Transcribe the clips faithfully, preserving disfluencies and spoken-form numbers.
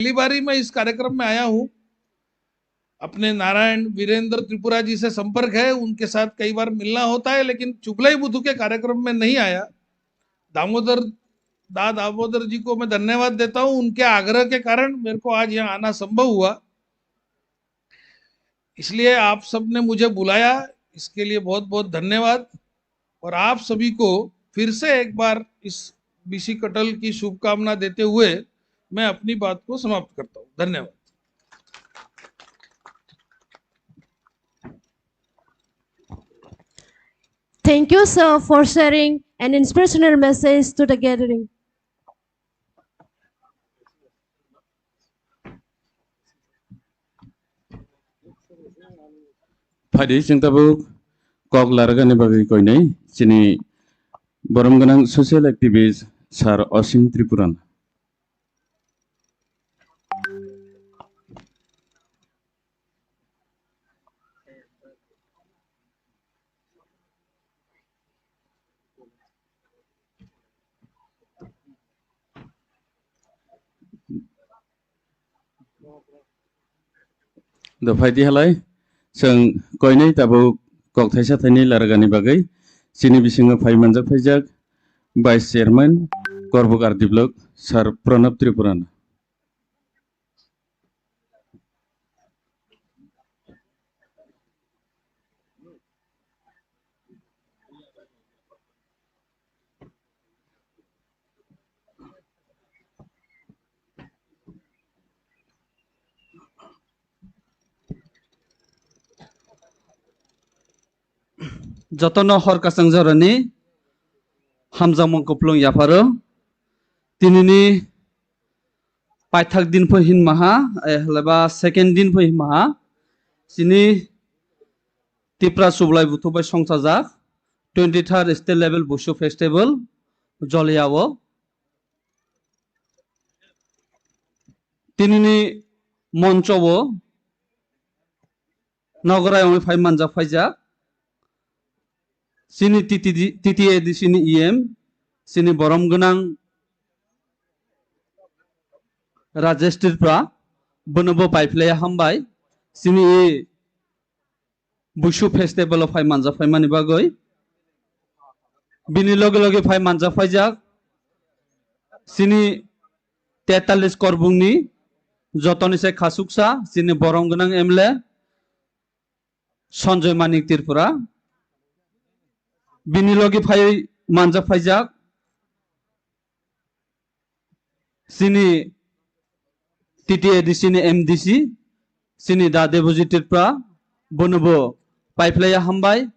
पहली बार ही मैं इस कार्यक्रम में आया हूँ। अपने नारायण वीरेंद्र त्रिपुरा जी से संपर्क है, उनके साथ कई बार मिलना होता है, लेकिन चुबलाई बुधू के कार्यक्रम में नहीं आया। दामोदर दा दामोदर जी को मैं धन्यवाद देता हूँ, उनके आग्रह के कारण मेरे को आज यहाँ आना संभव हुआ। इसलिए आप सब ने मुझे बुलाया, इसके लिए बहुत बहुत धन्यवाद। और आप सभी को फिर से एक बार इस बीसी कटल की शुभकामना देते हुए मैं अपनी बात को समाप्त करता हूँ। धन्यवाद। Thank you, sir, for sharing an inspirational message to the gathering. Phaidi chwng tabuk kok laragani bagwi koinai chini borom gwnang social activist Sir Osim Tripuran. Do phaidi halai, chwng koinai tabuk kok thaisa thainwi laragani bagwi chini bisingo phai manjak phaijak Vice Chairman Korbuk R D Block Sir Pranab Tripuran. Jotono hor kwchang jorani hamjakmung kuplung yapharo. Tinini paithak din pho hinmaha, eh, halaiba second din pho hinmaha. Chini Tipra Sublai Buthu bai songchajak twenty third State Level Busu Festival Joliao. Tinini moncho o Nogorai wngwi phai manjak phaijak. Chini T T D, T T A D C ni E M, chini borom gwnang Rajesh Tripura, bono bo paiphlaiya hambai. Chini e Busu festival o phai manjak phaimani bagwi. Bini loge loge phai manjak phaijak. Chini tetalis korbungni jotoni se khasuksa, chini borom gwnang M L A. Sanjoy Manik Tripura. Bini logi phaiwi manjak phaijak. Chini T T A D C ni M D C, chini da Debojit Tripura, bonobo paiphlaiya hambai.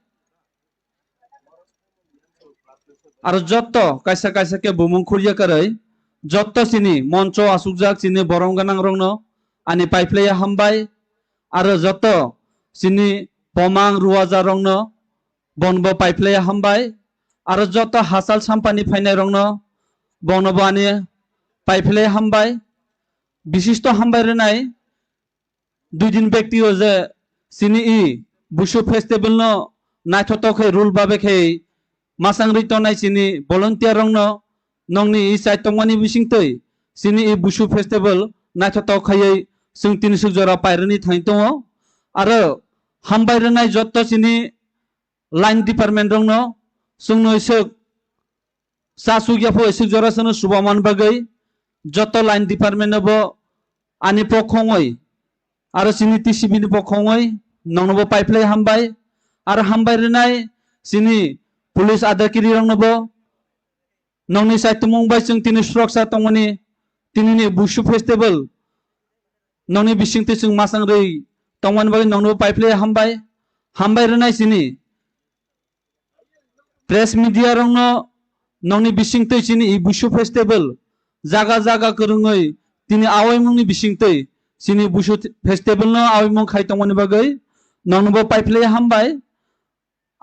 Aro jotto kaisa kaisa khe bumung khurya kwrwi, jotto chini moncho asukjak chini borom gwnang rokno ani paiphlaiya hambai. Aro jotto chini pomang ruwaja rokno bonbo paiphlaiya hambai. Aro jotto hachal sampani phainai rokno bonobo ani paiphlaiya hambai. Bishisto hambai rwnai dui din bekti o je chini i Busu festival no naithotok khe rule babe khe masang rwi tongnai chini volunteer rokno nongni i chai tongmani bisingtwi chini i Busu festival naithotok khaiwi chwng tini swk jora pairwni thangwi tongo. Aro hambai rwnai jotto chini line department rokno chwngno iswk cha suk yaphoi iswk jora chwngno chubaman bagwi jotto line department no bo ani pokhongoi aro chini T C B ni pokhongoi nongno bo paiphlai hambai. Aro hambai rwnai chini police adakiri rokno bo nongni saitumung bai chwng tini suraksa tongmani, tinini Busu festival nongni bisingtwi chwng masang rwi tongmani bagwi nongno paiphlai hambai. Hambai rwnai chini press media rokno nongni bisingtwi chini i Busu festival jaga jaga kwrwngwi tini awaimungni bisingtwi chini Busu festival no awaimung khai tongmani bagwi nongno bo paiphlai hambai.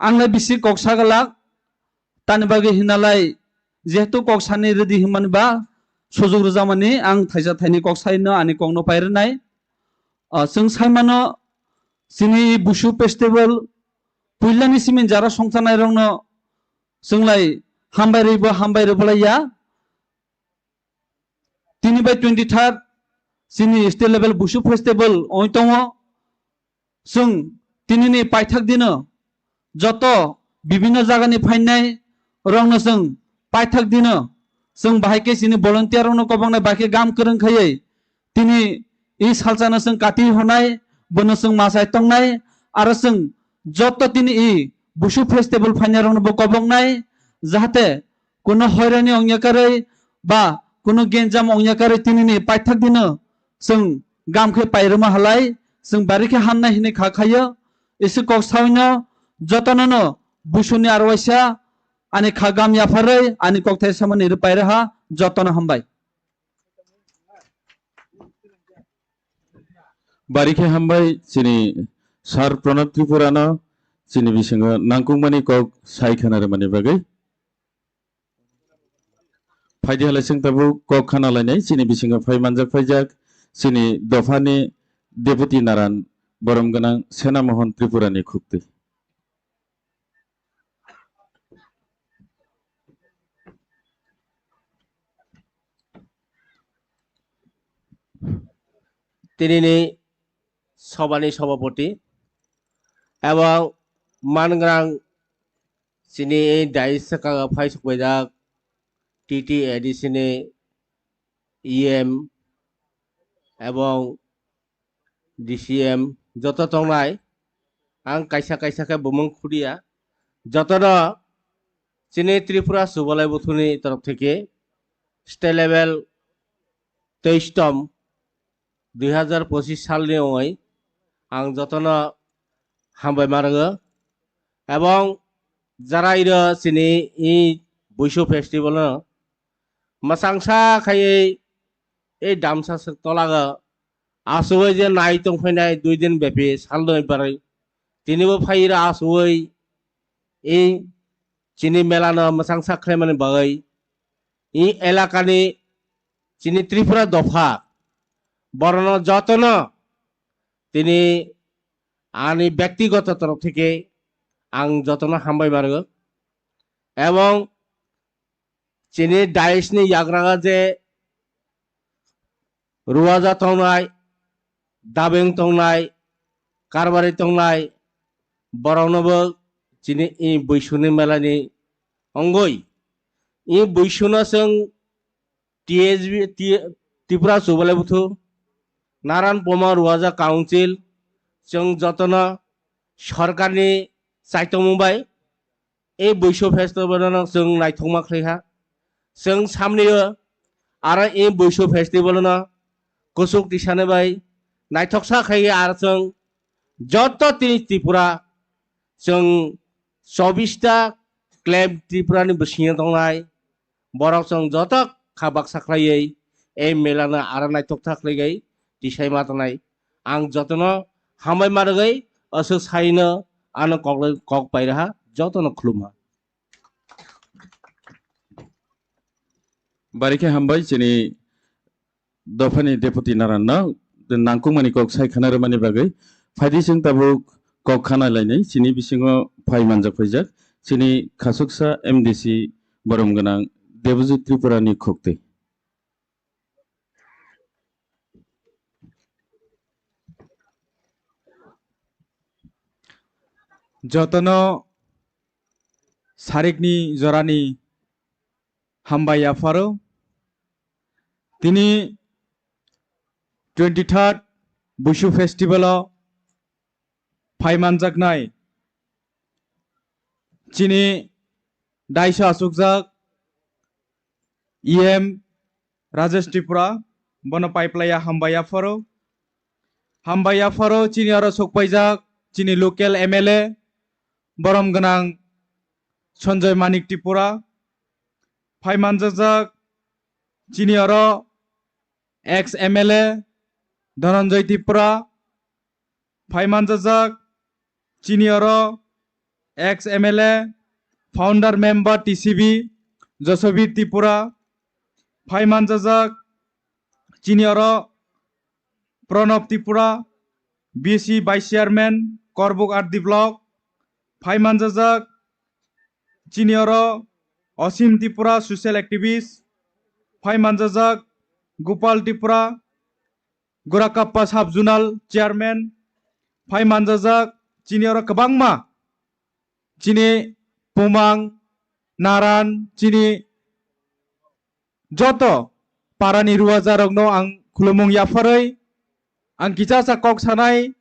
Ang le bisi kok sagalak, tani bagwi hinalai, jehetu kok sani rwdi hinmani ba, sujuk rwjakmani ang thaisa thaini kok saino ani kokno pairwnai. Ah, chwng saimano, chini Busu festival puilani simi jara songchanai rokno chwnglai hambai rwibo hambai rwbolaiya. Tini bai twenty third chini state level Busu festival oi tongo. Chwng tinini paithak dino joto bibinno jagani phainai rokno chwng paithak dino chwng bahai khe chini volunteer rokno koboknai bahai khe gam kwrwng khaiwi tini i salsano chwng kati honai, bono chwng machai tongnai, aro chwng joto tini i Busu festival phainai rokno bo koboknai, jahate kuno hoirani ongya karwi ba kuno genjam ongya karwi tinini paithak dino chwng gam khe pairwma halai, chwng bari khe hamnai hinwi kha khaio. Isi kok sawino jotono no Busuni aro waisa ani kha gam yapharwi ani kokthai samani rwpai rwha, jotono hambai. Bari khe hambai chini Sir Pranab Tripura no chini bisingo nangkukmani kok sai khana rwmani bagwi. Phaidi halai chwng tabuk kok khana lainai chini bisingo phai manjak phaijak chini dophani Deputy Naran borom gwnang Sena Mohon Tripura ni khuktwi. Tinini sobani sobapoti ebong mangrang chini dais saka phai sukbaijak T T A D C ni E M ebong D C M joto tongnai, ang kaisa kaisa khe bumung khudiya, jotono chini Tripura Subalai Buthuni torok theke state level teistom dui hazar pochis salni ongoi ang jotono hambai ma rwgo, ebong jara iro chini i Buisu festival no mwchangsa khaiwi ei damsa swk tolago asugwi je nai tongphainai dui din bepi salnwi barwi tinibo phaira asugwi ei chini mela no mwchangsa khlaimani bagwi i elakani chini Tripura dopha borokno jotono tini ani bektigoto torof theke ang jotono hambai ma rwgo ebong chini dais ni yagra je ruwaja tongnai, dabeng tongnai, karbari tongnai, boroknobo chini i Buisuni melani ongoi. I Buisuno chwng T S B, T-, Tripura Subalai Buthu, Naran Poma Ruwaja Council, chwng jotono sorkarni chaitokmung bai, e Buisu festival no chwng naithokma khlai kha. Chwng samnio aro e Buisu festival no kuchuk tisani bai naithoksa khai aro chwng joto tini Tripura chwng chobbish ta claim Tripura ni bisingo tongnai borok chwng joto kha baksa khlaiwi e mela no aro naithok tha khlaiwi tisai ma tongnai. Ang jotono hambai ma rwgwi aswk saino ano kok, kok pai rwha jotono khulumha. Bari khe hambai chini dophani Deputy Naran no nangkukmani kok sai khana rwmani bagwi. Phaidi chwng tabuk kok khana lainai chini bisingo phai manjak phaijak chini khasuksa M D C borom gwnang Debojit Tripura ni khuktwi. Jotono sarikni jorani hambai yapharo. Tini twenty third Buisu festival o phai manjaknai chini daisa asukjak E M Rajesh Tripura, bono paiplaiya hambai yapharo. Hambai yapharo chini oro sokpaijak chini local M L A, borom gwnang Sanjoy Manik Tripura. Phai manjakjak chini oro ex M L A Dhananjay Tripura. Phai manjajak chini oro ex M L A, founder member T C B Josabir Tripura. Phai manjajak chini oro Pranab Tripura, B C vice chairman Korbuk R D block. Phai manjajak chini oro Osim Tripura, social activist. Phai manjajak Gopal Tripura, Gorakappa sub zonal chairman, phai manjajak chini oro kwbangma, chini Pumang, Naran, chini joto parani ruajarokno ang khulumung yapharwi, ang kichasa kok sanai,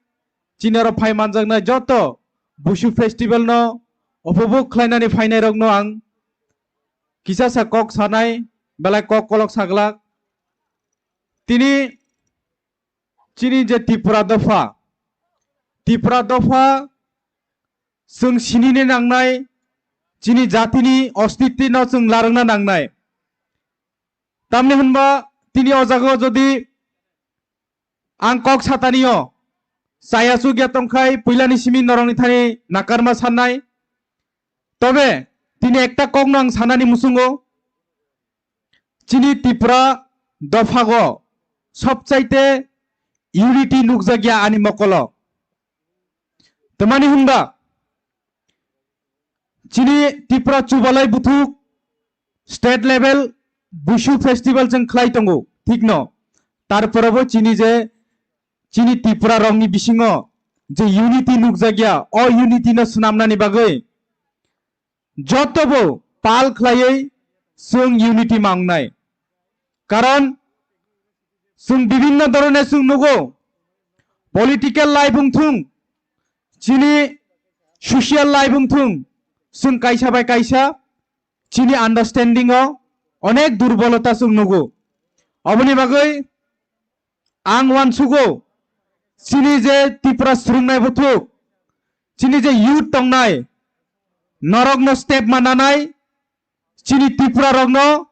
chini oro phai manjaknai joto Busu festival no upobhog khlainani phainairokno ang kichasa kok sanai, belai kok kolok saglak. Tini chini je Tipra dopha, Tipra dopha chwng sinini nangnai, chini jatini ostitino chwng larwkna nangnai. Tamni hwnba tini o jaga o jodi ang kok satanio chaya chukya tongkhai, puilani simi norokni thani nakarma sannai. Tobe tini ekta kokno ang sanani muchungo, chini Tipra dophago sobchaite unity nukjakya ani mokolo. Tamani hwnba chini Tipra chubalai buthuk state level Busu festival chwng khlai tongo, thikno. Tarpore bo chini je chini Tipra rokni bisingo je unity nukjakya, o unity no swnamnani bagwi jotobo pal khlaiwi chwng unity mangnai. Karon chwng bibinno dhoroner chwng nugo, political life wngthung, chini social life wngthung, chwng kaisa bai kaisa chini understanding o onek durbolota chwng nugo. Oboni bagwi ang uansugo, chini je Tipra swrwngnai buthuk, chini je youth tongnai, norokno step mananai, chini Tipra rokno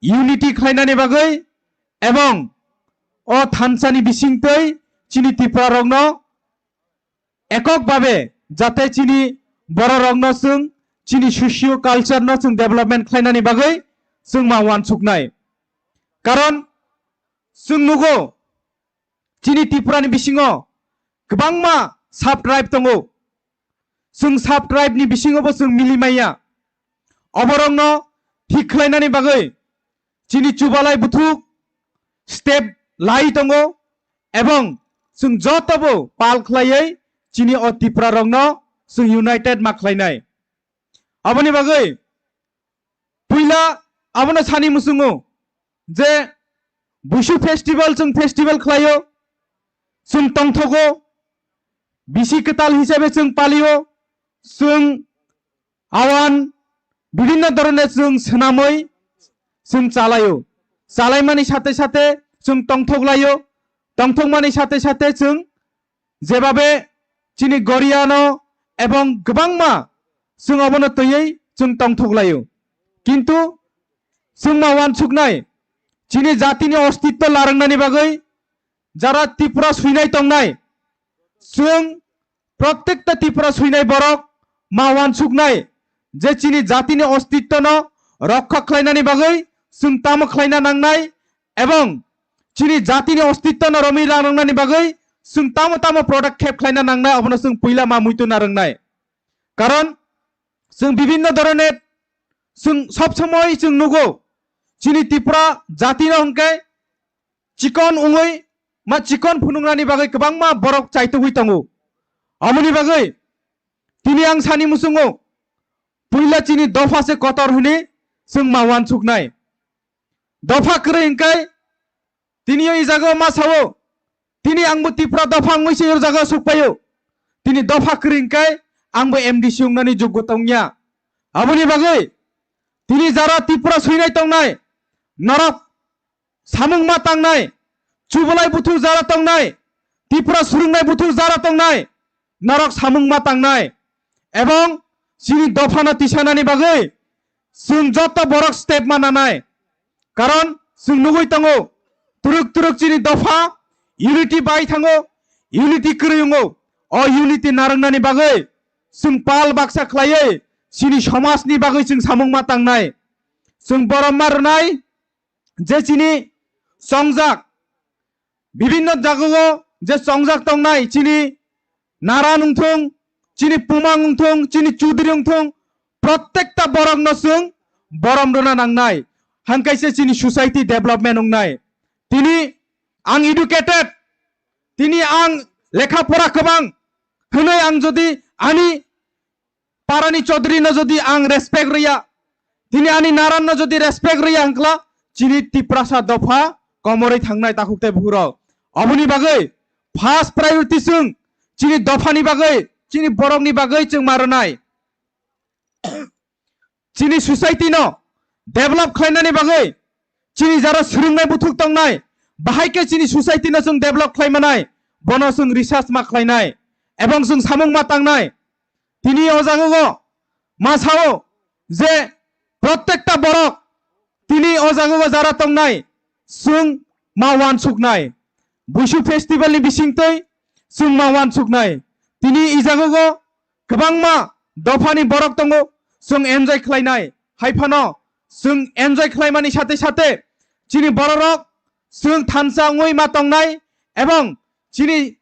unity khlainani bagwi, ebong o thansani bisingtwi chini Tipra rokno ekok babe jate chini bororokno chwng chini socio culture no chwng development khlainani bagwi chwng ma uansuknai. Karon chwng nugo, chini Tripura ni bisingo kwbangma sub tribe tongo. Chwng sub tribe ni bisingo bo chwng mili maya. Oborokno thik khlainani bagwi chini chubalai buthuk step lai tongo, ebong chwng jotobo pal khlaiwi chini o Tripura rokno chwng united ma khlainai. Aboni bagwi puila abono sani muchungo je Busu festival chwng festival khlaio, chwng tongthogo, bisi kwtal hisabe chwng palio, chwng awan bibinno dhoroner chwng swnamwi chwng chalaio. Chalaimani sathe sathe chwng tongthok laio, tongthokmani sathe sathe chwng jebabe chini Goriano ebong kwbangma chwng obono twiwi chwng tongthok laio. Kintu chwng ma uansuknai chini jatini ostitto larwngnani bagwi jara Tripura swinai tongnai, chwng protekta Tripura swinai borok ma uansuknai je chini jatini ostittono rokha khlainani bagwi chwng tamo khlaina nangnai ebong chini jatini ostittono romwi rangnani bagwi chwng tamo tamo product khep khlaina nangnai, obono chwng puila ma muitu narwngnai. Karon chwng bibinno dhoroner chwng sob somoi chwng nugo chini Tripura jatino hwnkhe chikon wngwi ma chikon phunuknani bagwi kwbangma borok chaitugwi tongo. Aboni bagwi tini ang sani muchungo puila chini dopha se kotor hwnwi chwng ma uansuknai. Dopha kwrwi hwnkhe tini o i jagao ma sao, tini angbo Tripura dopha wngwi se o jagao sukpaio. Tini dopha kwrwi hwnkhe angbo M D C wngnani joggo tongya. Aboni bagwi tini jara Tripura swinai tongnai norok samung ma tangnai, chubalai buthuk jara tongnai, Tripura swrwngnai buthuk jara tongnai, norok samung ma tangnai. Ebong chini dophano tisanani bagwi chwng joto borok step ma nanai. Karon chwng nugwi tongo, turuk turuk chini dopha unity bai thango, unity kwrwi wngo. O unity narwknani bagwi chwng pal baksa khlaiwi chini somajni bagwi chwng samung ma tangnai. Chwng borom ma rwnai je chini chongjak, bibinno jagao je chongjak tongnai chini Naran wngthung, chini Pumang wngthung, chini Chudri wngthung, protekta borokno chwng borom rwna nangnai, hangkaise chini society development wngnai. Tini ang educated, Tini ang lekha pora kwbang hwnwi ang jodi ani parani chodri no jodi ang respect rwya, tini ani naran no jodi respect rwya hwnkla chini Tiprasa dopha komorwi thangnai takhuk tei bukhurok. Oboni bagwi first priority chwng chini dophani bagwi, chini borokni bagwi chwng ma rwnai. Chini society no develop khlainani bagwi chini jara swrwngnai buthuk tongnai, bahai khe chini society no chwng develop khlaimanai, bono chwng research ma khlainai ebong chwng samung ma tangnai. Tini o jaga o ma sao je protekta borok tini o jaga o jara tongnai chwng ma uansuknai, Buisu festival ni bisingtwi chwng ma uansuknai. Tini i jaga o kwbangma dophani borok tongo, chwng enjoy khlainai. Hai phano chwng enjoy khlaimani sathe sathe chini bororok chwng thansa wngwi ma tongnai ebong chini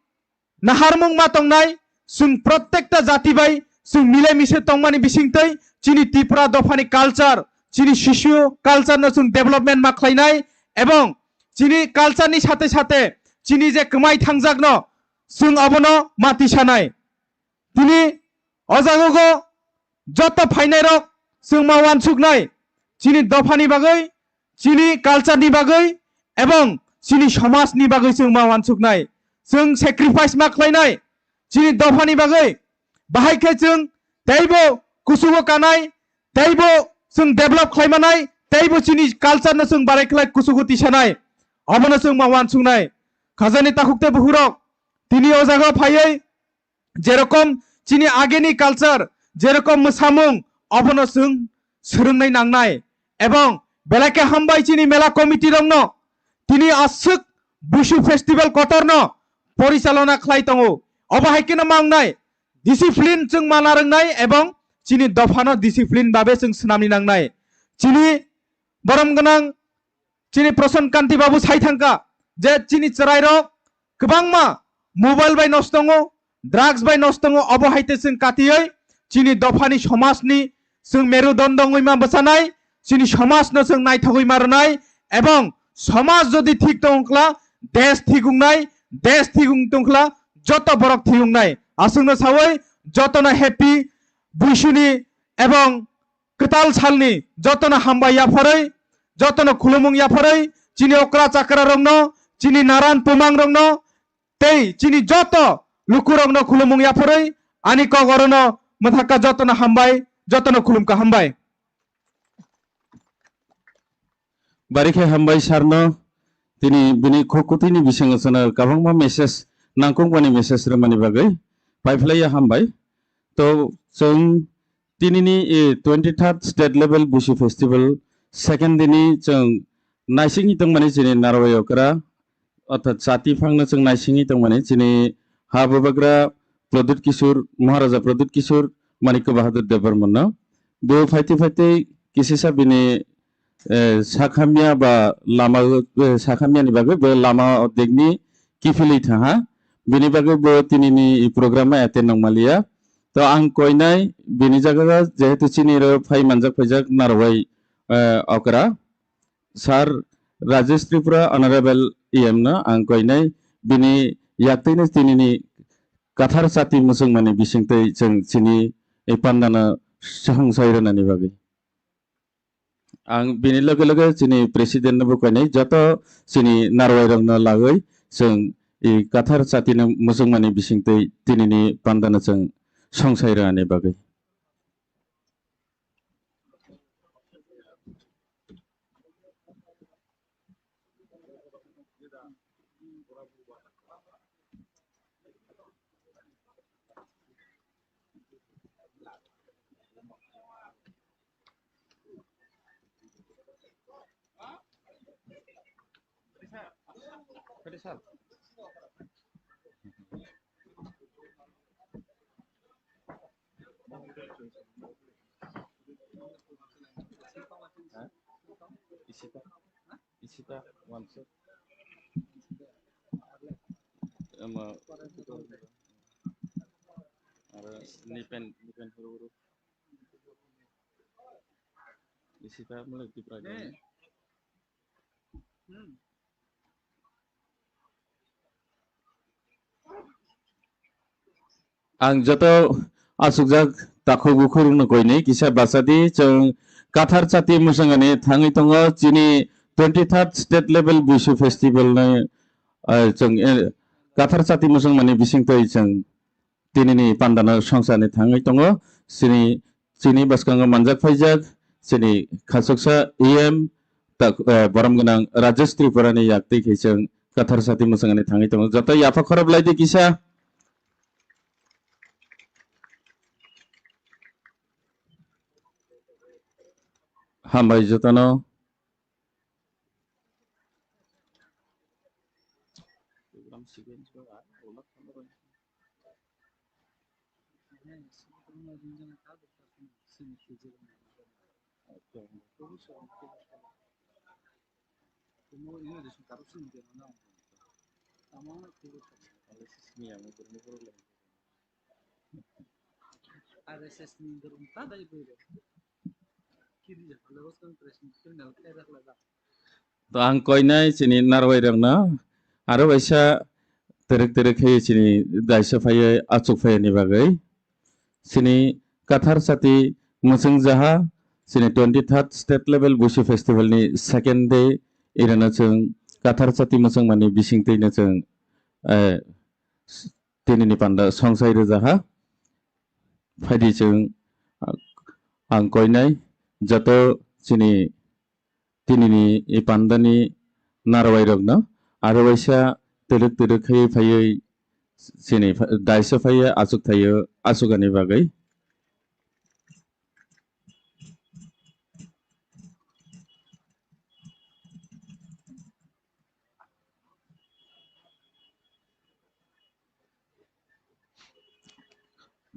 naharmung ma tongnai. Chwng protekta jati bai chwng mile mise tongmani bisingtwi chini Tripura dophani culture, chini sisio culture no chwng development ma khlainai ebong chini culture ni sathe sathe chini je kwmai thangjakno chwng obono ma tisanai. Tini o jaga o joto phainairok chwng ma uansuknai, chini dophani bagwi, chini culture ni bagwi, ebong chini somaj ni bagwi chwng ma uansuknai, chwng sacrifice ma khlainai chini dophani bagwi. Bahai khe chwng teibo kusugo kanai, teibo chwng develop khlaimanai, teibo chini culture no chwng barai khlai kusugo tisanai, obono chwng ma uansuknai. Khajani takhuk tei bukhurok tini o jaga phaiwi jerokom chini ageni culture, jerokom mwsamung, obono chwng swrwngnai nangnai. Ebong belai khe hambai chini mela committee rokno tini aswk Buisu festival kotorno porichalona khlai tongo. Obo hai kheno ma wngnai, discipline chwng mana rwngnai ebong chini dophano discipline babe chwng swnamni nangnai. Chini borom gwnang chini Prasan Kanti babu sai thangkha je chini chwrairok kwbangma mobile bai nosto tongo, drugs bai nosto tongo, obo hai te chwng katiwi chini dophani somajni chwng merudondo wngwi ma bwchanai, chini somajno chwng naithogwi ma rwnai, ebong somaj jodi thik tongkla, desh thik wngnai, desh thik wng tongkla, joto borok thik wngnai. Aswkno sawi jotono happy Buisuni ebong kwtal salni jotono hambai yapharwi, jotono khulumung yapharwi, chini okra chakra rokno, chini naran tumang rokno, tei chini joto lukurokno khulumung yapharwi, ani kok orono mwthakha jotono hambai, jotono khulumkha hambai. Bari khe hambai sir no, tini bini khuk kwtwini bisingo chwngno kwbangma message, nangkukmani message rwmani bagwi paiphlaiya hambai. To chwng tinini, eh, twenty third state level Buisu festival second dini chwng naisingwi tongmani chini Narwai okra, orthat chati phangno chwng naisingwi tongmani chini ha bubagra Pradyut Kishore, Maharaja Pradyut Kishore, Manikya Bahadur Debbarmano. Bo phaitwi phaitwi kisisa bini, eh, sakhamya ba lama, eh, sakhamyani bagwi bo lama ordekni kiphilwi thangha. Bini bagwi bo tinini i program attend nangmaliya. To ang koinai bini jaga jehetu chini ro phai manjak phaijak Narwai, eh, okra. Sir Rajesh Tripura, Honorable E M no ang koinai bini yaktwino tinini kathar chati muchungmani bisingtwi chwng chini pandano songsai rwnani bagwi. Ang bini loge loge chini President no bo koinai joto chini Narwai rokno lagwi chwng i kathar chati no muchungmani bisingtwi tinini pandano chwng songsai rwnani bagwi. Isita, Isita, one set. Ama, aro nipen, nipen huru huru. Isita mulai Tipra gani. Hmm. Ang joto asukjak takhuk bukhuk rokno koinwi kisa bachadi, chwng Kathar Chati mwswngani thangwi tongo chini twenty third state level Buisu festival ni, ah, chwng, eh, Kathar Chati mwswngmani bisingtwi chwng tinini pandano songchani thangwi tongo. Chini, chini bwskango manjak phaijak chini khachuksa E M tak, eh, borom gwnang Rajesh Tripura ni yak twi khe chwng Kathar Chati mwswngani thangwi tongo. Joto yapha khorop lai di kisa. Hambai jotono. R S S ni dorong ta dai bwrwi rok. Kiri jak le bwskang press ni criminal khlai jak le jak. To ang koinai chini narwai rokno aro waisa twrwk twrwk khe chini daisa phaiwi achuk phaiyani bagwi. Chini Kathar Chati mwchwng jaha chini twenty third state level Buisu festival ni second day irano chwng Kathar Chati mwchwngmani bisingtwino chwng, eh, tinini panda songsai rwjaha. Phaidi chwng, ah, ang koinai joto chini tinini i pandani narwai rokno aro waisa twrwk twrwk khai phaiwi chini pha-, daisa phaiya achuk thaio achukani bagwi.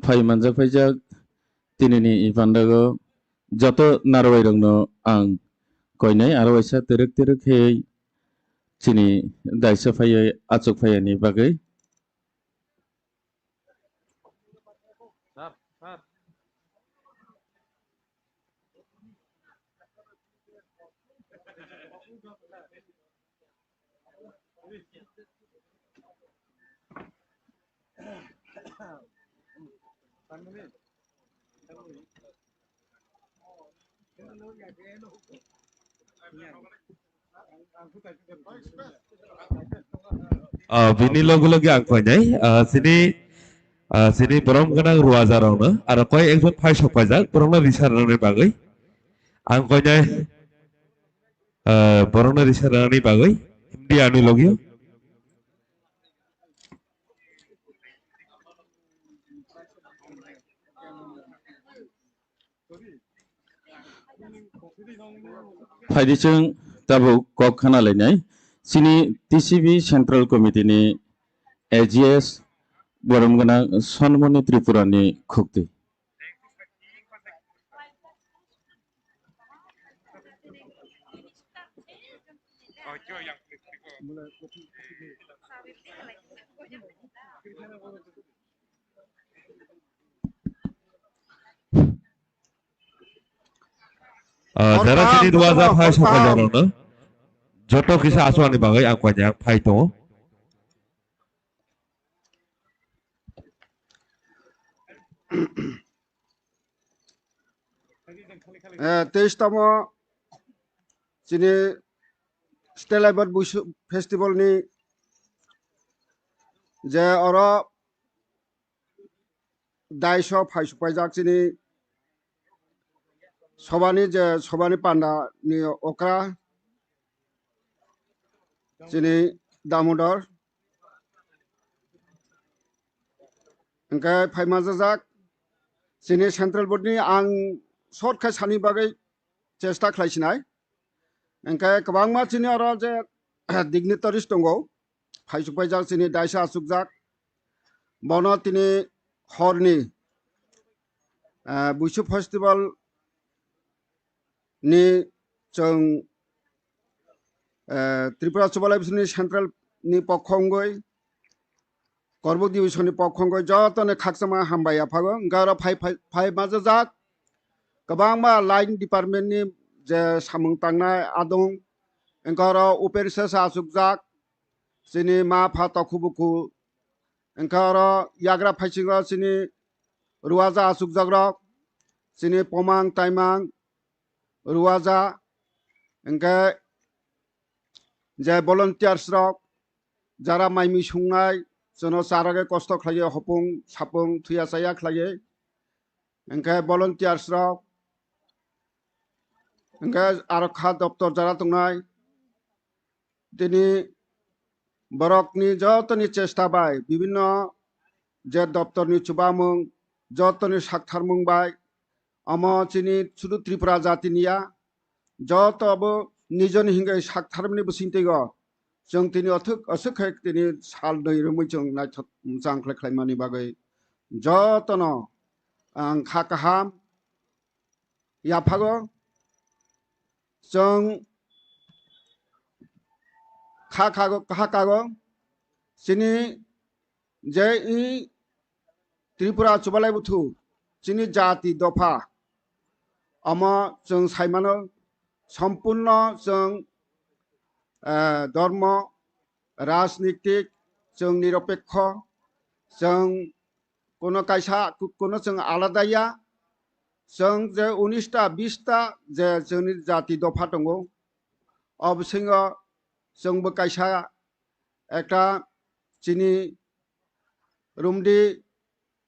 Phai manjak phaijak tinini i pandago joto narwai rokno ang koinai aro waisa twrwk twrwk khe chini daisa phaiya achuk phaiyani bagwi. Ah, bini loge loge ang koinai, ah, chini, ah, chini borom gwnang ruajarokno aro koi ekjon phai sok paijak, borokno risa rwnani bagwi. Ang koinai, ah, borokno risa rwnani bagwi Hindi ani logi. Phaidi chwng tabuk kok khana lainai. Chini T C B Central Committee ni A G S borom gwnang Sonmoni Tripura ni khukti. Ah, jara chini dua hajar phai sokha jaro no. Joto kisa aswk ani bagwi ang koinai phai tongo. Eh, teis tamo chini State Level Buisu Festival ni je oro daiso phai supaijak chini sobani je sobani panda ni okra chini Damodar. Hingke phaima jajak chini Central Board ni ang short khe sani bagwi chesta khlai sinai. Hingke kwbangma chini oro je dignitaries tongo, phai supaijak chini daisa achukjak. Bono tini horni, ah, Buisu Festival ni chwng, eh, Tripura Chubalai Bisuni Central ni pokho wngwi, Korbuk Division ni pokho wngwi joto ni khakchangma hambai yaphago. Hwnkhe oro phai, phai, phai majajak kwbangma line department ni je samung tangnai adong, hwnkhe oro open session achukjak chini ma pha tokhu bukhu Hwnkhe oro yagra phaisingo chini ruaja achukjakrok, chini pomang taimang ruaja, hwnkhe je volunteers rok jara mai mui sungnai, chwngno charagwi kosto khlaiwi hopung sapung thuya chaya khlaiwi, hwnkhe volunteers rok, hwnkhe aro kha doptor jara tongnai, tini borokni jotoni chesta bai bibinno je doptorni chubamung, jotoni saktharmung bai, omo chini sudu Tripura jatini ya, joto bo nijoni hingke saktharmani bisingtwigo chwng tini othuk aswk khe tini sal nwi romwi chwng naithok chang khlai khlaimani bagwi jotono ang kha kaham yaphago chwng kha kago, kha kago chini je i Tripura chubalai buthu chini jati dopha omo chwng saimano sompurno chwng, eh, dhormo, rajnitik chwng niropekho, chwng kuno kaisa ku-, kuno chwng alada ya, chwng je unis ta bis ta je chwngni jati dopha tongo, o bisingo chwngbo kaisa ekta chini rumdi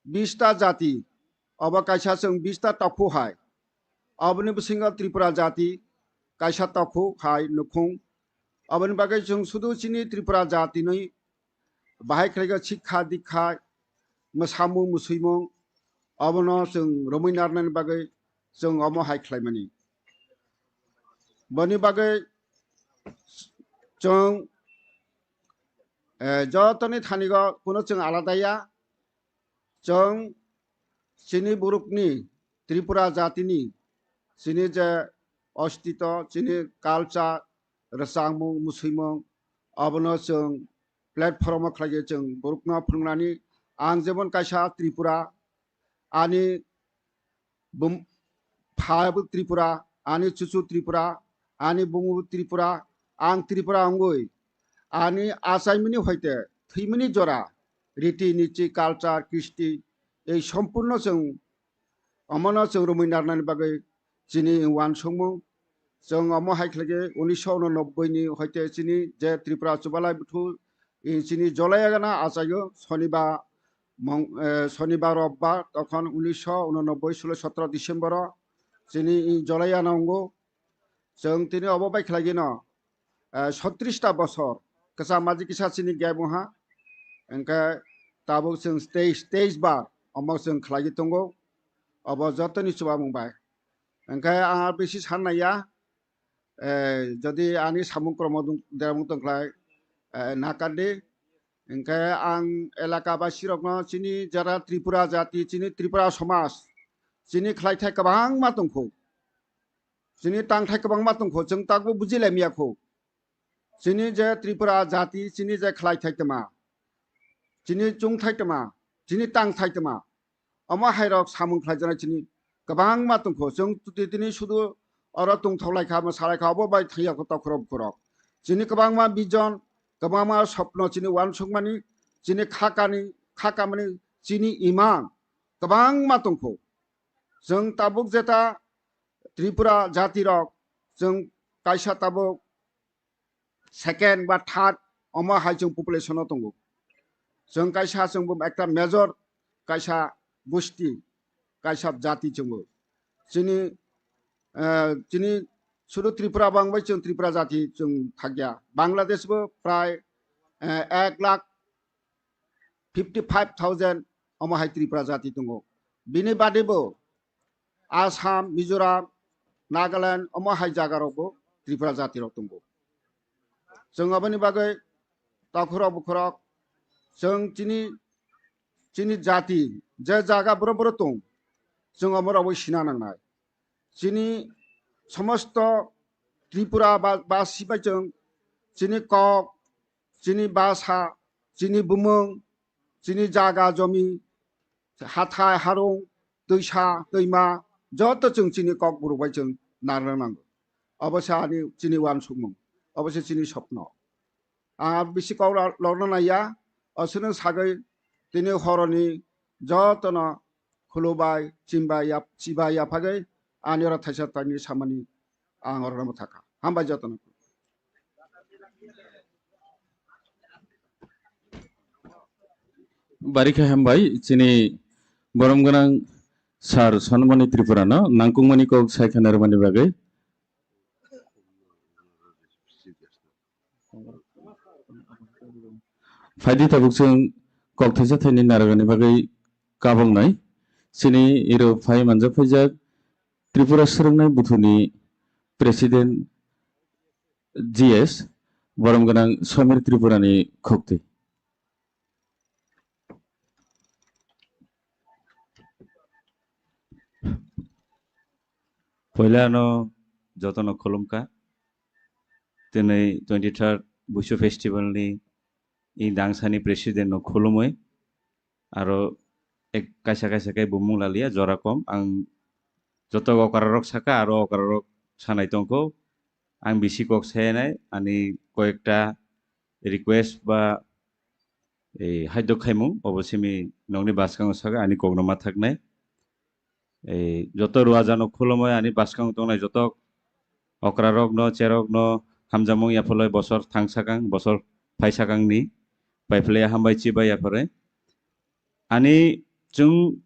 bis ta jati, obo kaisa chwng bis ta takhuk hai. Oboni bisingo Tripura jati kaisa takhuk hai nukhung. Oboni bagwi chwng sudu chini Tripura jatini bahai khlaikha sikha dikha, mwsamung musuimung, obono chwng romwi narnani bagwi chwng omo hai khlaimani. Boni bagwi chwng, eh, jotoni thanigo kuno chwng alada ya. Chwng chini borokni, Tripura jatini chini je ostito, chini culture, rwchapmung, musuimung, obono chwng platform o khlaiwi chwng borokno phwrwngnani. Ang jemon kaisa Tripura, ani bum-, pha bo Tripura, ani chuchu Tripura, ani bumu bo Tripura, ang Tripura wngwi, ani achaimani hoite thwimani jora, riti nichi, culture, kristi, ei sompurno chwng omono chwng romwi narnani bagwi chini uansukmung. Chwng omo hai khlai khe unisho unonobboi ni hoite chini je Tripura chubalai buthu, i chini jolai gana achaio Shonibar, mong-, eh, Shonibar, Robbar, tokhon unisho unonobboi sulo sotro December o chini i jolai gana wngo. Chwng tini obo bai khlai gino, eh, sotris ta bosor kwcham maji kisa chini gap wngha, hwnkhe tabuk chwng teis, teis bar omo chwng khlaiwi tongo, obo jotoni chubamung bai. Hwnkhe ang bisi san naiya, eh, jodi ani samung kromo dong-, dermung tongkhlai, eh, nakar di. Hwnkhe ang elaka basirokno chini jara Tripura jati, chini Tripura somaj, chini khlaithai kwbangma tongkho. Chini tangthai kwbangma tongkho, chwng takbo bujilaimiyakho. Chini je Tripura jati, chini je khlaithai tongma, chini chungthai tongma, chini tangthai tongma, omo hairok samung khlaijaknai chini kwbangma tongkho. Chwng twi tini sudu oro tongthok laikha, mwsa laikha, obo bai thangya kho tokhorok bukhorok. Chini kwbangma vision, kwbangma sopno chini uansukmani, chini khakani, khakamani, chini imang kwbangma tongkho. Chwng tabuk jeta Tripura jatirok, chwng kaisa tabuk second ba third omo hai chwng population o tongo. Chwng kaisa chwngbo ekta major kaisa gusti, kaisa jati chwngbo. Chini, eh, chini sudu Tripura bangbai chwng Tripura jati chwng thakya. Bangladesh bo prai, eh, ek lakh fifty five thousand omo hai Tripura jati tongo. Bini bade bo Assam, Mizoram, Nagaland omo hai jaga rok bo Tripura jati rok tongo. Chwng aboni bagwi takhurok bukhurok chwng chini, chini jati je jaga boro boro tong, chwng omo rok bai sina nangnai. Chini somosto Tripura ba, basi bai chwng chini kok, chini basa, chini bumung, chini jaga jomi, hathai harung, twisa twima, joto chwng chini kok buruk bai chwng narwk nango. Obo se ani chini uansukmung, obo se chini sopno. Ang bisi kok la-, lorna naiya, aswkno sagwi Tini horoni jotono khulubai, chimbai, yap-, chibai yaphagwi ani oro thaisa taini samani ang oro no thaka. Hambai jotono. Bari khe hambai chini borom gwnang Sir Sonmoni Tripura no nangkukmani kok sai khna rwmani bagwi. Phaidi tabuk chwng kok thaisa thaini narwgani bagwi kaboknai. Chini iro phai manjak phaijak Tripura Swrwngnai Buthuni President G S, borom gwnang Somir Tripurani khukti. Poila no jotono khulumkha. Tini twenty third Busu Festival ni i dangsani president no khulumwi. Aro ek kaisa kaisa khe bumung lalia jora kom. Ang joto okra rok saka aro okra rok sanai tongkho. Ang bisi kok sayanai ani koyekta request ba, eh, haidok khaimung obo simi nokni bwskango saka ani kokno ma thaknai. Eh, joto ruajano khulumwi ani bwskango tongnai joto okra rokno, cherokno hamjakmung yapharlai bosor thang sakang, bosor phai sakangni paiphlai hambai chibai yapharwi. Ani chwng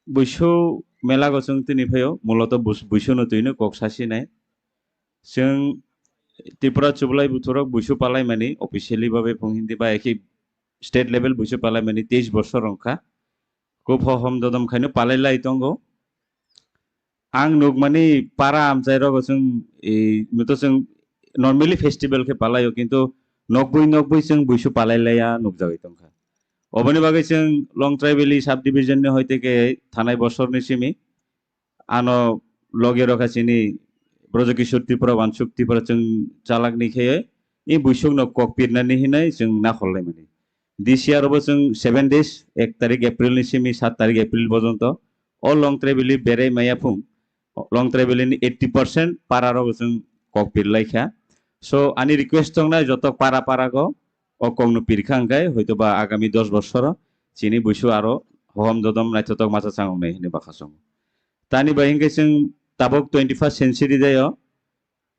Buisu melago chwng tini phaio, muloto bus-, Buisuno twino kok sasinai. Chwng Tripura chublai buthukrok Buisu palaimani officially babe phung hindi ba ekhi state level Buisu palaimani teis bosor wngkha. Kub hohom dodom khaino palai lai tongo. Ang nukmani para amchai rogo chwng, e, muto chwng normally festival khe palaio, kintu nokbwi nokbwi chwng Buisu palai laiya nukjagwi tongkha. Oboni bagwi chwng Longtrai Valley subdivision ni hoite khe thanai bosorni simi ano logi rokha chini Brojokishore Tripura, Wansuk Tripura chwng chalakni khe i Buisukno kok pirnani hinwi chwng nakhol laimani. This year obo chwng seven days, ek tarik April ni simi sat tarik April porjonto o Longtrai Valley berai maya phung. Longtrai Valley ni eighty percent para rok chwng kok pir lai kha. So ani request tongnai joto para para go o kok no pir kha hwnkhe hoito ba agami dos bosoro chini Buisu aro hohom dodom naithotok masa chang wngnai hinwi bakha chongo. Tani bai hwnkhe chwng tabuk twenty first century dayo.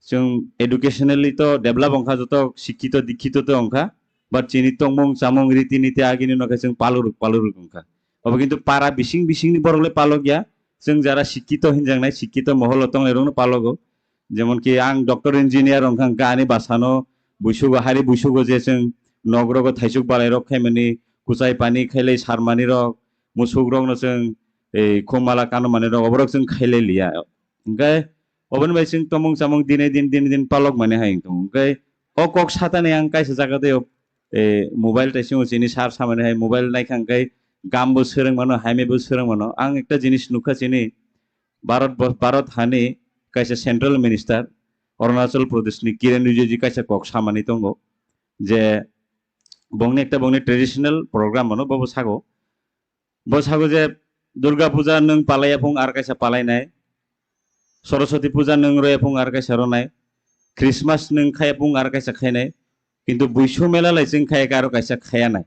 Chwng educationally to develop wngkha, joto sikkito dikkito to wngkha, but chini tongmung chamung riti niti agini no khe chwng paluruk paluruk wngkha. Obo kintu para bising bisingni borok le palok ya, chwng jara sikkito hinjaknai, sikkito moholo tongnai rokno palogo. Jemon ki ang doctor engineer wngkha, wngkha ani bwsano buisugo, hari buisugo je chwng nok rogo thaisuk balai rok khaimani, kuchai pani khailai sarmani rok, musuk rokno chwng ei khumala kano mani rok, oborok chwng khailai liya. Hwnkhe oboni bai chwng tomung chamung dine din, dine din palok mani hai wngtong. Hwnkhe o kok satani ang kaisa jaga tei, eh, mobile tei chini sar samani hai mobile naikha hwnkhe gam bo swrwng mano, haime bo swrwng mano. Ang ekta jinis nukha chini Bharat bo-, Bharat hani kaisa central minister Arunachal Pradesh ni Kiren Rijiju kaisa kok samani tongo je bongni ekta bongni traditional program mano bobo sago. Bo sago je Durga Puja nwng palaiya phung ar kaisa palainai, Saraswati Puja nwng roya phung ar kaisa ronai, Christmas nwng khaya phung ar kaisa khainai, kintu Buisu mela lai chwng khaya khe aro kaisa khaya nai.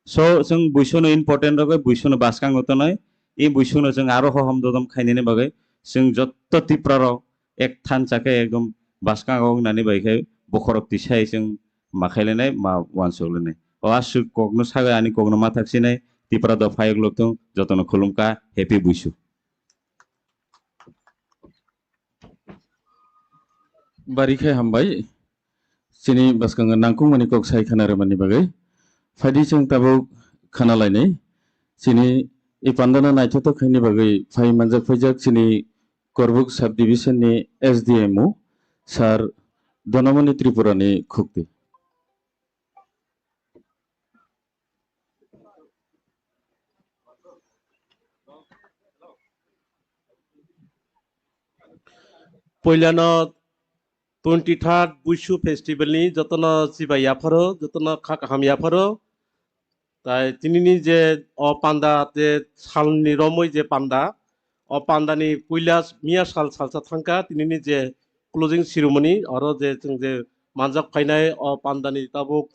So chwng Buisuno important rogwi Buisuno bwskango tonwi, i Buisuno chwng aro hohom dodom khainani bagwi chwng jotto Tipra rok ek thansa khe ekdom bwskango wngnani bai khe bokhorok tisai chwng ma khailainai, ma uansuklanai. O aswk kokno sagwi ani kokno ma thaksinai Tipra dopha eklok thung, jotono khulumkha, happy Buisu. Bari khe hambai, chini bwskango nangkukmani kok sai khana rwmani bagwi. Phaidi chwng tabuk khana lainai, chini i pandano naithothok khaini bagwi phai manjak phaijak chini Korbuk Sub Division ni S D M O Sir Donamoni Tripura ni khukti. Poilano twenty third Buisu Festival ni jotono chibai yapharo, jotono kha kaham yapharo. Tai tinini je o panda je salni romwi je panda, o pandani puila miya sal salsa thangkha, tinini je closing ceremony, oro je chwng je manjak phainai o pandani tabuk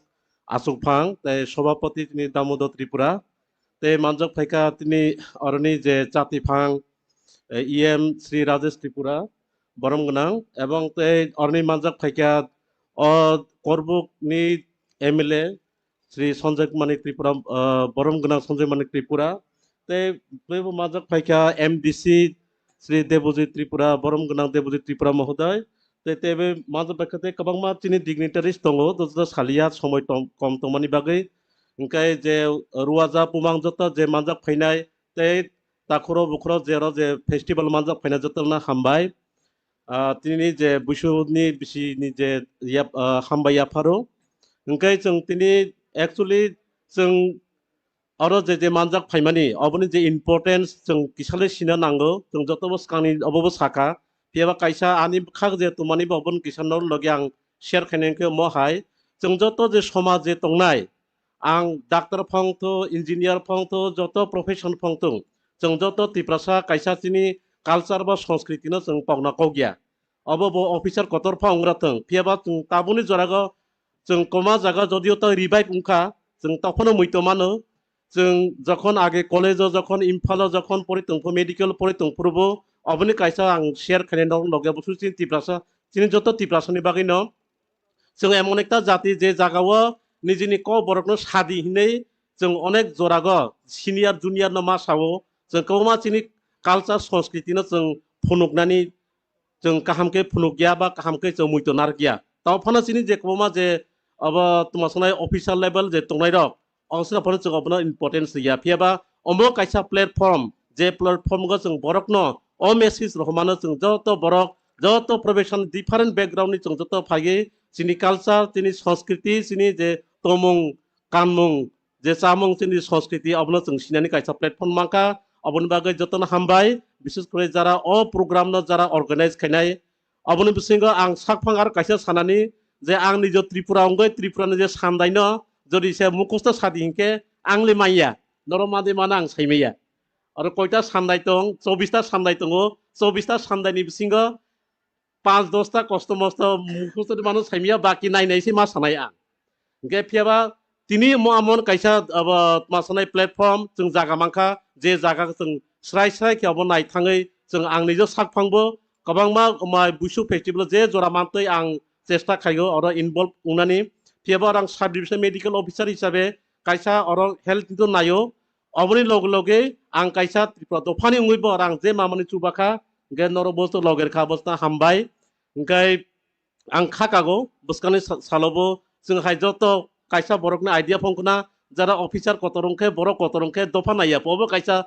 achukphang, tai sobhapati tini Damodar Tripura. tei manjak phaikha tini oroni je chatiphang, eh, E M Shri Rajesh Tripura, borom gwnang, ebong tei oroni manjak phaikha o Korbuk ni M L A Shri Sanjay Manik Tripura, ah, borom gwnang Sanjay Manik Tripura, tei teibo manjak phaikha M D C Shri Debojit Tripura, borom gwnang Debojit Tripura mohoday, tei teibo manjak phaikha tei kwbangma chini dignitaries tongo, joto saliya somoi tong-, kom tongmani bagwi, hwnkhe je ruwaja bumang joto je manjak phainai tei takhuro bukhuro jero je festival manjak phainai jotono hambai. Ah, tini je buisuni bisini je yap-, ah, hambai yapharo. Hwnkhe chwng tini actually chwng oro je je manjak phaimani, oboni je importance chwng kisale sina nango, chwng jotobo swkangni obobo saka. Phiyaba kaisa ani bwkhak je tongmani bo oboni kisa nor logi ang share khainai khe omo hai. Chwng joto je somaj je tongnai, ang doctor phang tho, engineer phang tho, joto profession phang tong, chwng joto Tiprasa kaisa chini culture ba sanskriti no chwng pokna kok ya. Obo bo officer kotor phang wngra thwng, phiyaba chwng tabukni jorago chwng koma jaga jodio ta revive wngkha, chwng tophano muito mano. Chwng jokhon age college o, jokhon Imphal o, jokhon pori tongphu, medical pori tongphuru bo oboni kaisa ang share khainai nok loge bo chini Tiprasa, chini joto Tiprasa ni bagwi no. Chwng emon ekta jati je jagao nijini kok borokno sadi hinwi chwng onek jorago senior junior no ma sao, chwng kwbangma chini culture sanskriti no chwng phunuknani chwng kaham khe phunukya ba kaham khe chwng muito narwkya. Tamo phano chini je kwbangma je abo tma sanai official level je tongnai rok, Ongsina phano chwng obono importance ya. Phiya ba omo kaisa platform, je platform go chwng borokno o message rohormano chwng joto borok, joto profession, different background ni chwng joto phaiwi chini culture, chini sanskriti, chini je tomung, kanmung, je chamung, chini sanskriti, obono chwng sinani kaisa platform mankha. Oboni bagwi jotono hambai, bishes kore jara o program no jara organize khainai, Aboni bisingo ang sakphang aro kaisa sanani je ang nijo Tripura wngwi Tripura ni je sandaino jodi se mukhusto sadi hinkhe ang le manya, norok madi mana ang saimaya. Aro koita sandai tong, chobista sandai tongo, chobista sandai ni bisingo panch dosta kosto mosto mukhusto mano saimaya, baki nai nai se ma sanai ang. Hingke phiya ba tini mo amon kaisa abo tma sanai platform chwng jaga mankha, je jaga chwng srai srai khe abo nai thangwi chwng ang nijo sak phangbo kwbangma mai buisuk festival je jora mantwi ang chesta khaio oro involve wngnani. Phiya ba rang sub division medical officer hisabe kaisa oro health ni naio, oboni loge loge ang kaisa Tripura dophani wngwi bo rang je mamani chubakha, hingke norok bo loger kha, bosna hambai. Hingke ang kha kago, bwskangni sa-, salobo chwng hai joto kaisa borokni idea phongkhna, jara officer kotor wngkhe, borok kotor wngkhe, dopha naiya, obo kaisa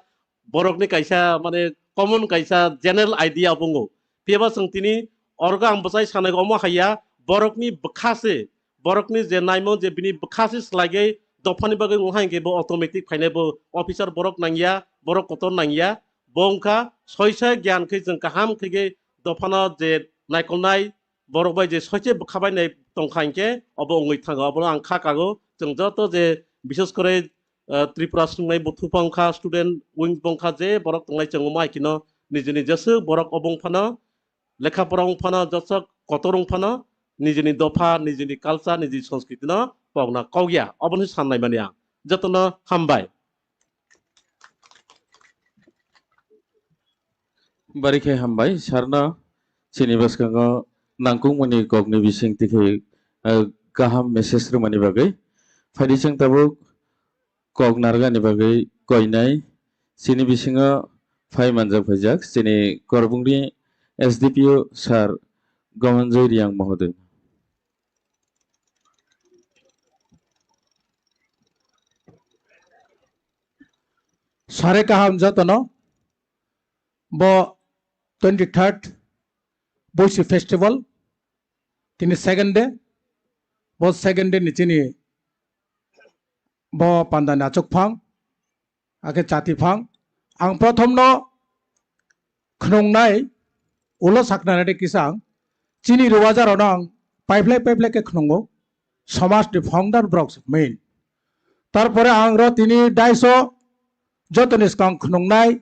borokni kaisa, mane, common kaisa general idea obo wngo. Phiya ba chwng tini orgo ang bwchai sanai omo haiya, borokni bwkha se, borokni je naimung je bini bwkha se swlaiwi dophani bagwi wngkha hinkhe bo automatic phainai, bo officer borok nangya, borok kotor nangya, bo wngkha soisa gyan khe chwng kaham khe dophano je naikolnai, borok bai je soiche bwkha bai nai tongkha hinkhe obo wngwi thango. Obono ang kha kago, chwng joto je bishes kore, ah, Tripura swrwngnai buthu bongkha, student wing bongkha, je borok tongnai chwng omo hai kheno nijini jeswk borok obo wngphano, lekha pora wngphano, joto kotor wngphano, nijini dopha, nijini culture, nijini sanskriti no pokna kok ya. Obono sannai mani ang. Jotono hambai. Bari khe hambai sarno chini bwskango nangkukmani kokni bising tikhe, eh, kaham message rwmani bagwi. Phaidi chwng tabuk kok narwkani bagwi koinai chini bisingo phai manjak phaijak chini Korbungni S D P O sir Gomanjoy Riang mohoday. Sare kaham jotono. Bo twenty third Boisu festival, tini second day. Bo second day ni chini bo panda ni achuk phang, ake chati phang. Ang prothom no khwnungnai ulo sakna nai kisa ang chini ruwaja rok no ang paiphlai paiphlai khe khwnungo. Somaj ni founder borok se main. Tarpore ang ro tini daiso jotoni skang khwnungnai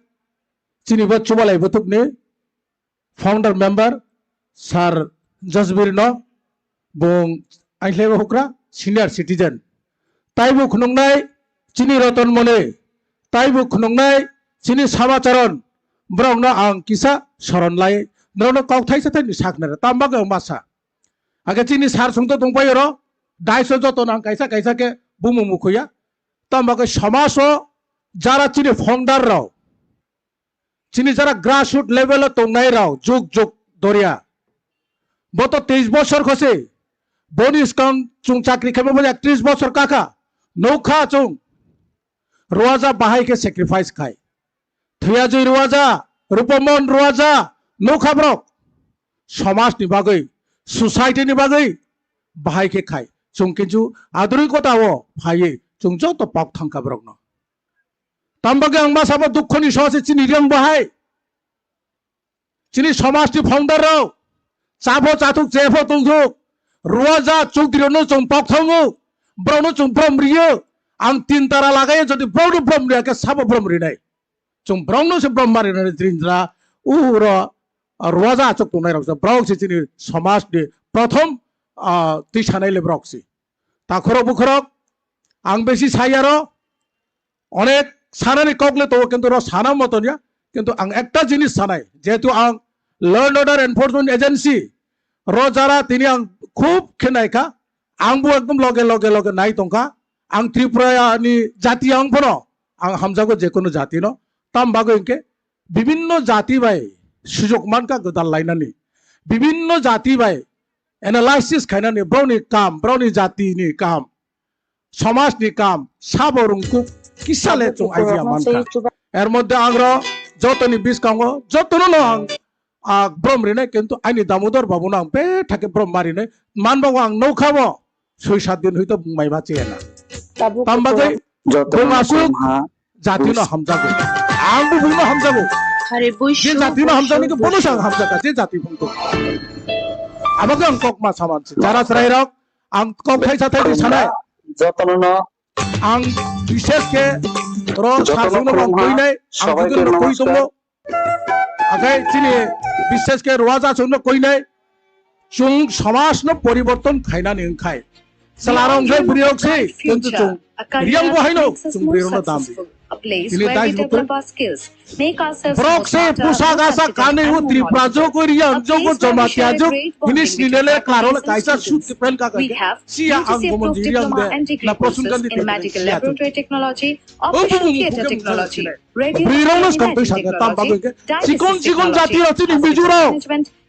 chini bo chubalai butuk ni founder member sir Jasbir no, bung aingkhlaibo hukra senior citizen. Taibo khwnungnai chini Ratan Moni, taibo khunuknai chini Samacharan, borokno ang kisa soron lai, norokno kok thaisa thaini saknai, tamo bagwi ang masa. Age chini sar songto tongpai oro, daiso joto nang kaisa kaisa khe bumung mukhuya. Tamo bagwi somajo jara chini founder rok, chini jara grassroot level o tongnai rok juk juk doria. Bo to teis bosor khose, boni skang chwng chakri khaima bo ektrish bosor kakha. Nukha chwng Ruaja bahai khe sacrifice khai. Thuyajwi Ruaja, Rupamon Ruaja, nukha borok. Somaj ni bagwi, society ni bagwi bahai khe khai. Chwng kintu adurikota o phaiwi chwng joto pok thangkha borokno. Tamo bagwi ang ma sabo dukho ni soase chini Riang bahai. Chini somaj ni founder rok, chapho chathuk, chepho tongthuk, Ruaja Chowdhury rokno chwng pok thango, borokno chwng brom riyo. Ang tin tara lagayo, jodi borokno brom riya khe sabo brom rinai. Chwng borokno se brom ma rinai, Drindra, uro, ah, Ruaja achuk tongnai rok se, borok se chini somaj ni prothom, ah, twi sanai le borok se. Takhorok bukhorok, ang besi sayaro, onek sanani kok le tongo, kintu ro sana moton ya, kintu ang ekta jinis sanai, jehetu ang law and order enforcement agency, ro jara tini ang khub khe naikha, ang bo ekdom loge loge loge nai tongkha, ang Tripura ni jati ang phano ang hamjago jekunu jati no, tam bagwi hinkhe bibinno jati bai sujok mankha gwdal lainani, bibinno jati bai analysis khainani, broni kam, broni jati ni kam, somaj ni kam, sabo rungkuk kisa le chwng idea mankha. Er moddhe ang ro jotoni biskango jotono no ang, ah, brom rinai, kintu aini Damodar babu no ang betha khe brom ma rinai. Man bago ang nukha bo soi sat din hoito bung mai bachi ena. Tam bagwi jotono bung aswk jati no hamjago. Ang bo bung no hamjago. Je jati no hamjakni khe bono se ang hamjakha, je jati bung tong. Abo khe ang kok ma saman se. Jara chwrai rok ang kok thai sa thai di sanai. Jotono no. Ang bishes khe ro jotono sajwkno ang khulumha, koinai, ang sabai jotono khe no koi namaskar. Tongo. Akhai chini bishes khe Ruaja chwngno koinai. Chwng somajno poriborton khainani wngkhai. Chwlarok wngkhai bwrwirok se, kintu chwng Riang bo haino chwng bwrwirokno dam ri. Tini dai bukur. Borok se pusa gasa kanwi o Tripura jogo, Riang jogo, Jamatia jogo, hini sinile klaro le kaisa sut tipen ka ka. Siya ang bo mon Riang de na Prasun Gandhi te siya. O bo bo mo khuke mo chwng sinai. Bwrwirokno skang twi sakha, tam bagwi khe chikon chikon jati rok chini Mizo rok,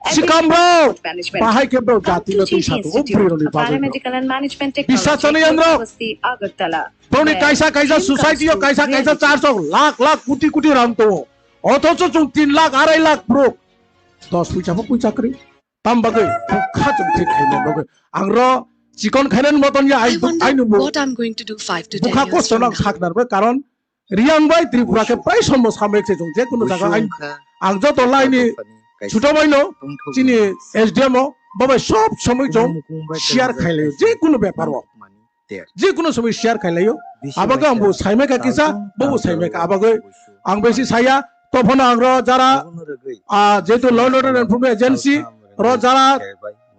Sikam rok, bahai khe bro jati no twi sakha, o bwrwirokni bagwi. Bisas chani yang rok. Borokni kaisa kaisa society o, kaisa kaisa church o lakh lakh koti koti rang tongo. Othocho chwng tin lakh, arai lakh borok dos poisa bo poisa kwrwi. Tam bagwi bukha chwng thik khaina bagwi. Ang ro chikon khainani moton ya, I, I don't know what I'm going to do five to ten years from now. Bukha kosto no ang saknar bagwi, karon Riang bai Tripura khe prai sombo samrek se chwng je kunu jaga ain. Ang joto laini chuto bai no chini S D M o, bo bai sob somoi chwng share khailai je kunu bepar o. Je kunu somoi share khailai o. Abo khe ang bo saimai kha kisa, bo bo saimai kha. Abo khe ang besi saya, to phano ang ro jara, ah, jehetu law and order enforcement agency ro jara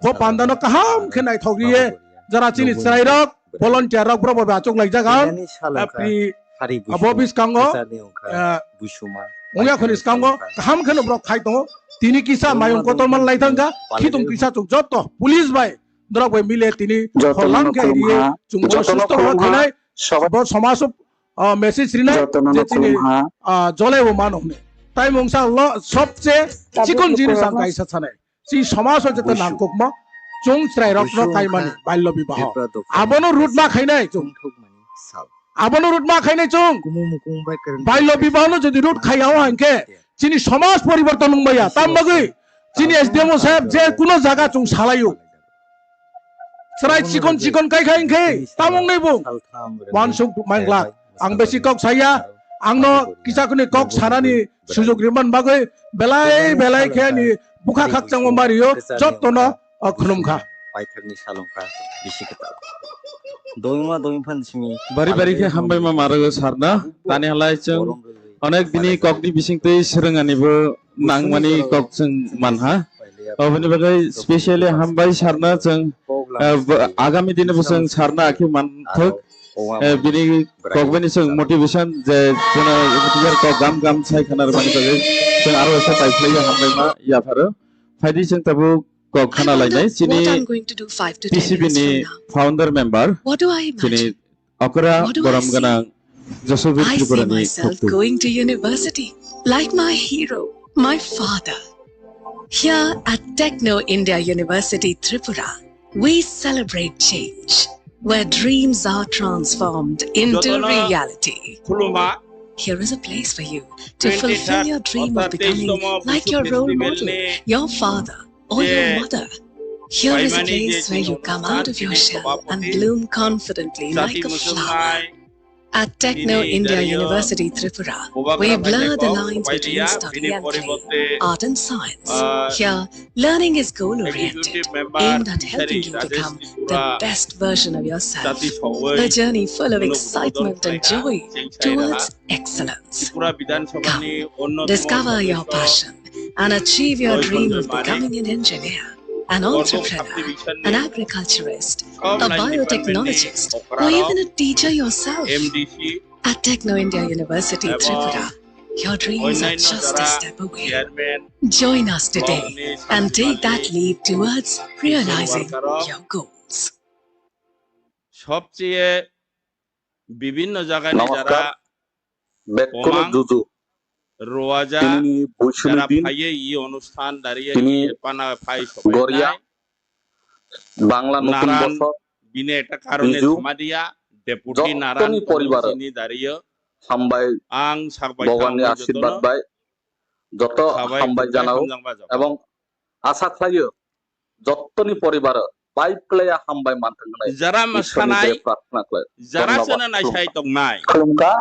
bo panda no kaham khe naithok riye, jara chini chwrai rok, volunteer rok borok bo achuk laijak ang. Apri abo biskango, ah, wngya khoni skango kaham kheno borok khai tongo. Tini kisa mayung kotor man lai thangkha, khitung kisa chwng joto police bai norok bai mile tini jotono khorlang khe riye khulumha, chwng jotono susto khulumha, khainai, bo somaj o, ah, message rinai jotono je chini khulumha, ah, jolai bo mano hwnwi. Tai mungsa lo sobse chikon jinis ang kaisa sanai. Chini somaj o jeta nangkukma chwng chwrai rok no kaimani balyo bibaho. Abono root ma khainai chwng. Abono root ma khainai chwng. Balyo bibaho no jodi root khaiya o hwnkhe chini somaj poriborton wng baiya. Tam bagwi chini S D M o saheb je kuno jaga chwng salaio. Chwrai chikon chikon kai khai hwnkhe tam wngnai bo. Wansuk mangla. Ang besi kok saya, ang no kisa kuni kok sanani sujok rimani bagwi belai belai khe ani bukha khakchangma mario, jotto no, o, khulum kha. Paithakni salong kha, bisi kwtal. Doima doima phan simi. Bari bari khe hambai ma maro sarna. Tani halai chwng onek bini kokni bising twi swrwng ani bo nangmani kok chwng manha. Oboni bagwi specially hambai sarna chwng, eh, bo-, agami dini bo chwng sarna akhe manthok. Eh, bini kok bini chwng motivation je chwngno yaphar kok gam gam sai khana rwmani bagwi chwng aro esa paiphlaiwi hamlaima yapharo. Phaidi chwng tabuk kok khana lainai chini T C B ni founder member chini okra borom gwnang Joseph Tripura ni khoktu. I see myself going to university like my hero, my father. Here at Techno India University Tripura, we celebrate change, where dreams are transformed into reality. Here is a place for you to fulfill your dream of becoming like your role model, your father, or your mother. Here is a place where you come out of your shell and bloom confidently like a flower. At Techno India University Tripura, we blur the lines between study and play, art and science. Here, learning is goal oriented, aimed at helping you become the best version of yourself. The journey full of excitement and joy towards excellence. Come, discover your passion and achieve your dream of becoming an engineer, an entrepreneur, an agriculturist, a biotechnologist, or even a teacher yourself. At Techno India University Tripura, your dreams are just a step away. Join us today and take that leap towards realizing your goals. সবচেয়ে বিভিন্ন জায়গায় যারা নমস্কার, বেকুল কমাং, জুজু। রোয়াজা, তিনি বুঝুন যারা দিন, ফাইয়ে ই অনুষ্ঠান দাঁড়িয়ে তিনি ই পানা ফাই সবাই গরিয়া, নাই। বাংলা নতুন নারায়ণ বছর, বিনে একটা কারণে বিজু, জমা দিয়া, ডেপুটি যতনি নারায়ণ পরিবার, তিনি দাঁড়িয়ে হামবাই, আং সাকবাই ভগবাননি থাউন আশীর্বাদ যতন, bai, joto hambai janao, hamjak bai. Ebong asa khlaio, jottoni poribaro bai khlaiya hambai manthang hwnwi Jara Ishwarni masanai, tere prarthana khlai. Jara Dhonnobad. Chana naisai tongnai. Khulumkha,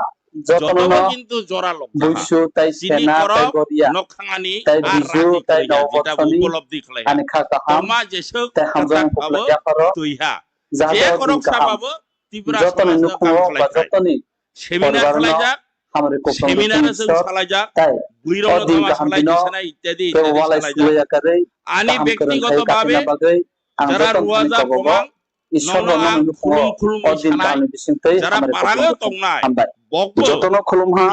jotono jotono kintu jora lokha. Buisu tai sena tai goria, nokhangani tai ar biju rati tai khlaiya, jeta nobothani, upolobdi khlaiya. Ani kha kaham, toma jeswk tai hamjak koplai yapharo, tuiha. Je korok sababo, Tipra jotono samajno nukhungo kam khlai ba khai. Jotoni seminar poribarno khlaijak, hamari kuplung seminar rwchapmung chwng sor salajak, tai buirokno o din tama kaham salai dino disana ityadi tei ityadi walai salajak. Sulai yakarwi ani kaham kwrwng khai katina bagwi ang jotoni thani kobogo Ishwarno nono ang nukhungo khulum khulum o din kahamni bisingtwi hamari kuplung rwchapmung tongnai. Hambai. Jotono khulumha,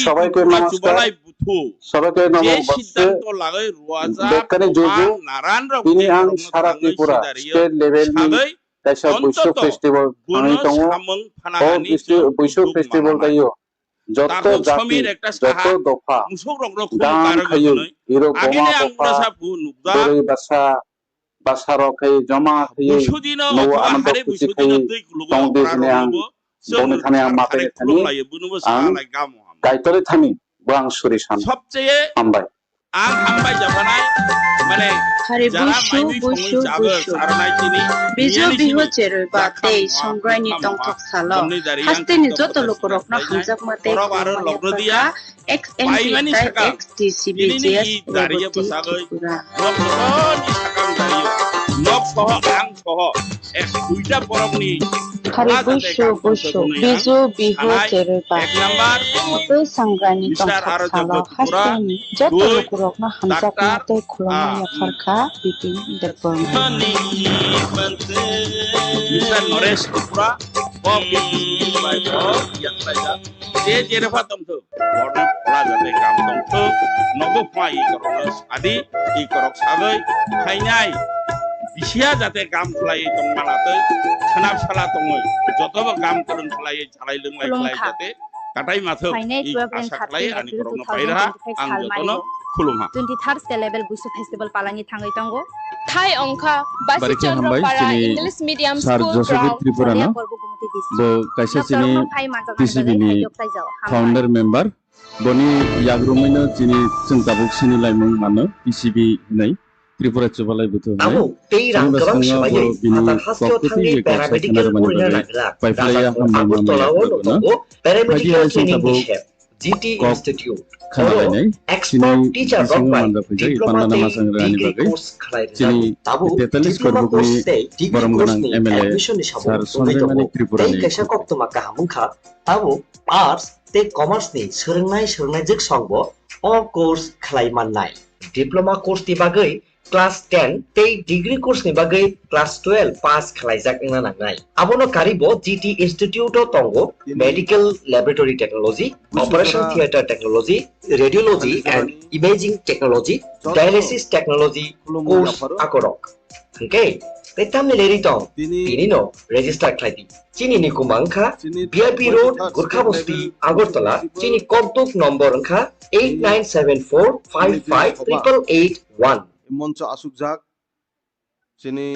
sobaikhe namaskar, sobaikhe namo basse, bekkani juju, bini ang sara Tripura state level ni kaisa Buisu festival thangwi tongo. O Buisu, Buisu festival taiyo joto jati, joto dopha, dan khaiwi, hero boma bopha, bwrwi bwsa, bwsarok khai joma khai nugo, anando khusi khai tong di hwnwi ang boni thani ang ma paini thani ang Kaitorni thani bo ang suri san. Hambai. Ang hambai japhanai, mane, hari jara buisu, maimui buisu, songwi chago, buisu. Sarnai chini, bijo niyani biho simi, cheroi ba jakha tei ma, songrai ni ma, tongthok ma, salo. Hasteni joto lukurokno hamjakma tei khulumani phaikha, X M P type X T C B J S Preboti Tripura. Nok soho, ang soho. Hari buisu buisu, bijo biho cheroi ba tei songrai ni tongthok salo hasteni joto lukurokno hamjakma tei khulumani phaikha Bipin Debbarma. Mister Naresh Tripura, Bob Gate District by Bob Yaklaijak. Je jerepha tongthok, borno phola jate kam tongthok, nogo phai ikorokno sadi, ikorok sagoi, khainai, bisiya jate kam khlai tongmana tei, khwnap sala tongoi, jotobo kam kwrwng khlai, salai lwnglai khlai jate, katai mathok, i asa khlai ani korokno pairaha, ang jotono khulumha. Twenty third state level Buisu festival palangwi thangwi tongo. Thai ongkha Basi Chandra Para English Medium School Ground, Saria Korbo Gumti District. Bo kaisa chini T C B ni founder member. Boni yagrumwino chini chwng tabuk sini laimung mano T C B hinwi, Tripura Chubalai Buthu hinwi. Tabuk tei rang kwbang swmaiwi phatar hasteo thangwi paramedical porina nagwlak rajak Agartala-o no tongo paramedical training ni sep. G T Institute, oro expert teacher rok bai diploma tei degree course khlai rijak. Tabuk diploma course tei degree course ni admission ni samung wngwi tongo. Tei kaisa koktwma kaham wngkha, tabuk arts tei commerce ni swrwngnai swrwngnaijwk song bo o course khlai mannai. Diploma course ni bagwi class ten tei degree course ni bagwi class twelve pass khlaijak wngna nangnai. Abono karibo G T Institute o tongo Medical Laboratory Technology, Operation Theatre Technology, Radiology and Imaging Technology, Dialysis Technology course akorok. Hwnkhe tei tamni leri tong? Tini no register khlai di. Chini ni kuma wngkha B I P Road, Gurkha Bosti, Agartala. Chini kokduk nombor wngkha eight nine seven four five five triple eight one. Moncho asukjak chini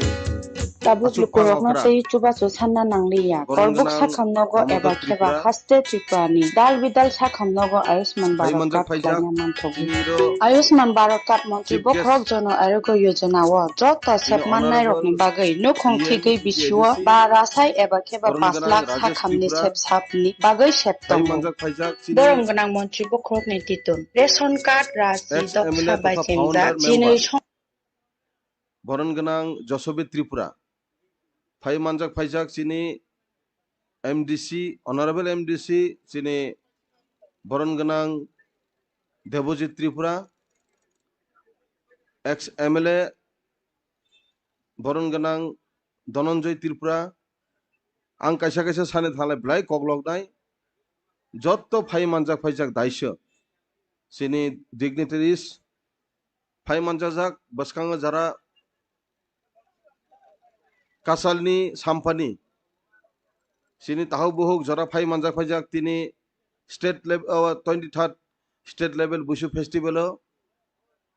Tabuk lukurokno tei chubachu sanna nangliya. Korbuk sakham nogo eba kheba haste Tripura ni dal bidal sakham nogo Ayushman Bharat card khlaina manthogo. Ayushman Bharat card montri bokhorok Jono Arogya Yojana o joto sep mannairokni bagwi nukhung thigwi bisio ba rasai eba kheba pash lakh sakhamni sep sapni bagwi sep tongo. Borom gwnang montri bokhorokni titun ration card rasi doksa bai chemjak jinwi song- Boron gwnang Josobit Tripura. Phai manjak phaijak chini M D C, Honorable M D C, chini boron gwnang Debojit Tripura, ex M L A boron gwnang Dhananjay Tripura. Ang kaisa kaisa sani thalai belai kokloknai. Jotto phai manjak phaijak daisa chini dignitaries phai manjajak bwskango jara kasalni sampani chini tahuk buhuk jora phai manjak phaijak tini state level, o, twenty third state level Busu festival o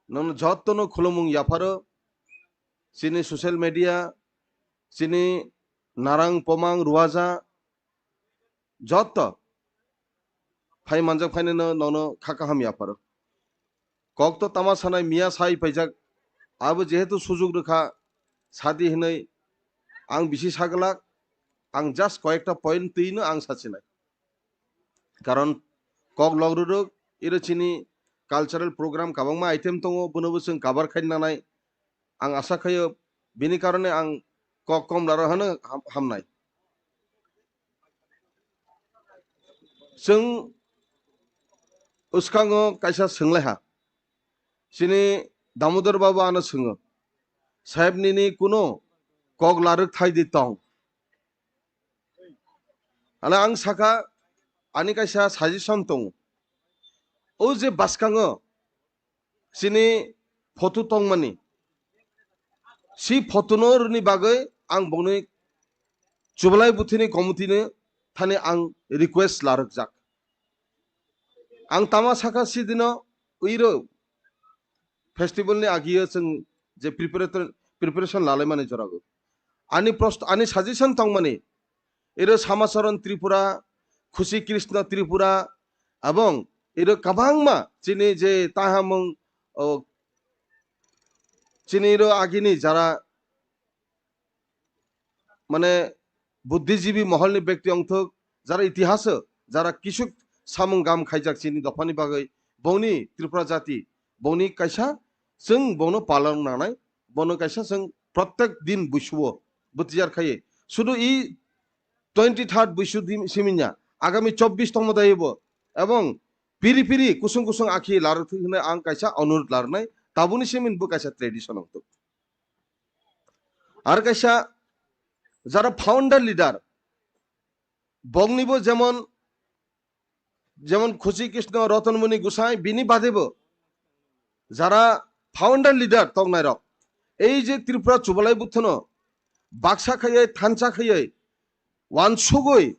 nono jottono khulumung yapharo chini social media chini narang pomang ruaja jotto phai manjak phainano nono kha kaham yapharo. Kok to tama sanai miya sai paijak, abo jehetu sujuk rwkha sadi hinwi ang bisi saglak, ang just koyekta point twino ang sachinai. Karon kok logruruk iro chini cultural program kabangma item tongo, bonobo chwng kabar khai nanai. Ang asa khaio bini karone ang kok kom laro hano ham-, hamnai. Chwng uskango kaisa swnglaiha. Chini Damodar Babu ano swngo, "Saheb nini kuno kok larwk thai di tong?" Hale ang saka ani kaisa suggestion tongo. O je bwskango chini photo tongmani, si photo no rwni bagwi ang bongni chubalai buthini committee ni thani ang request larwkjak. Ang tama saka sidino uiro festival ni agio chwng je preparator-, preparation lalaimani jorago. Ani prost-, ani suggestion tongmani, iro Samacharan Tripura, Khushi Krishna Tripura, ebong iro kabangma chini je tahamung, o, chini iro agini jara mane buddhijibi moholni bekti ongthok, jara itihaso, jara kisuk samung gam khaijak chini dophani bagwi, bongni Tripura jati, bongni kaisa chwng bono palong nanai, bono kaisa chwng protek din buisuo butiyar khaiye. Sudu i twenty third buisu di-, siminya, agami chobbish tongmo daibo, ebong piri piri kusung kusung akhi larwthwi hwnwi ang kaisa onurot larwnai, tabuni simin bo kaisa tradition ongthok. Ar kaisa jara founder leader, bongnibo jemon, jemon Khushi Krishna, Ratan Muni Gosai, bini badebo jara founder leader tongnairok, ei je Tripura chubalai buthono baksa khaiye, thansa khaiye, wansugwi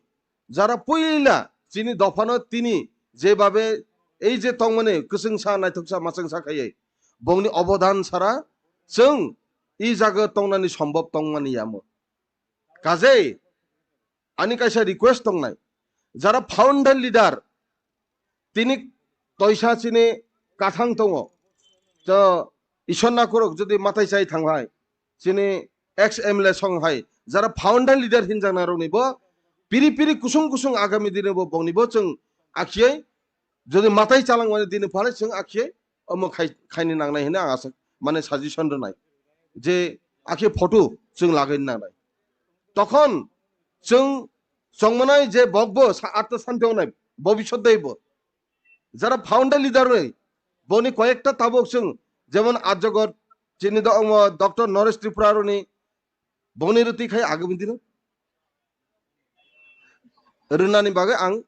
jara puila chini dophano tini jebabe ei je tongmani kwchwngsa, naithoksa, machwngsa khaiye, bongni obodan sara chwng i jaga tongnani sombhob tongmani yamo. Kajei ani kaisa request tongnai, jara founder leader, tini toisa chini kathang tongo, to Ishwar Nakorok jodi matai chai thang hai, chini ex M L A song hai, jara founder leader hinjaknai rokni bo piri piri kusung kusung agami dini bo bongni bo chwng akhiyai, jodi matai chalangmani dini phale chwng akhiyai omo khai-, khaini nangnai hwnwi ang asa, mane suggestion rwnai je akhe photo chwng lagaini nangnai. Tokhon chwng chongmanai je bokbo sa-, atta santi ongnai bobisot daibo. Jara founder leader rwi, boni koyekta tabuk chwng, jemon Arjogor chini do-, omo Doctor Naresh Tripura roni bongni rwtwi khai agami dino rwnani bagwi ang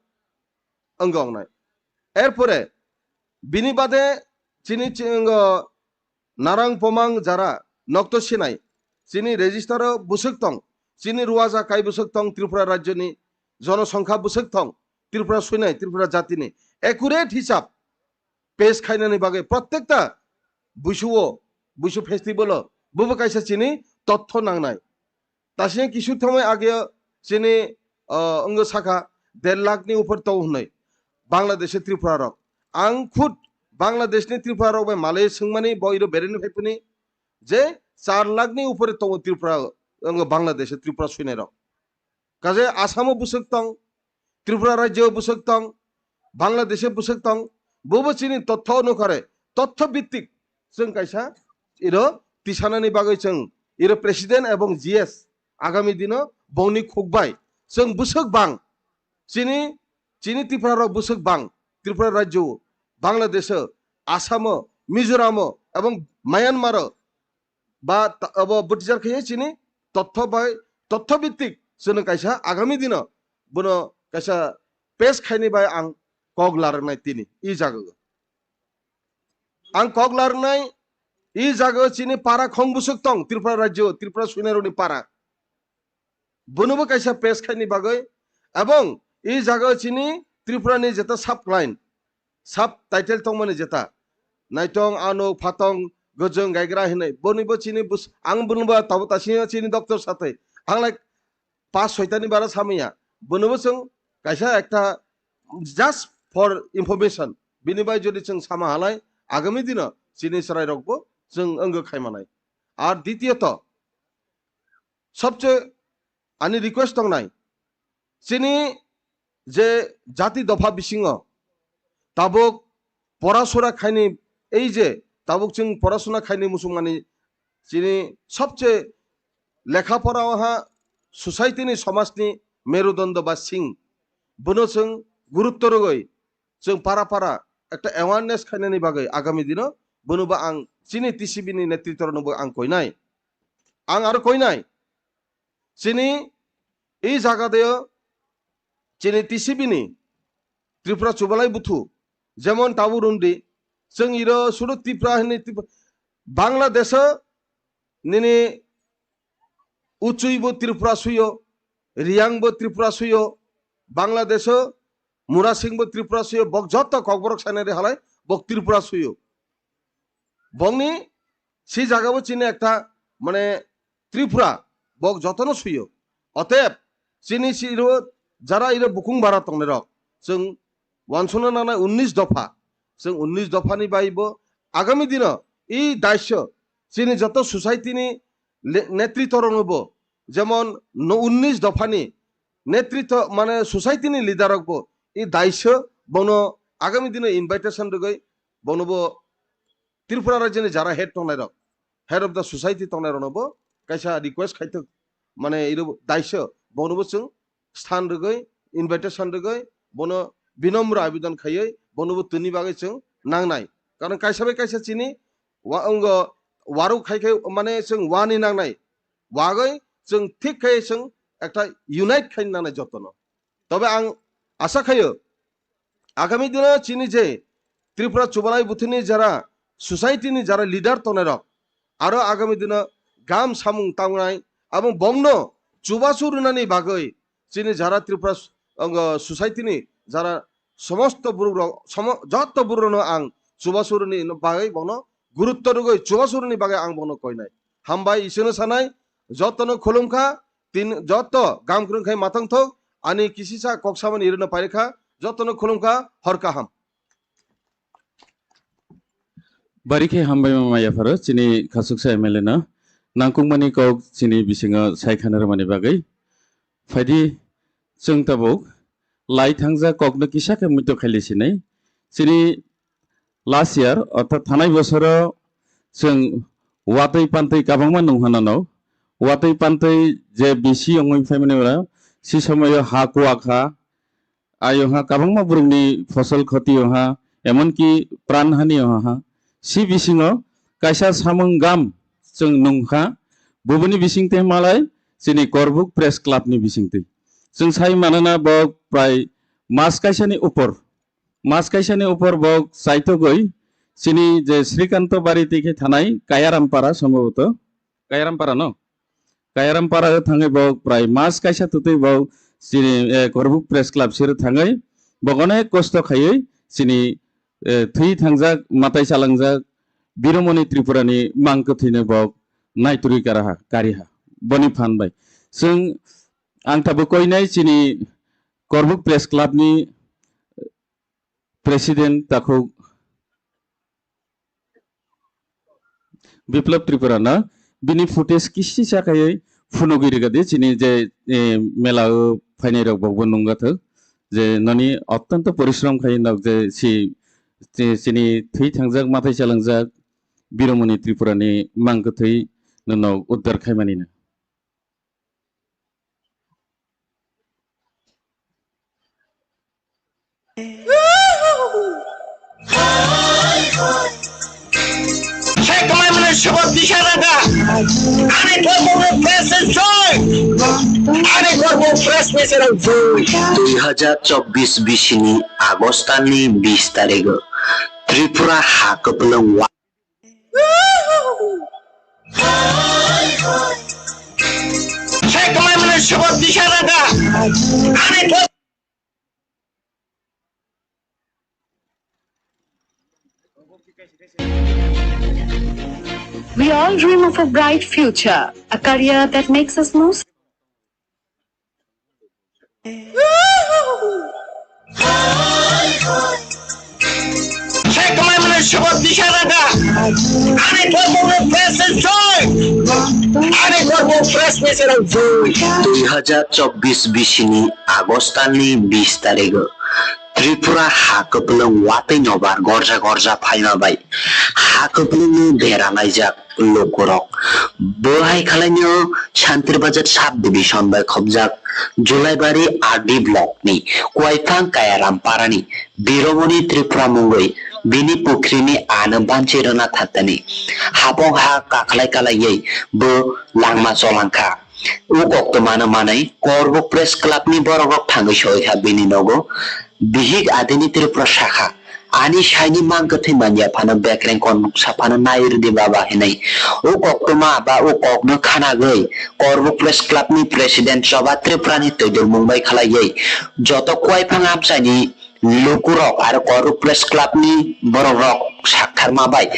wngwi wngnai. Erpore bini bade chini, chini, o, narang pomang jara nokto sinai, chini register o bwswk tong, chini ruwaja kai bwswk tong, Tripura rajyoni jonosongkha bwswk tong, Tripura swinai, Tripura jatini accurate hisab pes khainani bagwi prottekta buisuo, buisu festival o bobo kaisa chini totho nangnai. Tasing kisu thomoi age chini, ah, wngwi sakha der lakh ni upor tongo hwnwi Bangladesh Tripura rok. Ang khud Bangladesh ni Tripura rok bai malai swngmani bo iro bereni phaipuni je char lakh ni upore tongo Tripura, wngwi Bangladesh Tripura swinai rok. Kaje Assam o bwswk tong, Tripura rajyo o bwswk tong, Bangladesh o bwswk tong, bobo chini totho onukare, totho bittik chwng kaisa iro tisanani bagwi chwng iro president ebong G S agami dino bongni khukbai chwng bwswk bang, chini, chini Tripura rok bwswk bang, Tripura rajyo o, Bangladesh o, Assam o, Mizoram o ebong Myanmar o ba ta-, abo bwtwijar khe chini totho bai, totho bittik chwng kaisa agami dino bono kaisa pes khaini bai ang kok larnai tini i jaga o. Ang kok larnai i jaga o chini para khong bwswk tong Tripura rajyo, Tripura swinai rokni para. Bonobo kaisa pes khaini bagwi ebong i jaga o chini Tripura ni jeta sub line, sub title tongmani jeta, naitong, anuk, phatong, gojong, gaigra hinwi. Boni bo chini bus-, ang bono ba tabo tasing chini doctor sathai. Ang lai pas soitani bara samaya. Bono bo chwng kaisa ekta just for information. Bini bai jodi chwng sama halai, agami dino chini chwrai rok bo chwng wngwi khaimanai. Ar ditiyot, sobche ani request tongnai, chini je jati dopha bisingo tabuk porasura khaini, ei je tabuk chwng porasuna khaini muchungmani chini sobche lekha pora o ha society ni somaj ni merudondo ba sing, bono chwng gurutto rwgwi chwng para para ekta awareness khainani bagwi agami dino bono ba ang chini T C B ni netritto rokno bo ang koinai. Ang aro koinai. Chini i jaga deo chini T C B ni Tripura Chubalai Buthu, jemon Tabu Rundi, chwng iro sudu Tripura hinwi Tripura, Bangladesh o nini Uchui bo Tripura suyo, Riyang bo Tripura suyo, Bangladesh o Murasing bo Tripura suyo, bok joto Kokborok sainari halai bok Tripura suyo. Bongni si jaga bo chini ekta mane Tripura bok jotono suyo. Otep chini si iro jara iro bukung bara tongnai rok chwng wansukna nangnai unnish dopha. Chwng unnish dophani bai bo agami dino i daisyo chini joto society ni le-, netritto rokno bo, jemon no unnish dophani netritto mane society ni leader rok bo i daisyo bono agami dino invitation rwgwi bono bo Tripura rajyoni jara head tongnai rok, head of the society tongnai rokno bo kaisa request khaithok, mane iro daisyo bono bo chwng sthan rwgwi, invitation rwgwi, bono binamra abidon khaiwi, bono bo tini bagwi chwng nangnai. Karon kaisa bai kaisa chini wa-, wngwi waruk khai khai mane chwng wani nangnai. Wagwi chwng thik khai chwng ekta unite khai nangnai jotono. Tobe ang asa khaio, agami dino chini je Tripura Chubalai Buthuni jara society ni jara leader tongnai rok, aro agami dino gam samung tangnai, abo bongno chubachu rwnani bagwi chini jara Tripura s-, ang, society ni jara somosto borok rok, somo-, joto borok rokno ang chubachu rwni bagwi bongno gurutto rwgwi chubachu rwni bagwi ang bongno koinai. Hambai Iswrano sanai, jotono khulumkha, tin joto gam kwrwng khai matang thok, ani kisisa kok samani irwno pairikha, jotono khulumkha, hor kaham. Bari khe hambai ma maya pharo chini khasuksa M L A no nangkukmani kok chini bisingo sai khana rwmani bagwi. Phaidi chwng tabuk lai thangjak kokno kisa khe muitu khaili sinai. Chini last year, orthat thanai bosoro chwng watwi pantwi kwbangma nung hwnano. Watwi pantwi je bisi wngwi phaimani ora, si somoyo ha kuwak ha, ayong ha kwbangma borokni phosol khoti wng ha, emonki pran hani wng ha. Si bisingo kaisa samung gam chwng nungkha, bubuni bisingtwi malai chini Korbuk Press Club ni bisingtwi. Chwng sai manana bo prai mas kaisani upor, mas kaisani upor bo chaitogwi chini je Srikanto Bari twi khe thanai Kayarampara, sombhoboto Kayarampara no? Kayarampara o thangwi bo prai mas kaisa twtwi bo chini, eh, Korbuk Press Club sir thangwi bo onek kosto khaiwi chini, eh, thwi thangjak, matai chalangjak Biromoni Tripura ni mang kwthwino bo naiturwi karaha, kariha. Boni phan bai chwng ang tabuk koinai chini Korbuk Press Club ni President takhuk Biplab Tripura no bini footage kisi sa khaiwi phunugwi rwgadi chini je, eh, mela o phainai rok bokbo nungjathok je noni ottonto porishrom khai nok je si, si, chini thwi thangjak mathai chalangjak Biromoni Tripura ni mang kwthwi no nok uddar khaimani no. Sheikh Maimuna Shubham Disharada, Ani Kormo Press is joy, Ani Kormo Press is joy. Dui hazar chobbish bisini Agostani bis tarigo Tripura ha kwplwng wa Sheikh Maimuna Shubham Disharada, Ani Kormo We all dream of a bright future, a career that makes us more Sheikh Maimuna Shubham Disharada, Ani Kormo Press is joy, Ani Kormo Press is joy. Dui hazar chobbish bisini Agostani bis tarigo Tripura ha kwplwng watwi nobar gorja gorja phaima bai ha kwplwngno dera laijak lukurok. Bo hai khalaino Shantir Bazar sub division bai khopjak Julaibari R D block ni Kuaipang Kayaram parani Biromoni Tripura mungwi bini pukhrini ano banchi rwna thatani hapong ha kakhlai kalaiwi bo langma cholangkha. O koktwmano manwi Korbuk Press Club ni borok rok thangwi soi kha bini nogo. Bihik adini Tripura sakha. Ani saini mang kwthwi manya phano bekreng kon nuksa phano nai rwdi baba hinwi. O koktwma ba o kokno khanagwi Korbuk Press Club ni President Choba Tripura ni twidulmung bai khlaiwi joto Kuaipang amchaini lukurok aro Korbuk Press Club ni borok rok saktharma bai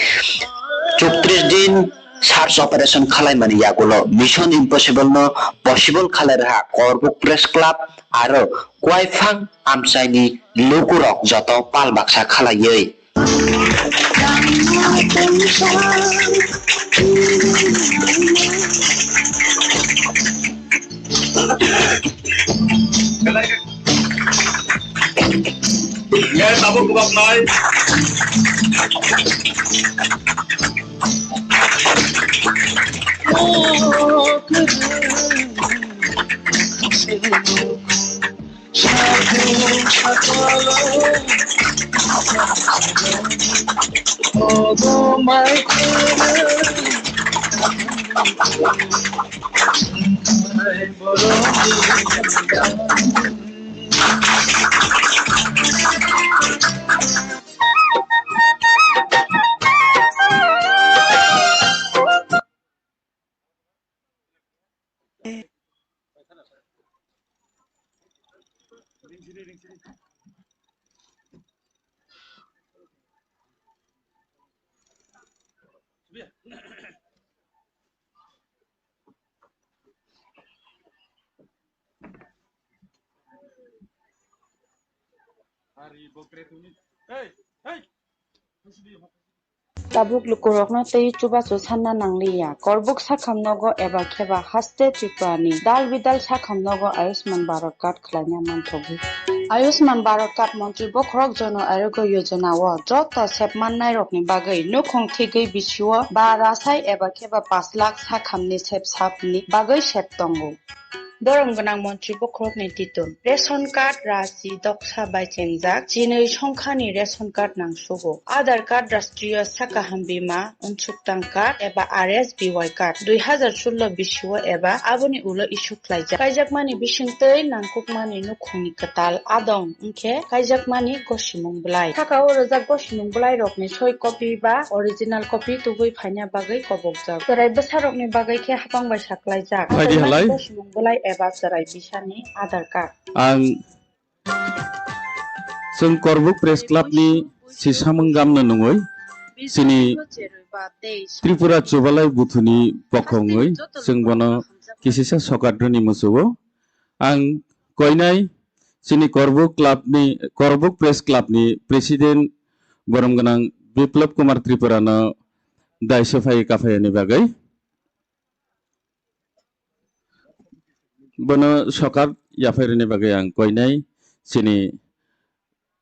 chuktrish din search operation khwlaimani yagulo Mission Impossible no possible khwlai rwha Korbuk Press Club aro Kuaipang amchaini lukurok joto pal baksa khwlaiwi. Nge tabuk kubak nai. Tabuk lukurokno tei chubachu sanna nangliya. Korbuk sakham nogo eba kheba haste Tripurani dal bidal sakham nogo Ayushman Bharat card khlaina manthogo. Ayushman Bharat card montri bokhorok Jono Arogya Yojana o joto sep mannairokni bagwi nukhung thigwi bisio ba rasai eba kheba pash lakh sakhamni sep sapni bagwi sep tongo. Borom gwnang montri bokhorokni titun. Ration card rachi doksa bai chengjak, chinwi songkhani ration card nangsugo. Aadhaar card, Rashtriya Sakaham Bima, unsukthang card eba R S B Y card dui hazar solo bisio eba aboni ulo issue khlaijak. Kaijakmani bisingtwi nangkukmani nukhungni kwtal adong wngkhe kaijakmani gosimung bwlai. Saka o rwjak gosimung bwlairokni soi copy ba original copy tubui phaina bagwi kobokjak. Chwrai bwsarokni bagwi khe hapang bai saklaijak. Phaidi halai. Gosimung bwlai eba chwrai bisani Aadhaar card. Ang chwng Korbuk Press Club ni si samung gamno nungwi chini Tripura Chubalai Buthuni pokhongwi chwng bono kisisa sokat rwni musugo. Ang koinai chini Korbuk Club ni, Korbuk Press Club ni President borom gwnang Biplab Kumar Tripura no daise phai kaphayani bagwi. Bono sokat yaphai rwni bagwi ang koinai chini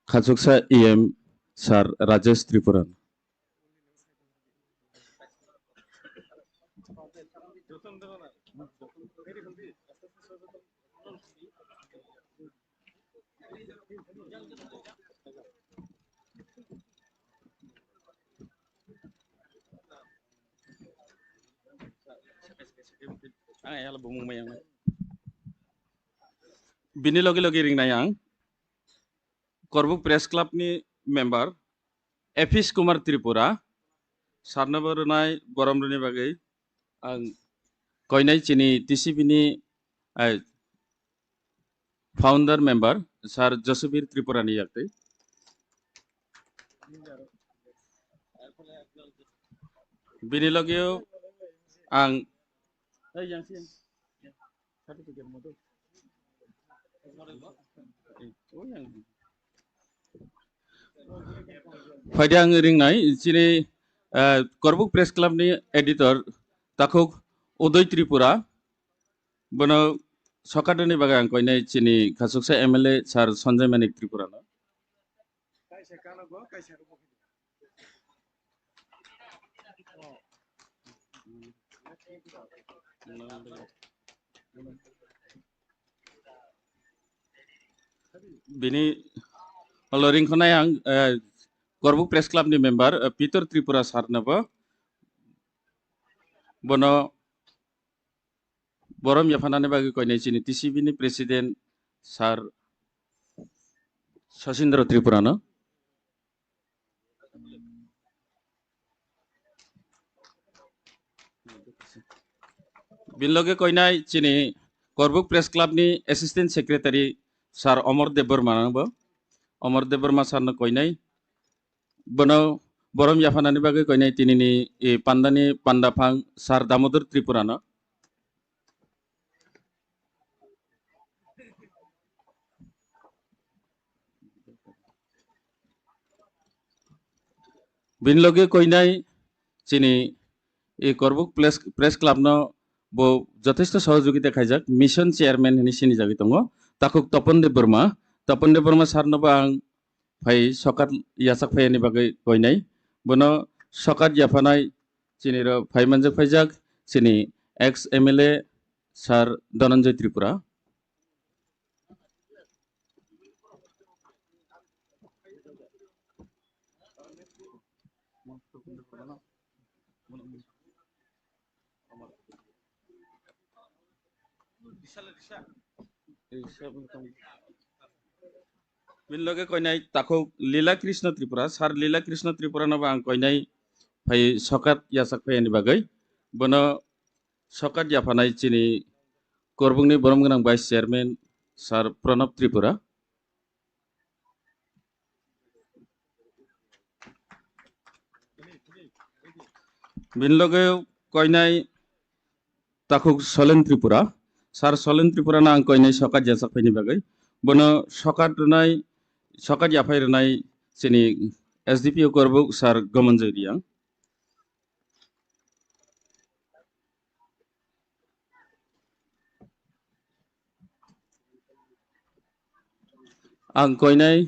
khachuksa E M sir Rajesh Tripura. Bini logi logi ringnai ang Korbuk Press Club ni member Epis Kumar Tripura, sarnobo rwnai borom rwni bagwi ang koinai chini T C B ni, eh, founder member sir Josubir Tripura ni yaktwi. Bini logio ang Phaidi ang ringnai chini, eh, Korbuk Press Club ni editor takhuk Udoy Tripura, bono sokat rwni bagwi ang koinai chini khachuksa M L A sir Sanjay Manik Tripura no. Bini olo ringkhonai ang, eh, Korbuk Press Club ni member, eh, Pitor Tripura sir nobo bono borom yaphanani bagwi koinai chini T C B ni president sir Sachindra Tripura no. Bini loge koinai chini Korbuk Press Club ni assistant secretary sir Omor Debbarma no bo. Omor Debbarma sir no koinai. Bono borom yaphanani bagwi koinai tinini, eh, pandani pandaphang sir Damodar Tripura no. Bini loge koinai chini, eh, Korbuk Press, Press Club no bo jothesto sohojogita khaijak, mission chairman hinwi sinijagwi tongo. Takhuk Topon Debbarma, Topon Debbarma sir no bo ang phai sokat yachak phaiyani bagwi koinai. Bono sokat yaphanai chini ro phai manjak phaijak chini ex M L A sir Dhananjay Tripura. Bini loge koinai takhuk Lila Krishna Tripura, sir Lila Krishna Tripura no bo ang koinai phai sokat yachak phaiyani bagwi. Bono sokat yaphanai chini Korbukni borom gwnang vice chairman sir Pranab Tripura. Bini loge koinai takhuk Solen Tripura, sir Solen Tripura no ang koinai sokat yachak phaini bagwi. Bono sokat rwnai, sokat yaphai rwnai chini S D P O Korbuk sir Gomonjoy Riang. Ang koinai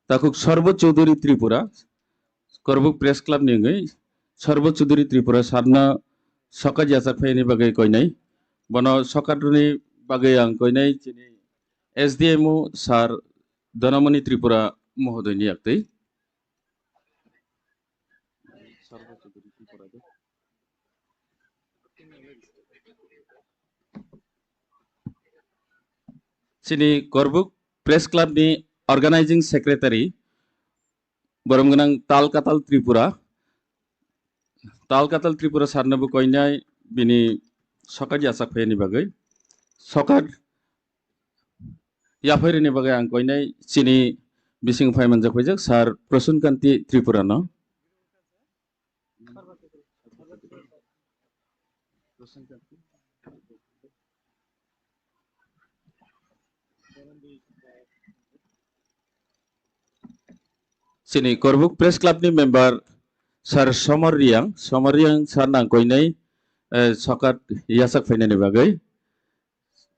takhuk Sarbo Chaudhary Tripura, Korbuk Press Club ni wngwi Sarbo Chaudhary Tripura sir no sokat yachak phaini bagwi koinai. Bono sokat rwni bagwi ang koinai chini S D M O sir Dhanamani Tripura mohodoini yaktwi. Chini Korbuk Press Club ni Organizing Secretary, borom gwnang Tal Katal Tripura. Tal Katal Tripura sir no bo koinai bini sokat yachak phaiyani bagwi. Sokat yaphairani bagwi ang koinai chini bising phai manjak phaijak sir Prasun Kanti Tripura no. Chini Korbuk Press Club ni member sir Somar Riang, Somar Riang sir nang koinai, eh, sokat yachak phainani bagwi.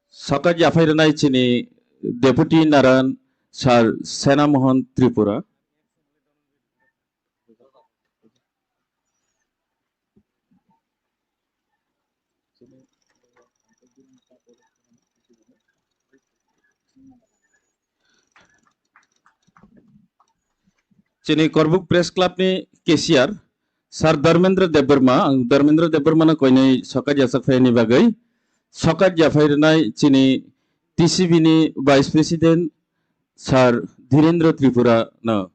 Sokat yaphai rwnai chini Deputy Naran sir Sena Mohan Tripura. Chini Korbuk Press Club ni cashier sir Dharmendra Debbarma, ang Dharmendra Debbarma no koinai sokat yachak phaini bagwi. Sokat yaphai rwnai chini T C B ni Vice President sir Dhirendra Tripura no.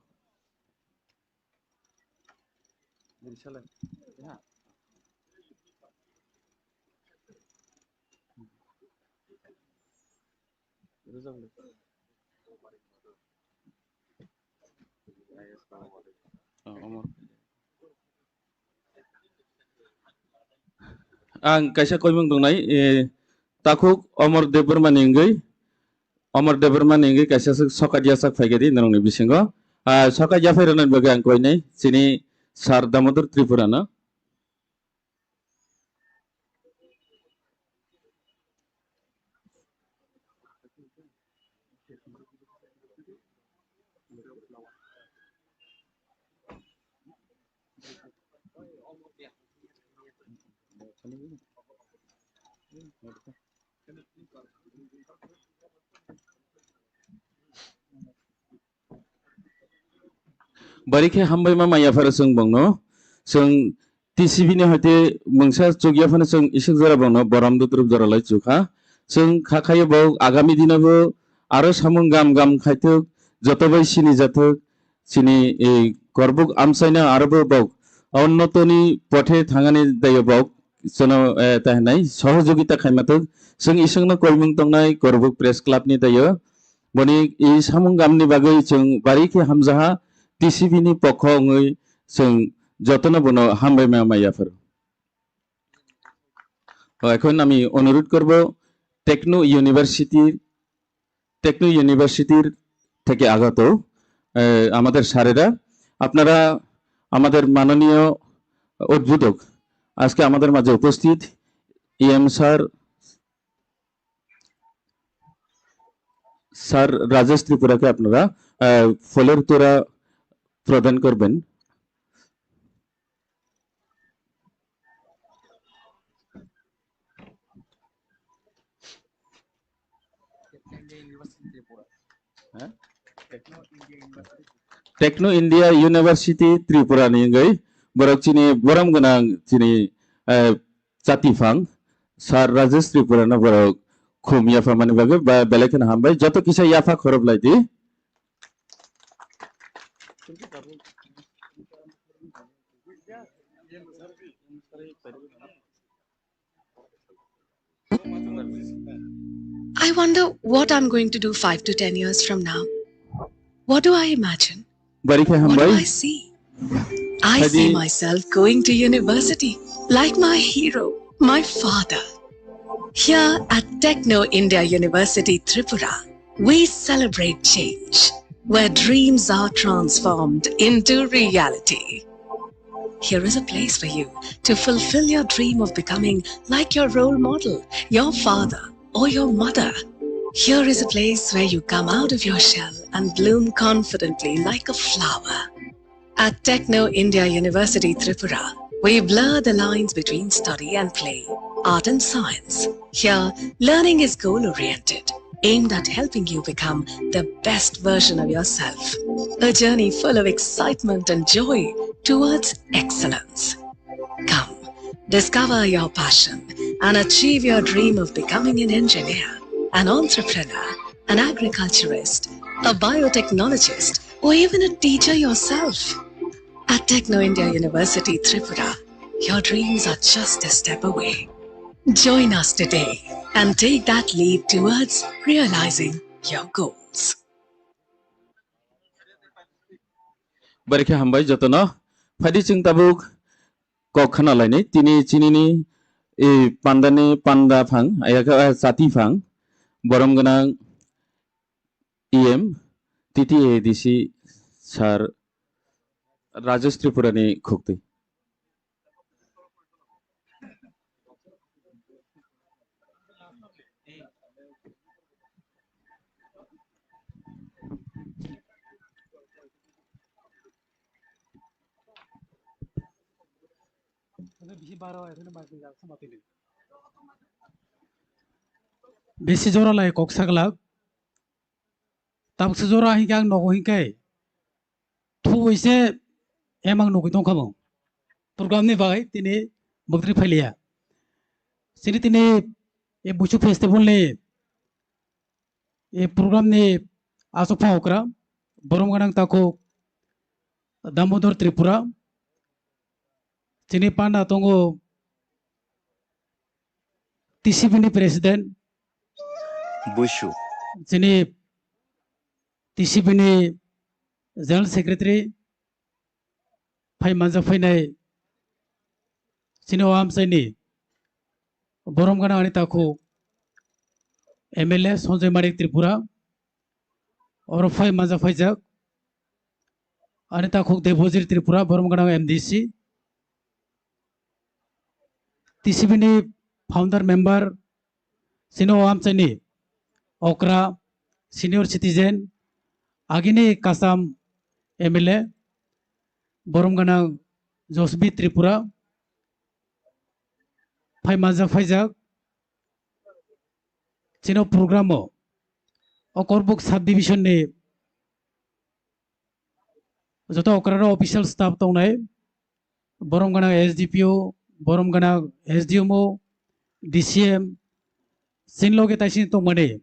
Ang kaisa koimung tongnai, eh, takhuk Omor Debbarma ni wngwi, Omor Debbarma ni wngwi kaisa swk sokat yachak phaikha di norokni bisingo. Ah, sokat yaphai rwnani bagwi ang koinai chini sir Damodar Tripura no. Bari khe hambai ma maya pharo chwng bongno. Chwng T C B ni hoite mungsa chukya phano chwng isuk jora bongno borom dutrup jora lai chukha. Chwng kha khayo bo agami dino bo aro samung gam gam khaithuk, joto bai sini jathuk, chini ei korbuk amchaina aro bo bok onnotoni pothe thangani dayo bok chwno, eh, ta hinai sohojogita khaima thuk. Chwng isukno koimung tongnai Korbuk Press Club ni dayo. Boni i samung gamni bagwi chwng bari khe hamjaha, T C B ni pokho wngwi chwng jotono bono hambai ma maya pharo. O, এখন আমি অনুরোধ করব টেকনো ইউনিভার্সিটির, টেকনো ইউনিভার্সিটির থেকে আগত, এ, আমাদের স্যারেরা, আপনারা আমাদের মাননীয় উদ্বোধক, আজকে আমাদের মাঝে উপস্থিত ইএম স্যার, স্যার রাজেশ ত্রিপুরাকে আপনারা, আহ, ফুলের তোড়া প্রদান করবেন। হ্যাঁ? Techno India University Tripura ni wngwi borok chini borom gwnang chini, eh, chatiphang Sir Rajesh Tripura no borok khum yapha mani bagwi ba belai kheno hambai, joto kisa yapha khorob lai di. I wonder what I'm going to do five to ten years from now. What do I imagine? Bari khe hambai. What do I see? I see myself going to university, like my hero, my father. Here at Techno India University Tripura, we celebrate change, where dreams are transformed into reality. Here is a place for you to fulfill your dream of becoming like your role model, your father, or your mother. Here is a place where you come out of your shell and bloom confidently like a flower. At Techno India University Tripura, we blur the lines between study and play. art and science. Here, learning is goal-oriented, aimed at helping you become the best version of yourself. A journey full of excitement and joy towards excellence. Come, discover your passion and achieve your dream of becoming an engineer, an entrepreneur, an agriculturist, a biotechnologist, or even a teacher yourself. At Techno India University Tripura, your dreams are just a step away. Join us today and take that leap towards realizing your goals. Barikhe hambai jotono. Phaidi chwng tabuk kok khna lainai. Tini chinini, e, pandani panda phang, ayakha, ah, chati phang, borom gwnang E M, T T A D C sir Rajesh Tripura ni khukti. Bisi jora lai kok saglak. Tabuksa jora hinkhe ang nogo hinkhe thuwi se emang nugwi tongkha bo. Program ni bagwi tini bwtwrwi phailiya. Chini tini e Busu festival ni e program ni aswk phang okra borom gwnang takhuk Damodor Tripura. Chini panda tongo T C B ni president, Busu. Chini T C B ni general secretary, phai manjak phainai chini o amchaini borom gwnang ani takhuk M L A Sanjay Manik Tripura, oro phai manjak phaijak. Ani takhuk Debojit Tripura, borom gwnang M D C. T C B ni founder member, chini o amchaini okra, senior citizen, agini Kasam M L A, borom gwnang Josbi Tripura, phai manjak phaijak. Chini o program o, o Korbuk sub division ni joto okra rok official staff tongnai, borom gwnang S D P O, borom gwnang S D M O, D C M, chini loge taisini tongmani,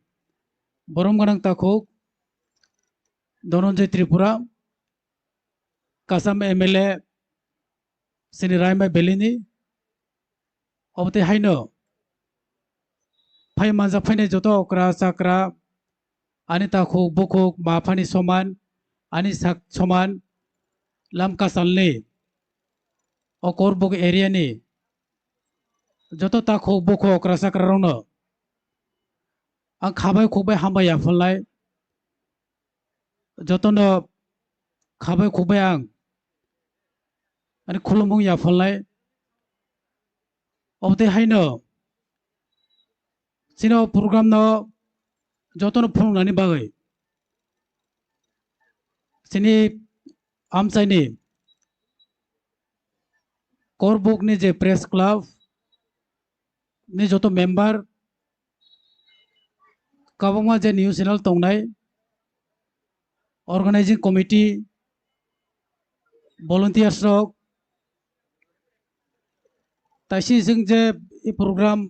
borom gwnang takhuk Dhananjay Tripura, Kasam M L A, chini Raima Valley ni, obo twi haino phai manjak phainai joto okra chakra, ani takhuk bukhuk ma phani soman, ani sak soman, lam kasalni o Korbuk area ni joto takhuk bukhuk okra chakra rokno ang khabai khukbai hambai yaphalnai. Jotono khabai khukbai ang ani khulumung yaphalnai. Obo twi haino chini o program no jotono phunuknani bagwi chini amchaini Korbuk ni je press club ni joto member, kwbangma je news channel tongnai, organizing committee, volunteers rok, taisi chwng je i program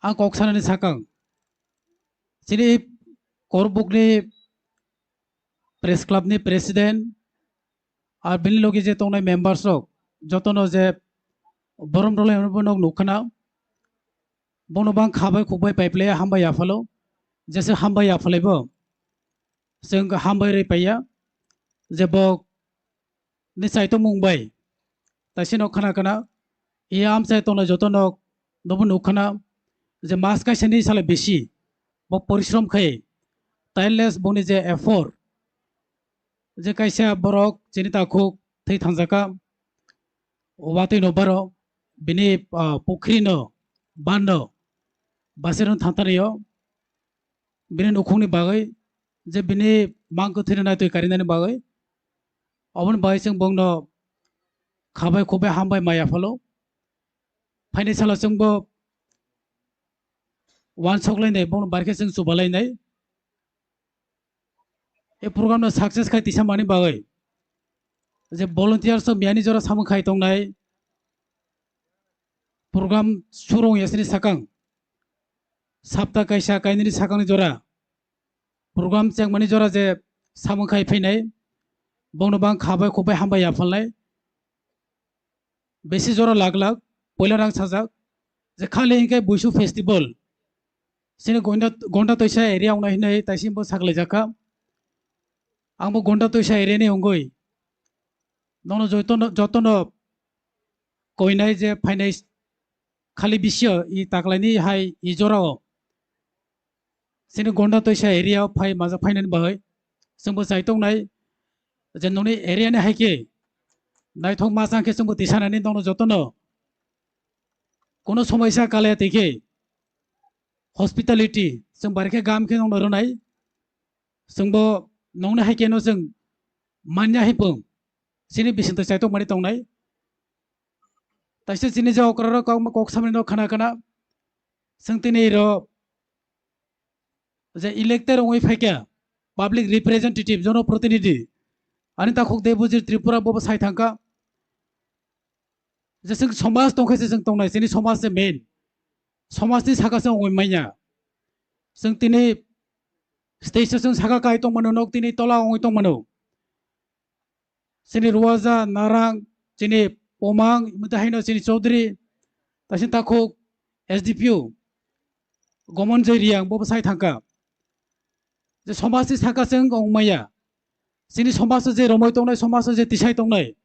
ang kok sanani sakang, chini i Korbuk ni press club ni president, ar bini logi je tongnai members rok, jotono je borom rwlai hwnwi bo nok nukha na, bono bang khabai khukbai paiplai hambai yaphalo, jese hambai yaphalai bo chwng hambai rwi paiya, je bo ni chaitomung bai taisi no khana khana, iya amchai tongnai joto nok nobo nukha na, je mas kaisa ni sala bisi bo porishrom khai, tireless boni je effort, je kaisa borok chini takhuk thwi thangjaka, watwi no baro bini, ah, pukhri no, ban no, basir no thantari o, bini nukhung ni bagwi, je bini mang kwthwi no naitwi karinani bagwi, oboni bagwi chwng bongno khabai khukbai hambai maya phalo. phainai salo chwngbo uansuk lainai, bono barkhe chwng chuba lainai. E program no success khai tisa mani bagwi je volunteers o miyani jora samung khai tongnai, program surung yasini sakang, sapta kaisa kainini sakangni jora program chengmani jora je samung khai phainai, bono bang khabai khubai hambai yaphalnai. Besi jora lak lak poila rang sajak je khali hinkhe Buisu festival sini Gonda, Gonda Toisa area wngnai hinwi taisimbo saklaijakha. Angbo Gonda Toisa area ni wngwi nono jotono, jotono koinai je phainai khali bisio i taklaini hai i jorao sini Gonda Toisa area o phai majak phainani bagwi chwngbo chai tongnai je noni area ni hai khe naithok machang khe chwngbo tisanani nono jotono kono somoisa kale twi khe hospitality chwng bari khe gam khe nongno rwnai. Chwngbo nongni hai khe no chwng manya hai pung sini bisingtwi chaitok mani tongnai. Taisa chini je okrarok kok, kok samani no khana khana chwng tini ro je elected wngwi phaikha public representative, jonoprotinidhi, ani takhuk Debojit Tripura bobo sai thangkha. Je chwng somaj tongkhe se chwng tongnai, chini somaj se main. Somajni saka se wngwi manya. Chwng tini stage o chwng saka kai tongmano, nok tini tola wngwi tongmano. Chini Ruwaja, Narang, chini Pomang, imwtai haino chini Chaudhary, taisini takhuk S D P O, Gomonjoi Riang, bobo sai thangkha. Je somajni saka chwng wng maya. Chini somaj o je romoi tongnai, somaj o je tisai tongnai.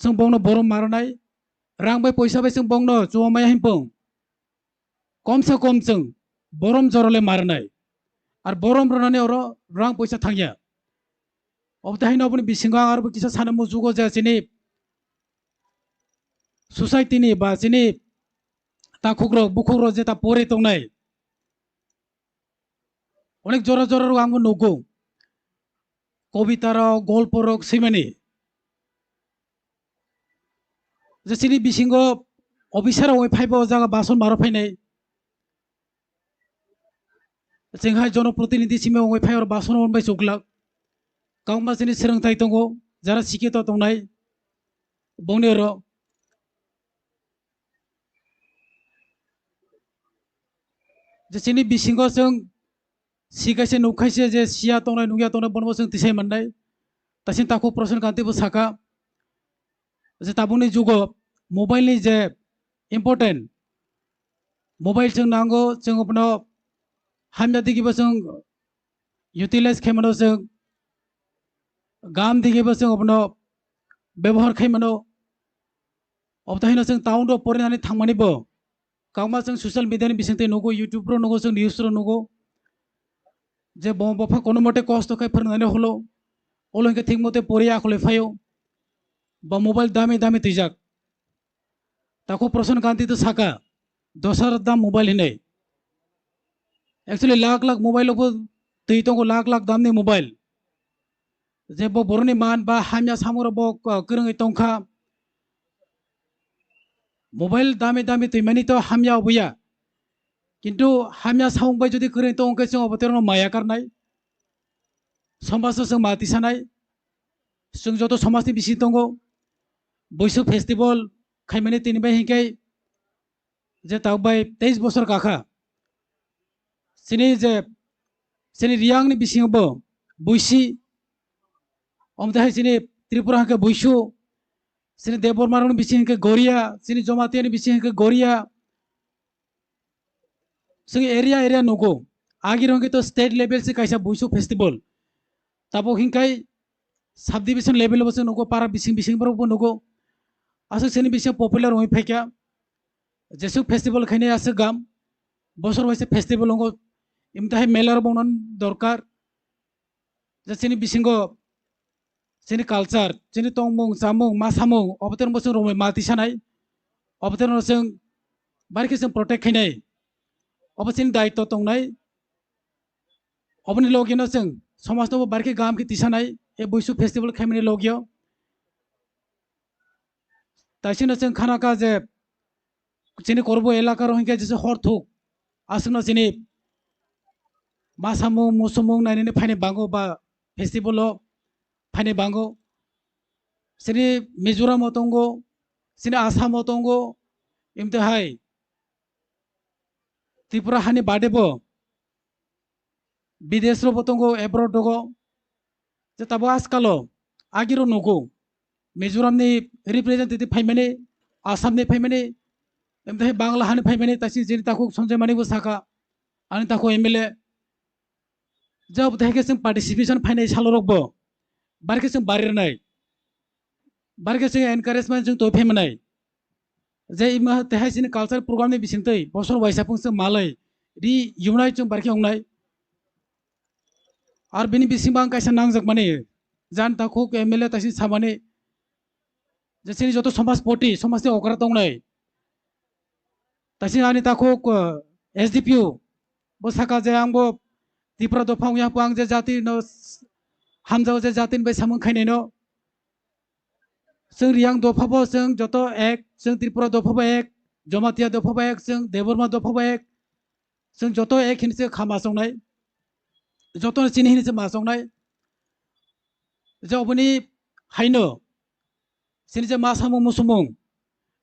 Chwng bongno borom marnai. Rang bai poisa bai chwng bongno chuwa maya himpung. Kom se kom chwng borom jorole marnai. Ar borom rwnani oro rang poisa thangya. Obotwi haino oboni bisingo ang arbo kisa sana muchugo je chini society ni ba chini takhukrok bukhukrok jeta pore tongnai. Onek jora jora rok ang nugo. Kobita rok, golpo rok swimani. Je chini bisingo officer rok oi phaibo jaga bason maro phainai. Chwng hai jonoprotinidhi simi ongwi phai oro basono hwnbai chuklak. Kwbangma chini swrwngthai tongo, jara sikito tongnai, bongni oro. Je chini bisingo chwng sikaise nukhaise je siya tongnai, nukya tongnai, bonobo chwng tisai mannai. Taisini takhuk Prasen Kanti bo saka, je tabukni jugo mobile ni je important, mobile chwng nango, chwng bono hamya digibo chwng utilize khaimano, chwng gam digibo chwng bono bebohar khaimano. Obotwi haino chwng town rok porinani thangmani bo Kwbangma chwng social media ni bisingtwi nugo, YouTube rok nugo, chwng news rok nugo. Je bo bopha kono mote kosto khai phwrwngnani holo. Olo hinkhe thik mote poriya akholo phaio. Ba mobile dami dami twijak. Takhuk Prasen Kanti to saka, dos hajar dam mobile hinwi. Actually, lakh lakh mobile bo twi tongo, lakh lakh dam ni mobile. Je bo boroni man ba hamya samung rok bo, uh, kwrwngwi tongkha. Mobile dami dami twimani to hamya oboya. Kintu hamya samung bai jodi kwrwngwi tongkhe chwng obo terno maya karnai. Somaj o chwng mati sanai. Chwng joto somaj ni bisingo tongo. Buisu festival khaimani tini bai hinkhe je tabuk bai teis bosor kakha. Chini je, chini Riyang ni bisingo bo Buisi, omtahai chini Tripura hwnkhe Buisu, chini Debbarma rok ni bising hwnkhe Goria, chini Jamatia ni bising hwnkhe Goria. Chwng area area nugo. Agi rok hwnkhe to state level se kaisa Buisu festival. Tabuk hinkai subdivision level bo chwng nugo, para bising bising borok bo nugo. Aswk chini bising popular wngwi phaikha. Jesuk festival khainai aswk gam, bosor waisa festival wngo, imtahai mela rok bongno dorkar. Je chini bisingo chini culture, chini tongmung, chamung, ma samung, oboterno bo chwng romwi ma tisanai, oboterno chwng barikhe chwng protect khainai, obo chini daitw tongnai. Oboni logino chwng somajno bo barikhe gaham khe tisanai, e Buisu festival khaimani logio. Taisino chwng khana kha je chini Korbo elaka rok hinkhe jesa hor thuk aswkno chini masamung musumung nainani phaini bango ba festival o phaini bango. Chini Mizoram o tongo, chini Assam o tongo, imtwi hai Tripura hani bade bo bidesh rok bo tongo, abroad rogo. Je tabo askalo agiro nugo Mizoram ni representative phaimani, Assam ni phaimani, emthe Bangla hani phaimani, tasi jini takhuk Sanjay Manik bo saka, ani takhuk M L A. Jab theke chwng participation phainai salorok bo, barkhe chwng barirnai, barkhe chwng encouragement chwng toi phaimanai. Je ima tehai chini culture program ni bisingtwi bosor waisa phung chwng malai ri yunai chwng barkhe ongnai. Ar bini bisingbo ang kaisa nangjakmani, jan takhuk M L A taising samani, je chini joto somajpoti, somajni okra tongnai, taising ani takhuk, uh, S D P O bo saka je ang bo Tripura dopha wngya ang je jati no s-, hamjao je jati ni bai samung khainai no. Chwng Riyang dopha bo chwng joto ek, chwng Tripura dopha bo ek, Jamatia dopha bo ek, chwng Debbarma dopha bo ek, chwng joto ek hinwi se khama songnai, joto chini hinwi se ma songnai. Je oboni haino chini je ma samung musumung,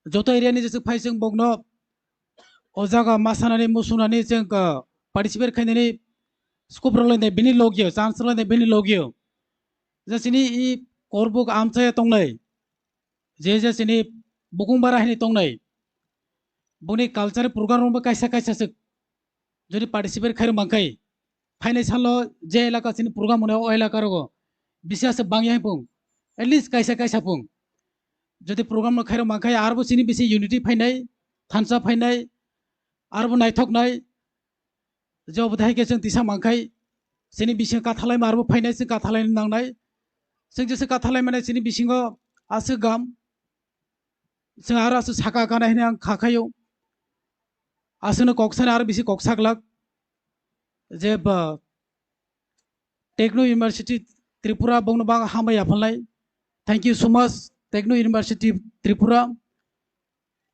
joto area ni je phai chwng bokno o jaga ma sanani musunani chwng, ah, participate khainani scope rwlainai bini logio, chance rwlainai bini logio. Je chini i Korbuk amchaya tongnai, je je chini bukung bara hini tongnai, buni culture program rokbo kaisa kaisa se jodi participate khairok mankhai, phainai salo je elaka chini program hwnwi o elaka rogo bisi aswk bangya phung, at least kaisa kaisa phung. Jodi program no khairok mankhai, arbo chini bisi unity phainai, thansa phainai, arbo naithoknai, je obo hai khe chwng tisa mankhai, chini bising kathalaima arbo phainai, chwng kathalai nangnai. Chwng jesa kathalai mane chini bisingo aswk gam, chwng aro aswk saka kana hini ang kha khaio. Aswkno kok sana aro bisi kok saglak. Je ba Techno University Tripura bongno bang hambai yaphalnai. Thank you so much, Techno University Tripura,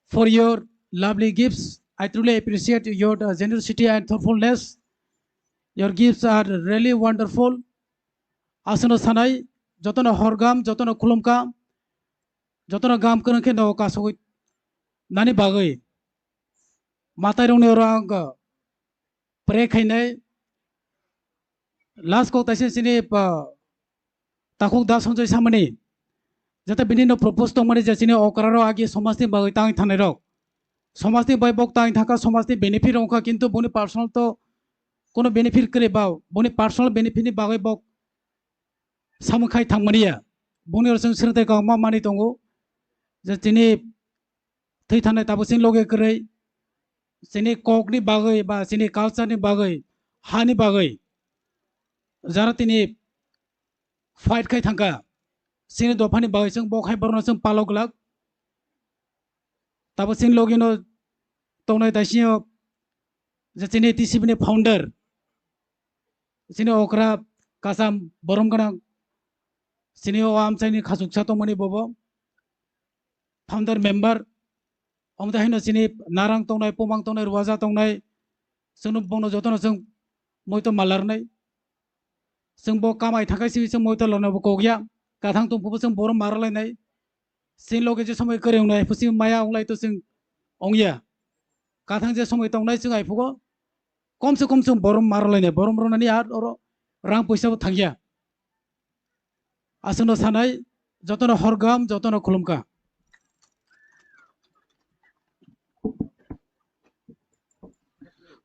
for your lovely gifts. I truly appreciate your, uh, generosity and thoughtfulness. Your gifts are really wonderful. Aswkno sanai, jotono horgam, jotono khulumkam, jotono gam kwrwng khe no kasugwi nani bagwi. Matai rokni oro ang, uh, pray khainai. Last kok taisa chini, ah, takhuk da Sanjay samani. Jata bini no propose tongmani je chini okra rok agi somajni bagwi tang thangnai rok. Somajni bai bok tang thangkha, somajni benefit rok wngkha, kintu boni personal to kono benefit kwrwi ba, boni personal benefit ni bagwi bok samung khai thangmani ya. Boni oro chwng swrwngthai kwbangma manwi tongo. Je chini thwi thanai tabuk chini loge kwrwi, chini kokni bagwi ba chini culture ni bagwi, hani bagwi jara tini fight khai thangkha, chini dophani bagwi chwng bo khai borokno chwng palok glak. Tabuk chini logi no tongnai taisio je chini T C B ni founder, chini okra kasam borom gwnang, chini o amchaini khachuksa tongmani bobo. Founder member, omo tei haino chini narang tongnai, pumang tongnai, ruaja tongnai, chwngno bongno jotono chwng moito malarnai. Chwng bo kamai thangkai simi chwng moito lornai bo kokya. Kathang tongphubo chwng borom maralainai. Chini loge je somoi kwrwi wngnai, phusi maya wnglai to chwng ongya. Kathang je somoi tongnai chwng aiphugo. Kom se kom chwng borom maralainai, borom rwnani ar oro rang poisa bo thangya. Aswkno sanai, jotono horgam, jotono khulumkha.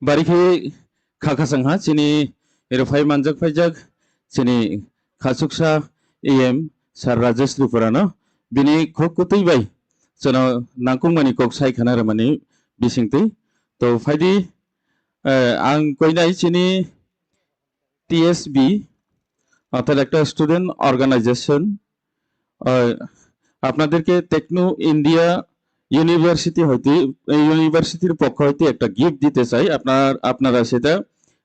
Bari khe kha khasang ha, chini rwphai manjak phaijak, chini khachuksa E M Sir Rajesh Tripura no, bini khok kwtwi bai chwno nangkukmani kok sai khana rwmani bisingtwi. To phaidi, eh, ang koinai chini T S B, অর্থাৎ একটা student organisation, আহ, আপনাদেরকে techno India university হইতে, এই ইউনিভার্সিটির পক্ষ হইতে একটা গিফট দিতে চাই। আপনার, আপনারা সেটা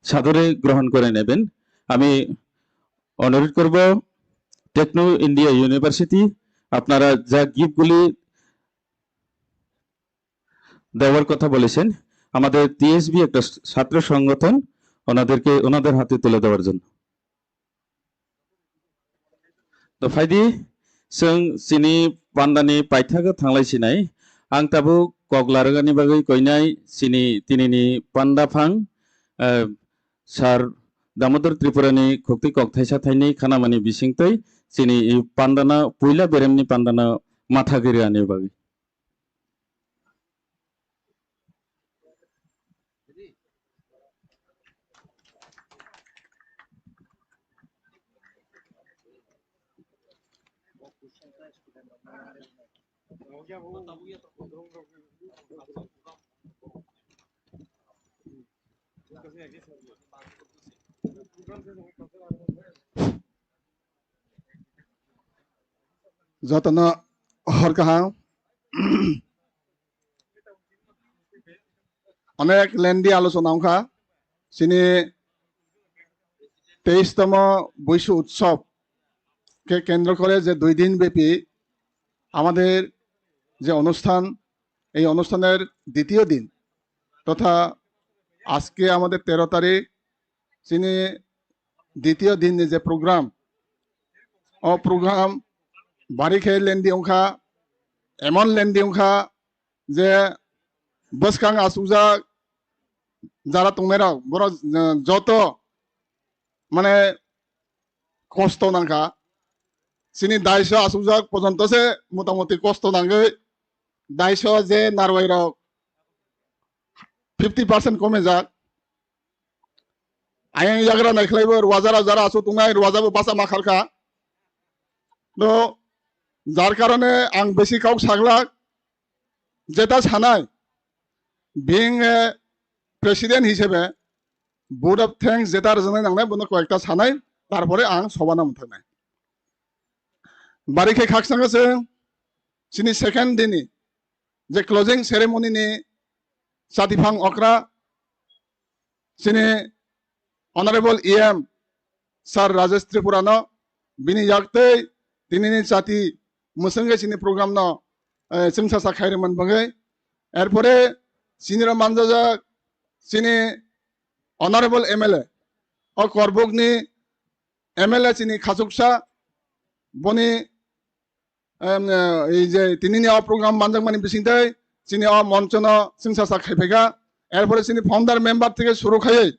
সাদরে গ্রহণ করে নেবেন। আমি অনুরোধ করব টেকনো ইন্ডিয়া ইউনিভার্সিটি, আপনারা যা গিফটগুলি দেওয়ার কথা বলেছেন। আমাদের টিএসবি একটা ছাত্র সংগঠন, ওনাদেরকে, ওনাদের হাতে তুলে দেওয়ার জন্য। তো phaidi, chwng chini pandani paithago thanglai sinai. Ang tabuk kok larwgani bagwi koinai chini tinini panda phang, eh, Sir Damodar Tripurani khukti kok thaisa thainwi khanamani bisingtwi chini i pandana, puila beremni pandana matha giri ani bagwi. Jotono hor kaham. Onek lengthy alochona wngkha. Chini তেইশতম বৈশু উৎসব কে কেন্দ্র করে যে দুই দিন ব্যাপী আমাদের যে অনুষ্ঠান, এই অনুষ্ঠানের দ্বিতীয় দিন তথা আজকে আমাদের তেরো তারিখ, chini দ্বিতীয় দিন যে program, o program bari khe lengthy wngkha, emon lengthy wngkha je bwskang achukjak jara tongnairok borok, eh, joto mane kosto nangkha. Chini daiso achukjak pojonto se motamoti kosto nangwi daiso je narwai rok fifty percent komejak. Ayang yagra naikhlaibo ruwaja rok jara asuk tongnai ruwaja bo basa ma khalkha. To jar karone ang besi kok saglak jeta sanai being a president hisabe vote of thanks jeta rwjaknai nangnai bono koyekta sanai, tarpore ang sobana mwthaknai. Bari khe khakchangma se chini second dini je closing ceremony ni chatiphang okra chini Honorable E M Sir Rajesh Tripura no bini yaktwi tinini chati mwswngwi chini program no, eh, chwngsacha khairwmani bagwi. Erpore chini ro manjajak chini Honorable M L A o Korbuk ni M L A chini khachuksa boni em, eh, ei je tinini o program manjakmani bisingtwi chini o monchono chwngsacha khaiphaikha. Erpore chini founder member theke suru khaiwi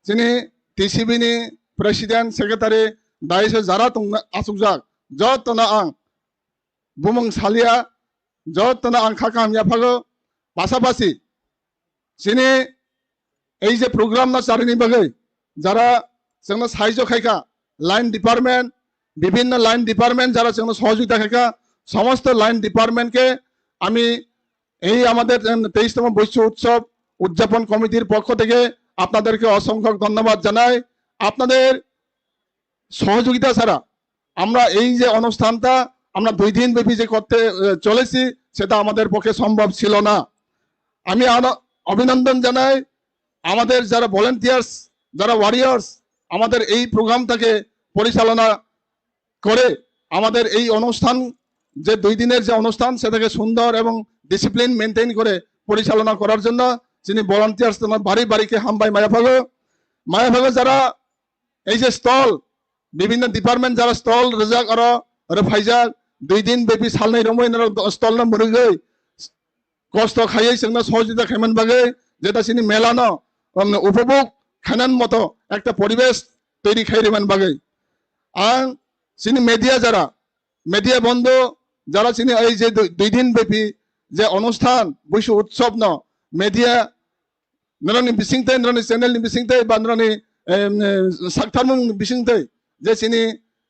chini T C B ni president, secretary, daiso jara tongna achukjak, jotono ang bumung salia, jotono ang kha kaham yaphago. Pasapasi chini ei je program no charini bagwi jara chwngno sahajyo khaikha, line department, bibhinno line department jara chwngno sohojogita khaikha, somosto line department ke ami ei amader, em, তেইশতম বৈশু উৎসব উদযাপন কমিটির পক্ষ থেকে আপনাদেরকে অসংখ্য ধন্যবাদ জানাই। আপনাদের সহযোগিতা ছাড়া আমরা এই যে অনুষ্ঠানটা আমরা দুই দিন ব্যাপী যে করতে, আহ, চলেছি, সেটা আমাদের পক্ষে সম্ভব ছিল না। আমি আন-, অভিনন্দন জানাই আমাদের যারা ভলেন্টিয়ার্স, যারা ওয়ারিয়র্স আমাদের এই প্রোগ্রামটাকে পরিচালনা করে আমাদের এই অনুষ্ঠান, যে দুই দিনের যে অনুষ্ঠান, সেটাকে সুন্দর এবং ডিসিপ্লিন মেইনটেইন করে পরিচালনা করার জন্য যিনি ভলান্টিয়ার্স, তোমার বাড়ি বাড়িকে হামবাই মায়াফাগো। মায়াফাগো যারা এই যে স্টল, বিভিন্ন ডিপার্টমেন্ট যারা স্টল রেজাক আরো, আরো ফাইজাক, দুই দিন ব্যাপী সালনাই রমই স্টল না মরুগই কষ্ট খাইয়ে সেগুলো সহযোগিতা খাইমান বাগে, যেটা চিনি মেলানো, উম, উপভোগ খানান মতো একটা পরিবেশ তৈরি খাই রিমান বাগে। আর চিনি মিডিয়া যারা, মিডিয়া বন্ধু যারা চিনি এই যে দুই, দুই দিন ব্যাপী যে অনুষ্ঠান, বৈশু উৎসব ন, মিডিয়া নরনি বিসিংতে, নরনি চ্যানেল নি বিসিংতে, বা নরনি, এম, এ, সাকথারমুং বিসিংতে, যে চিনি,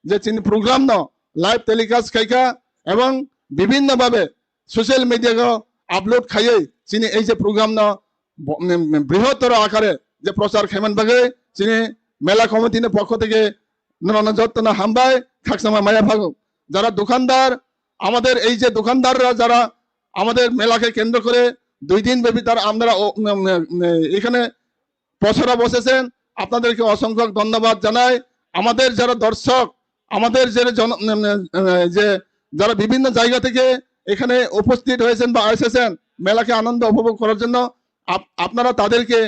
যে চিনি প্রোগ্রাম ন, লাইভ টেলিকাস্ট খাইকা এবং বিভিন্নভাবে সোশ্যাল মিডিয়াগো আপলোড খাইয়ে চিনি এই যে প্রোগ্রাম ন ব-, উম, উম, বৃহত্তর আকারে যে প্রচার খাইমান বাগে চিনি মেলা কমিটির পক্ষ থেকে নরনা যত্ন হামবাই খাকসামা মায়া ফাগো। যারা দোকানদার, আমাদের এই যে দোকানদাররা যারা আমাদের মেলাকে কেন্দ্র করে দুই দিন ব্যাপী তারা আপনারা ও, উম, উম, উম, এখানে পসরা বসেছেন, আপনাদেরকে অসংখ্য ধন্যবাদ জানাই। আমাদের যারা দর্শক, আমাদের যে জন-, উম, উম, যে যারা বিভিন্ন জায়গা থেকে এখানে উপস্থিত হয়েছেন বা এসেছেন, মেলাকে আনন্দ উপভোগ করার জন্য আপ-, আপনারা তাদেরকে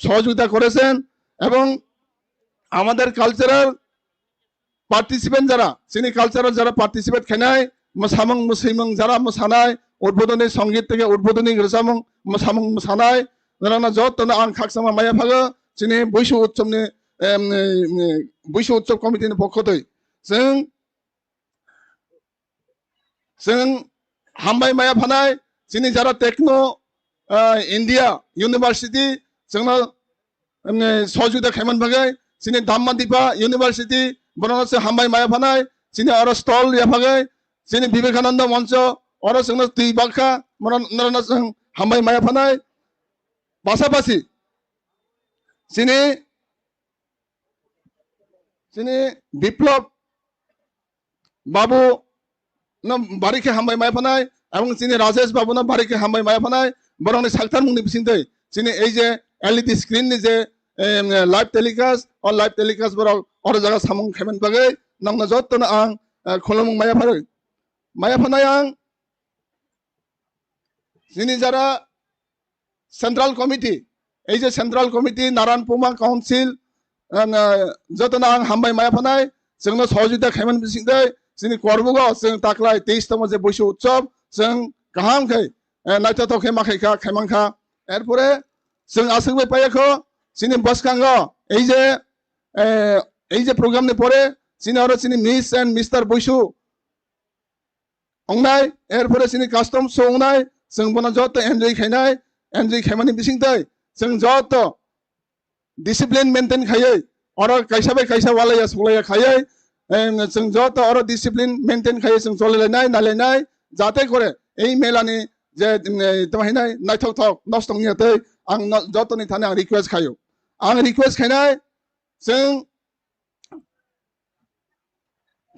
সহযোগিতা করেছেন এবং আমাদের কালচারাল পার্টিসিপেন্ট যারা, chini কালচারাল যারা পার্টিসিপেট khainai, mwsamung mwswimung যারা mwsanai, উদ্বোধনী সঙ্গীত থেকে উদ্বোধনী rwchapmung, mwsamung mwsanai, norokno jotono ang khakchangma maya phago, chini Buisu Utsobni, em, em, Buisu Utsob Committee ni pokho twi. Chwng, chwng hambai maya phanai, chini jara Techno, ah, India University, chwngno, em, sohojogita khaiman bagwi, chini Damma Dipa University, bono se hambai maya phanai, chini oro stall ya phagwi, chini Vivekananda Moncho, oro chwngno twi bakha, bono, norokno chwng hambai maya phanai. Pasapasi, chini, chini Biplab Babu no bari khe hambai maya phanai, ebong chini Rajesh Babu no bari khe hambai maya phanai, borokni sakthar mungni bisingtwi chini ei je L E D screen ni je, em, live telecast, o live telecast borok oro jaga samung khaiman bagwi nokno jotono ang, eh, khulumung maya phanai, maya phanai ang chini jara Central Committee, ei je Central Committee, Naran Puma Council, ang, ah, jotono ang hambai maya phanai, chwngno sohojogita khaiman bisingtwi, chini Korbugo chwng taklai teis tongmo je Buisu Utsob, chwng kaham khai, eh, naithothok khe ma khai kha, khaimang kha. Erpore chwng aswk bai paiya kho, chini bwskango ei je, eh, ei je program ni pore, chini oro chini Miss and Mister Buisu, wngnai, erpore chini custom show wngnai, chwng bono joto enjoy khainai, enjoy khaimani bisingtwi chwng joto discipline maintain khaiwi, oro kaisa bai kaisa walaiya suklaiya khaiwi, em, chwng joto oro discipline maintain khaiwi chwng cholilainai, nailainai, jate kore ei melani je, em, tamo hinai naithok thok nosto wngya twi ang no-, jotoni thani ang request khaio. Ang request khainai, chwng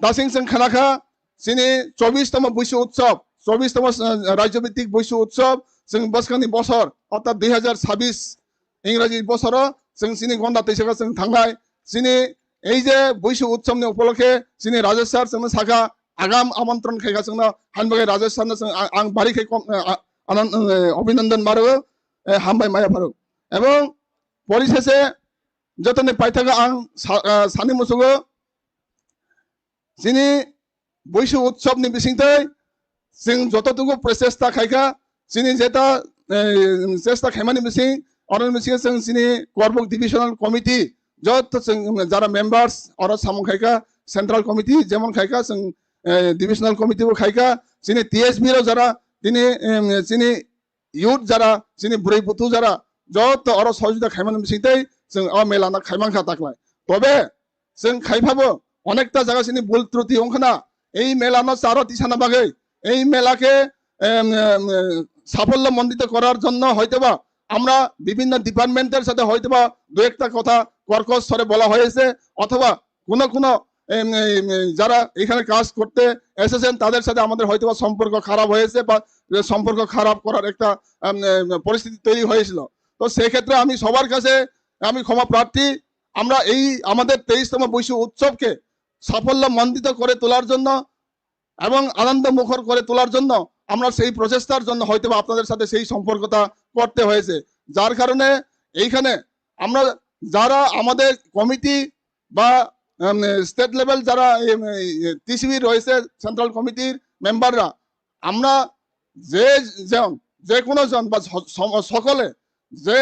Dasing chwng khna kha, chini chobbish tamo Buisu Utsob, chobbish tamo, eh, Rajyo Bhittik Buisu Utsob, chwng bwskangni bosor, orthat dui hazar chabbish Ingraji bosoro chwng chini gonda twisaka chwng thangnai. Chini ei je Buisu Utsobni upolokhe chini Rajesh sir chwngno sakha, agam amontron khaikha chwngno, hani bagwi Rajesh sirno chwng a-, ang bari khe kom, eh, a-, anan-, eh, abhinandan maro, eh, hambai maya pharo. Ebong porisese jotoni paithago ang sa-, ah, sani musugo, chini Buisu Utsob ni bisingtwi chwng jototugu prochesta khaikha, chini jeta, eh, chesta khaimani bising, oroni bising chwng chini Korbuk Divisional Committee, joto chwng jara members, oro samung khaikha, Central Committee jemon khaikha, chwng, eh, Divisional Committee bo khaikha, chini T S B rok jara tini, em, chini youth jara, chini bwrwi buthu jara, joto oro sohojogita khaimani bisingtwi chwng o mela no khaimang kha taklai. Tobe chwng khaiphabo onekta jaga chini bul truti wngkhana, ei mela no charo tisana bagwi, ei mela khe, em, em, সাফল্য মণ্ডিত করার জন্য হয়তোবা আমরা বিভিন্ন ডিপার্টমেন্টের সাথে হয়তোবা দু একটা কথা কর্কশ স্বরে বলা হয়েছে, অথবা কোনো কোনো, এম, এম, এম, যারা এখানে কাজ করতে এসেছেন, তাদের সাথে আমাদের হয়তোবা সম্পর্ক খারাপ হয়েছে বা যে সম্পর্ক খারাপ করার একটা, এম, এম, পরিস্থিতি তৈরি হয়েছিল। তো সেক্ষেত্রে আমি সবার কাছে আমি ক্ষমা প্রার্থী। আমরা এই আমাদের তেইশতম বৈশু উৎসবকে সাফল্য মণ্ডিত করে তোলার জন্য এবং আনন্দ মুখর করে তোলার জন্য আমরা সেই প্রচেষ্টার জন্য হয়তোবা আপনাদের সাথে সেই সম্পর্কটা করতে হয়েছে, যার কারণে এইখানে আমরা যারা আমাদের কমিটি বা, উম, স্টেট লেভেল যারা, উম, টিসিবি রয়েছে, সেন্ট্রাল কমিটির মেম্বাররা, আমরা যে জন, যে কোনো জন বা স-, সম-, সকলে যে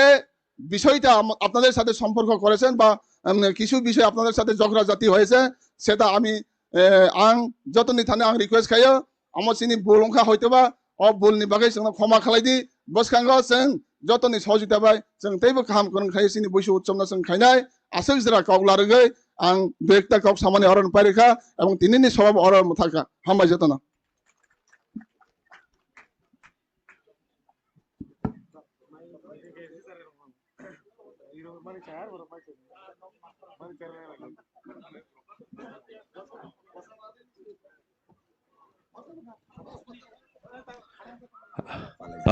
বিষয়টা আম-, আপনাদের সাথে সম্পর্ক করেছেন বা, উম, কিছু বিষয় আপনাদের সাথে ঝগড়াঝাটি হয়েছে, সেটা আমি, এ, ang jotoni thani ang request khayo, omo chini bul wngkha hoitoba, o bulni bagwi chwngno khoma khlai di, bwskango chwng jotoni sohojita bai chwng teibo kaham kwrwng khlai chini buisu utsobno chwng khainai, aswk jora kok larwgwi ang dui ekta kok samani oro pairikha, ebong tinini sobab oro mwthakha. Hambai jotono.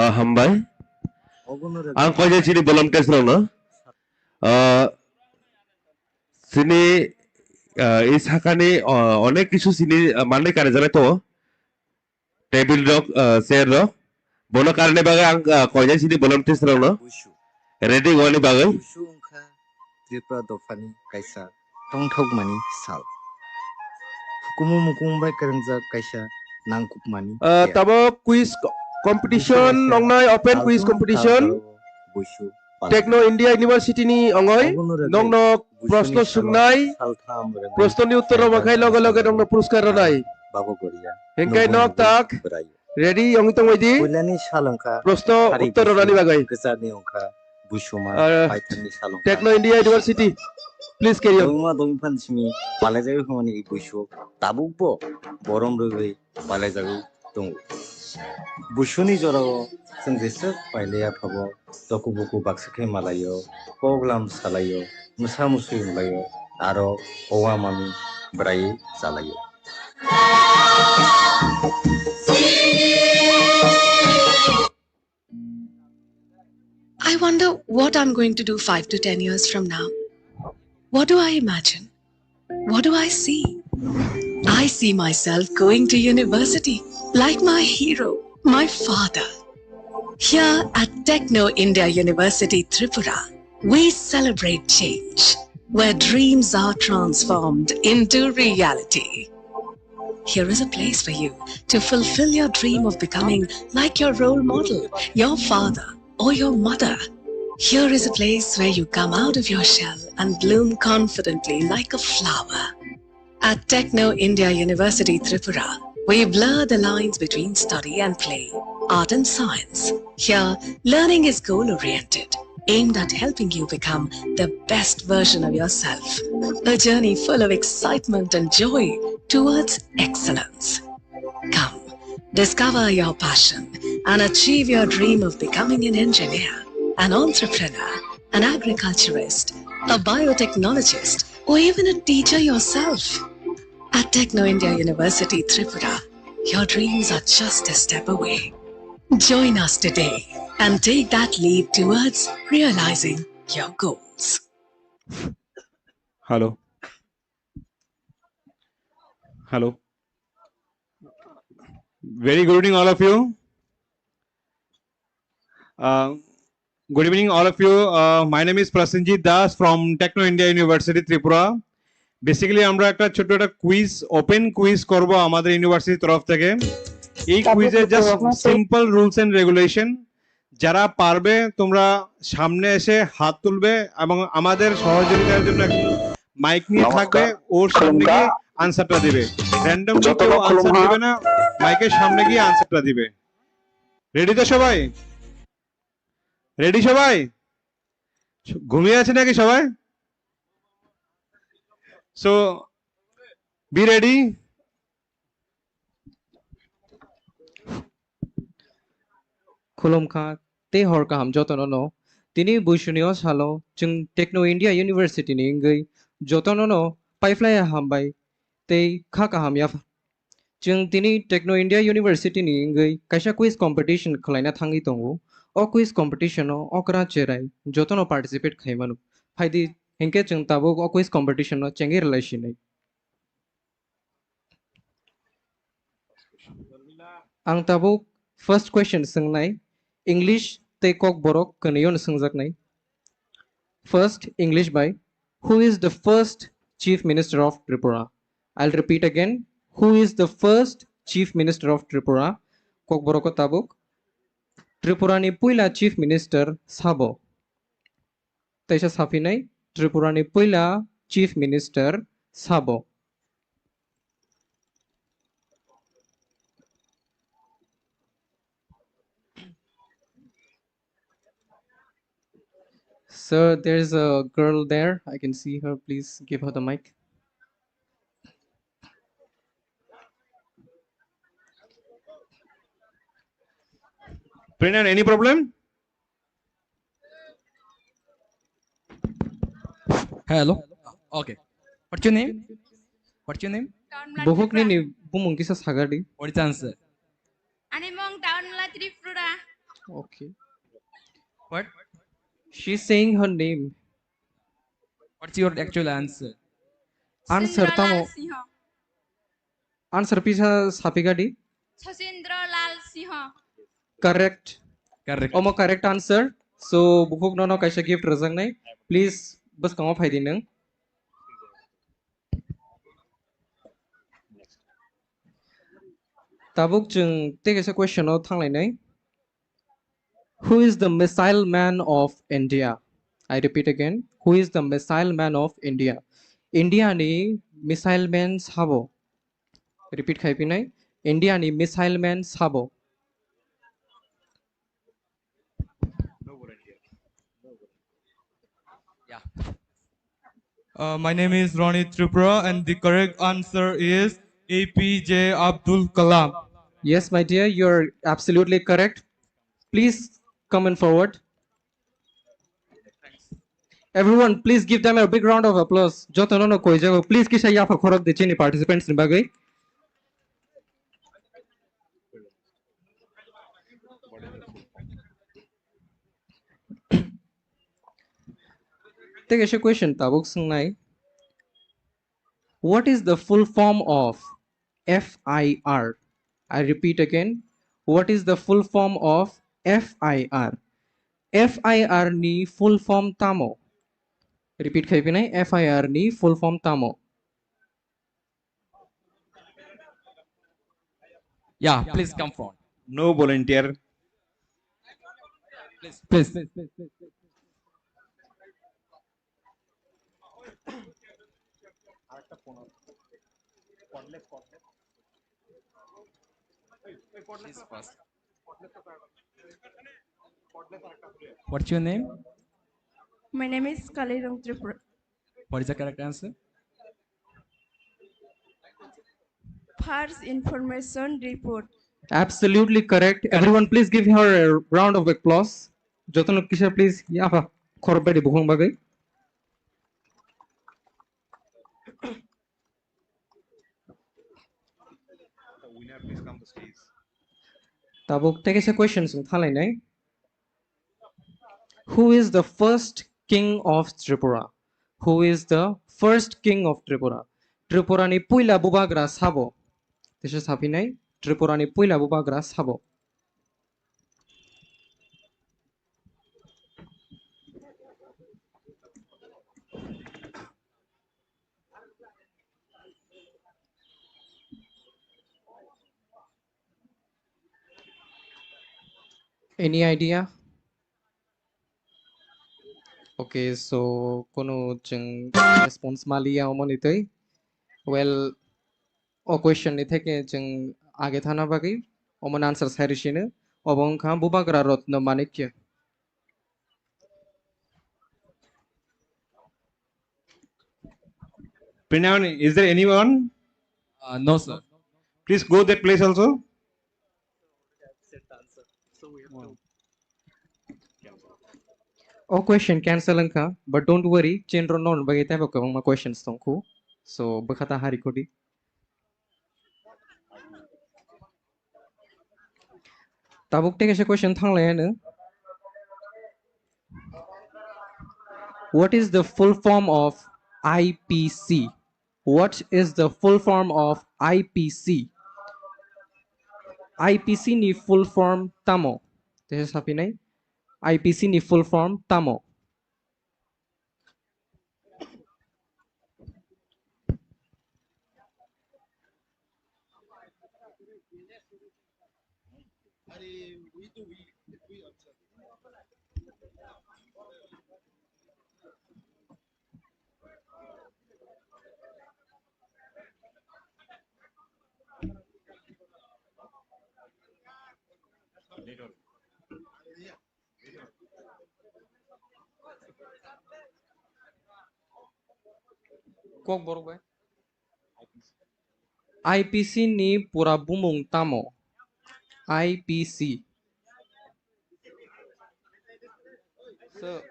Ah, hambai. Ang koi je chini volunteers rok no. Ah, chini, ah, i sakani, ah, onek kisu chini, ah, manwi kari jana to. Table rok, ah, chair rok. Bono karni bagwi ang, ah, koinai sini volunteers rokno Busu. Ready wngmani bagwi. Busu wngkha Tripura dophani kaisa tongthokmani sal. Hukumu mukumu bai kwrwngjak kaisa nangkukmani Ah, tei tabok quiz co-, competition Busu kaisa wngnai, open quiz saltang competition. Saltang Busu palai. Techno India University ni ongoi, Obono rwgwi nongno Busu ni proshno salo swknai, saltham rwngwi proshno ni uttor rwma khai loge loge nongno puroskar rwnai. Babo Goria. Hingkai nongno nok tak. Bwrai. Ready, wngwi tongbai di. Puilani sal wngkha Proshno hari uttor Busu, rwnani bagwi. Kwcharni wngkha Busuma, Ah, paithanni sal wngkha Techno India University. Please carry on. Dongma dongphan simi palajagwi hwnmani Busu tabukbo borom rwgwi palajagwi tongo. Busuni jorao chwng jeswk pailaya phabo toku buku baksa khe malaio, kok lam salaio, mwsa musui wnglaio, aro owa mami bwraiwi chalaio. I wonder what I'm going to do five to ten years from now. What do I imagine? What do I see? I see myself going to university like my hero, my father. Here at Techno India University Tripura, we celebrate change, where dreams are transformed into reality. Here is a place for you to fulfill your dream of becoming like your role model, your father, or your mother. Here is a place where you come out of your shell and bloom confidently like a flower. At Techno India University Tripura, we blur the lines between study and play, art and science. Here, learning is goal oriented, aimed at helping you become the best version of yourself. A journey full of excitement and joy towards excellence. Come, discover your passion and achieve your dream of becoming an engineer, an entrepreneur, an agriculturist, a biotechnologist, or even a teacher yourself. At Techno India University Tripura, your dreams are just a step away. Join us today and take that leap towards realizing your goals. Hello. Hello. Very good evening, all of you. Uh, good evening, all of you. Uh, my name is Prasenjit Das from Techno India University, Tripura. Basically, আমরা একটা ছোট্ট একটা quiz, open quiz করব আমাদের ইউনিভার্সিটির তরফ থেকে। এই কুইজের just simple rules and regulation. যারা পারবে, তোমরা সামনে এসে হাত তুলবে এবং আমাদের সহযোগিতার জন্য একজন মাইক নিয়ে থাকবে, ওর সামনে গিয়ে আনসারটা দিবে। র্যান্ডমলি কেউ আনসার দিবে না, মাইকের সামনে গিয়ে আনসারটা দিবে। রেডি তো সবাই? রেডি সবাই? ঘুমিয়ে আছে নাকি সবাই? So, be ready. Khulumkha, tei hor kaham jotono no. Tini buisuni o salo chwng Techno India University ni wngwi jotono no paiphlaiya hambai tei kha kaham yapha. Chwng tini Techno India University ni wngwi kaisa quiz competition khwlaina thangwi tongo. O quiz competition o okra cherai jotono participate khai mano. Phaidi, hinkhe chwng tabuk o quiz competition no chengwi rwlai sinai. Ang tabuk first question swngnai, English tei Kokborok kwnwi-o no swngjaknai. First, English bai, "Who is the first Chief Minister of Tripura?" I'll repeat again, "Who is the first Chief Minister of Tripura?" Kokborok o tabuk, "Tripura ni puila Chief Minister sabo?" Teisa saphinai, "Tripura ni puila Chief Minister sabo?" Sir, there's a girl there. I can see her. Please give her the mic. Prenan, any problem? Hello. Okay. What's your name? What's your name? Buhuk nini bumung kisa sagadi. What is the answer? Ani mung Dawnmala Tripura. Okay. What? She's saying her name. What's your actual answer? Answer tamo. Answer pisa sapigadi. Sachendra Lal Singh. Correct. Correct. Omo correct answer. So, bukhuk nono kaisa gift rwjaknai. Please, bwskango phai di nwng. Tabuk chwng tei kaisa question o thanglainai. Who is the missile man of India? I repeat again, who is the missile man of India? India ni missile man sabo? Repeat khai pinai, India ni missile man sabo? Yeah. Uh, my name is Ronit Tripura, and the correct answer is A P J Abdul Kalam. Yes, my dear, you're absolutely correct. Please come and forward. Everyone, please give them a big round of applause. Jotono no koi jago, please kisa yapha khorok di chini participants ni bagwi. Tei kaisa question tabuk swngnai. What is the full form of F I R? I repeat again, what is the full form of F I R? F I R ni full form tamo? Repeat khai pinai, F I R ni full form tamo? Yeah, please come front. No volunteer. Please, please. Please first. What's your name? My name is Kalirong Tripura. What is the correct answer? First information report. Absolutely correct. Everyone, please give her a round of applause. Jotono kisa, please, yapha khorok bai di bukhung bagwi. Tabuk tei kaisa question chwng thalainai. Who is the first king of Tripura? Who is the first king of Tripura? Tripura ni puila bubagra sabo? Tesa saphinai, Tripura ni puila bubagra sabo? Any idea? Okay, so kono chwng response maliya omoni tei. Well, o question ni theke chwng age thana bagwi omon answer sai risino. Obo wngkha Bubagra Ratna Manikya. Pranayani, is there anyone? Uh, no, sir. Please go that place also. O question cancel wngkha, but don't worry, chenro non bagwi teibo kwbangma questions tongkhu. So, bwkhata hari kodi. Tabuk tei kaisa question thanglai ano. What is the full form of I P C? What is the full form of I P C? I P C ni full form tamo? Tesa sapinai. I P C ni full form tamo? Kok borok bai. I P C ni pura bumung tamo? I P C. So,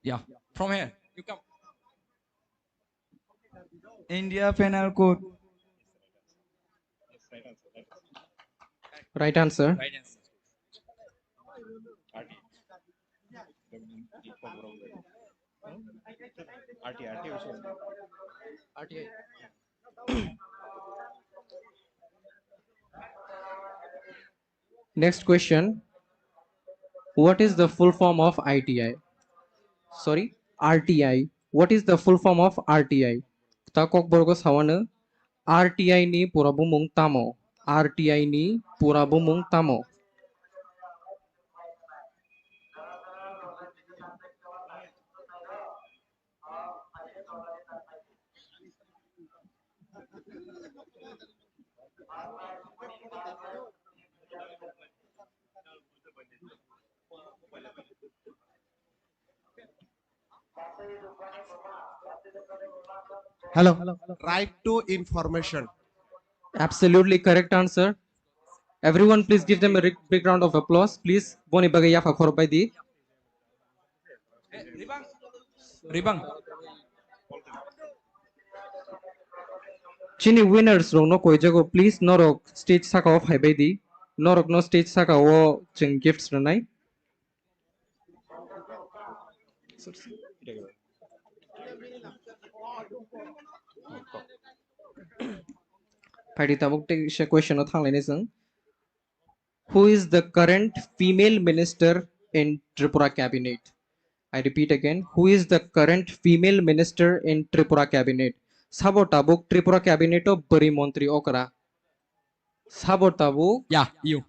yeah, from here, you come. India Penal Code. Right answer. Right answer. R T I. R T I. Next question. What is the full form of I T I? Sorry, R T I. What is the full form of R T I? Ta Kokborok o sawano, R T I ni pura bumung tamo? R T I ni pura bumung tamo? Hello. Right to information. Absolutely correct answer. Everyone, please give them a ri- big round of applause, please. Boni bagwi yapha khorok bai di. Ribang. Chini winners rokno koijago, please norok stage sakao phaibai di. Norokno stage sakao chwng gifts rwnai. Phaidi tabuk tei se question o thanglainai chwng. Who is the current female minister in Tripura cabinet? I repeat again, who is the current female minister in Tripura cabinet? Sabo tabuk Tripura cabinet o bwrwi montri okra? Sabo tabuk? Yeah, you.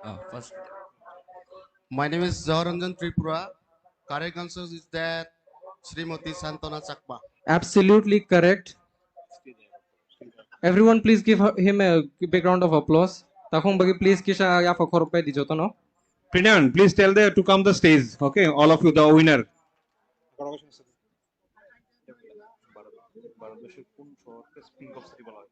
Oh, first. My name is Zohar Ranjan Tripura. Correct answer is that Srimati Santana Chakma. Absolutely correct. Everyone, please give her- him a big round of applause. Takhung bagi, please kisa yapha khorok pai di jotono. Prinan, please tell them to come the stage, okay? All of you, the winner. ভারতবর্ষের কোন শহরকে pink of city বলা হয়?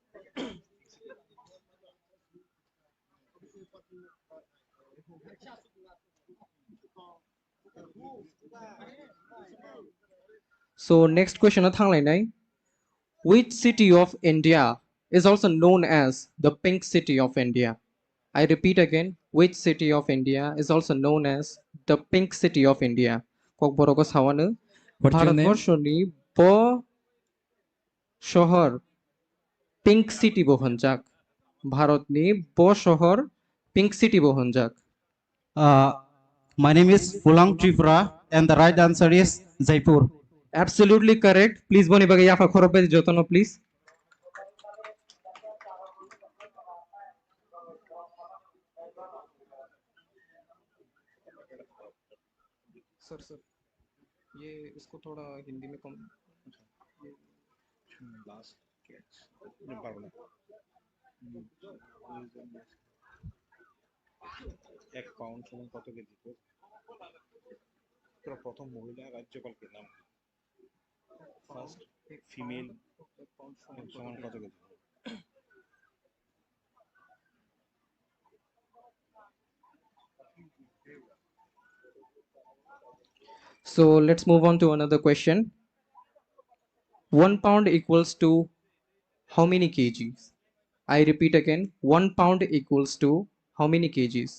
So next question o thanglainai. Which city of India is also known as the pink city of India? I repeat again, which city of India is also known as the pink city of India? Kokborok o sawano, What's your name? Bharatborshoni bo shohor pink city bo hwnjak. Bharatni bo shohor pink city bo hwnjak. Uh, my name is Fulang Tripura and the right answer is Jaipur. Absolutely correct. Please boni bagwi yapha khorok bai jotono, please. Sir, sir, ये इसको थोड़ा हिंदी में कम, ये last catch, नहीं, पारबो ना। এক পাউন্ড সমান কত কেজি? তোরা প্রথম মহিলা রাজ্যপাল কে নাম? ফার্স্ট ফিমেল সমান কত KG? So let's move on to another question. One pound equals to how many kgs? I repeat again, one pound equals to how many kgs?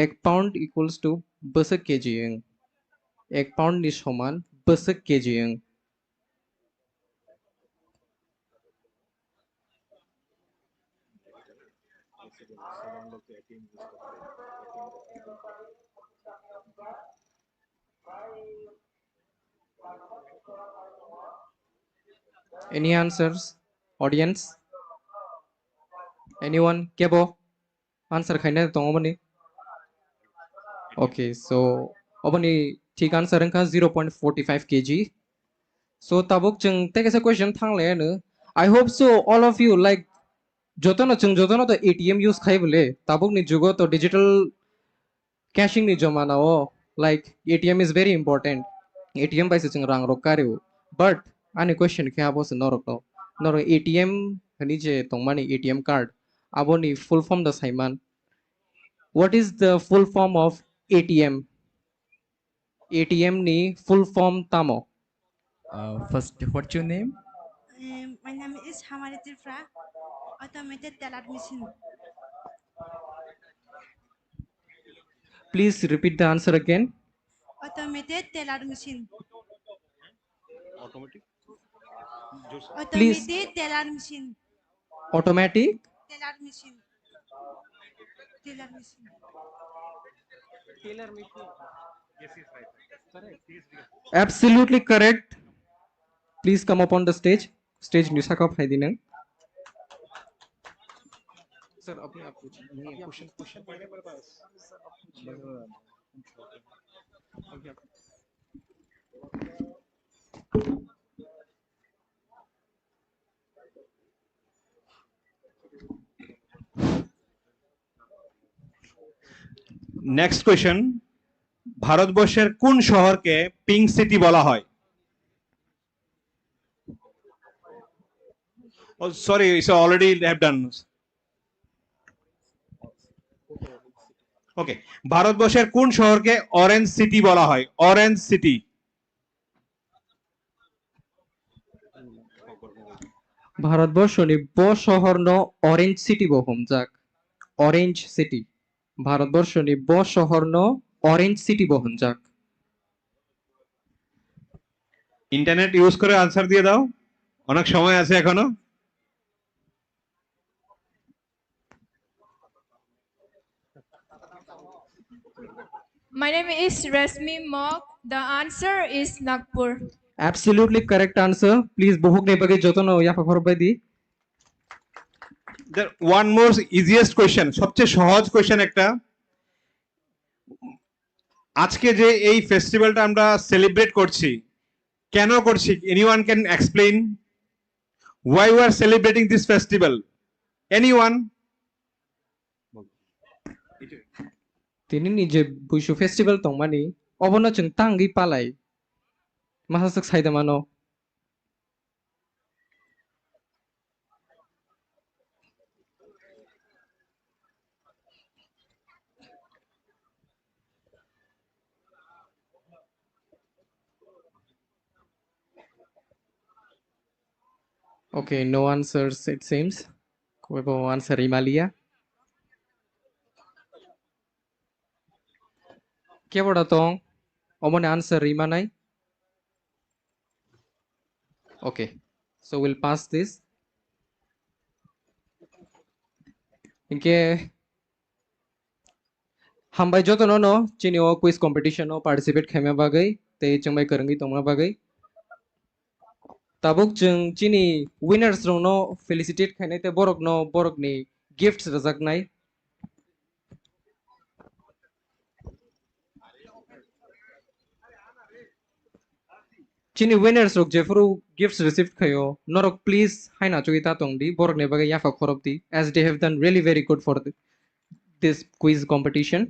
Ek pound equals to bwswk kg wng? Ek pound ni soman bwswk kg wng? Any answers, audience? Anyone? Kebo answer khaina tongo mani? Okay, so oboni thik answer wngkha zero point forty five kg. So tabuk chwng tei kaisa question thanglaiano. I hope so all of you, like, jotono chwng jotono to A T M use khai bole. Tabukni jugo to digital cashing ni jomana o, like, A T M is very important. A T M bai se chwng rang rok kario. But ani question khe abo se norok no. Norok A T M hwnwi je tongmani A T M card, aboni full form da saiman. What is the full form of A T M? A T M ni full form tamo? Uh, first, what's your name? Um, my name is Hamari Tripura, automated teller machine. Please repeat the answer again. Automated teller machine. Automatic? Please. Automated teller machine. Automatic? Teller machine. Teller machine. Tailor machine. Yes, yes, right. Correct. Absolutely correct. Please come up on the stage. Stage ni saka phai di nang. Sir, apni aap puchhiye. Nahi, question, question. Next question, ভারতবর্ষের কোন শহরকে pink city বলা হয়? Oh, sorry, it's already have done. Okay, ভারতবর্ষের কোন শহরকে orange city বলা হয়? Orange city. Bharatborshoni bo sohorno Orange City bo hwnjak. Orange City. Bharatborshoni bo sohorno Orange City bo hwnjak. Internet use করে আনসার দিয়ে দাও, অনেক সময় আছে এখনো। My name is Rashmi Mok. The answer is Nagpur. Absolutely correct answer. Please, buhuk ni bagwi jotono yapha khorok bai di. There one more easiest question, সবচেয়ে সহজ কোশ্চেন একটা। আজকে যে এই ফেস্টিভ্যালটা আমরা সেলিব্রেট করছি, কেন করছি? Anyone can explain why we are celebrating this festival? Anyone? Tini ni je Buisu festival tongmani, obono chwng tangwi palai. Masa swk sai da mano. Okay, no answers it seems. Koibo answer rimalia. Kebo da tong? Omoni answer rimanai. Okay, so we'll pass this. Inke hambai jotono no chini o quiz competition o participate khaima bagwi tei chwngbai kwrwngwi tongma bagwi. Tabuk chwng chini winners rokno felicitate khainai tei borokno borokni gifts rwjaknai. Chini winners rok jephuru gifts receive khaio, norok please haina chugwi ta tong di, borokni bagwi yapha khorop di, as they have done really very good for the, this quiz competition.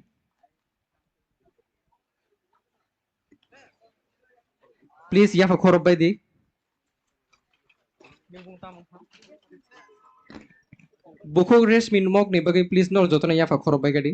Please yapha khorop bai di. Bukhuk Reshmi Mok ni bagwi please nor jotono yapha khorop bai gadi.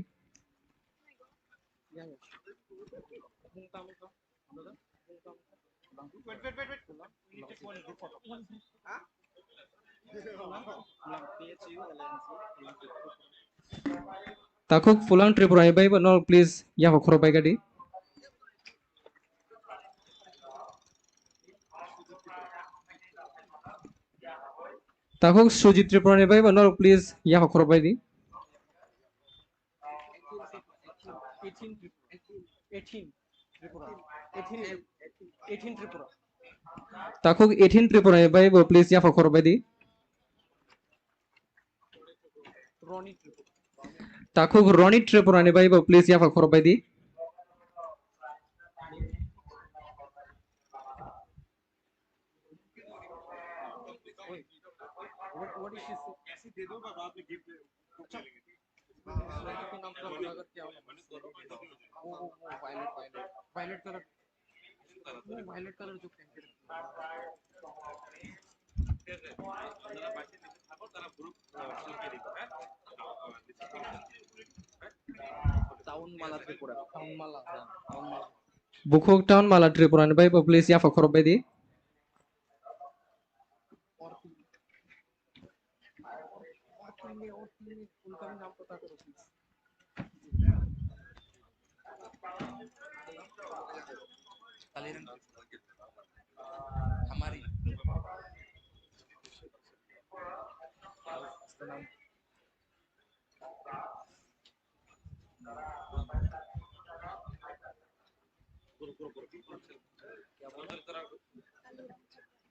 Takhuk Phulang Tripura ni bai bo no please yapha khorok bai gadi. Takhuk Sujit Tripura ni bai bo no please yapha khorok bai di. Takhuk eighteen Tripura ni bai bo please yapha khorok bai di. Takhuk Ronit Tripura ni bai bo please yapha khorok bai di. Bukhuk Town Mala Tripura ni bai bo please yapha khorok bai di. Kaliram Tripura. Hamari.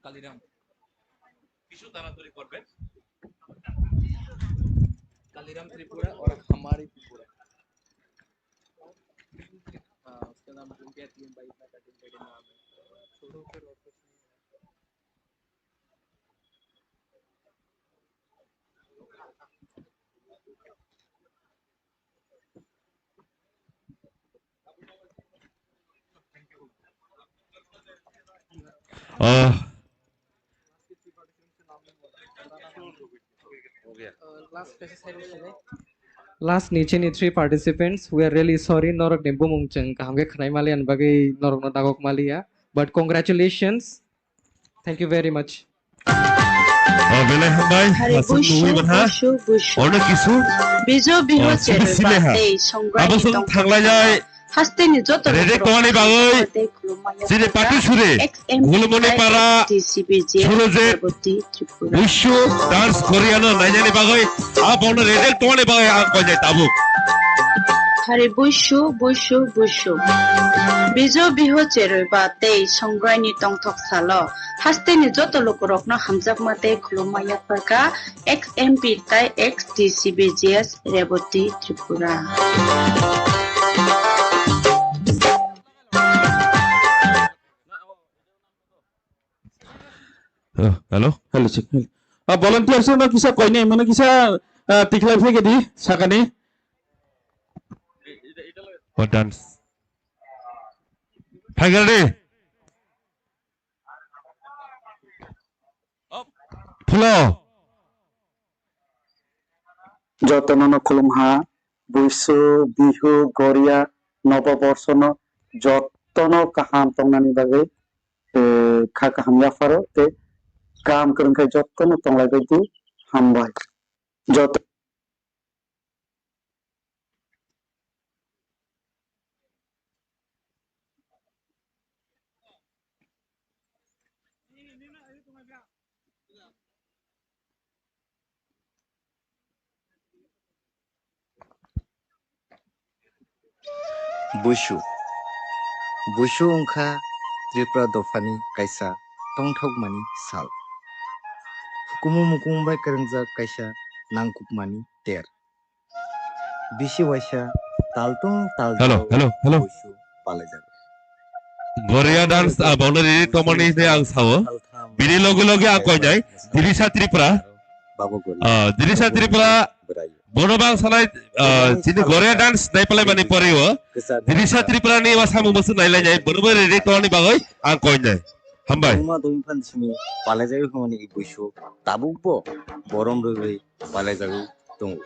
Kaliram. কিছু তাড়াতাড়ি করবেন। Kaliram Tripura or Hamari Tripura? हाँ, उसका नाम सुन के तीन बाई इतना कठिन कठिन नाम है। छोड़ो फिर और कुछ नहीं है। Last ni chini three participants, we are really sorry, norok ni bumung chwng kaham khe khwnai maliya ni bagwi norok no dagok maliya, but congratulations, thank you very much. O belai hambai, aswk nugwi manha. Ono kisu. Bijo biho chereba tei songrai. Abo song thanglai jai. Hasteni joto reject tongmani bagwi chini party suri Gulumoni para Surojit Buishu dance Koreano nainani bagwi a bono reject tongmani bagwi ang koinai tabuk. Hari Buishu, Buishu, Buishu. Bijo biho chereba tei songrai ni tongthok salo hasteni joto lukurokno hamjakma tei khulumma yapharkha. Ex M P tai ex T C B G S Reboti Tripura. Hello. Hello, check, hello. Ah, volunteers no kisa koinai, mane kisa, ah, tikhlai phai di, sakani. Oh, dance. Phai di. Phulo. Jotono no khulumha, Buisu, Bihu, Goria, Nobo Borsono jotono kaham tongnani bagwi, eh, kha kaham yapharo tei kaham kwrwng khe jotono tonglai bai di, hambai. Joto Buisu. Buisu wngkha Tripura dophani kaisa tongthokmani sal. Hukumu mukung bai kwrwngjak kaisa nangkukmani ter. Bisi waisa taltung tal Hello, jao hello, hello. Buisu palaijago. Goria dance, ah, boundary tomani se ang sao. Bini loge loge ang koinai, Dirisa Tripura. Babo Goria. Ah, Dirisa Tripura. Bwrai. Bono bang sanai, ah, chini Goria dance nai palai mani pori o. Dirisa Tripura ni ma samung bosu nai lai nai, bono bo ready tomani bagoi ang koinai. Hambai. Buma doi phan simi palai jai hwnmani Buisu. Tabuk bo borom rwgwi palaijago tongo.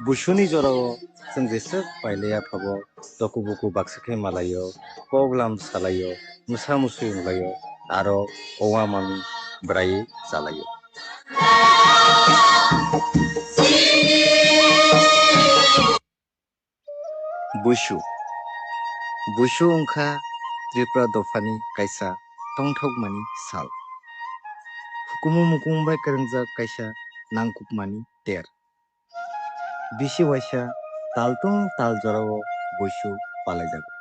Buisuni jorao chwng jeswk pailaiya phabo, toku buku baksa khe malaio, kok lam salaio, mwsa musui wnglaio, aro owa manwi bwraiwi chalaio. Buisu. Buisu wngkha Tripura dophani kaisa tongthokmani sal. Hukumu mukung bai kwrwngjak kaisa nangkukmani ter. Bisi waisa taltung tal jorao Buisu palaijago.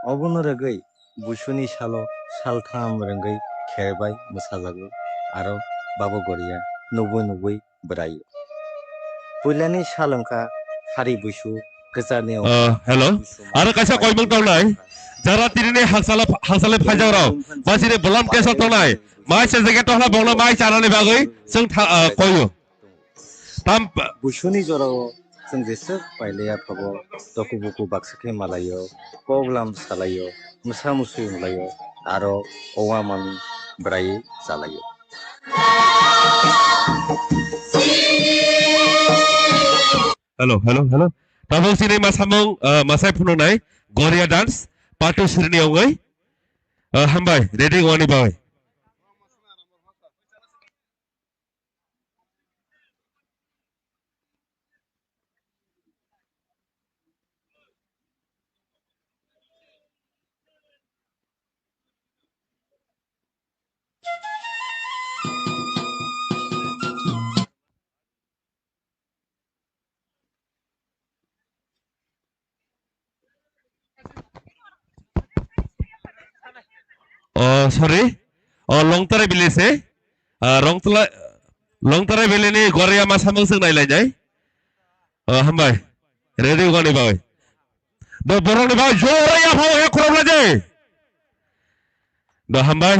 Obono rwgwi Buisuni salo saltham rwngwi kher bai mwsajago, aro Babo Goria nubui nubui bwrai. Puilani sal wngkha Hari Buisu kwcharni. Ah, hello. Aro kaisa koimung tongnai. Jara tirini haksala, haksale phaijak rok. Basini bolam kesa tongnai. Mai se jaga tongla bongla mai chanani bagwi chwng tha-, ah, koyo. Tam Buisuni jorao chwng jeswk pailaiya phabo, toku buku baksa khe malaio, kok lam salaio, mwsa musui wnglaio, aro owa manwi bwraiwi chalaio. Hello, hello, hello. Tabuk chini masamung, ah, masai phunuknai Goria dance, patu sirini ongoi. Ah, hambai, ready wngmani bagwi. Oh, sorry. Oh, Longtarai village se. Ah, Longtla-, Longtarai valley ni Goria masa mungsung nai lai nai. Oh, hambai. Ready gani bai. Do borok ni bai jora ya phao ya khorok lai jai. Do hambai.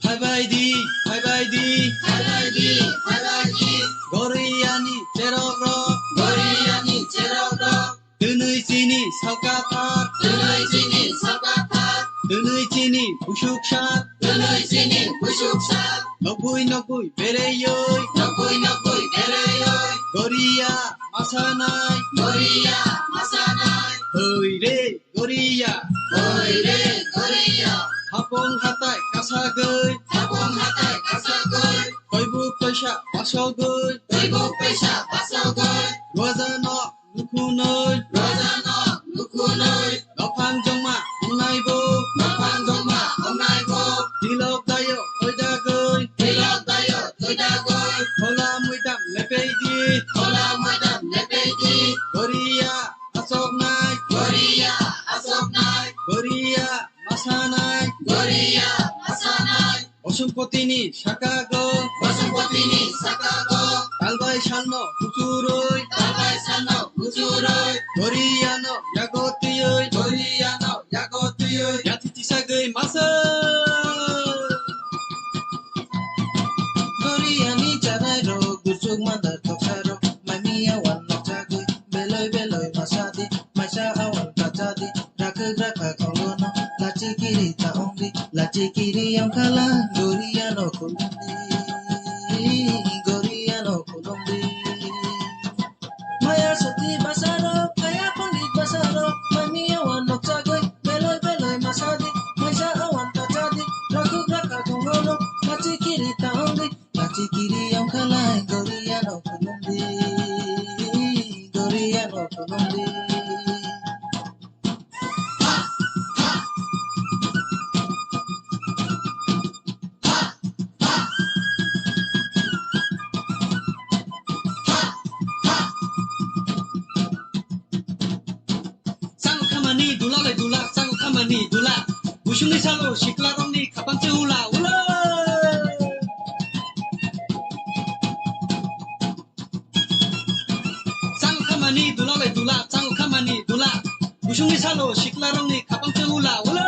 Phaibai di, phaibai di, phaibai di, phaibai di. Goriani cherok rok, Goriani cherok rok. Twnwi chini salkathar, twnwi chini salkathar. Twnwi chini busuk sat, twnwi chini busuk sat. Nokbui nokbui bereyoi, nokbui nokbui bereyoi. Goria masanai, Goria masanai. Hoi re. Goria. Hoi re, Goria. Hapong hatai kasagoi. Hapong hatai kasagoi. Koibu koisa pasogoi. Koibu koisa pasogoi. Rojano nukhunoi. Rojano nukhunoi. Nophang jongma ongnaibo. Nophang jongma ongnaibo. Tilok dayo toidagoi. Tilok dayo toidagoi. Khola muidam lepei di. Khola muidam lepei di. Goria. Asoknai. Goria asoknai. Goria masanai. Goria masanai. Bosongpotini sakago. Bosongpotini sakago. Talbai salno kuchuroi. Talbai salno kuchuroi. Goriano yago tiyoi. Goriano yago tiyoi. Yathi tisagoi masa. Goriani charai rok, gurchuk mandar toksa rok, mamiya wan nokchagoi, beloi beloi masadi, maisa awan kachadi, rakhe rakha khongono, lachi kiri ta ongdi, lachi kiri yongkhala, Goriano khulumdi, Goriano khulumdi. Maya soti basaro, kaya pondit basaro, mamiya wan nokchagoi, beloi beloi masadi, maisa awan kachadi, rakhe rakha khongono, lachi kiri ta ongdi, lachi kiri yongkhalai, Goriano khulumdi, Goriano khulumdi. Chang khamani dula lai dula, chang khamani dula. Busungni salo sikla rongni khapang se ula ula. Chang khamani dula lai dula, chang khamani dula. Busungni salo sikla rongni khapang se ula ula.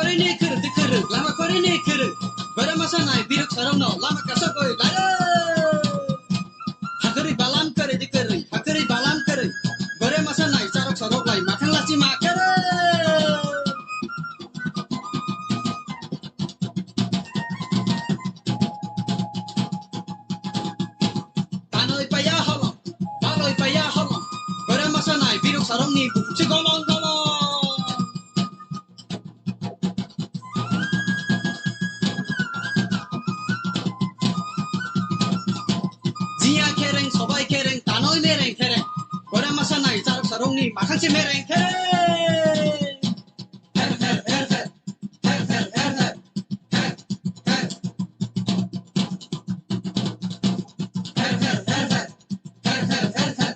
Ni khwrwng di khwrwng, lama kori ni khwrwng. Bwrwi masa nai biruk sarong no lama kasa koi laro. Hakari balam kare di kare, hakari balam kare. Bwrwi masa nai charok sarok lai makhang lachi ma kare. Tanoi paya holong, baloi paya holong. Bwrwi masa nai biruk sarong ni bukuk se golong golong. Jiya khereng, sobai khereng, tanoi mereng khereng. Bwrwi masa nai charok sarong ni makhang se mereng khereng. Her, her, her, her. Her, her, her, her. Her, her. Her, her, her, her.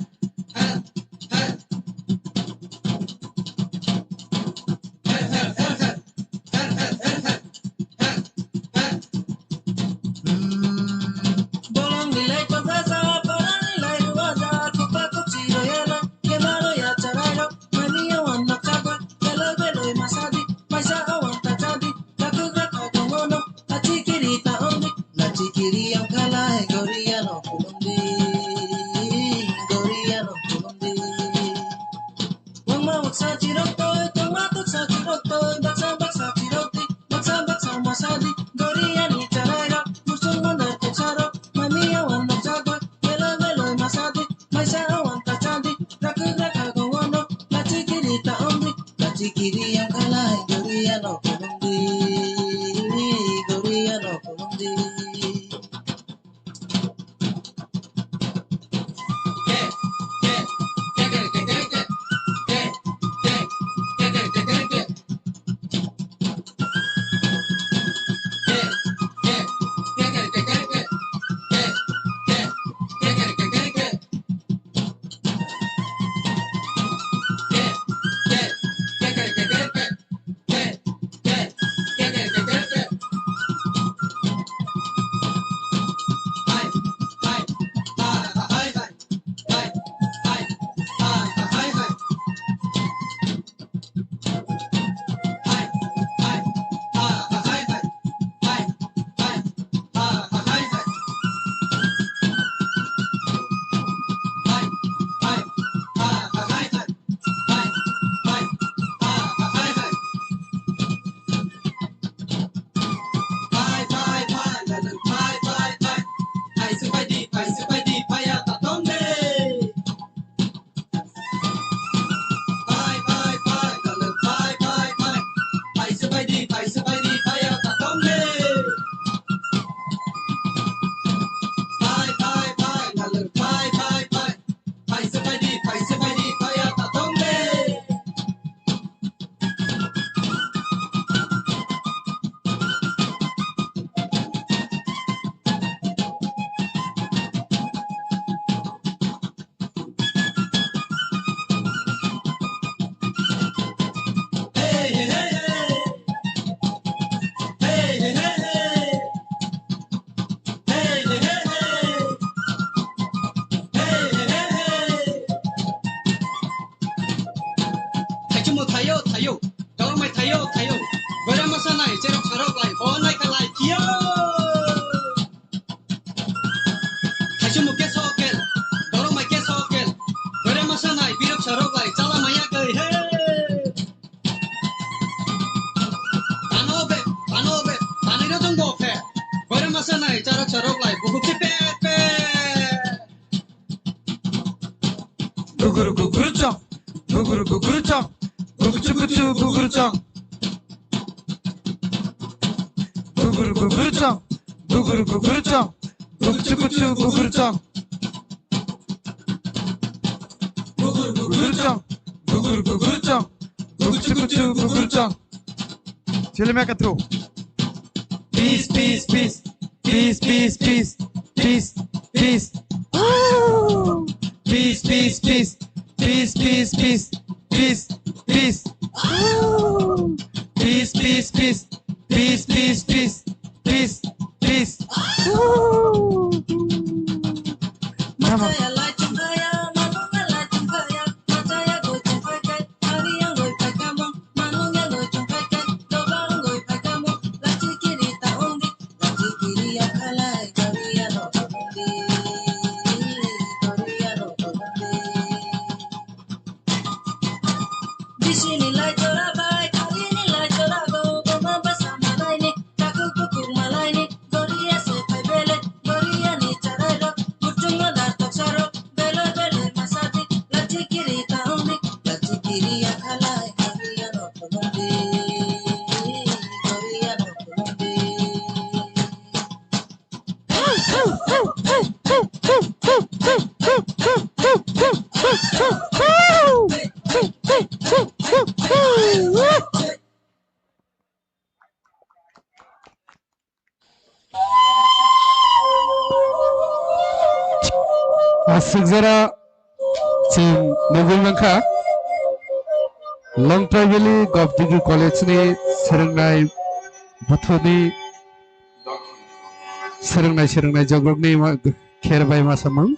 Lachi kiri ta ongdi, lachi kiri ang khalai, Goria no khulumdi, Goria no khulumdi. Wngma waksa chirok toi, tongma toksa chirok toi, baksa baksa chirok di, baksa baksa masa di, Goria ni charai rok, musung mandar kuksa rok, mami awan noksa goi, melo melo masa di, maisa awan ta chandi, rakuk rakha gong ono, lachi kiri ta ongdi, lachi kiri ang khalai, Goria no khulumdi, Goria no khulumdi. Phai, phai, phai, lalwng phai, phai, phai. Phai swbai di, phai swbai di, phaiya ta tong de. Phai, phai, phai, lalwng phai, phai, phai. Phai swbai di, phai swbai di, phaiya ta tong de. Phai, phai, phai, lalwng phai, phai, phai. Phai swbai di, phai swbai di, phaiya ta tong de. Thaichung bo thaio, thaio. Dorok mai thaio, thaio. Bwrwi masa nai, cherok sarok lai, hor nai kha lai, kio. Thaichung bo keso kel, dorok mai keso kel. Bwrwi masa nai, birok sarok lai, chala maya kai, he. Tano be, tano be, tanwi no tong bo khe. Bwrwi masa nai, cherok sarok lai, bukhuk se pe, pe. Guguru guguru chong, guguru guguru chong, guguchu guchu guguru chong. Guguru guguru chong, guguru guguru chong, guguchu guchu guguru chong. Guguru guguru chong, guguru guguru chong, guguchu guchu guguru chong. Chili meka throw. Peace, peace, peace. Peace, peace, peace. Peace, peace, peace. Peace, peace, peace. Peace, peace, peace. Peace, peace. Peace, peace, peace. Peace, peace, peace. Peace, peace. Mama. Aswk jora chwng nugwi mankha, Longtrai Valley Govt Degree College ni swrwngnai buthuni swrwngnai, swrwngnai jogrokni ma-, kher bai ma samung.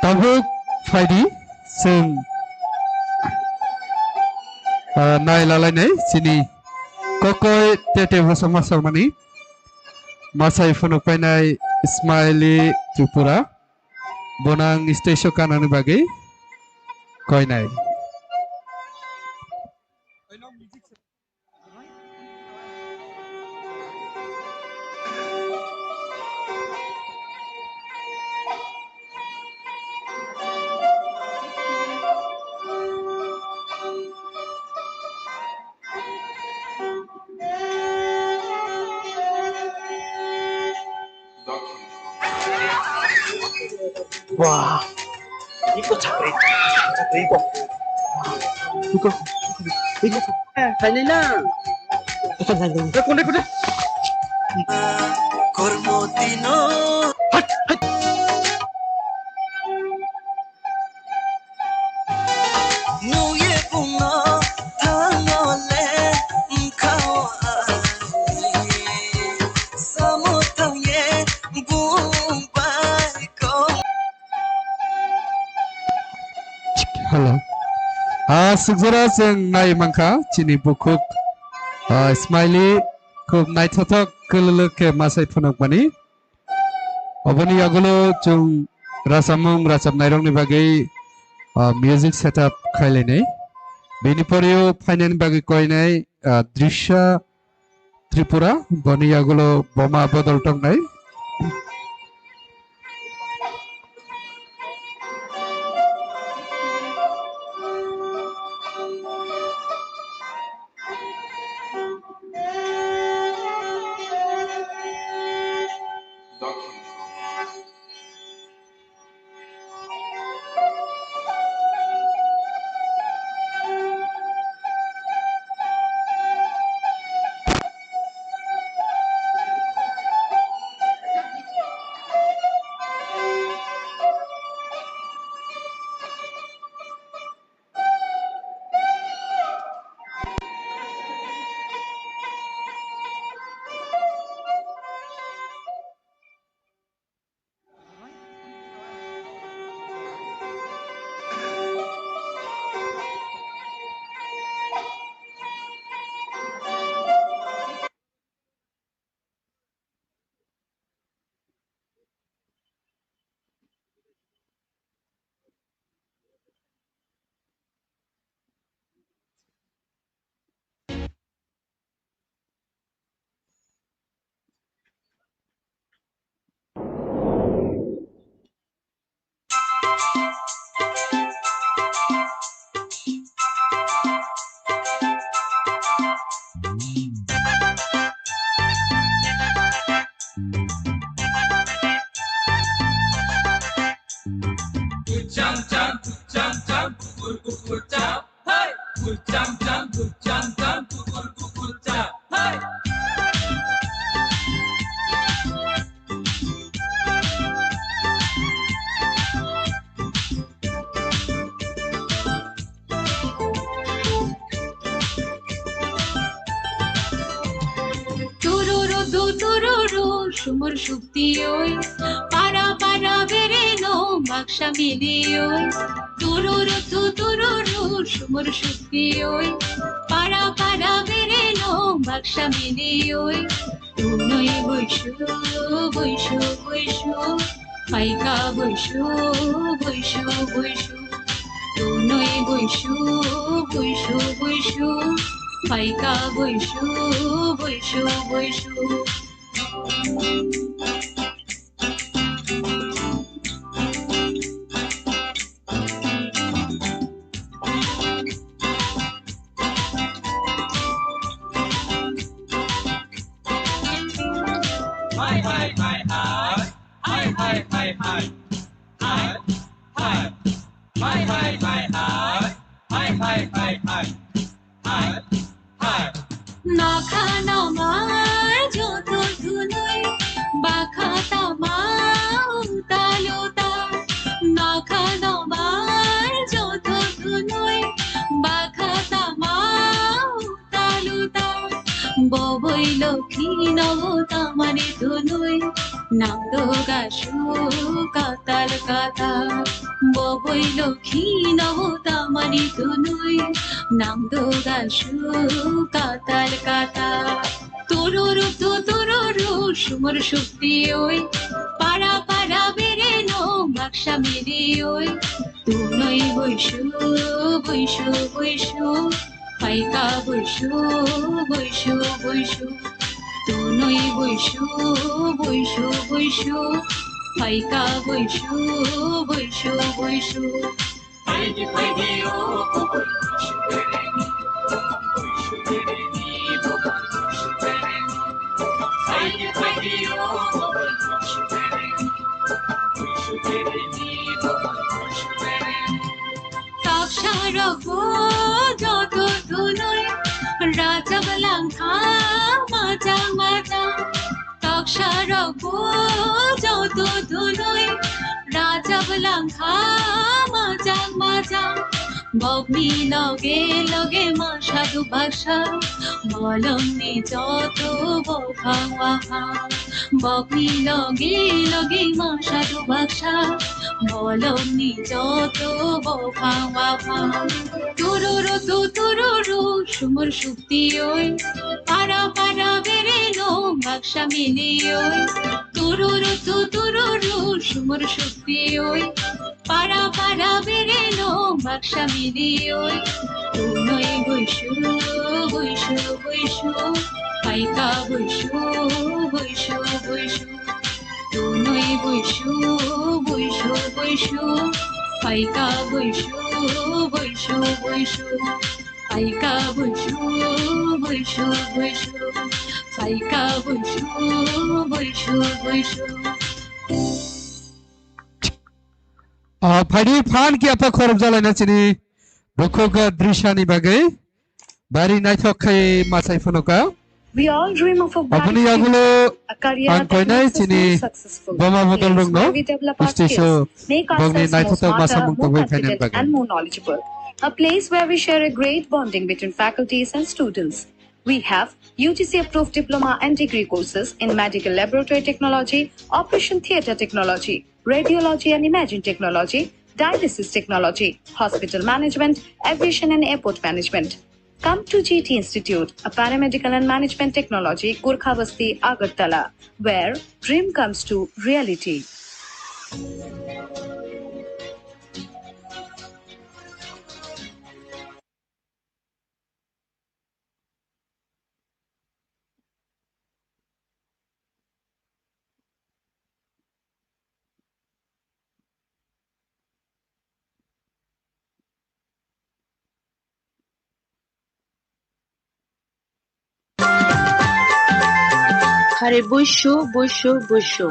Tabuk phaidi chwng, ah, nai lalainai chini kokoi tete bwsa ma samani. Masai phunuk painai Smiley Tripura. Bono ang stage o kanani bagwi koinai. Wah, iko chakri, chakri iko. Iko, iko. Khainai na. Iko khainai. Eh, kunde, kunde. Kormo dino. Hat, hat. Nungye bungno thangole wngkhao ai, samo thangye bung bai kong. Hello. Ah, sukjora chwng nai mankha chini bukhuk, ah, Smiley khub naithothok kwlwlwk khe masai phunukmani. Oboni yagulo chwng rwchapmung rwchapnairokni bagwi, ah, music setup khailainai. Bini poreo phainani bagwi koinai, ah, Drisha Tripura, boni yagulo boma bodol tongnai. Kucham cham, kucham cham, kukur kukur cham. Hey! Kucham cham, kucham cham, kukur kukur cham. Hey! Tururu du tururu, sumur sukti oi, para para bereno baksa mili oi. Tururu tu tururu, sumur sukti oi, para para bereno baksa mili oi. Tunui buisu, buisu, buisu, paika buisu, buisu, buisu. Tunui buisu, buisu, buisu, paika buisu, buisu, buisu. Hai, hai, hai, hai. Hai, hai, hai, hai. Hai, hai. Hai, hai, hai, hai. Hai, hai, hai, hai. Hai, hai. Nokha noma joto thunu Lokhi no tamani tunui nangdo gasu katal katal. Boboi lokhi no tamani tunui nangdo gasu katal katal. Tururu tu tururu sumur sukti oi. Para para bere no baksa miri oi. Tunui buisu buisu buisu. Phaika buisu buisu buisu. Tunui buisu buisu buisu. Phaika buisu buisu buisu. Phaidi phaidi o buisu bereni. Buisu bereni buisu bereni. Phaidi phaidi o buisu bereni. Buisu bereni buisu bereni. Taksharok bo joto tunui rajab langkha majang majang. Taksharok bo joto tunui rajab langkha majang majang. Bokni loge loge ma sadu baksa bolongni joto bophang waphang. Bokni loge loge ma sadu baksa bolongni joto bophang waphang. Tururu tu tururu sumur sukti oi. Para para bere no baksa mili oi. Tururu tu tururu sumur sukti oi. Para para bere no baksa mili oi. Tunui buisu buisu buisu. Phaika buisu buisu buisu. Tunui buisu buisu buisu. Phaika buisu buisu buisu. Phaika buisu buisu buisu. Phaika buisu buisu buisu. Ah, phaidi phan khe apa khorop jalaina chini bukhuk drisha ni bagwi. Bari naithok khai masai phano ka. We all dream of a bright future, a career that makes us more successful. Aboni yagulo ang koinai chini boma bodol rokno, a place where we develop our skills, make ourselves more smarter, more confident and more knowledgeable. A place where we share a great bonding between faculties and students. We have U G C approved diploma and degree courses in medical laboratory technology, operation theatre technology, radiology and imaging technology, dialysis technology, hospital management, aviation and airport management. Come to G T Institute, a paramedical and management technology, Gorkhabasti, Agartala, where dream comes to reality. Hari buisu buisu buisu.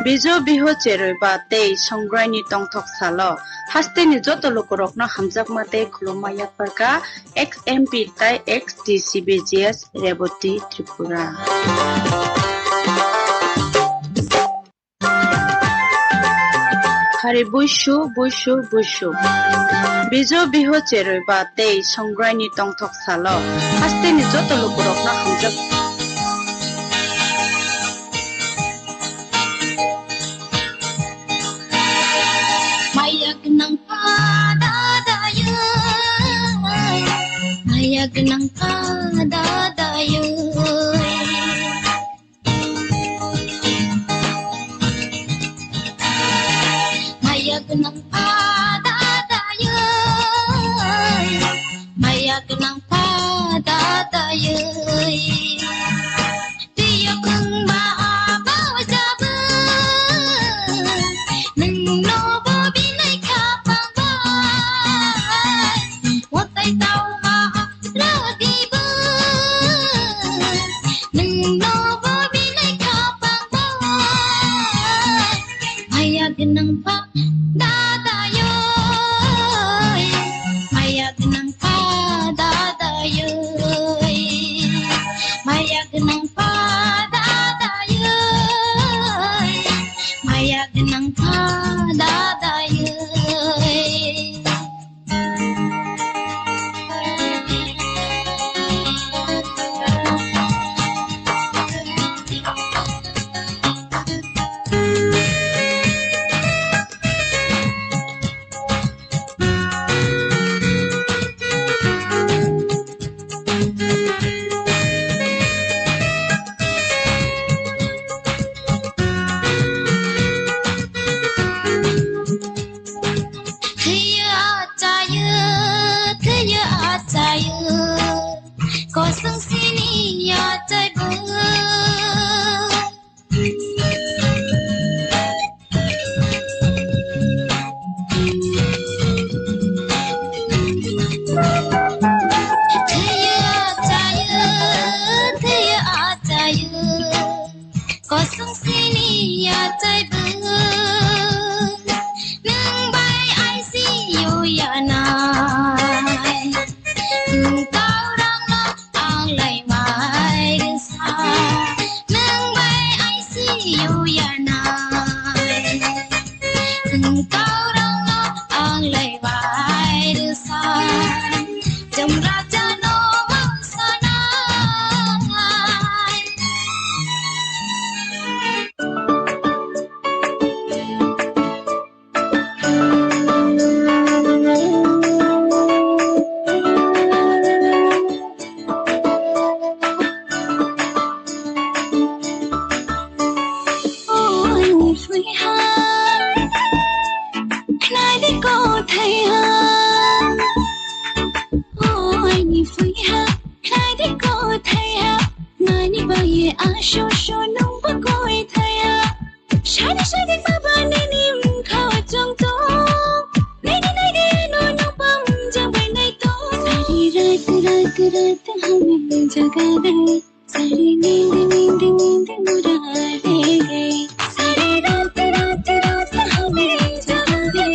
Bijo biho cheroi ba tei Songgraini tongthok salo hasteni joto lukurokno hamjakma tei khulumma yapharkha X M P tai X T C B G S Reboti Tripura. Hari buisu buisu buisu. Bijo biho cheroi ba tei Songgraini tongthok salo hasteni joto lukurokno hamjak. Maya gwnang pha dadayoi, maya gwnang pha dadayoi. Maya gwnang pha dadayoi, maya gwnang pha dadayoi. Twiyo kwngma abo jabwi, nwngno bo binai kha pangbai. Mwtai tau ma Rodibo, nwngno bo binai kha pangbai. Maya gwnang pha dadayoi, maya gwnang pha dadayoi, maya gwnang pha dadayoi, maya gwnang pha dadayoi. Thaya achaya, thaya achaya, kosong sini achai bwng. Nwng bai I C U yanai. Nwng taurangno ang lai mai rwsa. Nwng bai I C U yanai. Nwng taurangno ang lai mai rwsa. Jom rajano mangsanai. Nani baye asho sho nung ba koi thaya. Shadi shadi baba nini mkha chong tong. Nini nini no no pam jang bai nai tong. Sari rat rat rat hame jaga de. Sari nindi nindi nindi murare gai. Sari rat rat rat hame jaga de.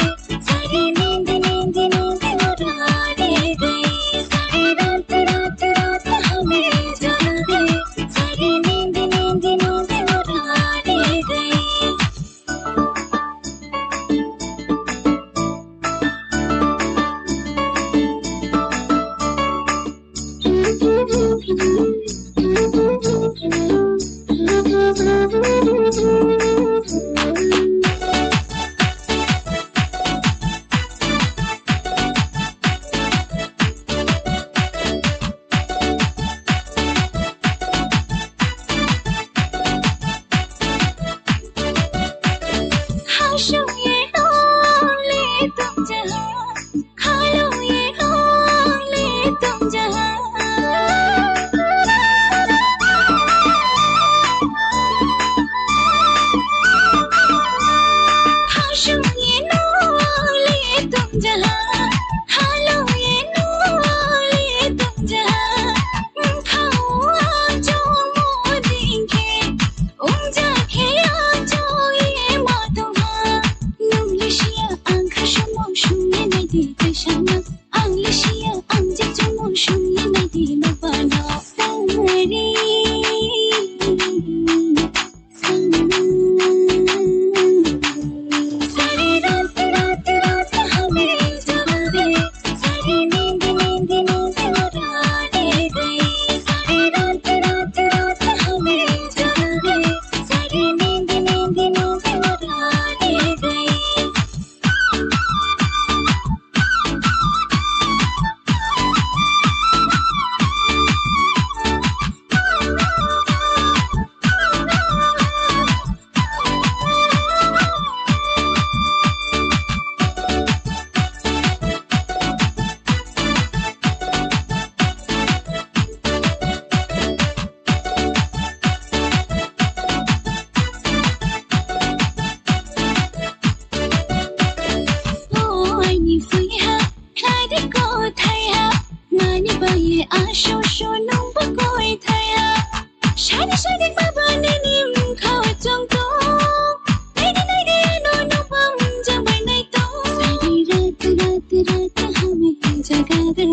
Shadi shadi baba nini mkha chong tong. Naidi naidi no no pam jang bai nai tong. Sari rat rat rat hame jaga de.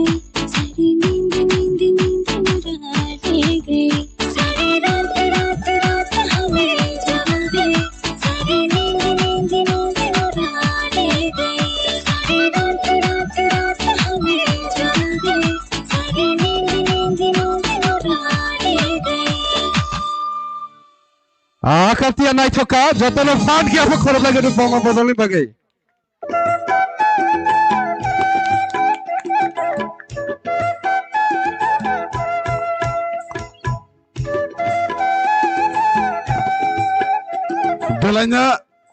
Sari nindi nindi nindi murare gai. Sari rat rat rat hame jaga de. Sari nindi nindi nindi murare gai. Sari rat rat rat hame jaga de. Ah, Kartia naithok kha, jotono fan khe abo khorok lagwi rw boma bodolni bagwi. Belaina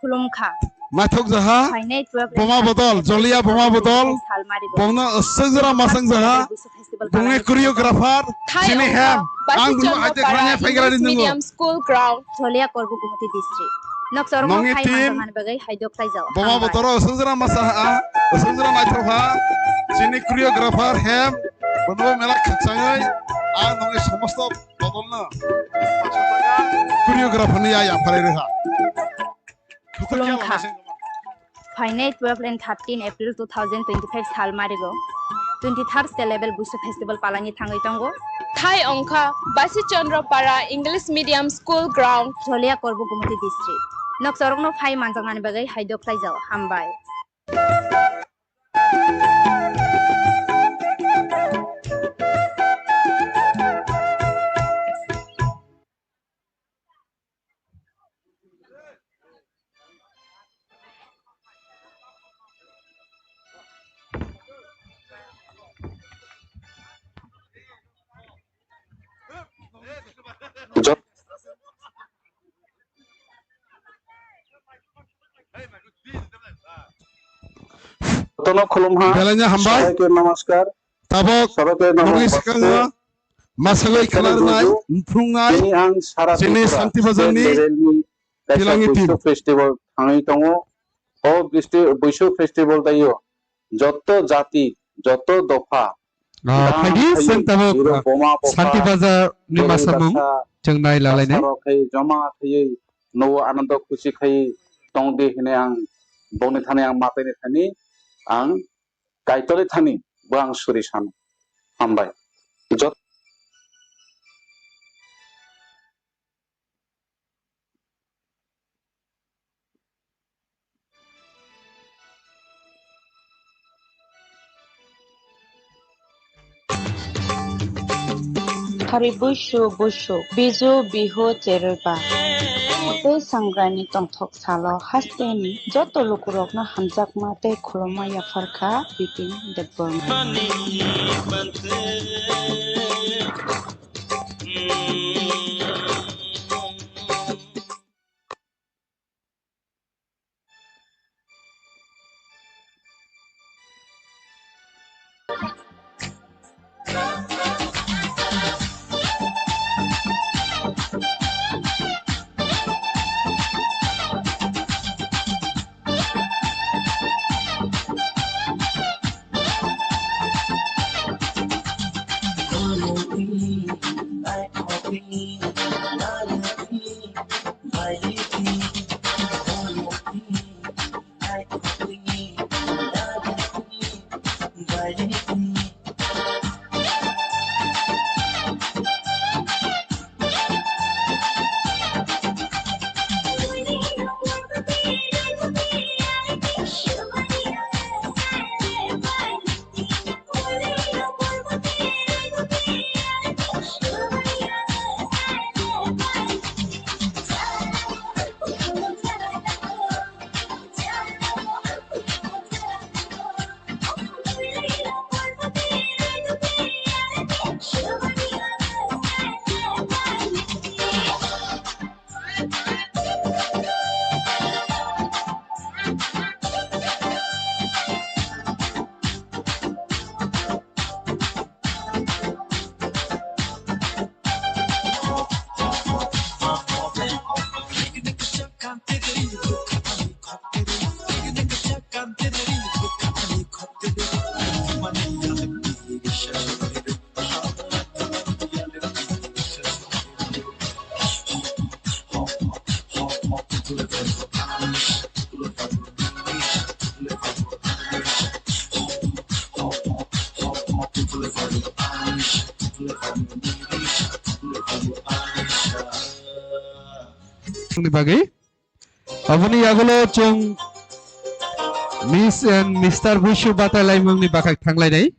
khulumkha. Naithok jaha. Phainai twelve Boma bodol, Jolia boma bodol. Salmari bo. Bongno aswk jora masang jaha. Busu festival Bongni choreographer, chini hem. Ang buno aite khlanya phaigrani nungo. Medium School Ground, Jolia Korbu Gumti District. Nok sorong Nongni phai team. Man bagwi haidok tai jao. Boma bodol aswk jora masa ha, aswk jora naithok ha. Chini choreographer hem, bono mela khakchangwi, ang nongni somosto bodolno choreographer ni ya yapharai rwha. Khulumkha. Phainai twelve and thirteen April two thousand twenty-five sal marigo twenty-third State Level Busu Festival palangwi thangwi tongo. Thai ongkha Basi Chandra Para English Medium School Ground, Jolia Korbo, Gumoti District. Nokchorokno phai manjaknani bagwi haidok khlaijao. Hambai. Jotono khulumha. Belai no hambai. Sabaike namaskar. Tabok sabaike namaskar. Nogni swkango masagwi khwnarnai, buju, mphungnai, tini ang sara chini Tripura Santi Bazar ni state level ni kaisa Pilangni team. Buisu festival thangwi tongo. O bisti-, Buisu festival daio joto jati, joto dopha, ah, gam phaidi thaio, seng tabok, hero ah, boma bopha, Santi Bazar ni boroi masa mung basa, chwng nai lalai nai. Asarok khai joma khaiwi nogo anando khusi khai tongdi hwnwi ang bongni thani ang matwini thani ang Kaitorni thani bo ang suri sano. Hambai. Jot- Hari buisu buisu, Biju, Bihu, Cheroiba. Tei Sangrani tongthok salo hasteni joto lukurokno hamjakma tei khulumma yapharkha Bipin Debbarma. Ni bagwi. Aboni yagulo chwng Miss and Mister Buisu batai laimungni bakhak thanglainai.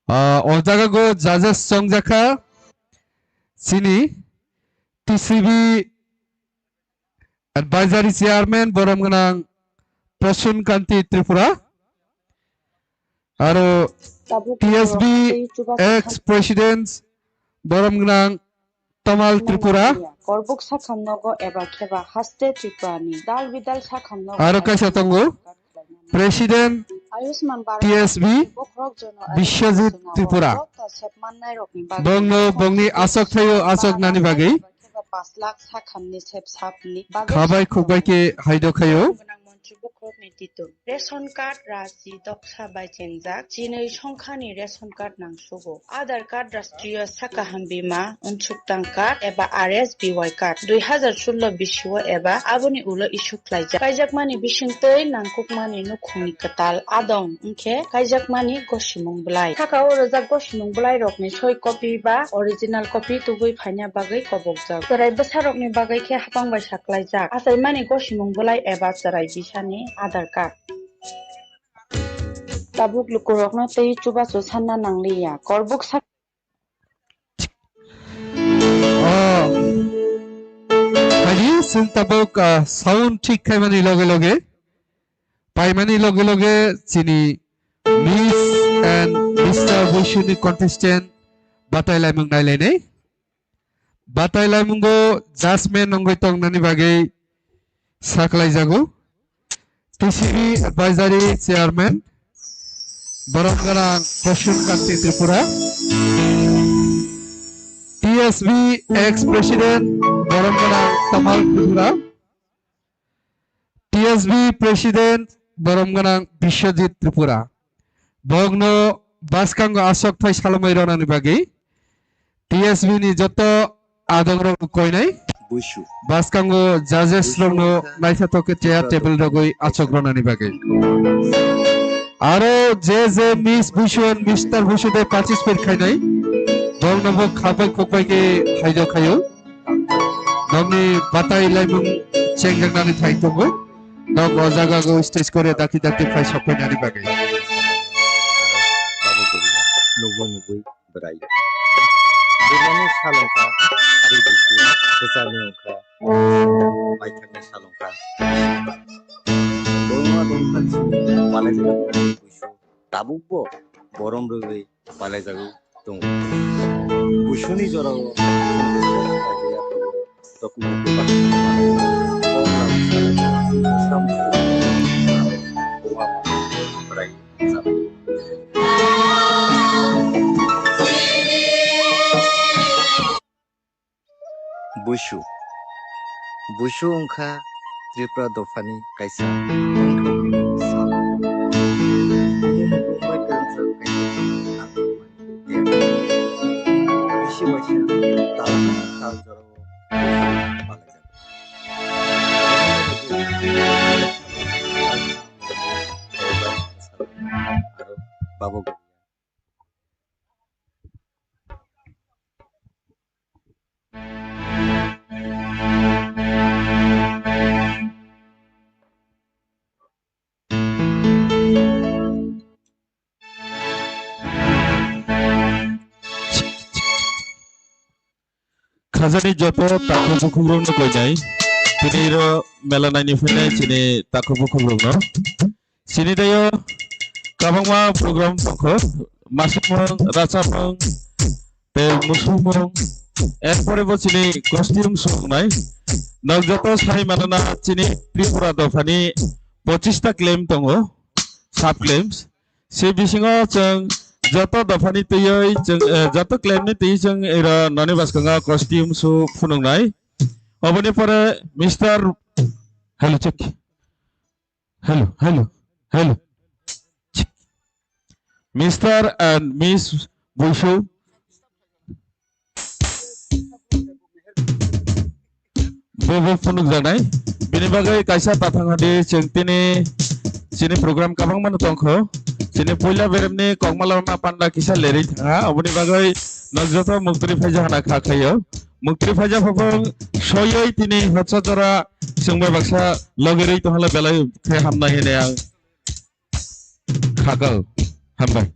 Ah, o jaga go judges chongjakha chini T C B Advisory Chairman borom gwnang Prasun Kanti Tripura. Aro Tabuk T S B borok tei chubachu ex sak- President borom gwnang Tamal Tripura. Korbuk sakha nogo eba kheba haste Tripurani dal bidal sakha nogo. Aro kaisa tongo President Ayushman Bharat T S B bokhorok jono Biswajit Tripura. Bongno bongni asok thaio asok nani bagwi. Khabai khukbai khe haido khaio. Chubukhorokni tito. Ration card rachi doksa bai chengjak, chinwi songkhani ration card nangsugo. Aadhaar card, Rashtriya Sakha Ham Bima, Unsukdang card eba R S B Y card dui hazar sullo bisio eba aboni ulo issue khlaijak. Kaijakmani bisingtwi nangkukmani nukhungni kwtal adong wngkhe kaijakmani gosimung bwlai. Saka o rwjak gosimung bwlairokni soi copy ba original copy tubui phaina bagwi kobokjak. Chwrai bwsarokni bagwi khe hapang bai saklaijak. Achaimani gosimung bwlai eba chwrai bisani Aadhaar card. Tabuk lukurokno tei chubachu sanna nangliya. Korbuk sak- Oh. Haji, chwng tabuk, ah, sound thik khaimani loge loge, paimani loge loge chini Miss and Mister Buisuni contestant batai laimung nailainai. Batai laimungo judgment wngwi tongnani bagwi saklaijago. T C B Advisory Chairman, Borom Gwnang Kosun Kanti Tripura, T S B ex President, Borom Gwnang Tamal Tripura, T S B President, Borom Gwnang Biswajit Tripura. Bokno bwskango aswk thai salomai rwnani bagwi T S B ni joto adongrok koinai. Buisu. Bwskango judges rokno naithothok khe chair table rogwi achuk rwnani bagwi. Aro je je Miss Buisu and Mister Buisu de participate khainai, bokno bo khabai khukbai khe haido khaio. Nokni batai laimung chengjaknani thai tongo. Nok o jaga go stage kore dakti dakti phai sokphainani bagwi. Nugwi nugwi bwrai. Bumani salongkha, ari bisi, kwchani wngkha, maithakni salongkha. Bongma bongkha chini, malai jaga bongni buisu, tabukbo borom rwgwi malai jagwi tongo. Buisuni jorao Buisu. Buisu wngkha Tripura dophani kaisa tongthokni sal. Bini mukhung bai kwrwngsa kaisa nangkukmani bisi waisa tal tal jorao palaijak. Aro babo Khajani joto takhu bukhukrokno koinai. Tini iro mela naini phainai chini takhu bukhukrokno. Chini dayo kabangma program tongkho. Masumung, rachapung, tei musumung. Erpore bo chini costume sungnai. Nok joto sai manana chini Tripura dophani pochista claim tongo. Sub claims. Se bisingo chwng joto dophani twiwi chwng, eh, joto claimni twiwi chwng iro noni bwskango costume su phunuknai. Oboni pore Mister Hello, check. Hello, hello, hello. Check. Mister and Miss Buisu. Bobo phunukjaknai. Bini bagwi kaisa tathang hadi chwng tini chini program kabangmano tongkho. Chini puila beremni kokma lama panda kisa lerwi thangha. Oboni bagwi nok joto muktri phaija hana kha khaio. Muktri phaija phapang soyoi tini hotsa jora chwngbai baksa logirwi tonghala belai khe hamnai hwnwi ang khakal. Hambai.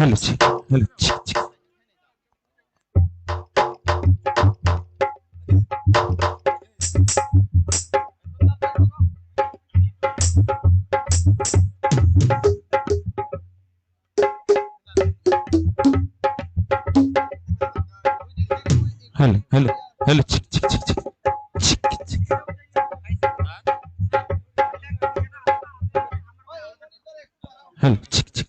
Hello, chik, hello, chik, chik. Hello, hello, hello, chik, chik, chik, chik. Chik, chik. Hello, chik, chik.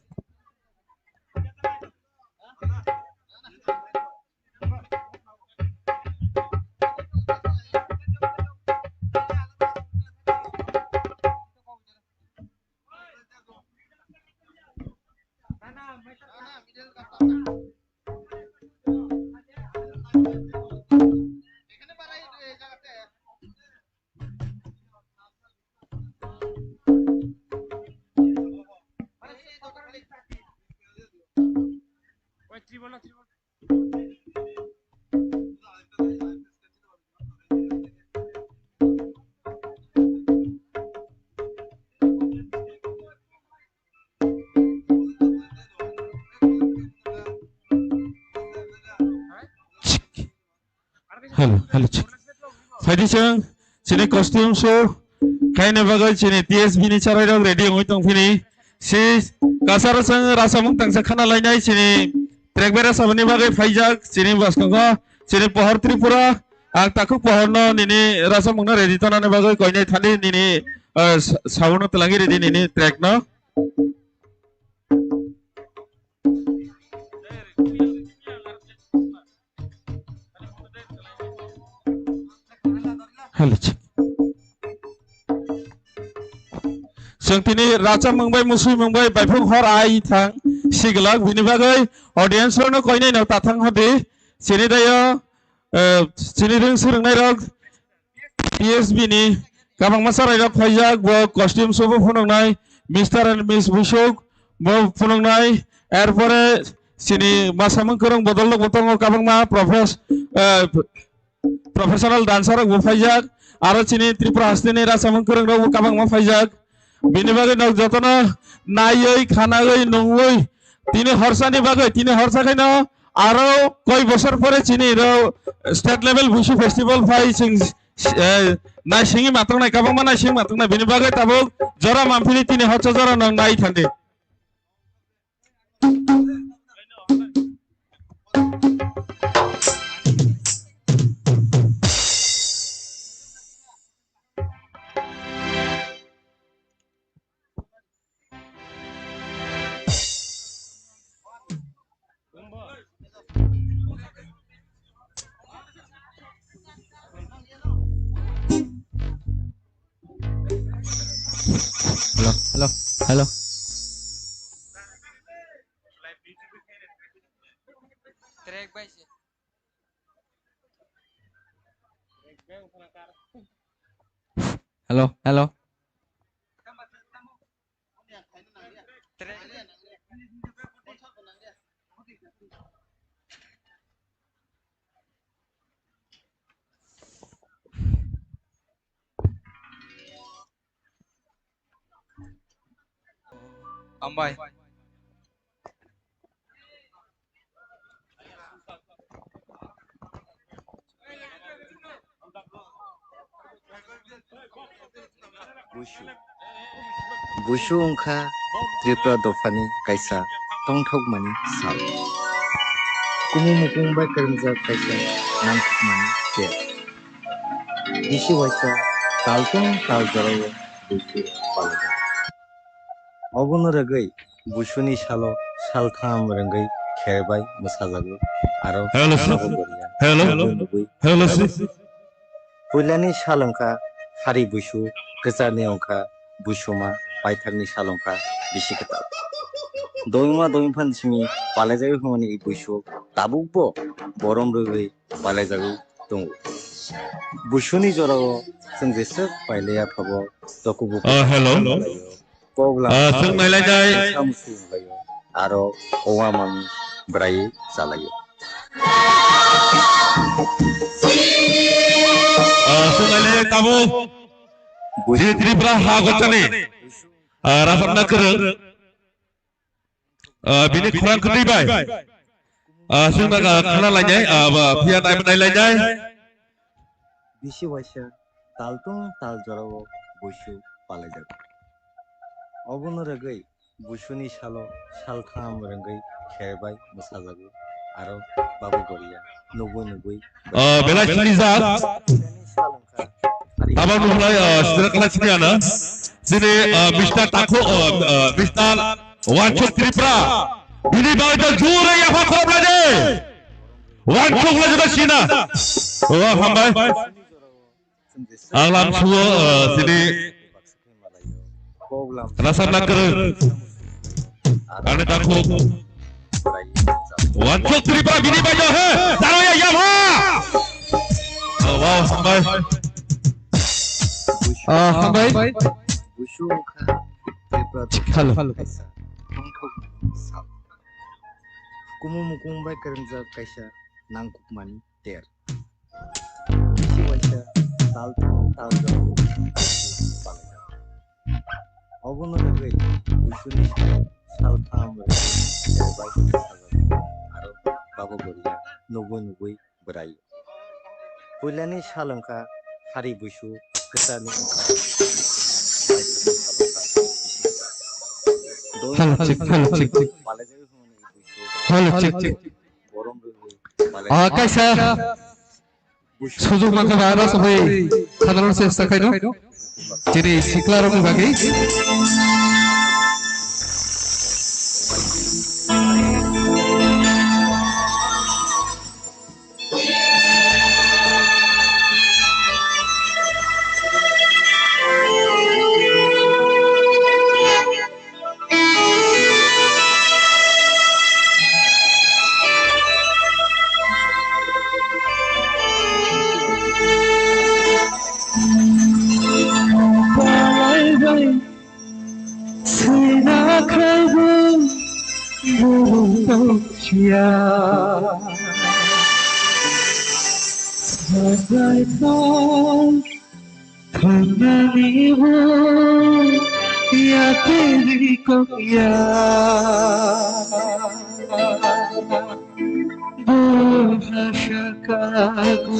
Hello, hello, chik. Phaidi chwng chini costume show khaina bagwi chini T S B ni chwrairok ready wngwi tongphini. Si kasaro chwng rasamung tangsa khana lainai chini track bai rasamani bagwi phaijak chini bwskango chini pohor Tripura. Ang takhuk pohorno nini rasamungno ready tonani bagwi koinai thani nini, uh, sa-, sound no twlangwi ready nini track no. Hello, chik. Chwng tini racham mungbai, musui mungbai, baifung hor ai thang siglak, bini bagwi audience rokno koinai no tathang hodi. Chini dayo, eh, chini ring swrwngnai rok, T S B ni kabangma chwrairok phaijak, bo costume show bo phunuknai, Mister and Miss Busuk bo phunuknai, erpore chini masamung kwrwng bodol rok bo tongo, kabangma profes-, eh, professional dancer rok bo phaijak, aro chini Tripura hasteni rasamung kwrwng rok bo kabangma phaijak. Bini bagwi nok jotono naiwi, khanagwi, nungwi, tini horsani bagwi, tini horsa khaino aro koi bosor pore chini ro state level Busu festival phai chwng, eh, naisingwi matongnai, kabangma naisingwi matongnai. Bini bagwi tabuk jora manphili tini horsa jora nang nai thandi. Hello, hello, hello. Track by se. Hello, hello. Ambai. Busu. Busu wngkha Tripura dophani kaisa tongthokmani sal. Kumu mukung bai kwrwngjak kaisa nangkukmani ker. Bisi waisa tal tong tal jorao buisu palajak. Obono rwgwi busuni salo saltham rwngwi kher bai mwsajago aro Hello, sir. Hello. Nugwi Hello, sir. Puilani sal wngkha hari buisu, kwcharni wngkha buisuma, paitharni sal wngkha bisi kwtal. Doima doimphani simi palaijagwi hwnmani buisu tabukbo borom rwgwi palaijagwi tongo. Busuni jorao chwng jeswk pailaiya phabo tokubuku Ah, hello. Palaio, kok Ah, lama chwng nailainai. Samsung laio, aro owa mami bwrai chalaio. Ah, chwng nailainai tabuk. Busu- Jini Tripura ha gotani. Ah, rasamna kwrwng. Ah, bini khorang kwtwi bai. Ah, chwng naga khana lainai, ah, ba, phiya nai, nai lainai. Bisi waisa tal tung tal jorao buisu palaijago. Obono rwgwi buisuni salo saltham rwngwi kherbai mwsajago, aro Babu Goria nugwi nugwi Ah, belai sini jak. Abo nukhlai, ah, sidra khlai sini ana. Sini, ah, Mister Takho, ah, ah, Mister Wanchuk Tripura. Bini bagwi ta jure yapha khorok lai de. Wanchuk lai jada sina. Oh, hambai. Ang lam suo, ah, sini. Rasa nak kereng. Ane takut. Wanchuk Tripura bini bajo he. Daro ya yapha. Oh, wow, hambai. Ah, hambai. Busu wngkha Tripura Hello. Kaisa wngthok sal. Kumu mukung bai kwrwngjak kaisa nangkukmani ter. Bisi waisa tal tal jora obono rwgwi busuni saltham rwgwi bai aro Babu Goria nugwi nugwi bwrai. Puilani sal wngkha hari buisu, kwcharni wngkha Hello, check, hello, check, check. Malai jagwi hwnwi buisu. Hello, check, check. Borom rwgwi malai. Ah, kaisa. Sujuk mankha ba, aro sabai khadalano chesta khaino. Chini sikla rokni bagwi. Sina khabu burung tongsia. Sajai tong Thangani bo yakini kokya. Bo hasa kago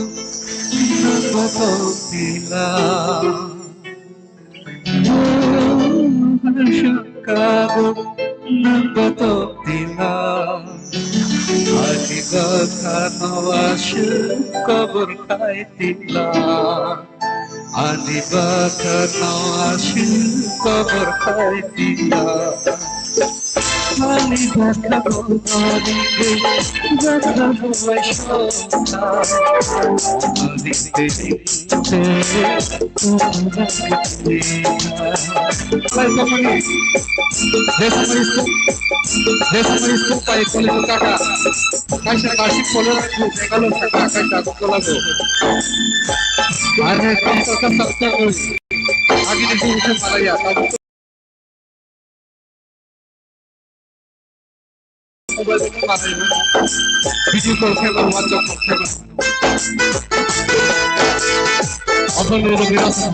nangbo tongpila. Bo hasa kago nangbo tongpila. Ani bwkhano aswk kobor khai tila. Ani bwkhano aswk kobor khai tila. Ani bwkhano nini bwkhano waisona. Ani tini te. Hai, Tomoni. Desmari school. Desmari school pai koli kaka. Kaisa kasik koli kaka. Kalo kaka. Kaisa koli kaka. Are, kam to, kam to, kam to. Agi ni sini sini malaya. Video call khe mano, WhatsApp call khe mano. Open room ni rasa.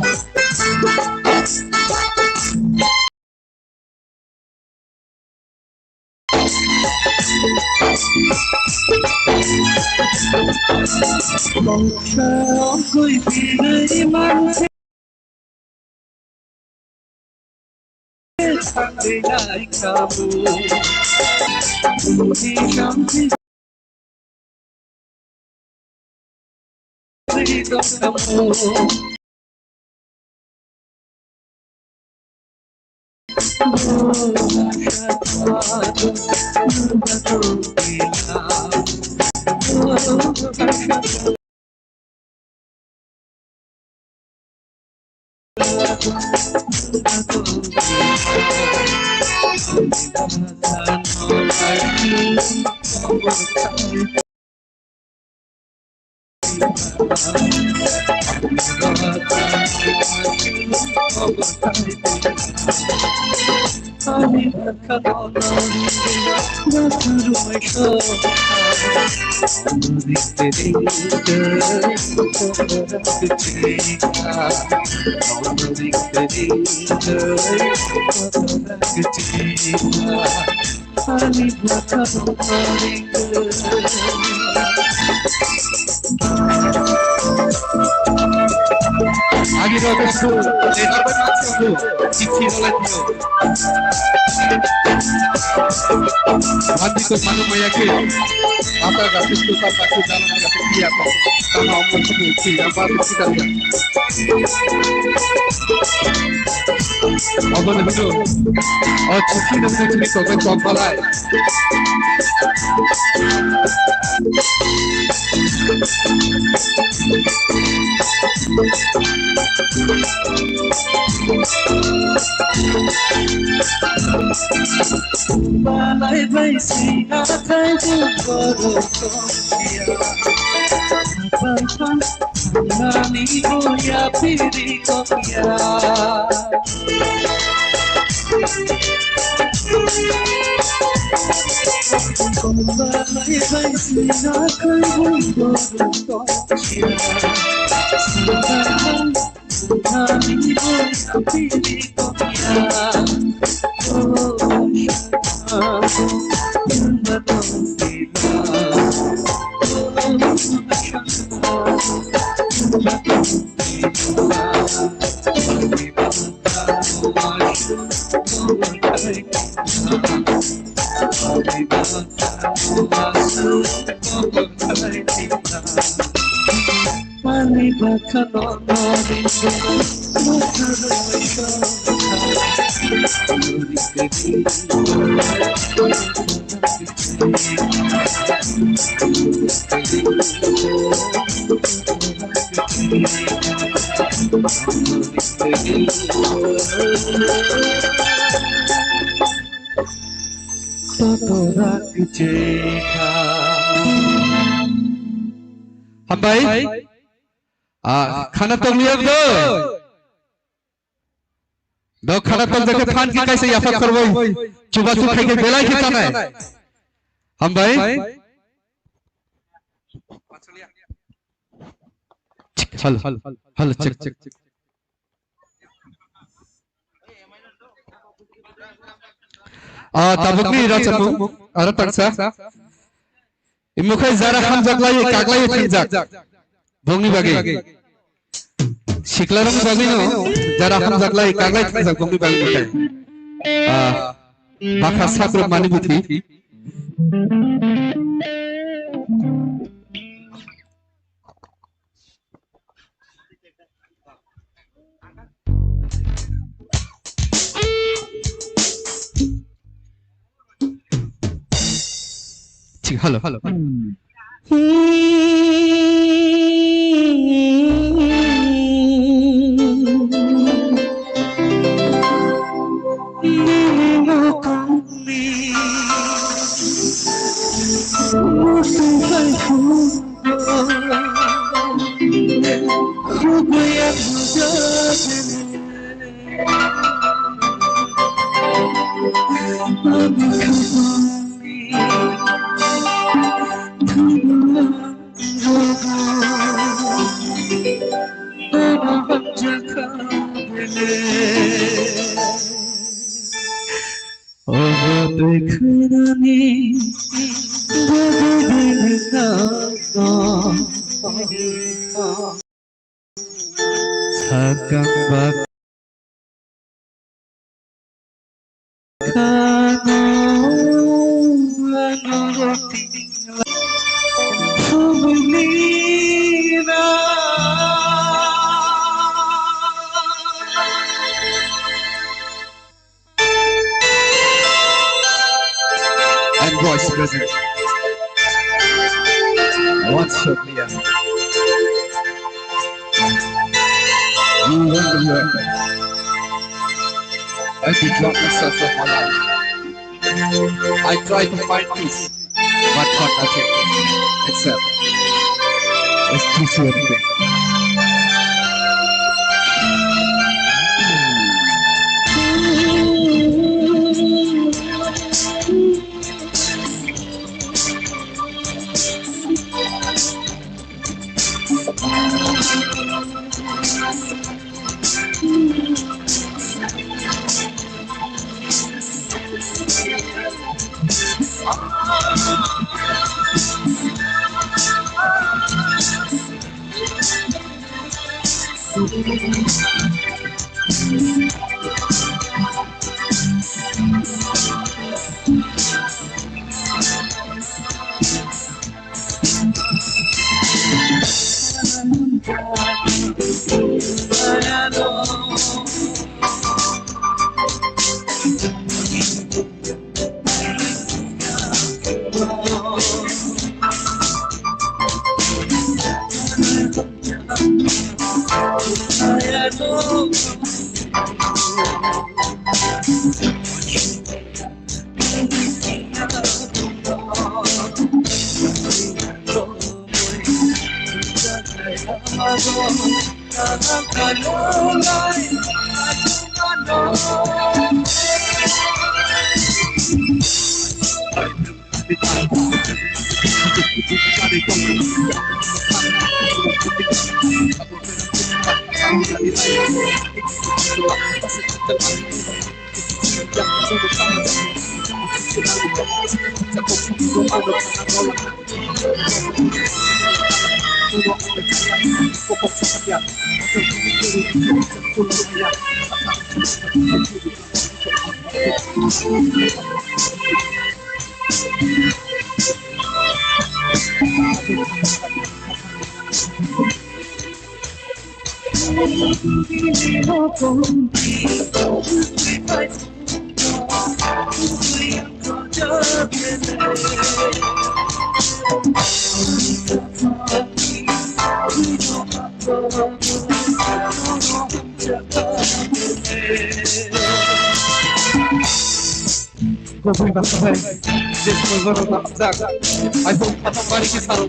Agi rok school, leader bai ma school, sixty knowledge mo. Bandi to manu maya ke, mata gati school ta ta ke jalan gati kiya ta, tama omor school, si, yang baru kita. Obo ni hino, o chuki nungni chini kokbai kok palai. Palai bai si athai jung goro tongya. Nani boya piri kokya. Hambai. Ah, khana tong liya do. Do khana tong jake phan ki kaisa yaphak karbai. Chuba chu khai ke belai ke tanai. Hambai. Hal, hal, check, check. Ah, tabukni rachapmung, aro taksa. Imukhai jara hamjak lai, kaglai thangjak. Bongni bagi. Siklarong bagino, jara hamjak lai, kaglai thangjak bongni bagi mukhai. Ah, bakha sakro mani buthi. Chik, hello, hello. Sakang bak. And boys present. One shot, Leah. You won the world. And you dropped yourself from my life. I tried to find peace, but found nothing except it's too soon. Kubui baksa bai, je kubui borok baksa jak, aibung khatung bari khe saro.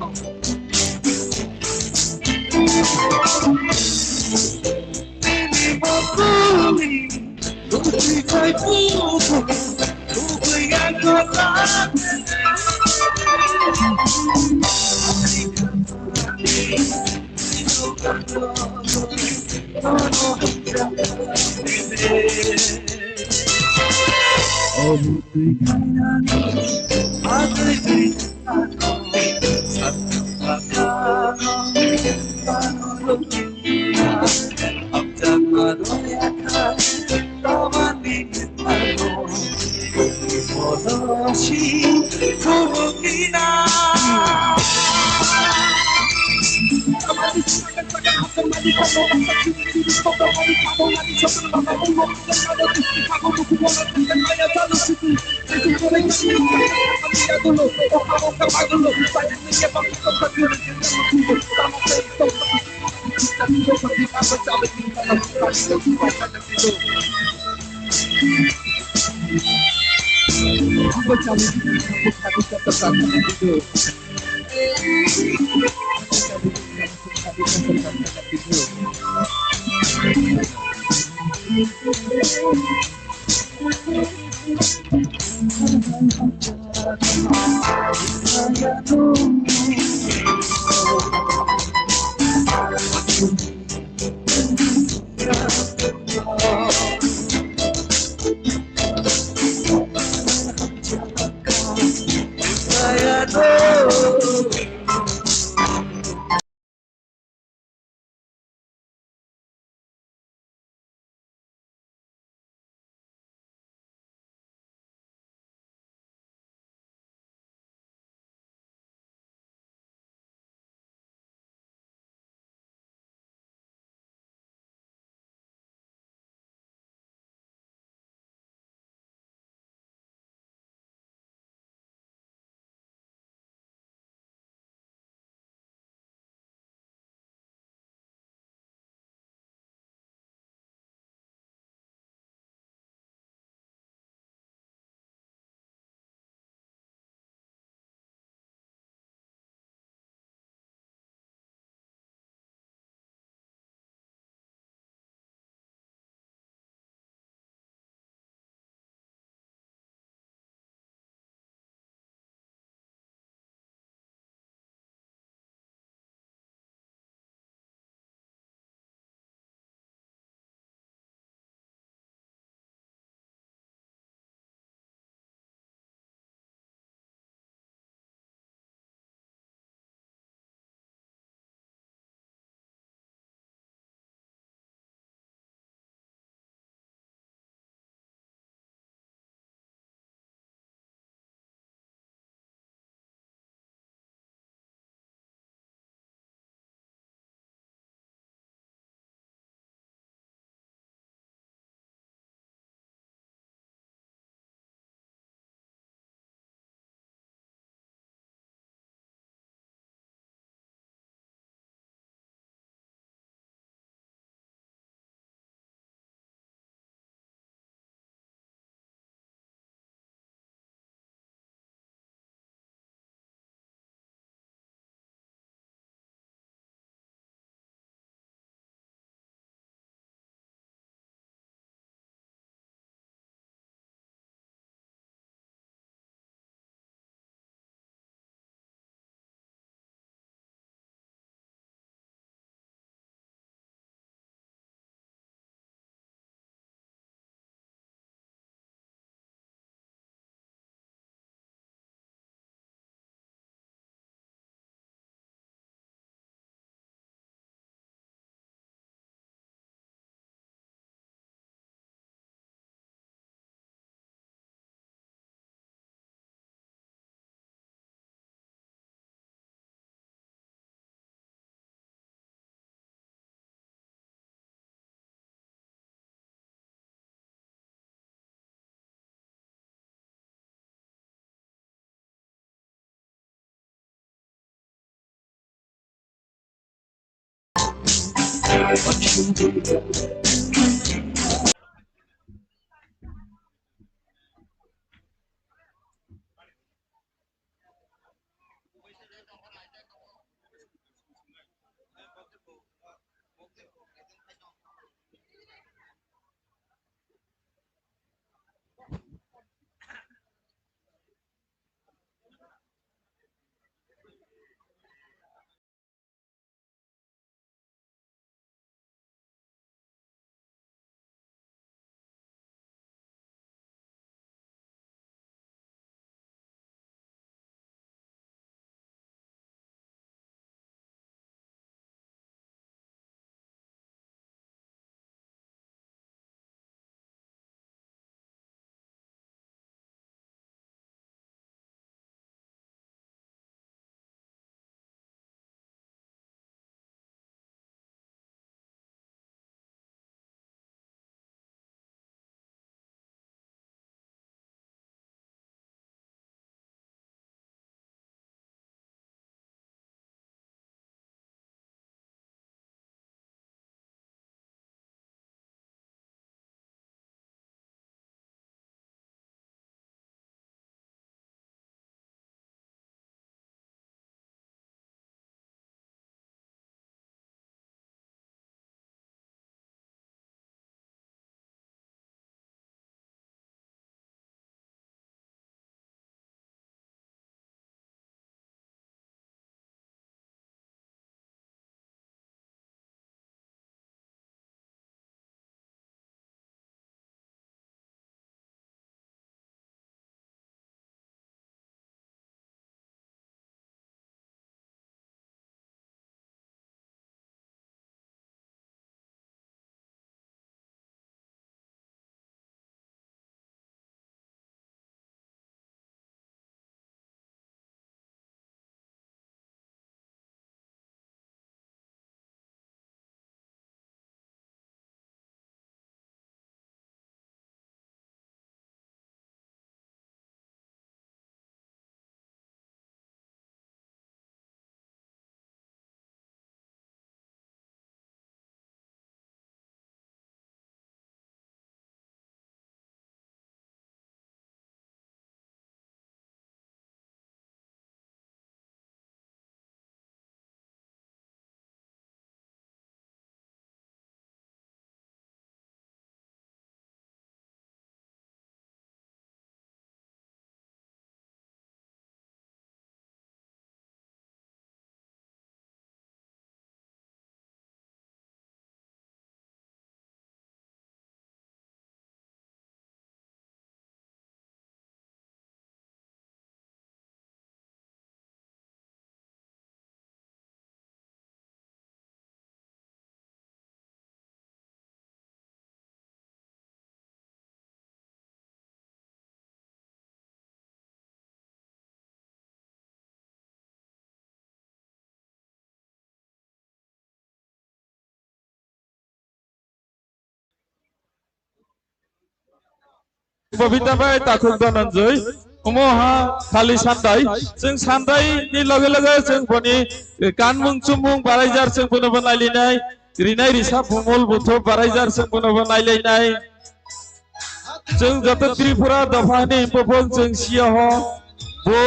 Bobita bai takhuk Dhananjoy, omo ha khali Sandai, chwng Sandai ni loge loge chwng boni kanmung chumung baraijak chwng bono bo nailinai, rinai risa bumul buthup baraijak chwng bono bo nailainai. Chwng joto Tripura dopha ni himpo phon chwng siya ho. Bo,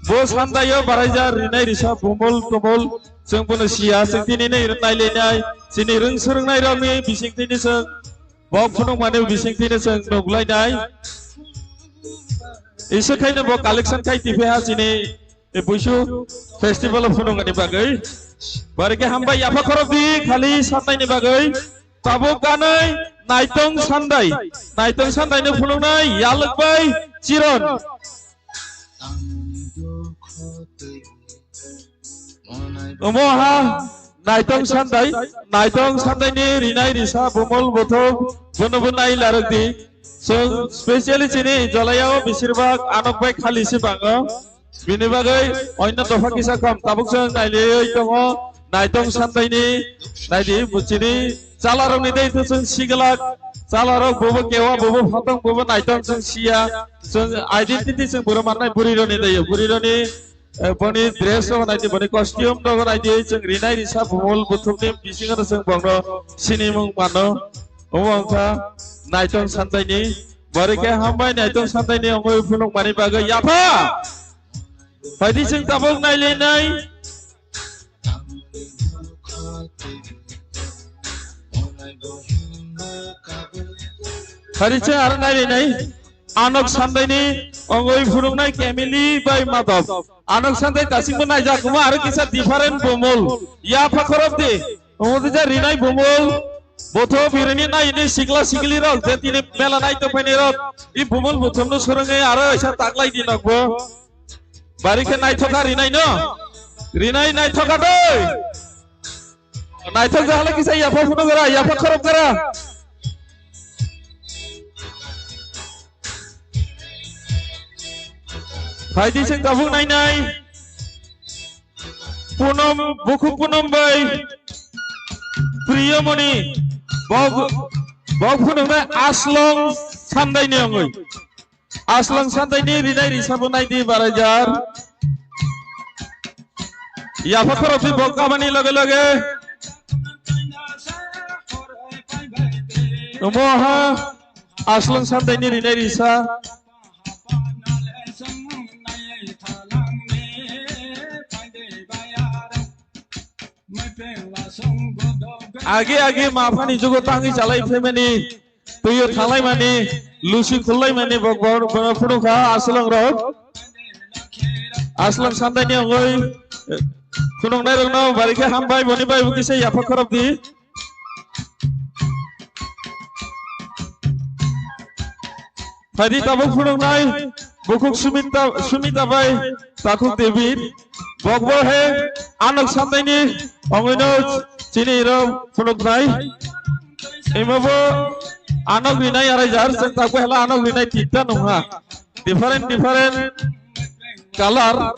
bo Sandai o baraijak rinai risa bumul tumul chwng bono siya, chwng tini ni nailainai, chini rwng swrwngnai rok ni bising tini chwng bok phunuk mani bising tini chwng nuglainai. Isa khaino bo collection khai tipe ha chini e buisu festival o phunuk ani bagwi. Barike hambai yapha khorok di khali Sandai ni bagwi. Tabuk ganai Naitong Sandai. Naitong Sandai no phunuknai Yalwk bai Chiron. Omo ha Naitong Sandai, Naitong Sandai ni rinai risa bumul buthup bono bo nai larwk di. Chwng specially chini Jolai o besirbak anok bai khali se bango. Bini bagwi oino dopha kisa kom tabuk chwng nailaiwi tongo. Naitong Sandai ni naidi bo chini chalarok ni dei to chwng siglak. Chalarok bobo kewa bobo phatong bobo Naitong chwng siya. Chwng identity chwng boro mannai bwrwi roni dei bwrwi roni Eh, boni dress rok naidi, boni costume rok naidi, chwng rinai risa bumul buthumni bisingo chwng bongno sinimung mano. Omo wngkha Naithok Santaini. Bari khe hambai Naithok Santaini ongwi phunukmani bagwi yapha. Phaidi chwng tabuk nailainai. Hari se aro nai rinai. Anok Sandaini ongoi phunuknai Kemili bai Madop. Anok Sandai dasimbo naijak, omo aro kisa different bumul. Yapha khorop di. Omo dija rinai bumul. Botho birini nai ini sikla sikli rok, je tini mela nai tongphaini rok. I bumul buthumno swrwngwi aro isa taklai di nokbo. Bari khe naithokha rinai no. Rinai naithokha doi. Naithok jahala kisa yapha phunuk gara, yapha khorop gara. Phaidi chwng tabuk nainai. Punom, bukhuk Punom bai Priyomoni. Bog, bog phunuknai Aslong Sandaini ongoi. Aslong Sandaini rinai risabo naidi baraijar. Yapha khorokti bok kabani loge loge. Omo ha Aslong Sandaini rinai risa. Agi agi maphani jugo tangwi chalai phaimani, twiyo thanglaimani, lusi khullaimani bok bor bono phunukha Aslong rok. Aslong Sandaini ongoi phunuknai rokno bari khe hambai, boni bai bukisa yapha khorop di. Phaidi tabuk phunuknai bukhuk Sumita, Sumita bai takhuk David. Bokbo he Anok Sandaini ongwino chini iro phunuknai. Imobo Anok rinai araijar, chwng takbo hela Anok rinai tinta nungha. Different, different color.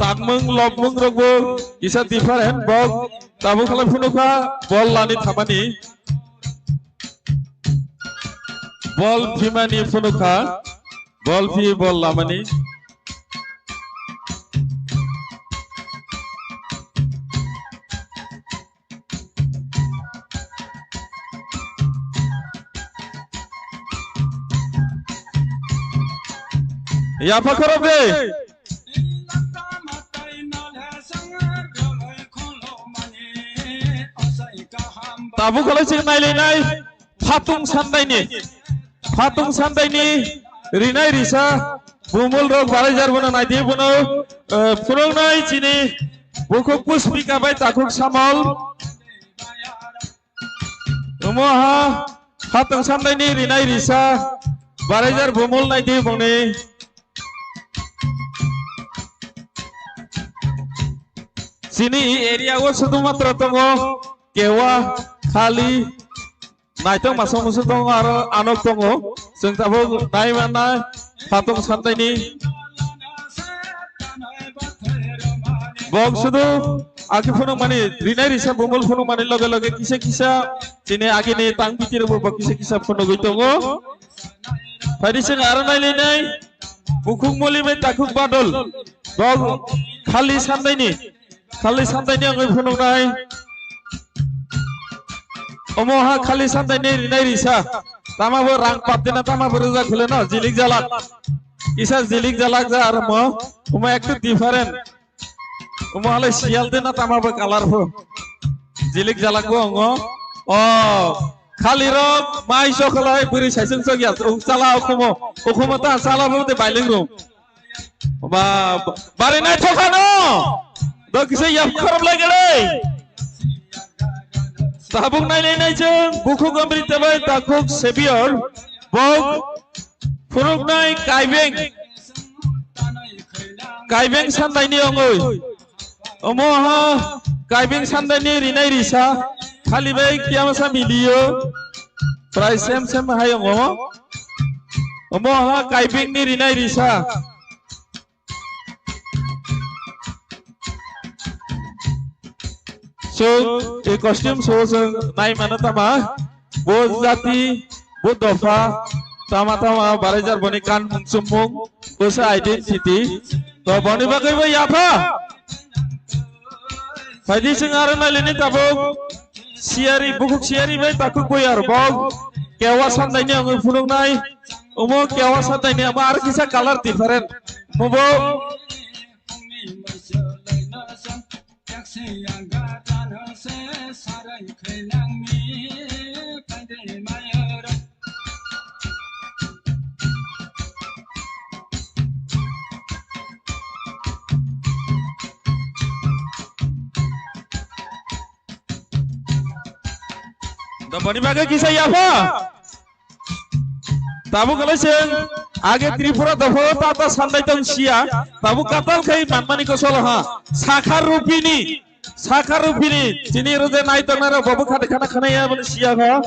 Tangmung lobmung rokbo kisa different, bok tabuk khalai phunukha bol lani thamani. Bol phimani phunukha, bol phi bol lamani. Yapha khorok de. Tabuk khalai chwng nailainai. Phatung Sandaini, Phatung Sandaini rinai risa bumul rok baraijar bono naidi bono, eh, phunuknai chini bukhuk Puspika bai takhuk Samol. Omo ha Phatung Sandaini rinai risa baraijar bumul naidi bongni. Chini area o sudumatra tongo Kewa, Khali, Naithok masong musu tongo aro Anok tongo. Chwng tabuk nai manna Phatung Sandaini. Bok sudu agi phunukmani, rinai risa bumul phunukmani loge loge kisa kisa chini agini tang bitirbo bo kisa kisa phunugwi tongo. Phaidi chwng aro nailainai bukhuk Moli bai takhuk Badol. Bok Khali Sandaini. Khali Sandaini wngwi phunuknai. Omo ha Khali Sandaini rinai risa. Tama bo rang pattina tama bo rwjak khwleno, jilik jalak. Kisa jilik jalak ja aro mo. Omo ektu different. Omo halai siyal de na tama bo colour pho. Jilik jalak bo ongo. O, Khali rok mai sokhalai bwrwi saisung sok ya. Ung chala okhomo. Okhomo ta chala bo de bailing room. Ba, ba, bari naithok ano. Do kisa yap khorop lai gele. Tabuk nai nai nai chwng bukhuk Amrita bai takhuk Savior. Bok phunuknai Kaibeng. Kaibeng Sandaini ongoi. Omo ha Kaibeng Sandaini rinai risa. Khali bai kiyamasa miliyo. Prai sem sem hai ongo. Omo ha Kaibeng ni rinai risa. So, e costume so chwng nai mano tama. Bo jati, bo dopha, Tama tama barajar boni kanmung chumung, bwsa identity. To boni bagwi bo yapha. Phaidi chwng aro nailini tabuk siyari, bukhuk siyari bai takhuk bui aro bok kewa sandaini wngwi phunuknai. Omo kewa sandaini amo aro kisa colour different. Omo bo Doboni bagwi kisa yapha. Tabuk kwlai chwng age Tripura dophao tata sandai tong sia. Tabuk katal khai manmani kosol ha. Sakha rupini, sakha rupini. Chini roje nai tongnai rok bobo khade khana khana ya bani sia kho.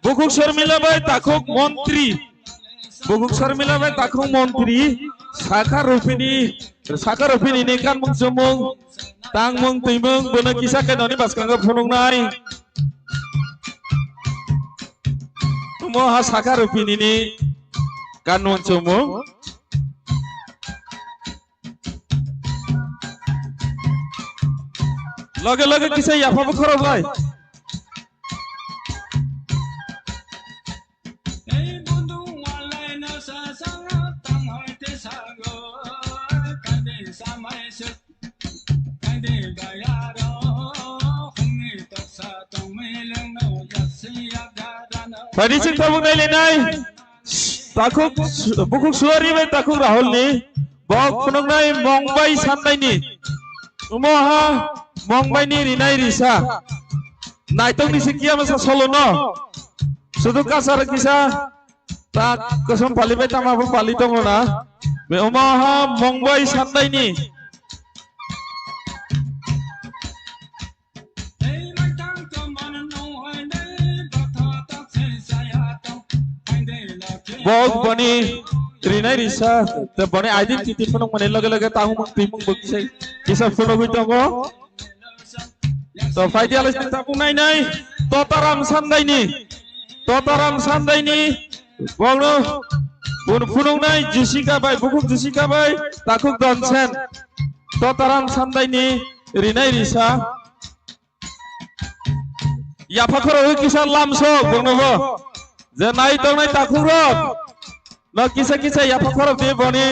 Bukhuk Sharmila bai takhuk montri. Bukhuk Sharmila bai takhuk montri. Sakha rupini, sakha rupini ni kanmung chumung, tangmung twimung bono kisa khe noni bwskango phunuknai. Omo ha sakha rupini ni kanmung chumung. Loge loge kisa yaphabo khorok lai. Phaidi chwng tabuk nailainai. Takhuk, bukhuk suari bai takhuk Rahul ni. Bok phunuknai Mongbai sandaini. Omo ha Mongbai ni rinai risa. Naitokni se kiya masa solo no. Sudu kasar kisa. Tak kosom pali bai tama bo pali tongo na. Be omo ha Mongbai sandaini. Bok boni rinai risa, te boni identity phunuk mani loge loge tangmung twimung bo kisa, kisa phunugwi tongo. To phaidi alai sini tabuk nai nai, Totaram sandaini, Totaram sandaini, bokno phunuknai Jessica bai, bukhuk Jessica bai, takhuk Donsen, Totaram sandaini rinai risa. Yapha khorok kisa lamsok bongnobo. Je nai tongnai takhuk rok. No kisa kisa yapha khorok di boni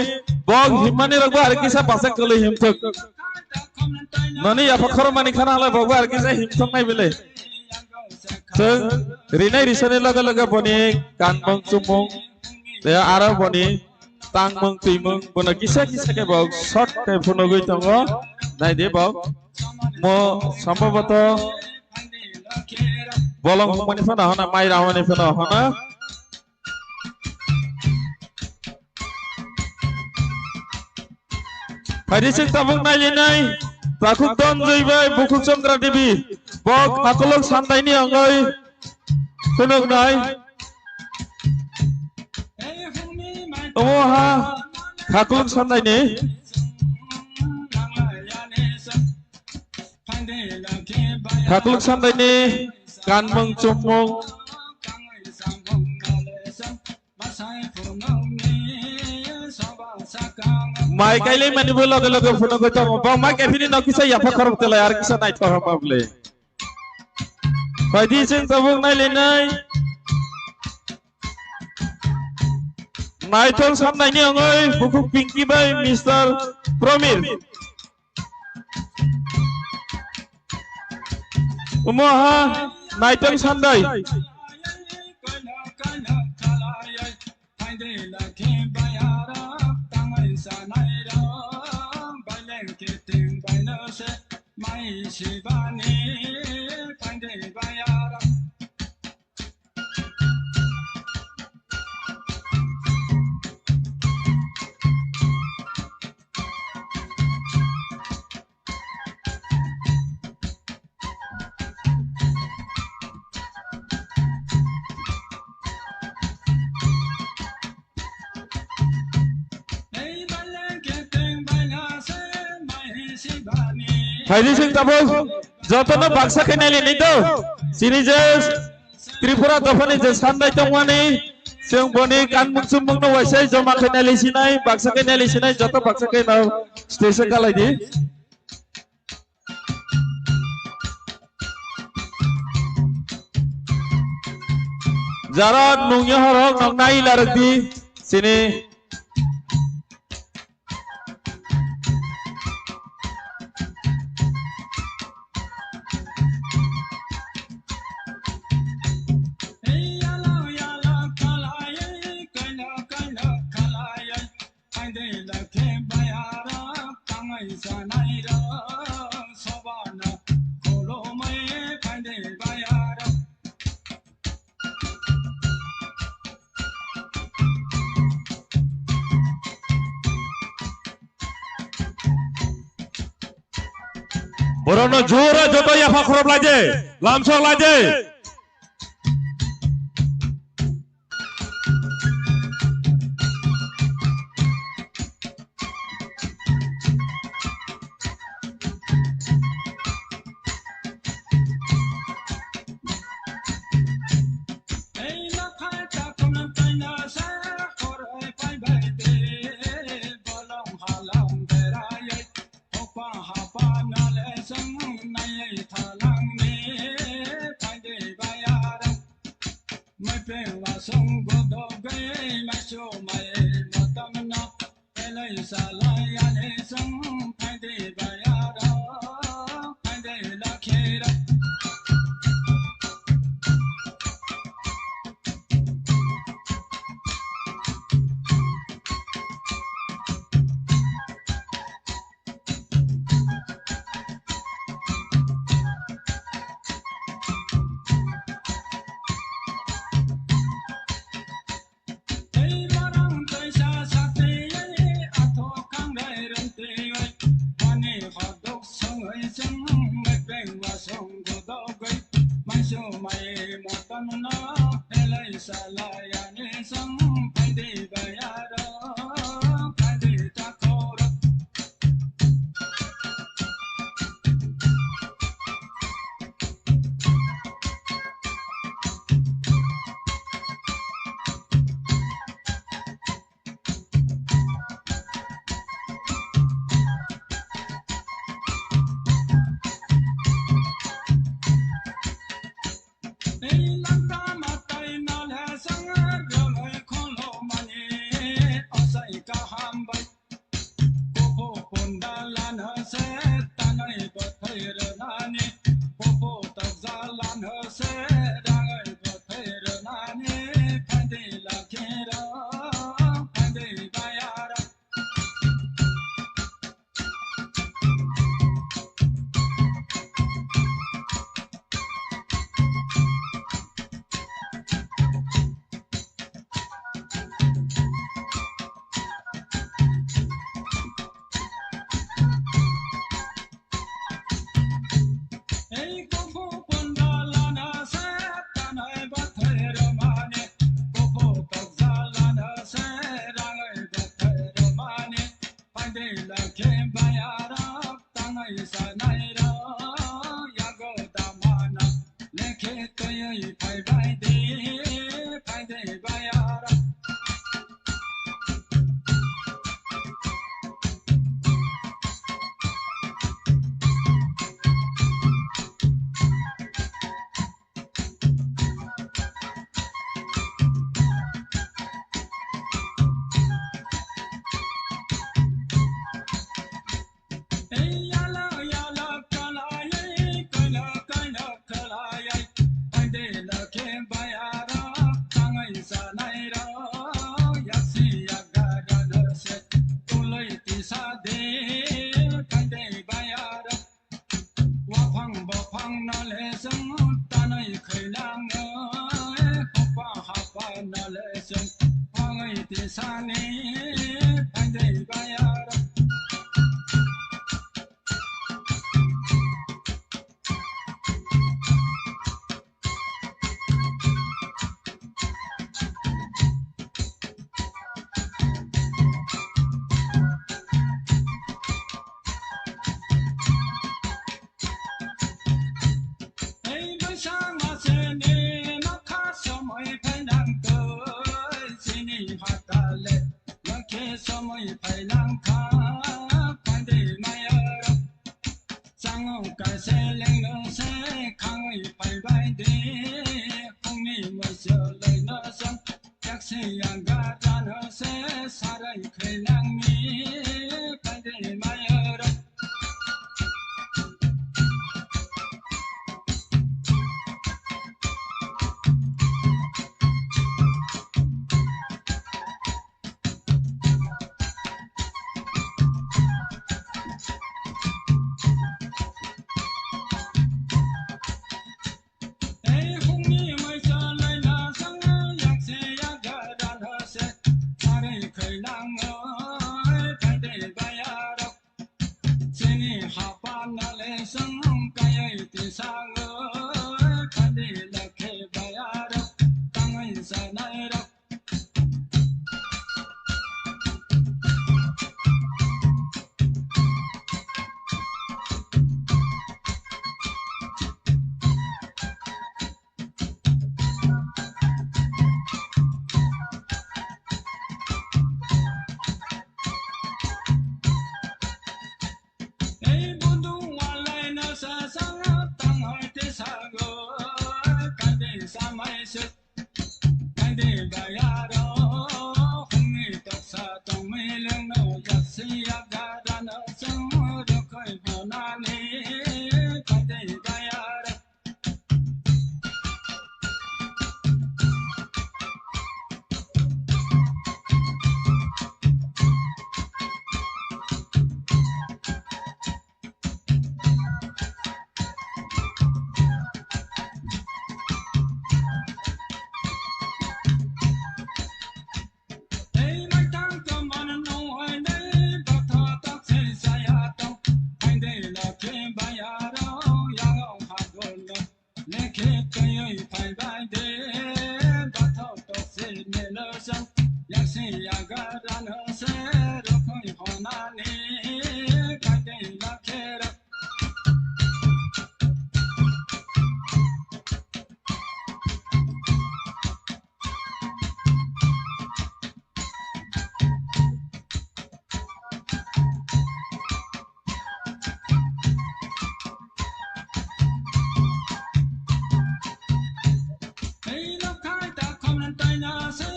bok himmani rok bo ari kisa basa kwlwi himthok. Noni yapha khorok mani khana halai bok bo ari kisa himthok nai bile. Chwng rinai risani loge loge boni kanmung chumung. Te aro boni tangmung twimung bono kisa kisa khe bo short khe phunugwi tongo. Naidi bo mo sambhabato bolong hwnmani phano hana mai ramani phano hana. Phaidi chwng tabuk nailinai takhuk Donjoi bai bukhuk Chandra Devi bo khakolok sandaini wngwi phunuknai. Omo ha khaklwng sandaini. Khaklwng sandaini kanmung chumung. Mai kailai mani bo loge loge phunugwi tongo. Bo mai kaphini no kisa yapha khorok telai ar kisa naithok hama bwle. Phaidi chwng tabuk nailinai. Naithok sandaini wngwi bukhuk Pinky bai Mister Promir. Omo ha naithok sandai. Phaidi chwng tabuk jotono baksa khe nailainai do. Chini je Tripura dophani je sandai tongmani Chwng boni kanmung chumung no waisa joma khe nai lisinai, baksa khe nai lisinai, joto baksa khe no stage o kalai di. Jara nungya horok nong nai larok di sini. Borokno jora joto yapha khorop lai de, lamsok lai de. Yaga jano se sarai khainangni kaide mayarok. Ei hungni maisa laina sang yakse yaga rana se sarai khainangoi kaide bayarok. Chini hapana le sang kayai tisangoi kaide lakhe bayarok tangai sanairok. Ei bundu walai no sa sanga tangai te sago, kande samai se, kande bayaro, hungni toksa tongmileng no yaksi yaga dano sung rokoi honani, kande bayaro. Tei maitang tongmani nung hai nei, bwtha taksi saya tong, hai dei lakhi bayaro, yaro hagol no, lekhi twiwi phai bai de, bwtha taksi nelo sang, yaksi yaga rano se, rokoi honani, hai dei lakhi ro.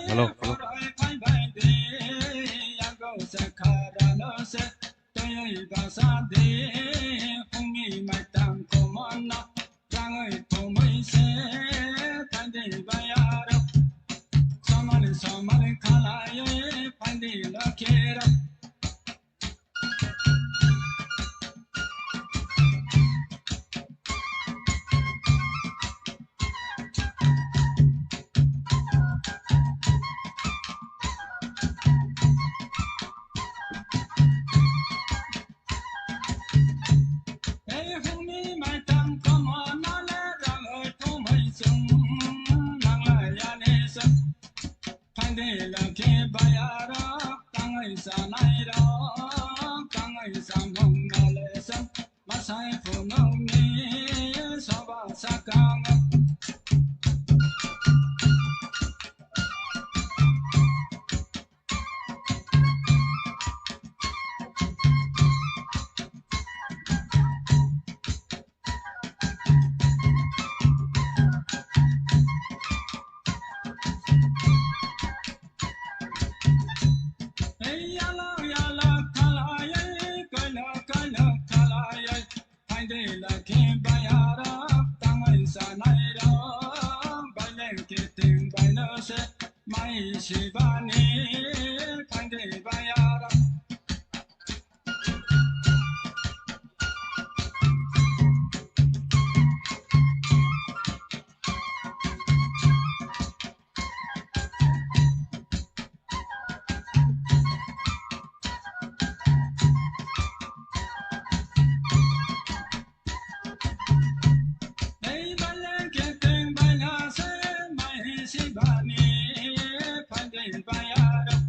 Hello, hello. Tei basa de hungni maitang komono rangwi thumwi se phaidi bayaro. Somali somali khalaiwi phaidi lakhero. Ei hungni maitang komono le rangwi thumwi chwng nanglai yani chwng. Phaidi lakhi bayarok tangwi chanairok tangwi chamung no le chwng. Masai phunukni soba sakang. Ei yala yala khalayai, kaila kaila khalayai. Phaidi lakhi bayarok tangwi chanairok, baileng kiting baino se mai sibani phaidi bayarok. Ei baleng keteng baina se mai sibani phaidi bayarok.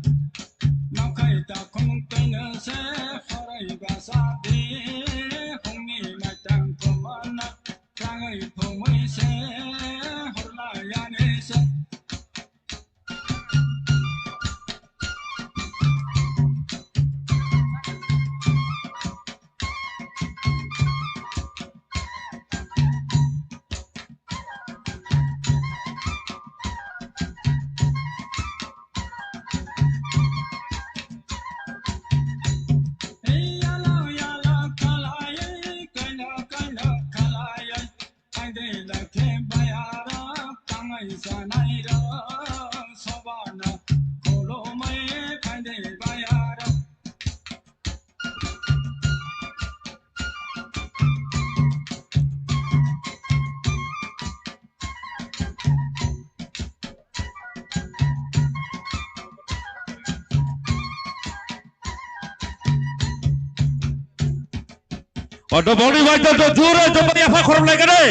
O dobongni bai to jure joboni apha khorom lai kare.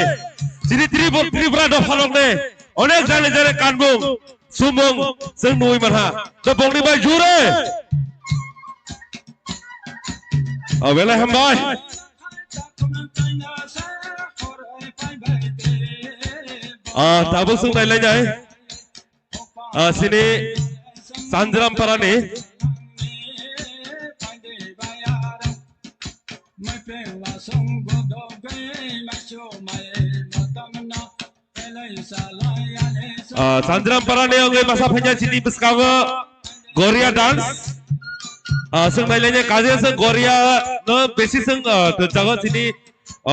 Chini Tripura, Tripura dopha rok ne. Onek jani jani kanmung, sumung, chwng nui manha. Dobongni bai jure. O belai hambai. Ah, tabuk chwng nai lai nai. Ah, sini Sanjram Parani. Ah, Sanjram Parani wngwi masa phaikha sini bwskango Goria dance. Ah, swng nai lai nai kaje swng Goria no besi swng, ah, twjago sini. O,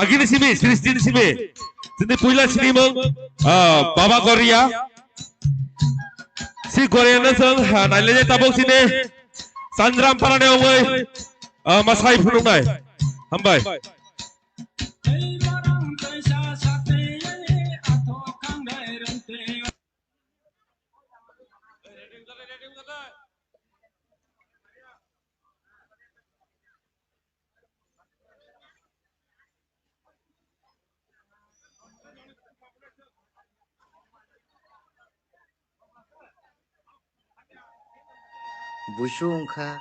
agini simi, Srishti ni simi. Sini puila sini mung, ah, Baba Goria. Si Goria no song, ha, nai le tabok sini. Sanjram Parani ongoi, ah, masai phunung nai. Hambai. Busu wngkha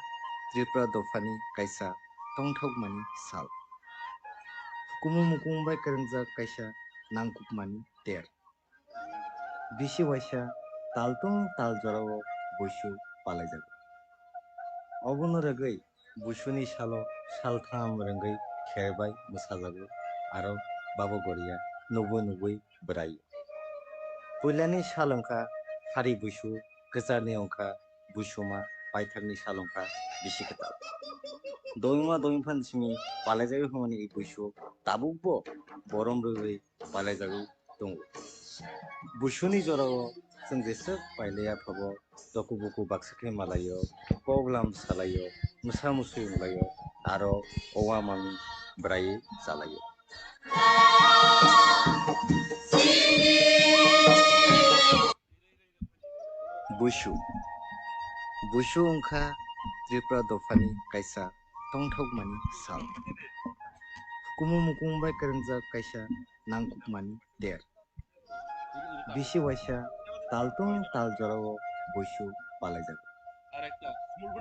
Tripura dophani kaisa tongthokmani sal. Hukumu mukung bai kwrwngjak kaisa nangkukmani ter. Bisi waisa tal tong tal jorao busu palaijago. Obono rwgwi busuni salo saltham rwngwi kher bai mwsajago, aro Baba Goria nubui nubui bwrai. Puilani sal wngkha hari busu, kwcharni wngkha busuma, paithakni sal wngkha bisi kwtal. Doima doimphani simi palaijagwi hwnmani i busu tabukbo borom rwgwi palaijagwi tongo. Busuni jorao chwng jeswk pailaiya phabo, doku buku baksa khe malaio, kok lam salaio, mwsa musui wnglaio, aro owa mami bwraiwi chalaio. Busu. Busu wngkha Tripura dophani kaisa tongthokmani sal. Hukumu mukung bai kwrwngjak kaisa nangkukmani ter. Bisi waisa tal tong tal jorao busu palaijago.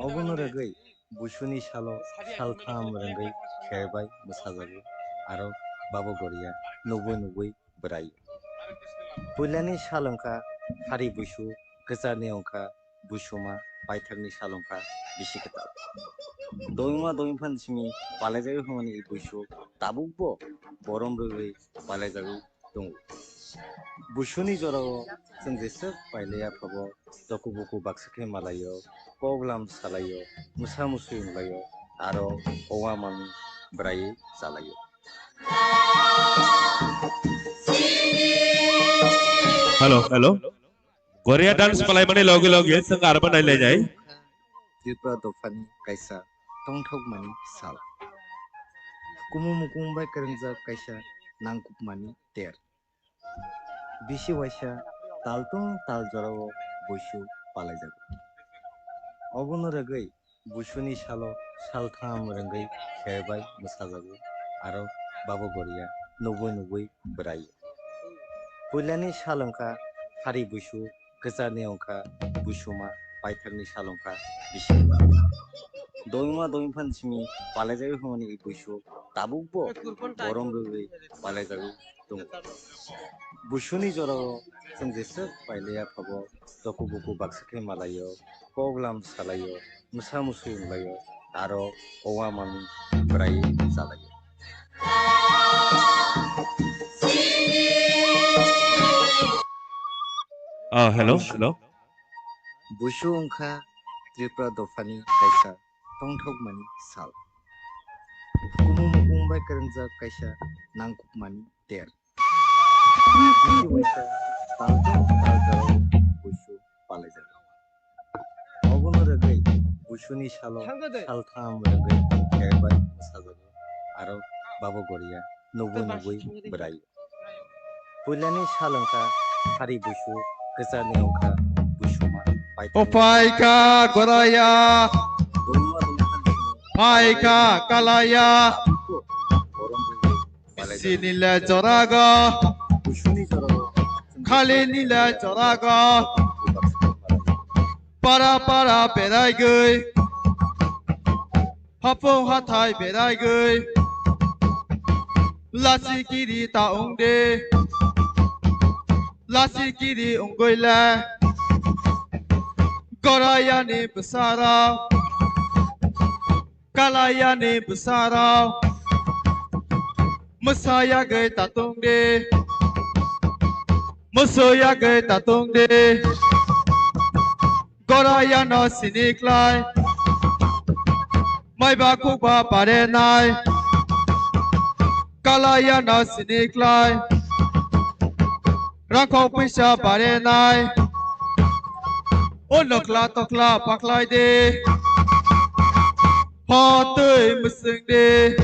Obono rwgwi busuni salo saltham rwngwi kher bai mwsajago, aro Baba Goria nubui nubui bwrai. Puilani sal wngkha hari busu, kwcharni wngkha busuma, paithakni sal wngkha bisi kwtal. Doima doimphani simi palaijagwi hwnmani i busu tabukbo borom rwgwi palaijagwi tongo. Busuni jorao chwng jeswk pailaiya phabo, doku buku baksa khe malaio, kok lam salaio, mwsa musui wnglaio, aro owa mami bwraiwi chalaio. Hello, hello. Goria dance palaimani loge loge chwng arba nai lai nai. Tripura dophani kaisa tongthokmani sal. Hukumu mukung bai kwrwngjak kaisa nangkukmani ter. Bisi waisa tal tong tal jorao busu palaijago. Obono rwgwi busuni salo saltham rwngwi kher bai mwsajago, aro Baba Goria nubui nubui bwrai. Puilani sal wngkha hari busu, kwcharni wngkha busuma, paithakni sal wngkha bisi. Doima doimphani simi palaijagwi hwnmani i busu tabukbo borom rwgwi palaijagwi tongo. Busuni jorao chwng jeswk pailaiya phabo, doku buku baksa khe malaio, kok lam salaio, mwsa musui wnglaio, aro owa mami bwraiwi chalaio. Ah, hello, hello. Busu wngkha Tripura dophani kaisa tongthokmani sal. Hukumu mukung bai kwrwngjak kaisa nangkukmani ter. Bisi waisa tal Buisuni salo sal tham rwgwi kebaibai bwsajago, aro babo Goria nugwi nugwi bwrai. Puilani sal wngkha hari buisu, kwcharni wngkha buisuma. O phaikha Goraya, phaikha Kalaya, buisuni le jorago, khali ni le jorago. Para para beraigwi, hapung hathai beraigwi, lasi kiri ta wngde, lasi kiri wngwi le, Gorayani bwsarok, Kalayani bwsarok, mwsa yagwi ta tongdi, musu yagwi ta tongdi. Gorayano sini khlai, maiba khukba barenai. Kalayano sini khlai, rangkhok puisa barenai. O nokla tokla pakhlai de, hotwi mwswng de.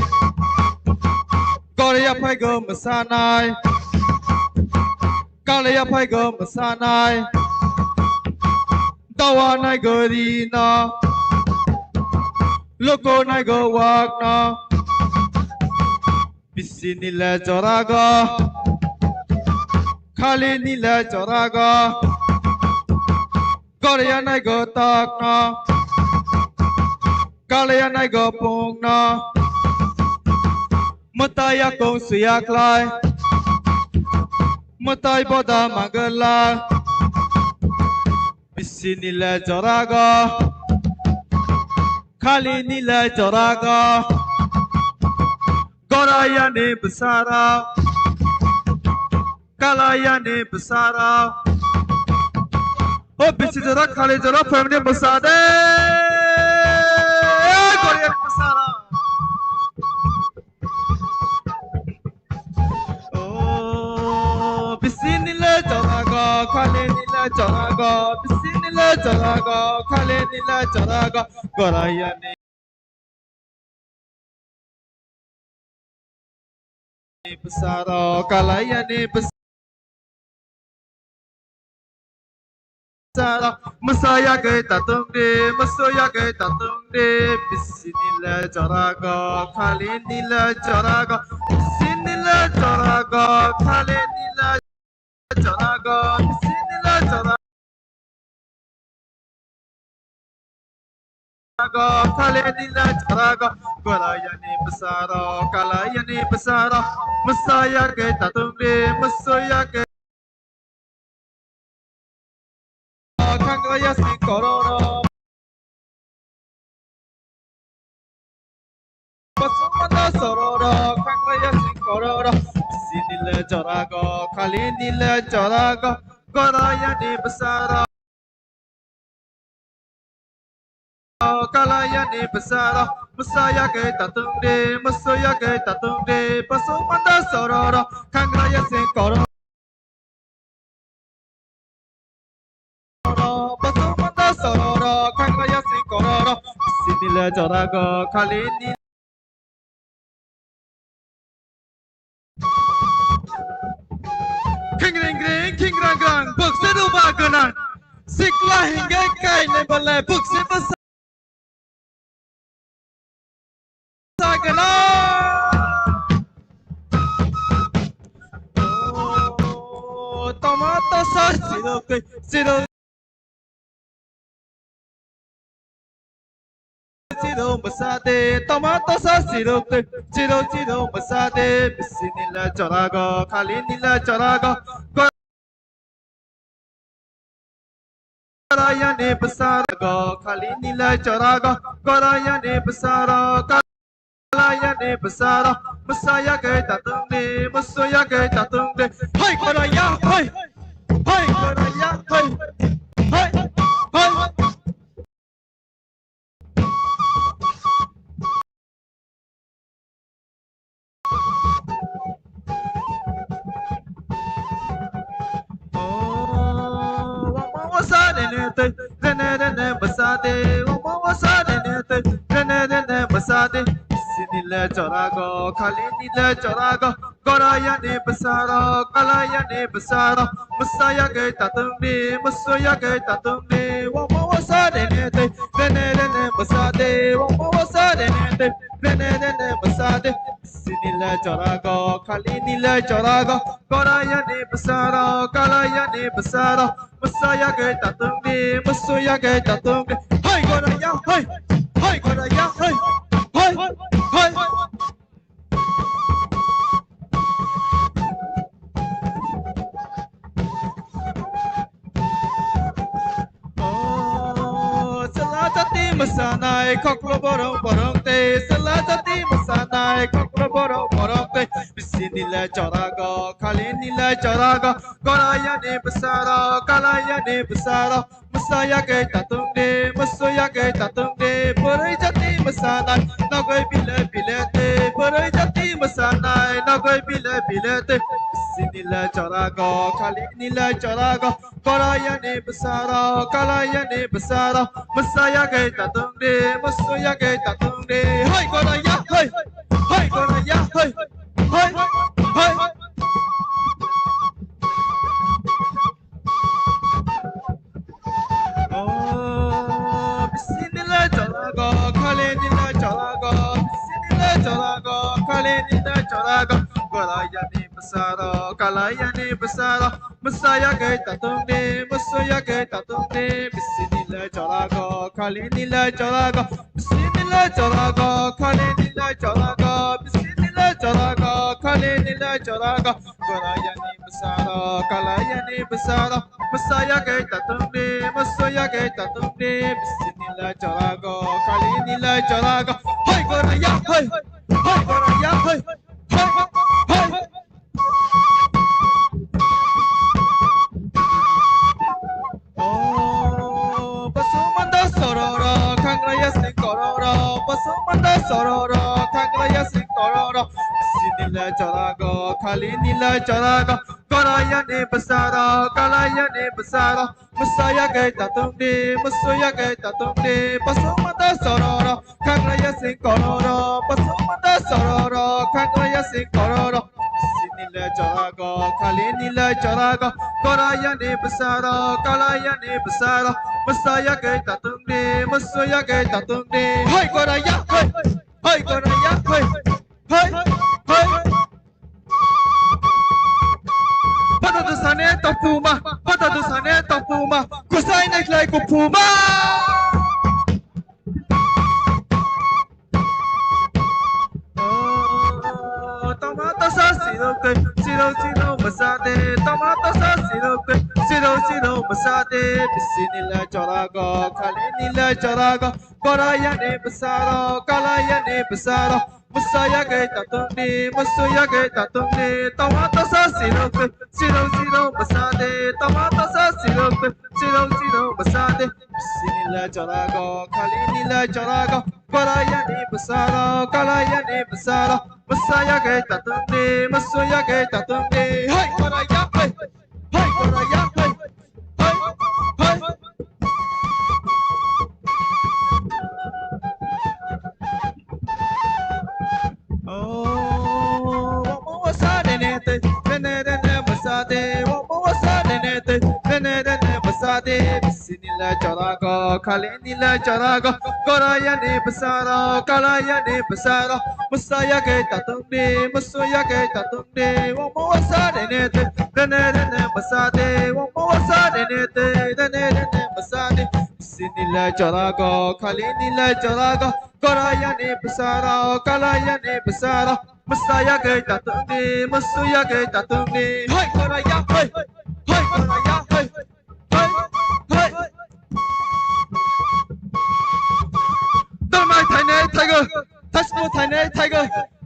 Goraya phaigo mwsanai, Kalaya phaigo mwsanai. Dawa naigo rino, luku naigo wakno. Bisini le jorago, khalini le jorago. Goraya naigo tokno, Kalaya naigo pungno. Mwtai yakung suya khlai, mwtai boda magelai. Bisini le jorago, khalini le jorago. Gorayani bwsarok, Kalayani bwsarok. O bisi jora khali jora family bwsa de. Gorayani bwsarok. O bisini le jorago, khalini le jorago, bisini le jorago, khalini le jorago. Gorayani bwsarok, Kalayani bwsarok, mwsa yagwi ta tongdi, musu yagwi ta tongdi. Bisini le jorago, khalini le jorago, bisini le jorago, khalini le jorago, bisini le jorago. Khalini le jorago, Gorayani bwsarok, Kalayani bwsarok, mwsa yagwi ta tongdi, musu yagwi. Khanglaiya sing kororo. Basumanda sororo, khanglaiya sing kororo. Bisini le jorago, khalini le jorago, Gorayani bwsarok, Kalayani bwsarok, mwsa yagwi ta tongdi, musu yagwi ta tongdi. Basumanda sororo, khanglaiya sing kororo. Basumanda sororo, khanglaiya sing kororo. Bisini le jorago, khalini. Khingring gring, khingrang grang, bukse ruba gwnang. Sikla hingke kainai bole, bukse bwsa. Sagana. Oh, tomato sauce sirok, sirok. Sirok masade, tomato sauce sirok, sirok, sirok masade. Bisini le jorago, khalini le jorago. Gorayani bwsarok, khalini le jorago, Gorayani bwsarok, Kalayani bwsarok, mwsa yagwi ta tongdi, musu yagwi ta tongdi. Hai Goraya, hai, hai Goraya, hai, hai, hai. Oh, wama wasa rene te, rene rene basa de, wama wasa rene. bwsadi, sini le jorago, khali ni le jorago, gorayani bwsarok, kalayani bwsarok, mwsayagwi tatungdi, musuyagwi tatungdi, omo wasa rene tei, rene rene bwsadi, omo wasa rene tei, rene rene bwsadi, sini le jorago, khali ni le jorago, gorayani bwsarok, kalayani bwsarok, mwsayagwi tatungdi, musuyagwi tatungdi. Hai goraya, hai, hai goraya, hai, hai, hai. Oh, chwla jati mwsanai khoklo borok borok tei, chwla jati mwsanai khoklo borok borok tei, bisini le jorago, khali ni le jorago, gorayani bwsarok, kalayani bwsarok, mwsayagwi tatungdi, musuyagwi tatungdi, bwrwi jati mwsanai nogwi bile bile tei, bwrwi jati mwsanai nogwi bile bile tei, bisini le jorago, khali ni le jorago, gorayani bwsarok, kalayani bwsarok, mwsayagwi tatungdi, musuyagwi tatungdi, hai goraya, hai, hai goraya, hai, hai, hai. Oh, bisini le jorago, khali ni le jorago, bisini le jorago, khali ni le jorago, gorayani bwsarok, kalayani bwsarok, mwsayagwi tatungdi, musuyagwi tatungdi, bisini le jorago, khali ni le jorago, bisini le jorago, khali ni le jorago, bisini le jorago, khali ni le jorago, gorayani bwsarok, kalayani bwsarok, mwsayagwi tatungdi, musuyagwi tatungdi, bisini le jorago, khali ni le jorago, hai goraya, hai, hai goraya, hai, hai, hai. Oh, basumanda sororo, khanglaya sing kororo, basumanda sororo, khanglaya sing kororo, bisini le jorago, khali ni le jorago, gorayani bwsarok, kalayani bwsarok, mwsayagwi tatungdi, musuyagwi tatungdi, basumanda sororo, khanglaya sing kororo, basumanda sororo, khanglaya sing kororo, bisini le jorago, khali ni le jorago, gorayani bwsarok, kalayani bwsarok, mwsayagwi tatungdi, musuyagwi tatungdi, hai goraya, hai, hai goraya, hai, hai, hai. Pada dusane topuma, pada dusane topuma, kusai naikhlai kupuma. Oh, tomata sa sirok tei, sirok sirok masate, tomata sa sirok tei, sirok sirok masate, bisini le jorago, khali ni le jorago, gorayani bwsarok, kalayani bwsarok, mwsayagwi tatungdi, musuyagwi tatungdi, tomata sa sirok tei, sirok sirok masate, tomata sa sirok tei, sirok sirok masate, bisini le jorago, khali ni le jorago, gorayani bwsarok, kalayani bwsarok, mwsayagwi tatungdi, musuyagwi tatungdi, hai goraya, hai, hai goraya, hai, hai, hai. Oh, omo wasa rene tei, rene rene masate, omo wasa rene tei, rene rene masate, bisini le jorago, khali ni le jorago, gorayani bwsarok, kalayani bwsarok, mwsayagwi tatungdi, musuyagwi tatungdi, omo wasa rene tei, rene rene masate, omo wasa rene tei, rene rene masate, bisini le jorago, khali ni le jorago, gorayani bwsarok, kalayani bwsarok, mwsayagwi tatungdi, musuyagwi tatungdi, hai goraya, hai, hai goraya, hai, hai, hai. Dormai thainai thaigo, thasmo thainai thaigo,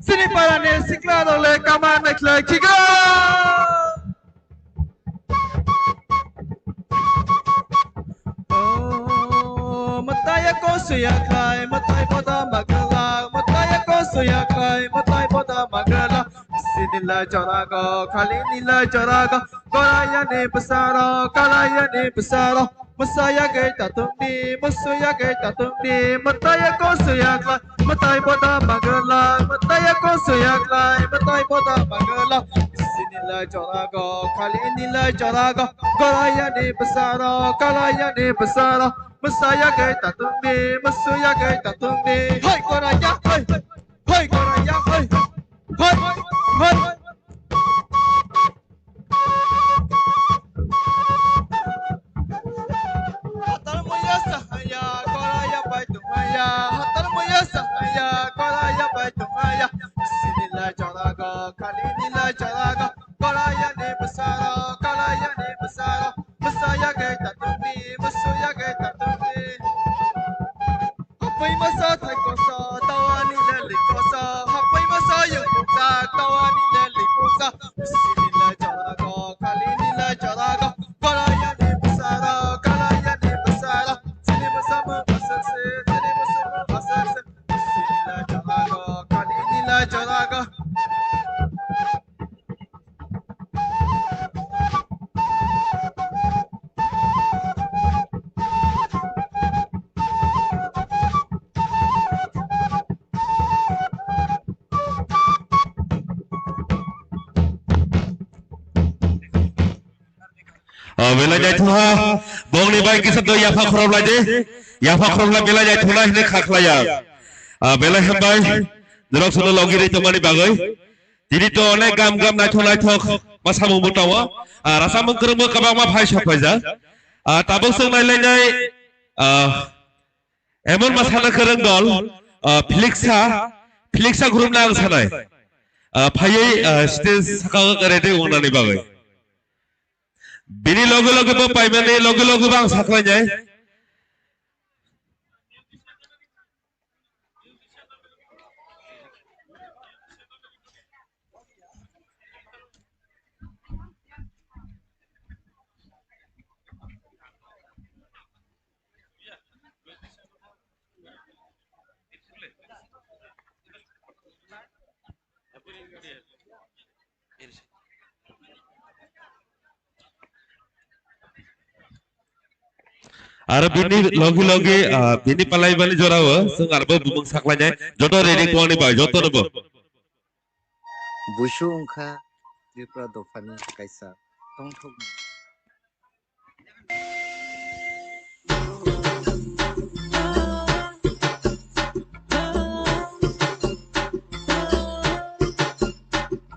chini parani sikla rok le kama naikhlai khigo. Oh, mataya ko suya khai, matai boda magala, mataya ko suya khai, matai boda magala. Bisini le jorago, khali ni le jorago, gorayani bwsarok, kalayani bwsarok, Mwsa yagwi tatung di, musu yagwi tatung di, mwtai ya kosui yaklai, mwtai boda magalai, mwtai ya kosui yaklai, mwtai boda magalai. Sini lai jorago, khali ni lai jorago, goraya ni bwsaro, kalaya ni bwsaro. Mwsa yagwi tatung di, musu yagwi tatung di. Hoi goraya, hoi, hoi goraya, hoi, hoi, hoi. Hatar muya sahaya, koraya bai tungaya. Hatar muya sahaya, koraya bai tungaya. Sini lai jorago, khali ni lai jorago. Koraya ni bwsaro, kalaya ni bwsaro. Mwsa yagwi tatung di, musu yagwi tatung di. Hapui masa thai kosa, tawani leli kosa. Hapui masa yung kosa, tawani leli kosa. Sini lai jorago, khali ni lai jorago. Kalaya ni bwsaro, kalaya ni bwsaro. Sini mwsa mwng aswk se, sini mwsa mwng aswk se. Sini lai jorago, khali ni lai jorago. Ah, belai naithokha. Bongni bai kisa do yapha khorok lai de. Yapha khorok lai belai naithoknai hwnwi kha khlaiya. Ah, belai hambai. Norok sono logi rwi tongmani bagwi. Tini to onek gam gam naithok naithok ma samung bo tongo. Ah, rasa mung kwrwngbo kwbangma phai sok phaijak. Ah, tabuk chwng nailainai, ah, emon ma sana kwrwng dol, ah, Phliksa, Phliksa group na ang sanai. Ah, phaiwi, ah, stage saka o ready wngnani bagwi. Bini loge loge bo paimani loge loge bo ang saklainai. Aro bini logi logi, ah, bini palai bani jora o, chwng aro bo bumung saklainai, joto ready tongni bai, joto no bo. Busu wngkha Tripura dophani kaisa tongthokma.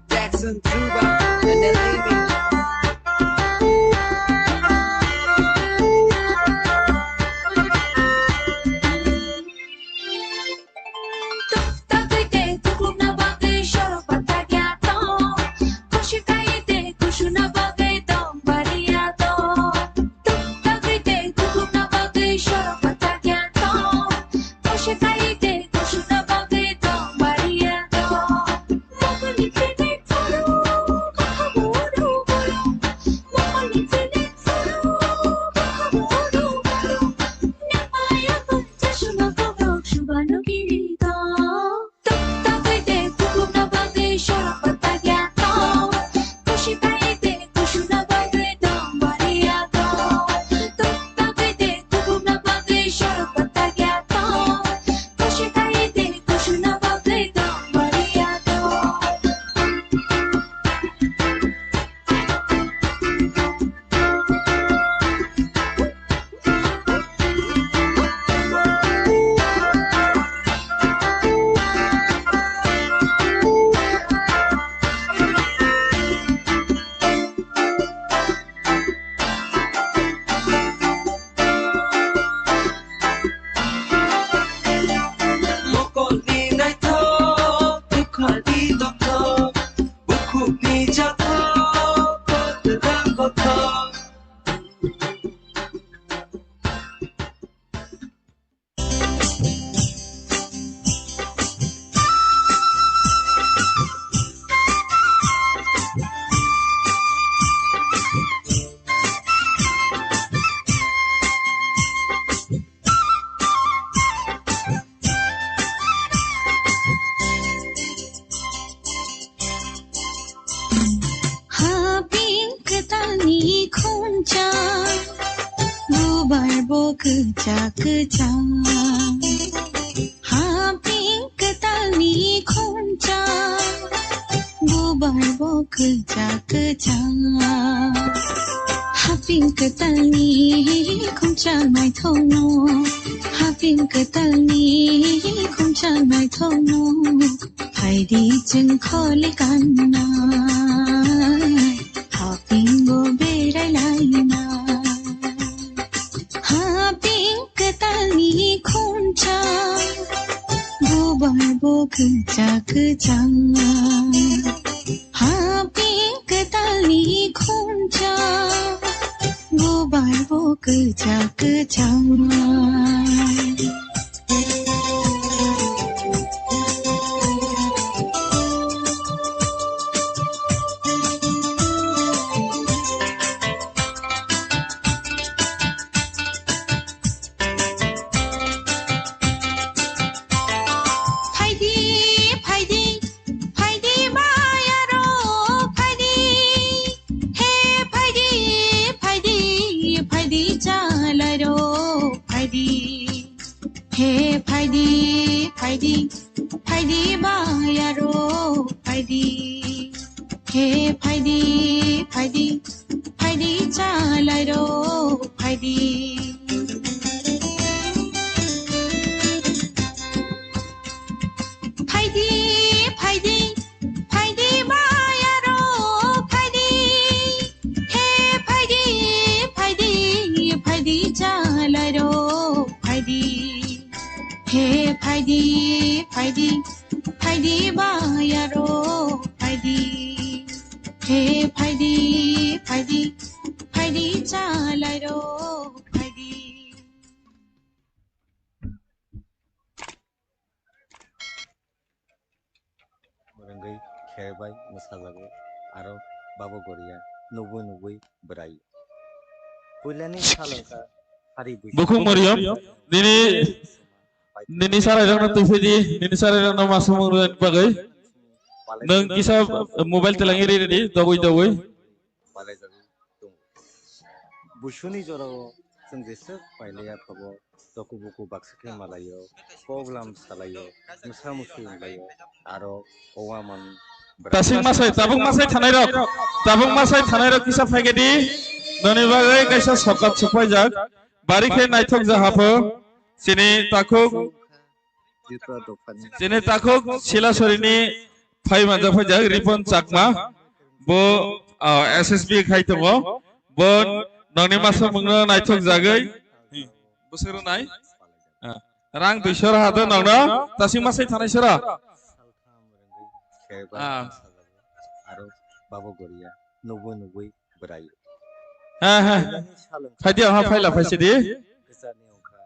Jackson Juba and the Lady. Tagwi tei tuklukna bagwi sorok pathakya tong. Khosi khai tei kusuna bagwi tong bariya tong. Tagwi tei tuklukna bagwi sorok pathakya tong. Khosi khai tei kusuna bagwi tong bariya tong. Bokoni pini phuru. Kwchak kwchang, ha pink kwtalni khumcha, bubar bo kwchak kwchang. Ha pink kwtalni khumcha naithokno, ha pink kwtalni khumcha naithokno, phaidi chwng kholi kanna, ha pink bo berai laina. Ha pink kwtalni khumcha, bubar bo kwchak kwchang. Ha pink kwtalni khumcha, bubar bo kwchak kwchang. Phaidi, phaidi, phaidi bayaro, phaidi. He phaidi, phaidi, phaidi chalairo, phaidi. He phaidi, phaidi, phaidi bayaro, phaidi. He phaidi, phaidi, phaidi chalairo, phaidi. Phaidi, phaidi, phaidi bayaro, phaidi. He phaidi, phaidi, phaidi chalairo, phaidi. He phaidi, phaidi, phaidi bayaro, phaidi. He phaidi, phaidi, phaidi chalairo, phaidi. Rwngwi khebai mwsajago aro babo goria nugwi nugwi bwrai. Puilani salwngkha hari buisi. Bukhuk Moriam, nini, nini charairokno twi phai di, nini charairokno ma samung rwna bagwi. Nwng kisa mobile twlangwi ri ridi, dogwi dogwi. Buisuni jorao chwng jeswk pailaiya thogo, doku buku baksa khe malaio, kok lam salaio, mwsa mwsui wnglaio, aro owa man bwrwi. Tasing masai, tabuk masai thanai rok, tabuk masai thanai rok kisa phaikhe di, noni bagwi kaisa sokap sokpaijak, bari khe naithok ja hapho, chini takhuk. Tripura dophani. Chini takhuk Silasorini phai manjak phaijak Ripon Chakma. Bo, ah, S S B khai tongo. Bo nongni masa mungno naithok jagwi. Bwswk rwnai? Ah, rang duiso raha do nongno. Tasing masai thanai sora. Ah. Aro babo goria nugwi nugwi bwrai. Ha, ha. Phaidi, ha, phaila phaisidi. Kwchani wngkha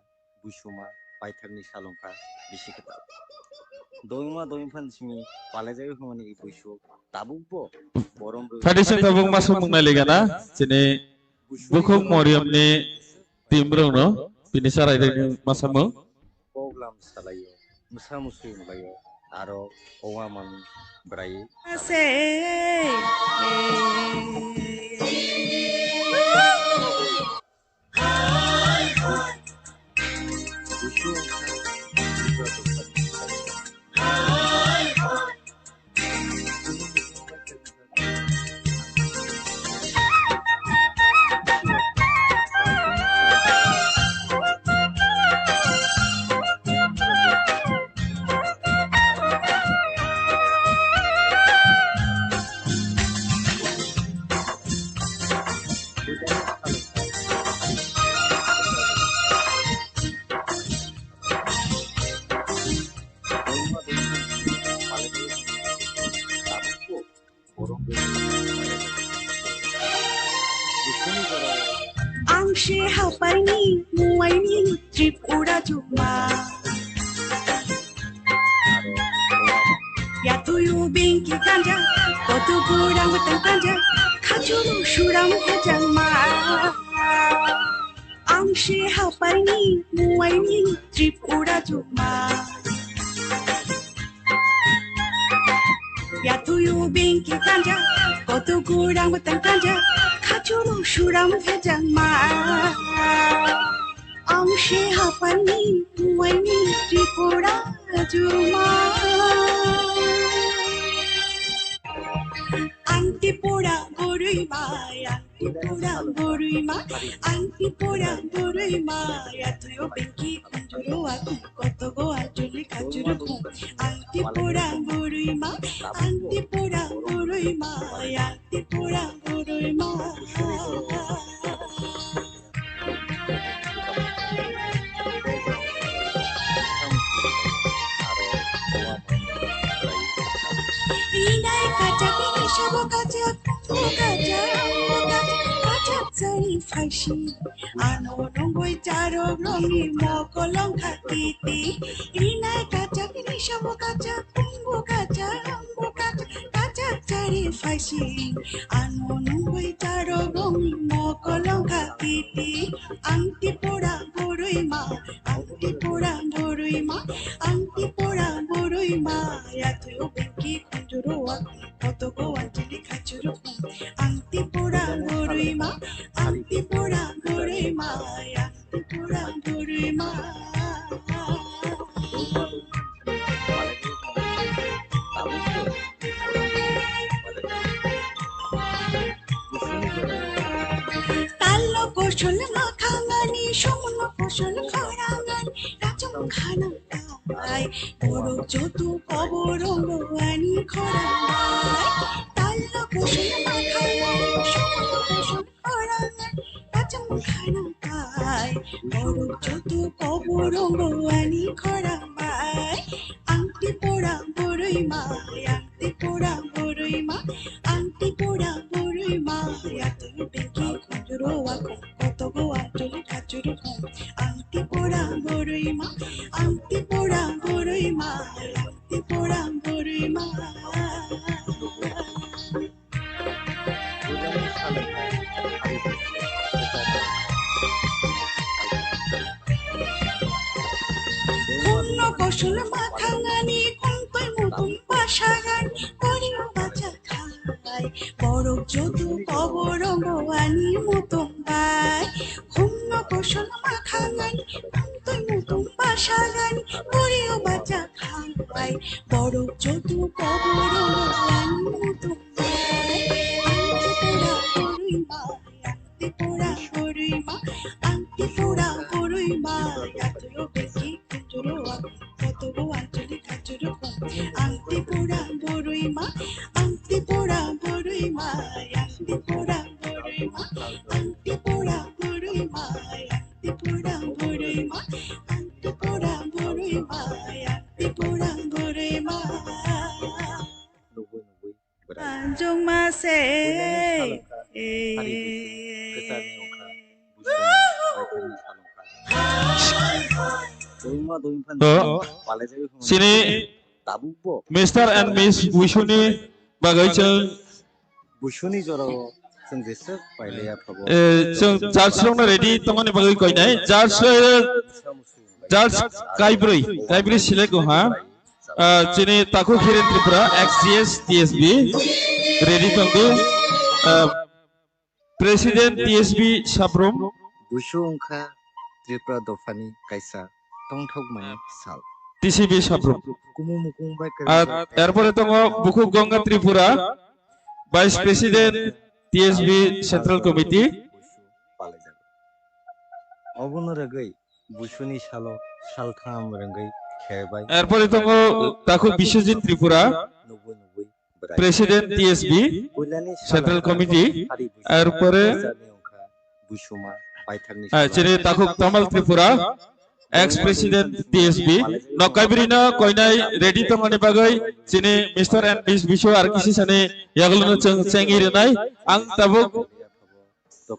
buisuma, paithakni sal wngkha bisi kwtal. Doima doima phan simi palaijagwi hwnmani i buisu tabukbo borom rw. Phaidi se tabuk masuk mung nai ligana, chini bukhuk Moriamni team rokno, bini charairokni masamung. Kok lam salaio, mwsa mwsui wnglaio, aro owa man bwrai. Ase. Ang se haparni muaini Tripura chukma. Yatuyu bingki kanja, kotu kurang butang kanja, khachuru suram hajangma. Ang se haparni muaini Tripura chukma. Yatuyu bingki kanja, kotu kurang butang kanja, khachuru suram hajangma. Ang se hapani puani Tripura juma. Ang Tripura boroi ma, ang Tripura boroi ma, ang Tripura boroi ma. Ya tuyo benki kunjuro aku koto go ajuli kajuru kum. Ang Tripura boroi ma, ang Tripura boroi ma, ya Tripura boroi ma. Rinai kachak, rini sabo kachak, pungo kachak, pungo kachak, kachak sari phaisi. Ano nungwi charok rongni mokolong kha kiti. Rinai kachak, rini sabo kachak, pungo kachak, pungo kachak, kachak sari phaisi. Ano nungwi charok rongni mokolong kha kiti. Ang Tripura boroi ma, ang Tripura boroi ma, ang Tripura boroi ma. Ya tuyo benki kunjuro wa, koto go anjali kachuru. Ang Tripura boroi ma, ang Tripura boroi ma, ya Tripura boroi ma. Talo kosol makhangani, somono kosol khorangani, rachung khana tai, borok joto koborongo ani khorang bai. Talo kosol makhangani, somono kosol khorang bai, rachung khana tai, borok joto koborongo ani khorang bai. Ang Tripura boroi ma, ang Tripura boroi ma, ang Tripura boroi ma. Ya tuyo benki kunjuro wa, koto go anjali kachuru kum. Ang Tripura boroi ma, ang Tripura boroi ma, ang Tripura boroi ma. Khumno kosol makhangani, khumtwi mutum basagani, korio bacha khai. Borok joto koborongo ani mutum bai. Khumno kosol makhangani, khumtwi mutum basagani, korio bacha khai. Borok joto koborongo ani mutum bai. Ang Tripura boroi ma, ang Tripura boroi ma, ang Tripura boroi ma. Ya tuyo benki kunjuro wa, koto go anjali kachuru kum. Ang Tripura boroi ma, ang Tripura boroi ma, ang Tripura boroi ma, ang Tripura boroi ma, ang Tripura boroi ma, ang Tripura boroi ma, ang Tripura boroi ma. Nugui nugui bwrai. Anjung ma se. Buinani salwngkha, hari busu, kwcharni wngkha, busu wngkha, paitharni salwngkha. Dongma dongphan. To, palai jagwi phano chini tabukbo Mister and Miss Buisuni bagwi chwng Buisuni jorao chwng jeswk pailaiya phago. Eh, chwng judge rokno ready tongmani bagwi koinai. Judge, eh, judge kaibrwi, kaibrwi select wngha. Ah, chini Takhuk Hiren Tripura, ex G S T S B, ready tongdi. Ah, President T S B Sabrum. Buisu wngkha Tripura dophani kaisa tongthokmani sal. T C B Sabrum. Kumu mukung bai kwrwngwi. Ar erpore tongo Bukhuk Ganga Tripura, Vice President T S B Central Committee. Obono rwgwi Buisuni salo saltham rwngwi khebai. Erpore tongo Takhuk Biswajit Tripura, nugui nugui bwrai. President T S B, Central Committee, erpore, Buisuma, paitharni ah, chini Takhuk Tamal Tripura, ex President T S B, no kaibrino koinai ready tongmani bagwi, chini Mister and Miss Buisu ar kisi sani yagulono chwng chengwi rwnai, ang tabuk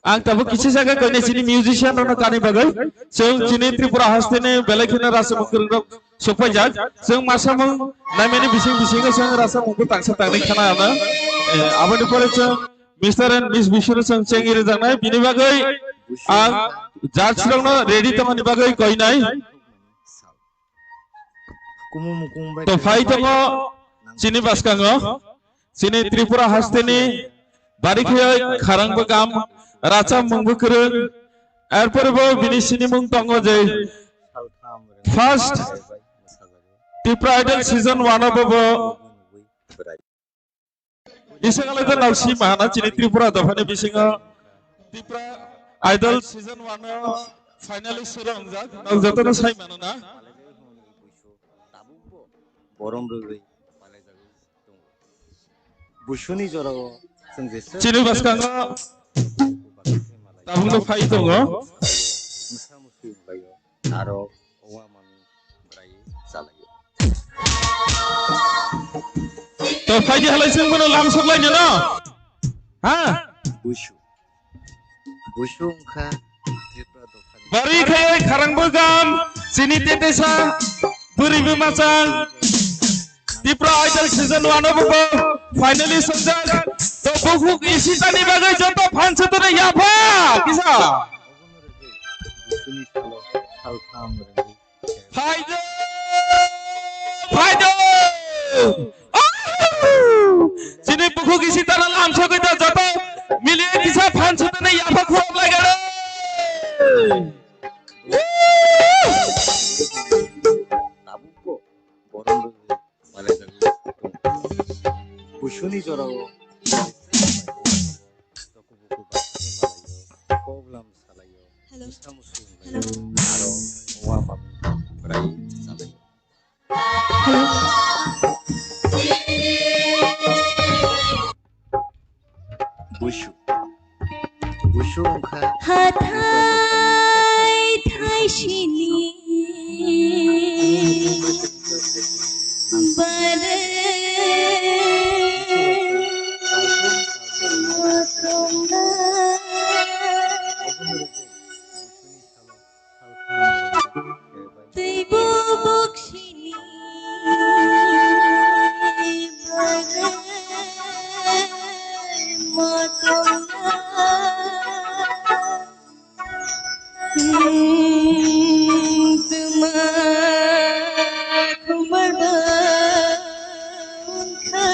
Ang tabuk kisi jaga koine chini musician rokno kani bagwi. Chwng chini Tripura hasteni belai kheno rasa mung kwrwng rok sokpaijak. Chwng masa mung naimani bising bisingo chwng rasa mung bo tangsa tangni khana ano. Eh, aboni pore chwng Mister and Miss Buisunu chwng chengwi rwjaknai. Bini bagwi ang judge rokno ready tongmani bagwi koinai. To phai tongo chini bwskango. Chini Tripura hasteni bari khe kharang bwkam, racham mung bwkrwng, Erpore bo bini sinimung tongo je first Tipra Idol season one o bo bo bising alai da nau si mahana chini Tripura dophani bisingo Tipra Idol season one o finalist suru wngjak, nau jotono sai mano na. Borom rwgwi malaijago tongo. Busuni jorao chwng jeswk chini bwskango tabukno phai tongo. Mwsa mwswi wnglaio, aro owa mami bwrai chalaio. To phaidi halai chwng bono lamsok lainino. Ha? Busu. Busu wngkha Tripura dophani. Bari khaioi kharangbo gam, chini tetesa, bwrwibo machang. Tipra Idol season one o bo finalist wngjak. To bukhuk isitani bagwi joto phan sotoni yapha kisa. Busuni salo saltham rwgwi Phaido! Phaido! Chini bukhuk isi tana lamsogwi da joto miliye kisa phan sutani yapha khurok lagare. Tabukbo borom rwgwi malaijago. Busuni jorao kok lam salaio. Hello. Hello. Hello. Busu. Busu wngkha hathai thaisini bare. Tei bo boksini bagwi motongna. Hmm, tuma khumada wngkha.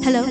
Hello.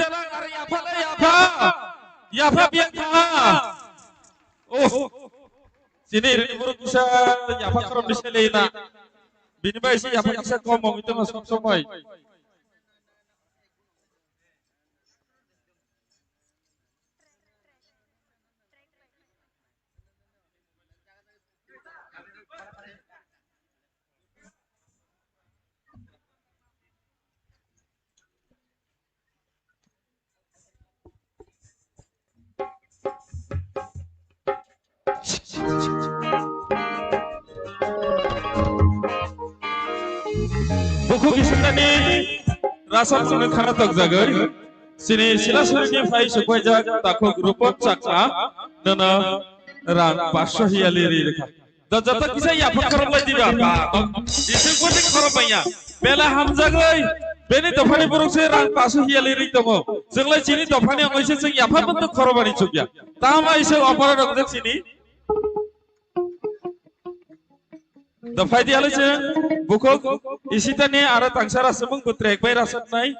Yapha le yapha. Yapha biang tha. Oh. Sini rini buruk bisa yapha korom bisa le na. Bini bai si yapha bisa kom mong itu mas kom somoi. Bukhuk isingani rasam sini khana tokjagwi. Sini sila sini phai sukwaijak takhuk Rupon Chakma nono rang paanch sho hiyali ri rikha. Da joto kisa yapha khorok lai diba. Ba, ising poti khorok baiya. Bela hamjagwi beni dophani borok se rang paanch sho hiyali ri tongo. Chwng lai chini dophani ongoi se chwng yapha bondo khorok bani chukya. Tama ising opara rok jak sini. Da phai di alai se bukhuk isitani ara tangsa rasmung butrek bai rasmnai.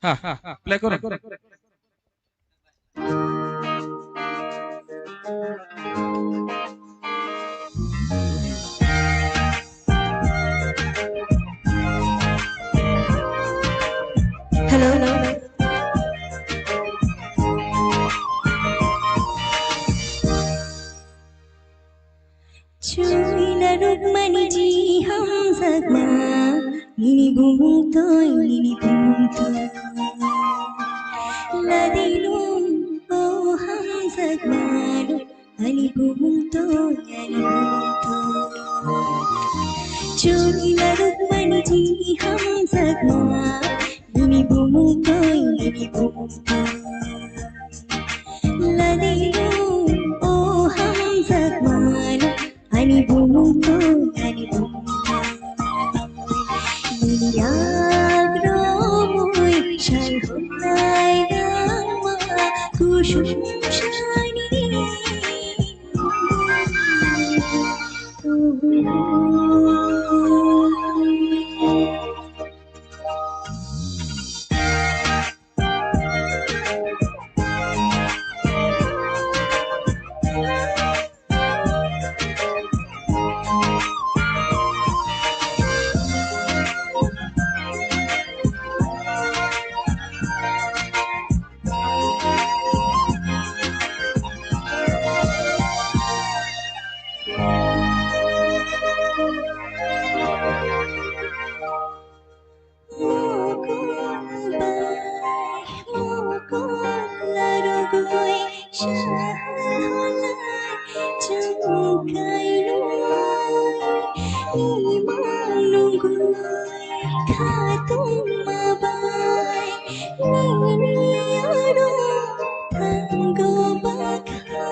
Ha, ha, play koro. Hello, hello. Chwina rukmani ji hamjakma, nini bumung toi, nini bumung toi. Ladino o hamjakma, ani bumung toi, ani bumung toi. Chwina rukmani ji hamjakma, nini bumung toi, nini bumung toi. Ladino o hamjakma, ani bumung toi, ani bumung toi. Nini yagromwi sal hwnai langma kusum sani. Mokol bai mokol larogwi sahal holai chwng kailoi imang nungwi khatungma bai nini aro thango bakha.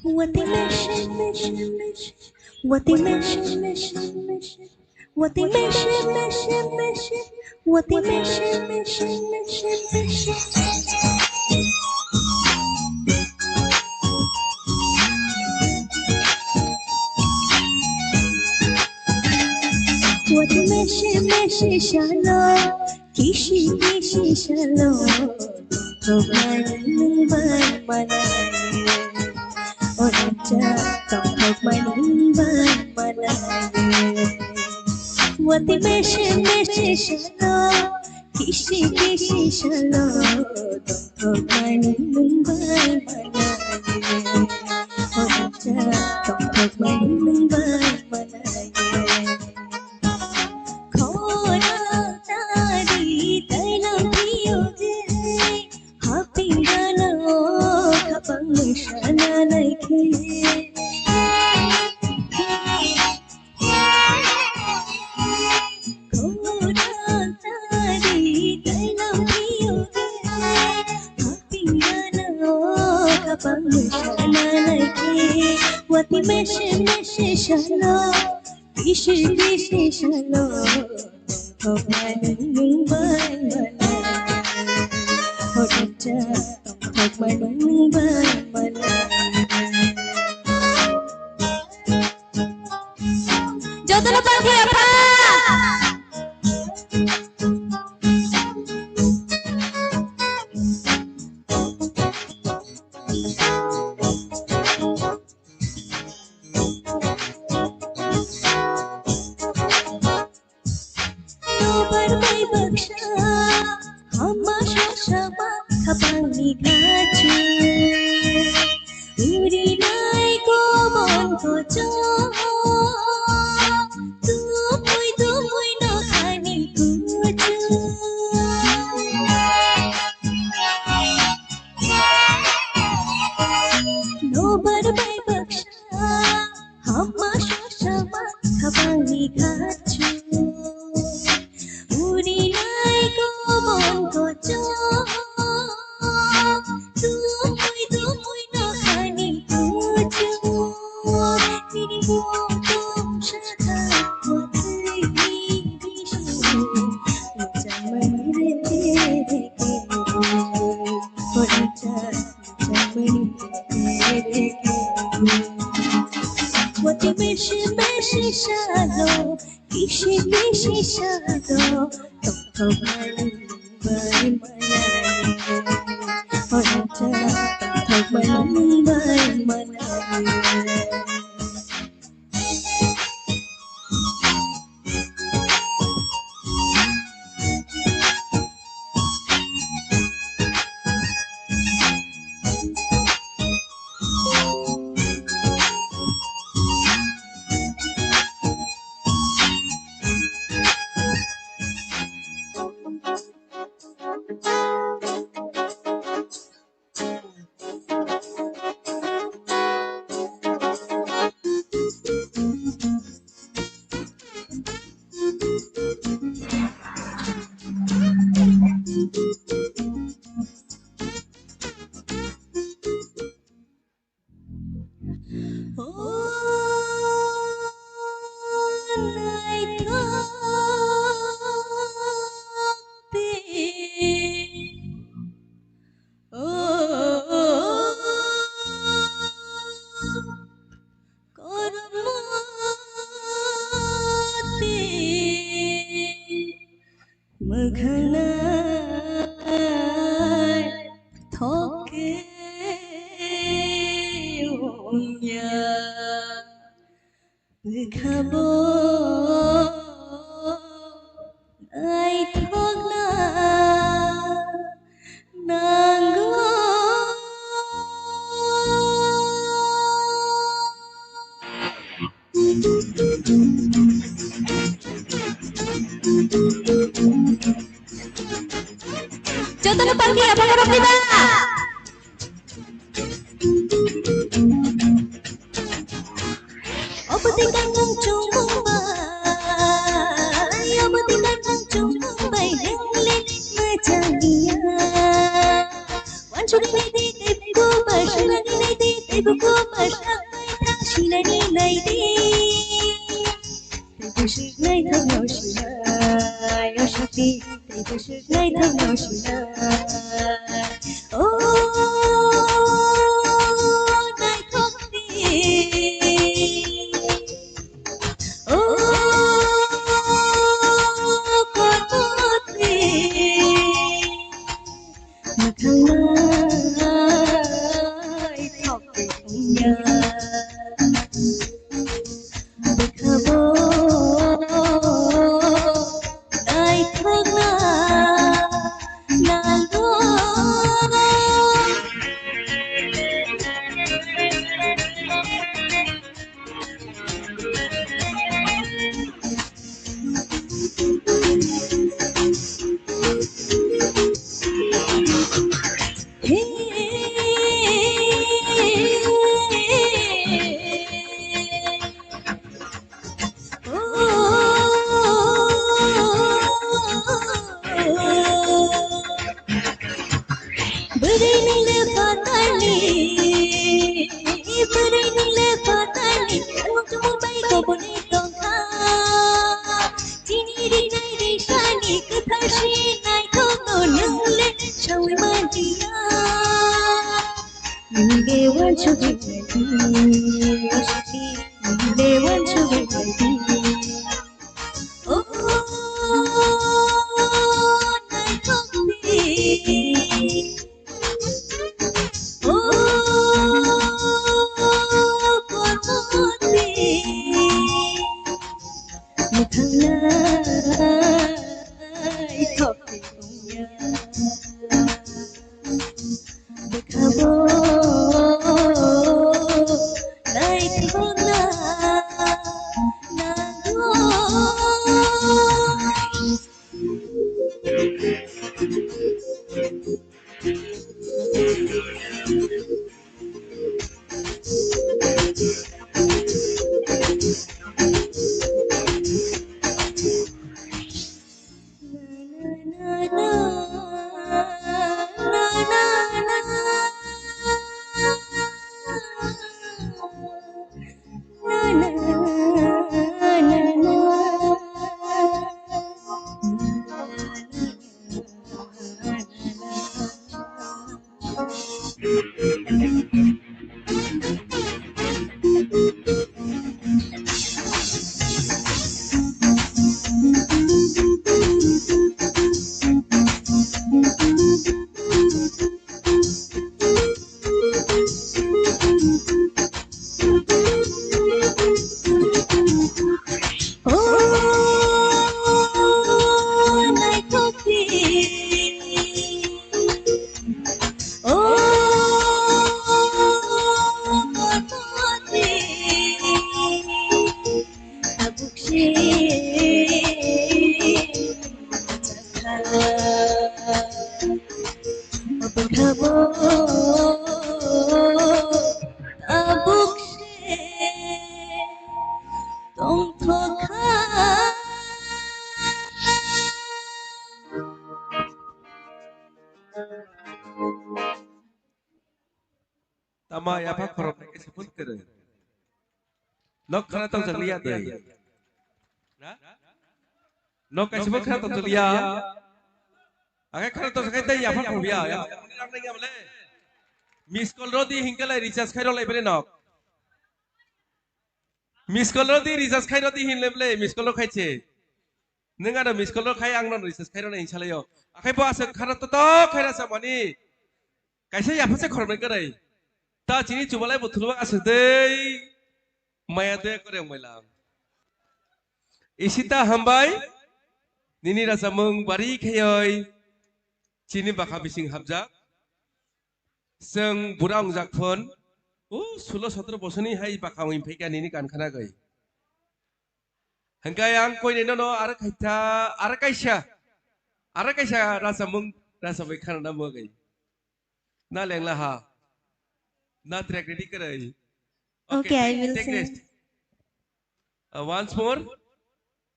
Wati meshe meshe meshe, wati meshe meshe meshe, wati meshe meshe meshe, wati meshe meshe meshe meshe. Wati meshe meshe shalo, kishi kishi shalo, tongthokmani nwng bai manai. O rangchak tongthokmani nwng bai manai. Wati meshe meshe shalo, kishi kishi shalo, tongthokmani nwng bai manai. O rangchak tongthokmani nwng bai manai. Khorang tari tailam piyo je, hapingrano khabang mwisana naikhe. Khorang tari tailam piyo je, hapingrano khabang mwisana naikhe. Wati meshe meshe shalo, kishi kishi shalo, tongthokmani nwng bai manai. O rangchak tongthokmani nwng bai manai. Jotono paikha yapha. Nobar bai baksa, hama sasa ma khabangni khachu. Urinai komon kocho, tumui tumui nokhani kuchu. Nobar bai baksa, hama sasa ma khabangni khachu. Urinai komon kocho, tumui tumui nokhani kuchu. Nini mung tong sakha watui ni bisu, chamani re ke. Wati meshe meshe shalo, kishi kishi shalo, tongthokmani nwng bai manai. O rangchak tongthokmani nwng bai manai. Bwkhabo naithokna nango. Jotono party apa korok diba? Obo tei kanmung chumung bai, obo tei kanmung chumung bai, nung le mwchang ya. Wansugwi nai di, tei buku ba, swnamwi nai di, tei buku ba, swnamwi thang sinani nai di. Tei bwswk naithokno sinai, o sakti, tei bwswk naithokno sinai. O naithok di, o kotor di. Mwthang naithok di wngya. Bwkhabo naithokna nango. Bwrwi nung le phatani, bwrwi nung le phatani, ang chumui bai koboni tongkha. Chini rinai risani kwthar sinai kono nung le sawi manliya. Nung le wansugwi nai di, nung le wansugwi nai di. Oh, naithok di. Oh, kotor di. Mwthang naithok di wngya. Bwkhabo naithokna nango. Oh, naithok di. Oh, kotor di. Tabuk se chakha. Bwkhabo tabuk se tongthokha. Tama yapha khorok nai kaisa phone kwrwi. Nok khana tong chang liya dai. Na? Nok kaisa bo khana tong chang liya. Akai khana tong chang kai dai yapha khorok ya. Yapha khorok ni rang nai ya bole. Miss call rodi hingkalai recharge khai rok lai bole nok. Miss call rodi recharge khai rodi hin le bole. Miss call rok khai che. Nwng ano miss call rok khai ang no recharge khai rok nai hinsalai yo. Akai bo aswk khana to to khai rasa mani. Kaisa yapha se khoroknwi kwrwi. Ta chini chubalai bo thulubak aswk dei. Maya de kore wngbai lang. Ishita, hambai. Nini rwchapmung bari kheyoi chini bwkha bising hapjak. Chwng bura wngjak phon. O sulo sotro bosoni hai bwkha wng phaikha nini kan khana gwi. Hwnkhe ang koinai nono aro khaitha, aro kaisa, aro kaisa rwchapmung rwchapwi khana na bagwi. Na lengla ha. Na track ready kwrwi. Okay, I will take sing. Rest. Uh, once more.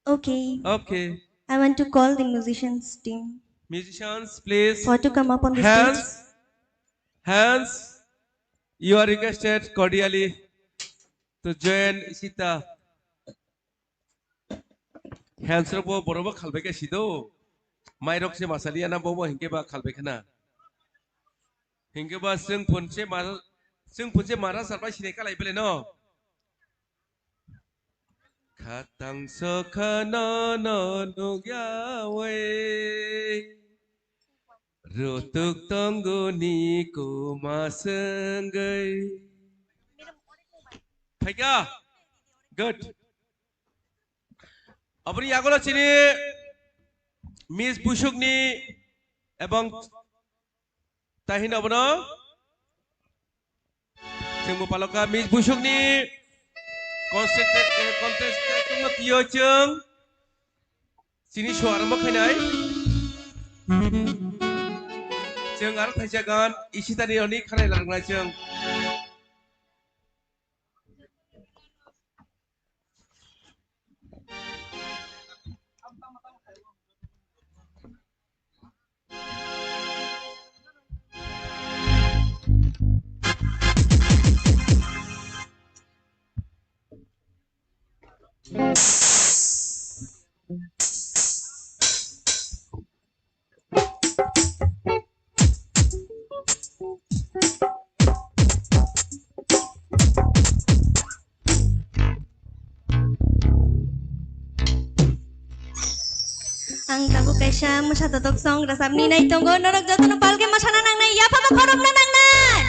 Okay. Okay. I want to call the musicians team. Musicians, please. For to come up on the stage. Hands. Hands. You are requested cordially to join Ishita. Hands rok bo borok bo khalbai khe sido. Mairok se masaliya na bobo hinkhe ba khalbai khana. Hinkhe ba chwng phunse ma, chwng phunse mara sarbai sinai kalai bele no. Khatang sokha no no nugya we. Rutuk tongo ni kuma senggai. Phaikha? Good. Aboni yagulo chini Miss Busukni ebong tahin abono. Chwng bo palokha Miss Busukni contest, eh, contest tongma twiyo chwng chini show arombo khainai. Chwng aro thaisa gan Ishitani roni khanai larwknai chwng. Ang tabuk kaisa mwsa totok song rwchapni nai tongo, norok jotono palke mwsana nangnai, yaphaba khorokna nangnai.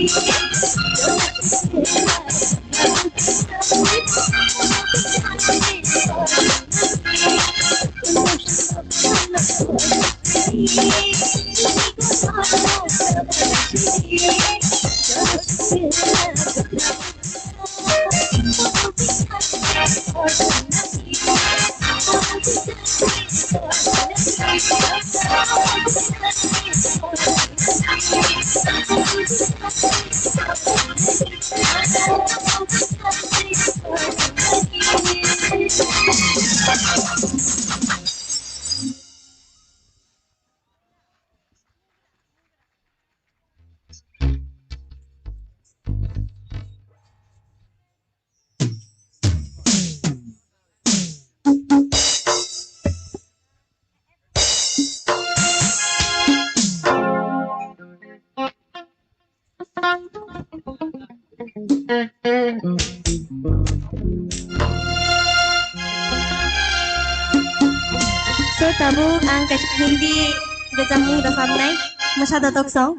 So, tabuk ang kaisa Hindi rwchapmung rwchapnai, Mwsa Dotok song.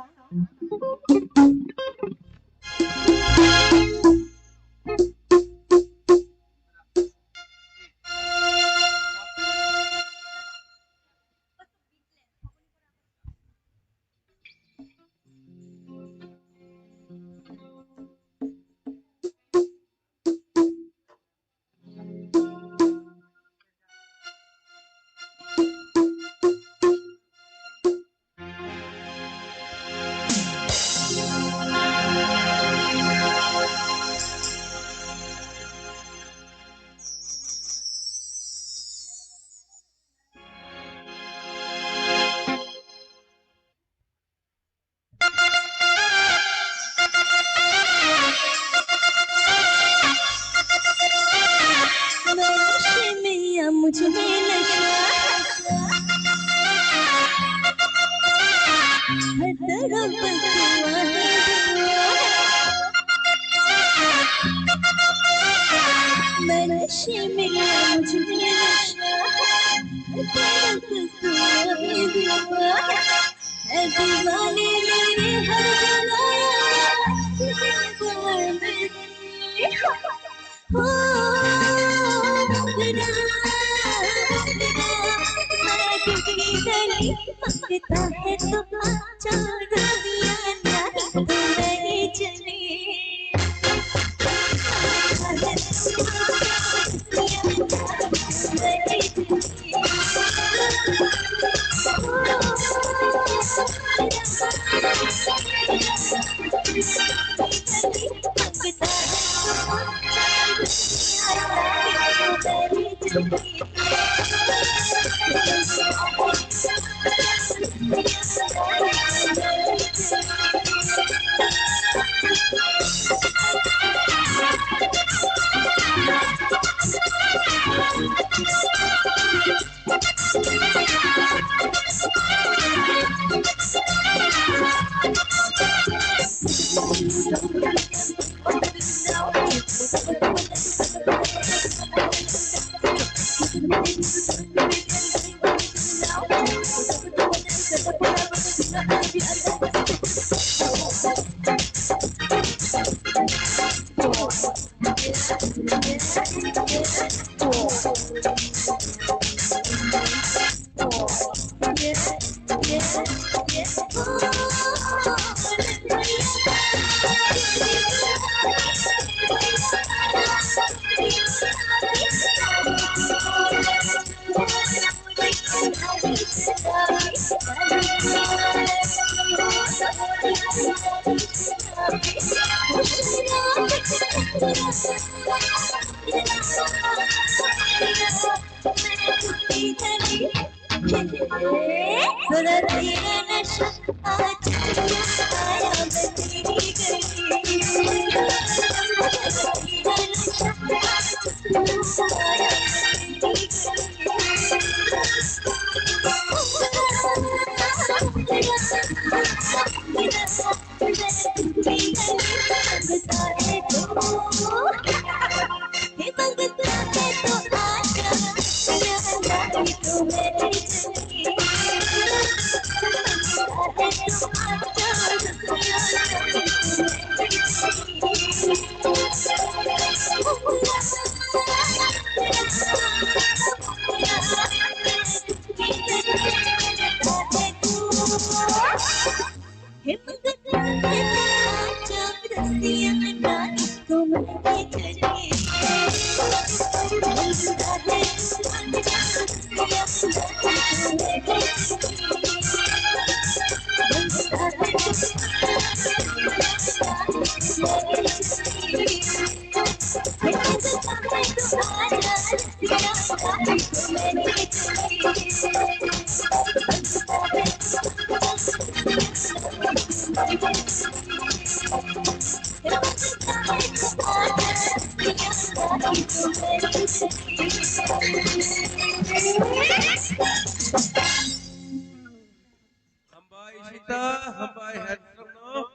Hambai sita, hambai handsome no.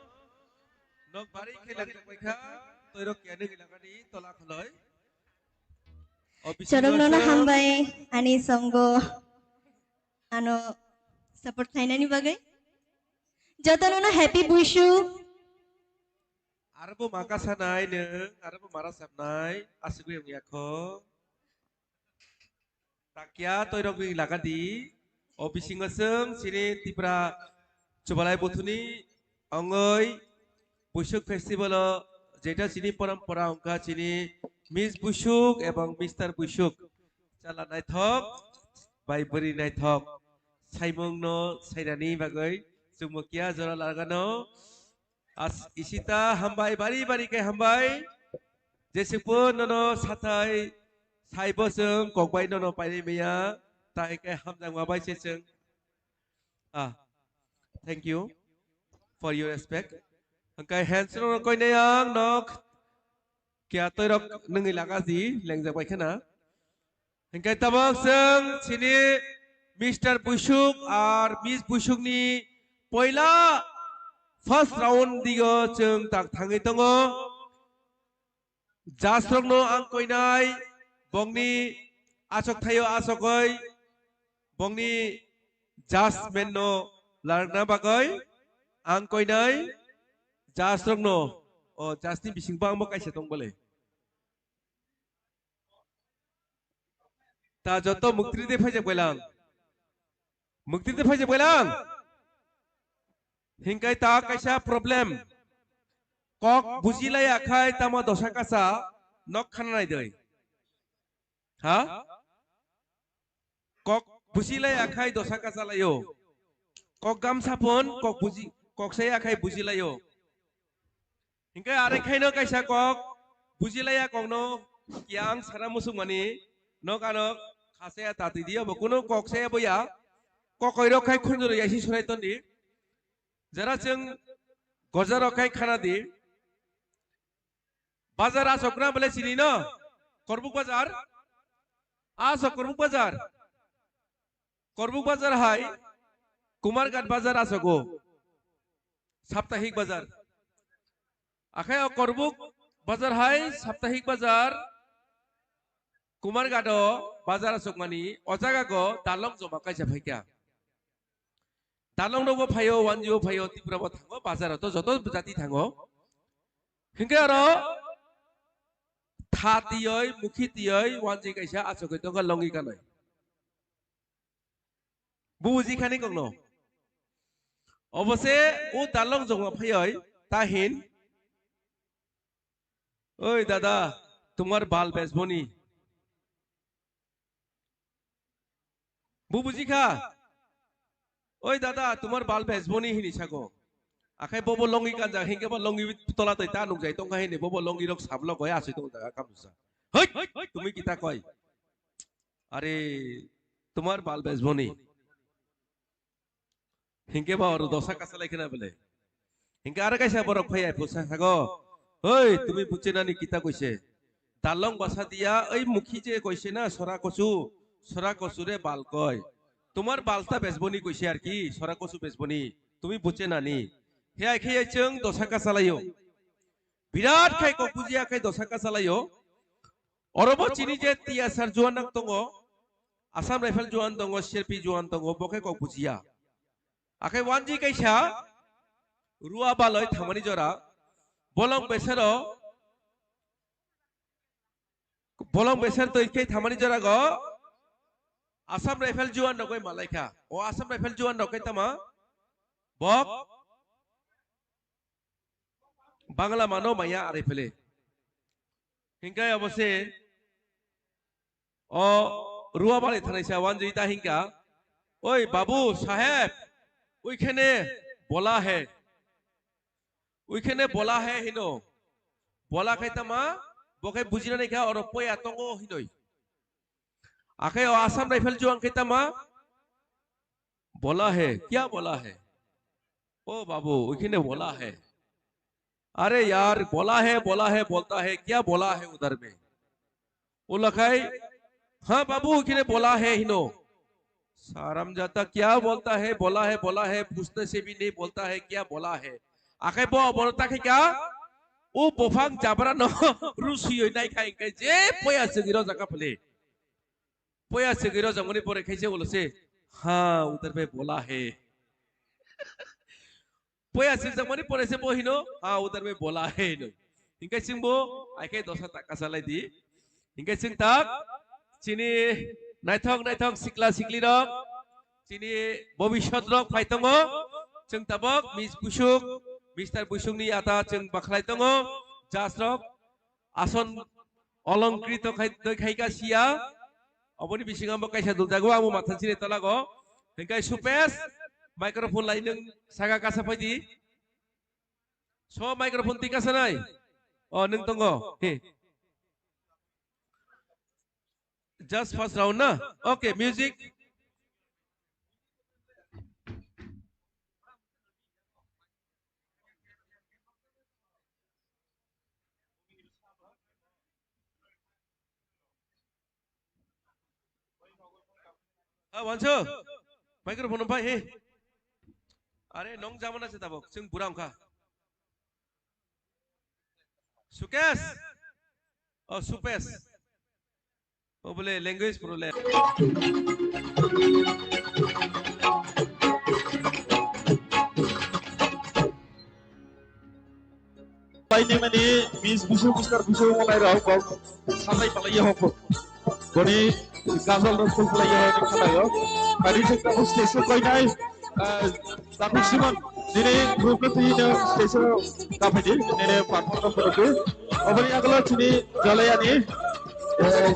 Nok bari khe lang tok kha, toirok kya nang ilaka ni tola khaloi. Chorok nono hambai ani songo ano support khlainani bagwi. Joto nono happy Buishu. Arbo maka sanai nung, arbo mara sapnai, asugwi wng yakho. Takya toirok ni lagadi, o bisingo chwng chini Tripura Chubalai Buthuni ongoi Buisuk Festival o jeta chini parampara wngkha chini Miss Buisuk ebong Mister Buisuk. Chala naithok, bai bwrwi naithok. Saimung no sainani bagwi chwngmo kiya jora lagano. As isita hambai bari bari khe hambai. Jesukbo nono sathai saibo chwng kokbai nono paini maya. Tai khe hamjakma bai se chwng. Ah, thank you for your respect. Hwnkhe hands no koinai ang nok. Kya toirok nungwi lagasi lengjak bai khena. Hingkai tabok chwng chini Mister Buisuk ar Miss Buisuk ni poila first round digo chwng tak thangwi tongo. Judge rokno ang koinai bongni achok thaio achokoi bongni judgment no larna bagoi ang koinai judge rokno o judge ni bisingbo ang bo kaisa tong bole. Ta joto muktri de phaijak bailang. Muktri de phaijak bailang. Hingkai ta kaisa problem. Kok bujilai akhai tamo dosa kasa nok khana nai doi. Ha? Kok bujilai akhai dosa kasa laio. Kok gamsa pon kok buji kok sai akhai bujilaio. Hingke are khaino kaisa kok bujilaya kokno yang sana musukmani nok ano khasaya tati diya bo kuno kok saya boya kokoi rok khai khunjuro yaisi surai tondi jara chwng gojar rok khai khana di bazar asok gram bele sini no korbuk bazar asok korbuk bazar korbuk bazar hai kumarghat bazar asogo Saptahik bazar. Akhai o Korbuk bazar hai Saptahik bazar Kumarghat o bazar asukmani o jaga go dalong joma kaisa phaikha. Dalong rogo phaio, wanjio phaio, Tripura bo thango, bazar o to joto jati thango. Hingke aro tha tiyoi, mukhi tiyoi, wanji kaisa asukoi tongkha longi kanoi. Bubuji khani kokno. Obose o dalong jongma phayoi tahin. Oi dada, tumar bal besboni. Bubuji kha. Oi dada, tumar bal besboni hini sago. Akhai bobo longi kanja hingke ba longi tola toi ta nukjai tongkha hini bobo longi rok sablo goi asoi tong jaga kamsa. Hoi, tumi kita koi. Are tumar bal besboni. Hingke ba oro dosa kasalai khena bele. Hingke ara kaisa borok phai ai phusa sago. Hoi, tumi buche nani kita koise. Dalong basa dia, oi mukhi je koise na sora kosu, sora kosu re bal koi. Tumar bal ta besboni koise ar ki, sora kosu besboni. Tumi buche nani. He ai khe chwng dosa kasalaio. Birat khai kok bujiya khai dosa kasalaio. Orobo chini je T S R juan nang tongo, Assam Rifle juan tongo, C R P juan tongo, bo khe kok bujiya. Akhai wanji kaisa rua baloi thamani jora, bolong besero, bolong beser toi khe thamani jora go Assam Rifle juan rok bai malai kha. O Assam Rifle juan rok khe tama bok Bangla mano maya are phele. Hingkai abo se o rua bali thanai sa wanjui ta hingka. Oi babu saheb, uikhene bola he. Uikhene bola he hino. Bola khai tama, bo khai bujina naikha oro poya tongo hinoi. Akhai o Assam Rifle juang khai tama, bola he, kya bola he? O babu, uikhene bola he. अरे यार, बोला है, बोला है, बोलता है, क्या बोला है उधर में? Ulakhai, ha babu, kine bola hai hino. Saram jata kya bolta hai, bola hai, bola hai, puchne se bhi nahi bolta hai, kya bola hai. Akhai bo, bono ta khai kya? O bophang jabra no, rusi oi nai khai, khai je poya sigi ro jaka phale. Poya sigi ro jangoni pore khai se ulo se, ha, udhar mein bola hai. Poya sirjakmani pore se bo hino, ha, udhar mein bola hai hino. Hingke chwng bo, ai khe dosa tak kasa lai di. Hingke chwng tak, chini naithok naithok sikla sikli rok, chini bobisot rok phai tongo, chwng tabok, Miss Busuk, Mister Busuk ni ata chwng bakhlai tongo, judge rok, ason olongkrito khai, doi khai ka siya. Oboni bisingo bo kaisa duljago, amo mathan sini tolago. Hingkai Supes, microphone lai nung saka kasa phaidi. So microphone tika sanai. O nung tongo. He. Just first round na. Okay, music. Ah, wanso. Microphone pai he. Are nong jamana se tabok. Sing bura ongkha. Sukesh. Oh, Supes. O bole language problem. Paini mani Miss Busu, Mister Busu, ngonai rao kok satai palai ya hokbo. Boni gazal rok kul palai ya hokbo khana yo. Paini se kok stage o koi nai. Takhuk Simon, nini group no twi no stage o kaphaidi, nini perform no phunukdi. Oboni yagulo chini Jalaiani, eh,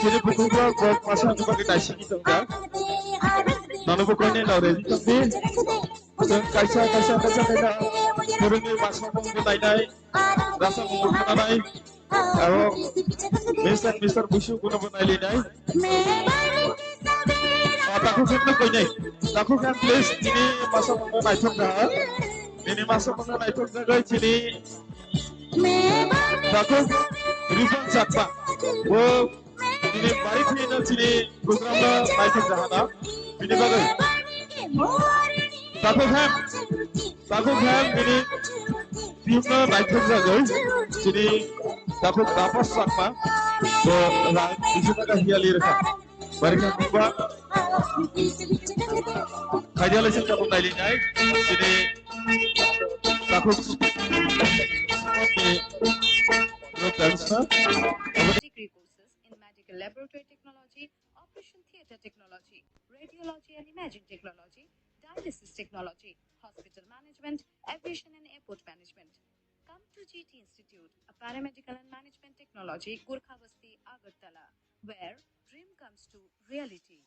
chini bukhuk rok, bo masa wngkha bagwi naisingwi tongkha. Nono bo koinai no ready tongdi. Chwng kaisa, kaisa, kaisa, kaisa, phurungni masa mungbo nainai. Rasa mungbo khwnanai, abo Mister, Mister Busu kuno bo nailinai. Ah, takhuk khe no koinai. Takhuk khe please, nini masa mungno naithok da. Nini masa mungno naithok jagoi chini. Takhuk Rifan Chakma. Bo Bini bari thwino chini program no naithok jahana. Bini bagwi. Takhuk hem. Takhuk hem bini team no naithok jagwi. Chini takhuk Tapas Chakma. Bo rang bisi taka hiya li rwkha. Bari khe buba. Khaidi alai sing takhuk naili nai. Chini takhuk ni group dance na. Degree courses in medical laboratory technology, operation theatre technology, radiology and imaging technology, dialysis technology, hospital management, aviation and airport management. Come to G T Institute, a paramedical and management technology, Gurkha Basti, Agartala, where dream comes to reality.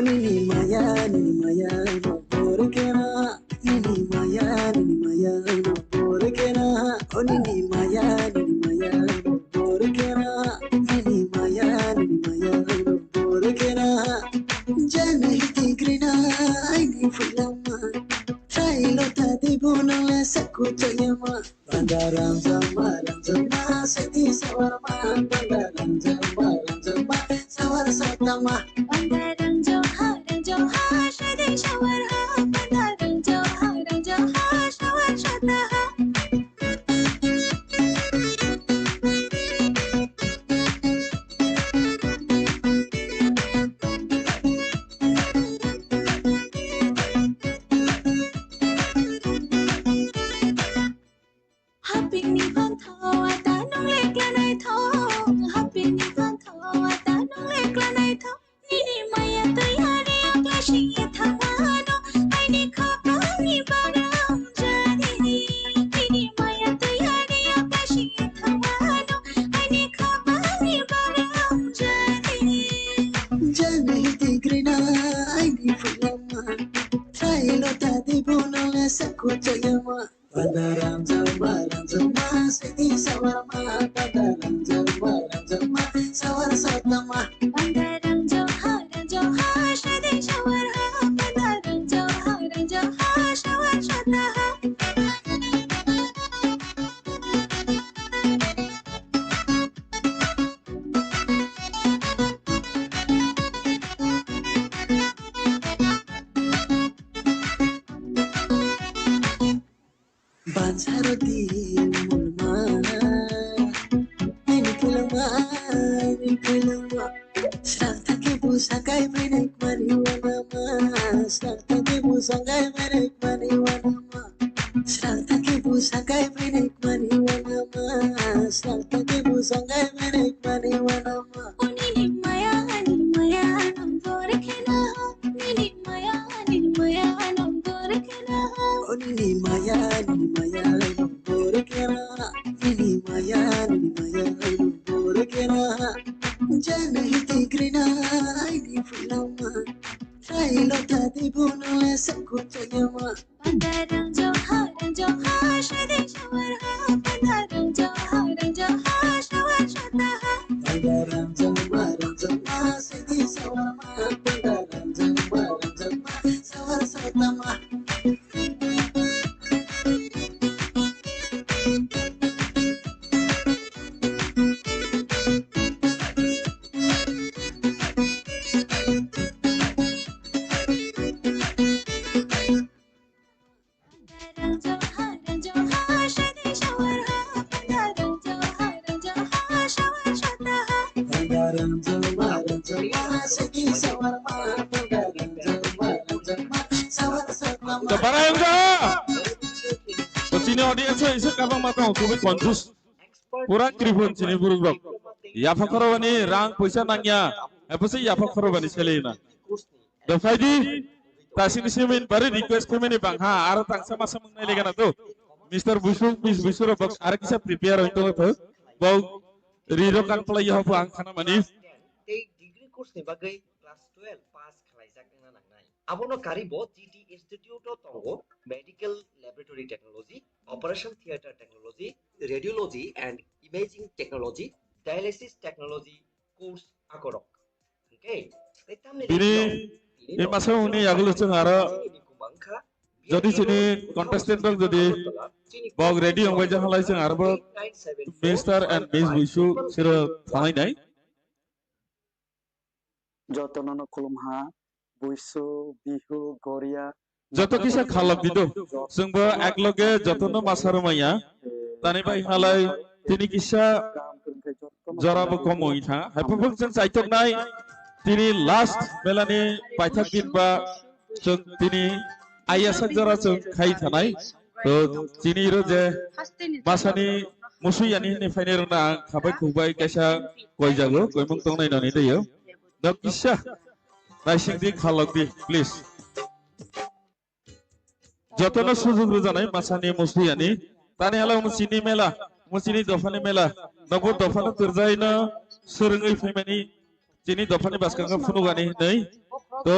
Nini maya, nini maya, no por kena. Nini maya, nini maya, no por kena. O nini maya, nini maya, no por kena. Nini maya, nini maya, no por kena. Jani hikigrina, aini fulama. Thailo tadi bunale sakuchayama. Banda rangjama, rangjama, sidi sawarma. Banda rangjama, rangjama, sawar satama. Banda rangjo ha, rangjo ha, sidi sawar ha. Banda rangjo ha, rangjo ha, sawar sata ha. Bansaro di mulma, nini kulangma, nini kulangma. Srang thake busa kai mene mani wanama, srang thake busa kai mene mani wanama. Srang thake busa kai mene mani wanama, srang thake busa kai mene mani wanama. Oni ni maya, ani maya, nang dor khena ho. Nini maya, nini maya, nang dor khena ho. Oni ni maya, nini maya, nang dor khena. Nini maya, nini maya, nang dor khena. Jana hi tigrina, ai ni fulama. Try lo ta di bono le sa ko chayama. Pandarang Johar, Johar, Shadi Shawar ha. Pandarang Johar, Johar, Shawar Shata ha. Pandarang Johar, Johar, Shadi Shawar ha. Pandarang Johar, Johar, Shawar Shata ma. To bara wngkha. To chini audience o isuk kabang ma tong, kubi confuse. Pura kripon chini buruk rok. Yapha khorobani rang poisa nangya. Epose yapha khorobani selena. Dophaidi, tasini simin bari request khaimani bangha, aro tangsa masa mung nai legana to. Mister Busu, Miss Busu rok bok aro kisa prepare oi tongo to. Bok riro kan pala yaho po ang khana mani. Tei degree course ni bagwi class twelve pass khlaijak wngna nangnai. Abono karibo G T Institute o tongo Medical Laboratory Technology, Operation Theatre Technology, Radiology and Imaging Technology, Dialysis Technology course akorok. Hwnkhe, tei tamni bini, bini e masa uni yagulo chwng aro jodi chini contestant rok jodi bok ready wngbai jang halai chwng aro bo Mister and Miss Buisu siro thanai nai. Jotono no khulumha, Buisu, Bihu, Goria. Joto kisa khalok dido. Chwngbo ekloge jotono masa rwmaya. Tani bai halai tini kisa jorabo kom wngwi tha. Haiphobok chwng chaitoknai tini last belani paithak din ba chwng tini ayasa jora chwng khai thanai. To chini ro je masani musui yani hini phainai rokno ang khabai khukbai kaisa koijago, koimung tongnai noni deyo. Nok kisa naising di, khalok di, please. Jotono sujug rwjanai masani musui yani. Tani hala omo chini mela, omo chini dophani mela. Nokbo dophano twrjai no swrwngwi phaimani. Chini dophani bwskango phunukani hinwi. To,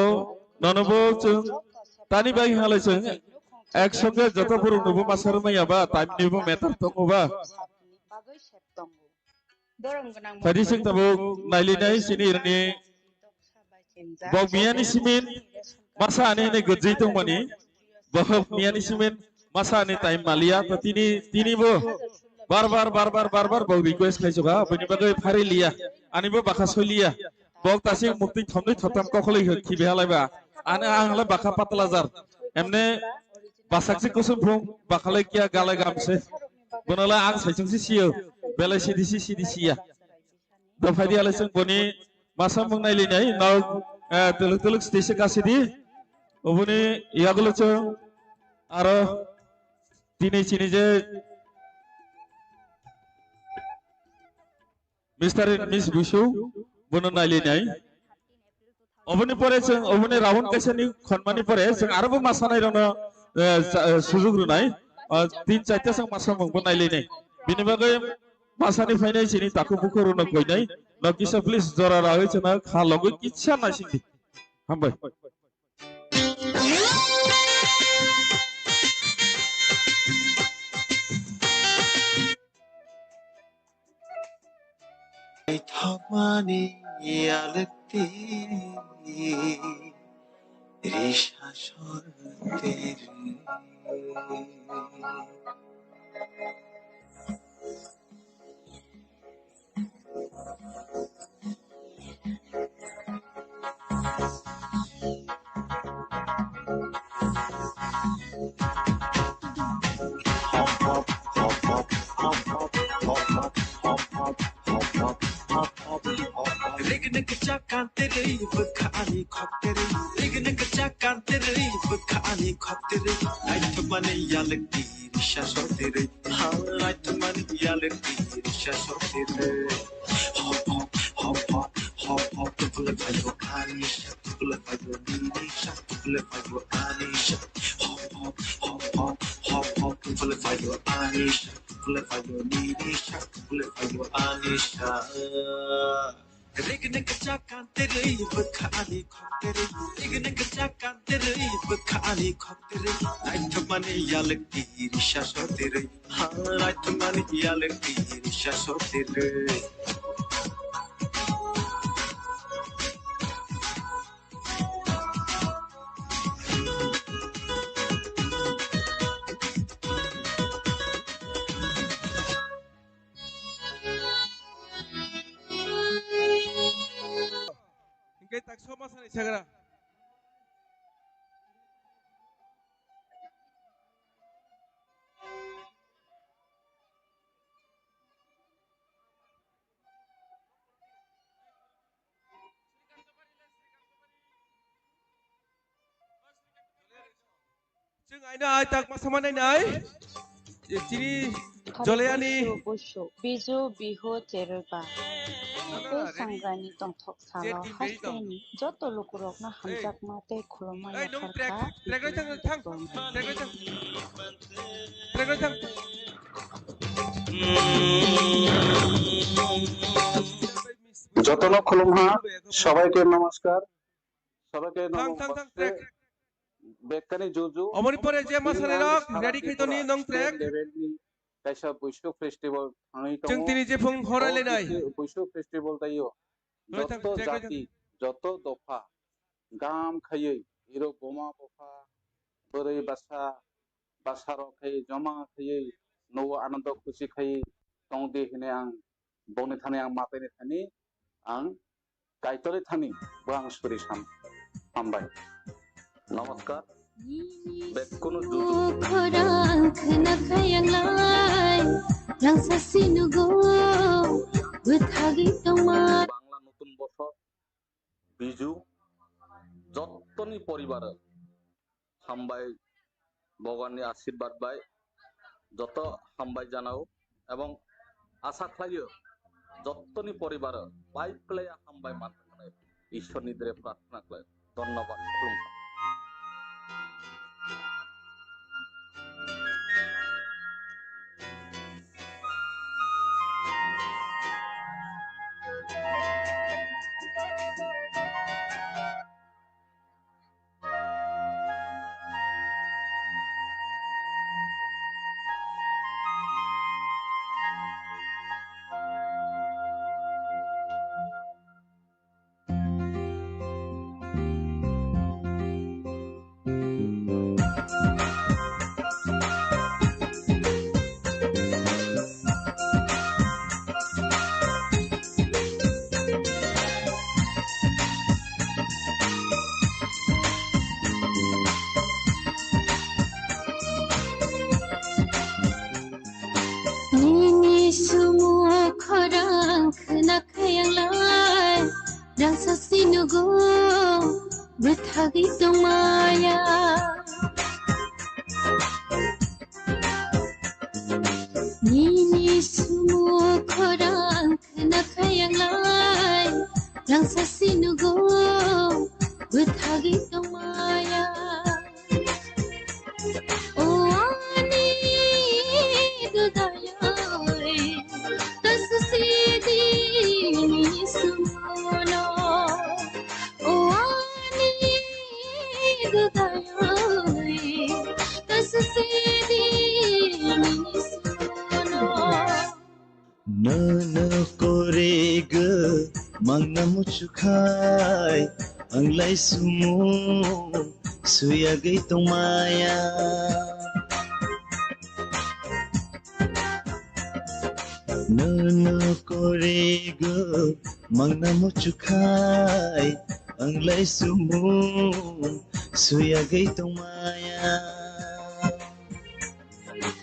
nonobo chwng tani bai hinalai chwng ek songe joto borok nobo masa rwmaya ba, time nibo matter tongo ba. Phadi chwng tabuk nailinai chini rwni bok miyani simin masa ani hinwi gwdjwi tongmani. Bohok miyani simin masa ni time maliya, to tini, tini bo bar bar, bar bar, bar bar bo request khai suka, bini bagwi phari liya, ani bo bakha soi liya. Bok tasik mukti thomni thotam kokholoi khibi halai ba. Ani ang halai bakha patla jar. Emne basak si kusum phung, bakhalai kiya galai gamse. Bonola ang saisung si siyo, belai sidi si, sidi siya. Dophai di alai chwng boni masa mung nai linai, nok, eh, tuluk tuluk stage se kasi di. Oboni yagulo chwng aro tini chini je Mister and Miss Busu bono nai linai. Oboni pore chwng, oboni round kaisa ni khonmani pore chwng aro bo masa nai rokno, eh, sa-, eh, sujug rwnai. Ah, tin charta chwng masa mung bo nai linai. Bini bagwi masani phainai chini takhuk bukhuk rokno koinai. Nokisa please jora ragwi chwngno kha logwi kisa naisingdi. Hambai. Naithokmani yalwkti risa sortiri. Rignik chakan tiri bwkha ani khok tiri. Rignik chakan tiri bwkha ani khok tiri. Naithokmani yalwkti risa sortiri. Ha, naithokmani yalwkti risa sortiri. Hop hop hop hop hop hop. Tupule phaio ani sa, tupule phaio nini sa, tupule phaio ani sa. Hop hop hop hop hop hop. Tupule phaio ani sa, tupule phaio nini sa, tupule phaio ani sa. Rignik chakan tiri bwkha ani khok tiri. Rignik chakan tiri bwkha ani khok tiri. Naithokmani yalwkti risa sortiri. Ha, naithokmani yalwkti risa sortiri. Hingke tak soma sani sagra. Chwng aino ai tak masa manai nai. Chini Joleani. Biju Bihu Chereba. Tei sangrani tongthok salo hasteni joto lukurokno hamjakma tei khulumma yaphar kha. Jotono khulumha, sabaike namaskar, sabaike namo. Bekkani juju. Omoni pore je masani rok ready khai toni nong trek. Level ni kaisa Buisu festival thangwi tongo. Chwng tini je phung horai lenai. Buisu festival taio. Joto jati, joto dopha, gam khaiwi, iro boma bopha, bwrwi basa, basa rok khai joma khaiwi, nogo anando khusi khai tongdi hwnwi ang bongni thani ang mataini thani ang Kaitorni thani bo ang suri sam hambai. Namaskar. Bekkunu juju. Khorang khna khayang lai, langsa sinugo, bwthagwi tongma. Bangla nutun bosor, Biju, jottoni poribar hambai, Bhagwanni ashirbad bai joto hambai janao ebong asa khlaio jottoni poribar bai khlaiya hambai manthoknai Ishwarni dre prarthana khlai. Dhonnobad, khulumkha. Nini sumo khorang khna khayang lai, rangsa sinugo bwthagwi tongmaya. Nini sumo khorang khna khayang lai, rangsa sinugo bwthagwi tongmaya. O ani gwdayoi, taswk sidi nini sumono. O ani gwdayoi, taswk sidi nini sumono. Nono kore Mangna muchukhai ang lai sumu suyagwi tongmaya. Nono korego mangna muchukhai ang lai sumu suyagwi tongmaya.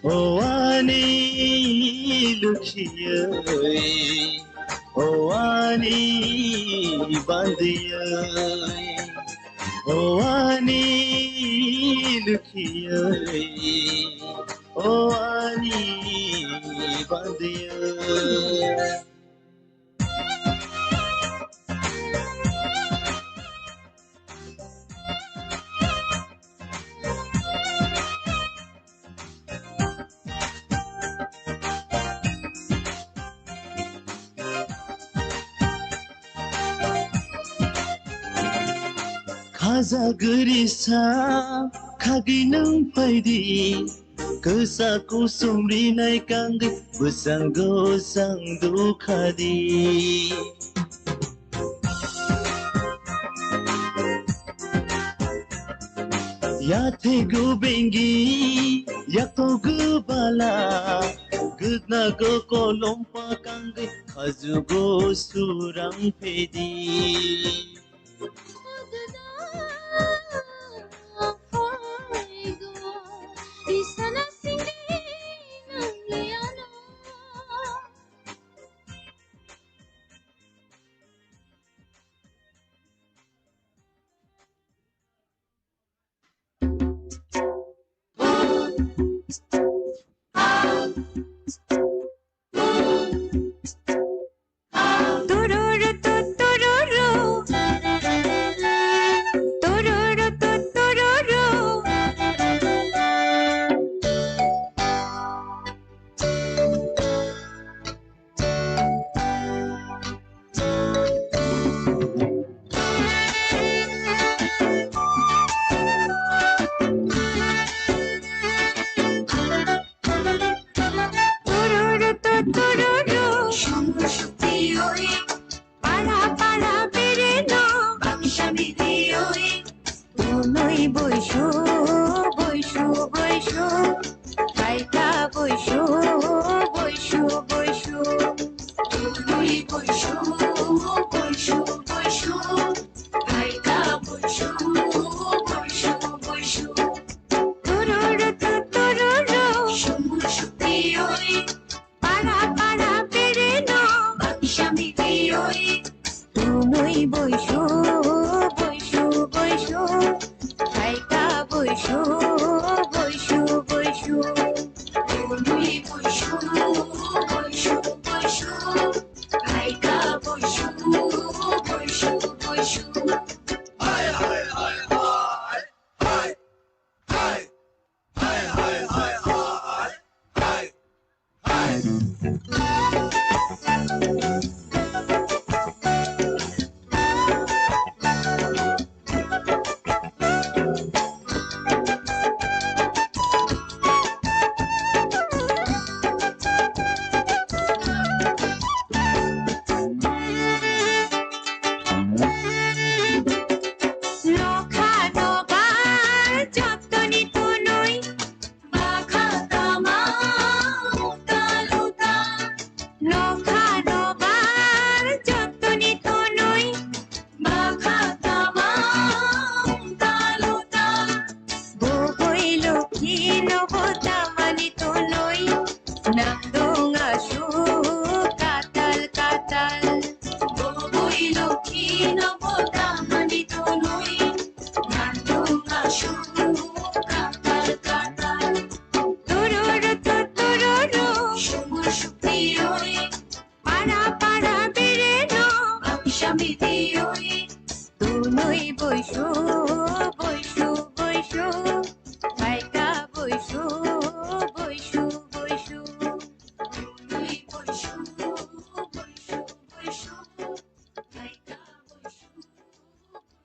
O ani lukhiyoi, o ani bandiyoi, o ani lukhiyoi, o ani bandiyoi. Khaja gurisa khagwi nwng phaidi, kwsa kusum rinai kangwi bwsang gosang dukhadi. Yathego bengi, yakogo bala, gudnago kolom pakangwi, khajugo surang phedi. Para para bereno bangsa midioi. Tunui boisu, boisu, boisu. Kaita boisu, boisu, boisu. Tunui boisu, boisu, boisu. Kaita boisu, boisu, boisu. Tururu tu tururu. Shumu shutioi. Para para bereno bangsa midioi. Tunui boisu, boisu, boisu. Kaita boisu, boisu, boisu. Tunui boisu, boisu, boisu. Kaita boisu, boisu, boisu. Hai, hai, hai, hai. Hai. Hai. Hai, hai, hai, hai. Hai. Nokha noba jotoni tunui. Bakha tama uta luta. Nokha nobar jotoni tonoi. Bakha tama uta luta. Boboi lokhi nobo tamani tonoi. Nangdong asu katal katal. Boboi lokhi nobo tamani tonoi. Nangdong asu katal katal. Tururu tu tururu. Shumu shukti oi. Para para bereno. Bangsa midioi. Tunui boisu, boisu, boisu. Kaita boisu, boisu, boisu. Tunui boisu, boisu, boisu. Kaita boisu, boisu, boisu.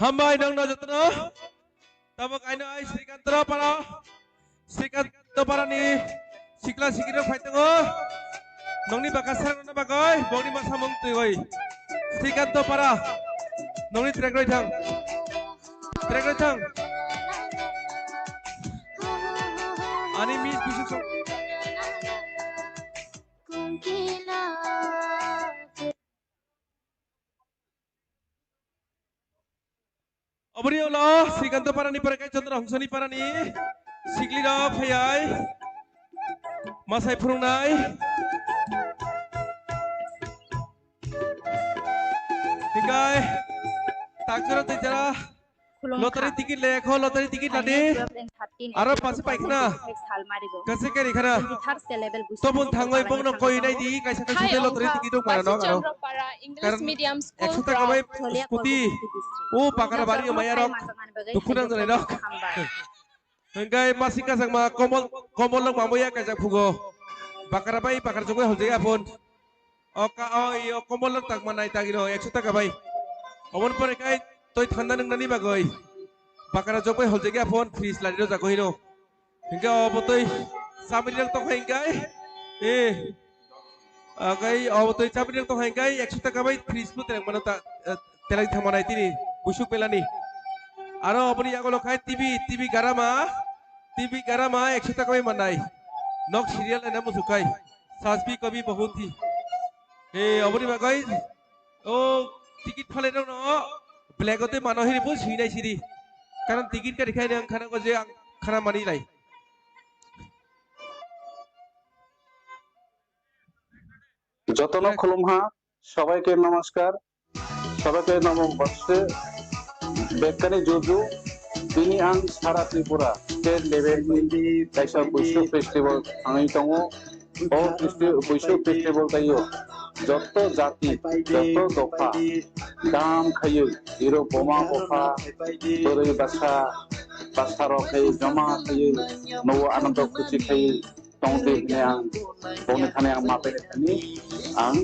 Hambai nangno jotono. Tamo kaino ai Srikant Rapara. Srikant Toparani sikla sikirok phai tongo. Nongni baka sarangna bagwi bongni masa mung twiwi. Srikanto Para. Nongni track roi thang. Track roi thang. Ani miss bising song. Oboni ulo Srikanto Parani pore kai Chandra Hongsoni Parani sikli rok phaiai masai phurungnai. Hikai takjoro tei jara lottery ticket le kho lottery ticket ladi. Aro pasi paikna. Kase keri khana. Tobon thangoi bongno koi nai di kaisa kaisa lottery ticket rok mano aro. Karon ekso taka bai scooty. O pakara bari o maya rok. Dukhu nang jani rok. Hingkai masi kasangma komol komol rok mamoya kaisa phugo. Pakara bai pakara jogoi holjai aphon. O ka o iyo komol rok tangma nai tagino ekso taka bai. Oboni pore kai toi thanda nungnani bagoi. Pakara jogoi holjai aphon fridge lari rok jagoi no. Hingke obo twi chamri rok tongkha hingke. Eh. Agai obo twi chamri rok tongkha hingke ekso taka bai fridge bo tereng mano ta, eh, tereng thangma nai tini busuk belani. Aro oboni yagulo khai T V, T V garama, T V garama ekso taka bai manai. Nok serial ena musukai. Sasbi kabi bahut hi. Eh, oboni bagai. O ticket phalai rok no black o tei mano hini bo sui nai siri. Karon ticket kari khai nang khana ko je ang khana mani lai. Jotono khulumha, sabaike namaskar, sabaike namo boshe, bekkani juju, bini ang sara Tripura state level ni kaisa Buishu festival thangwi tongo. O festi-, Buishu festival taio joto jati, joto dopha, dam khayo, iro boma bopha, bwrwi basa, basa rok khayo, joma khayo, nogo anando khusi khayo tongdi hwnwi ang bongni thani ang ma phaini thani ang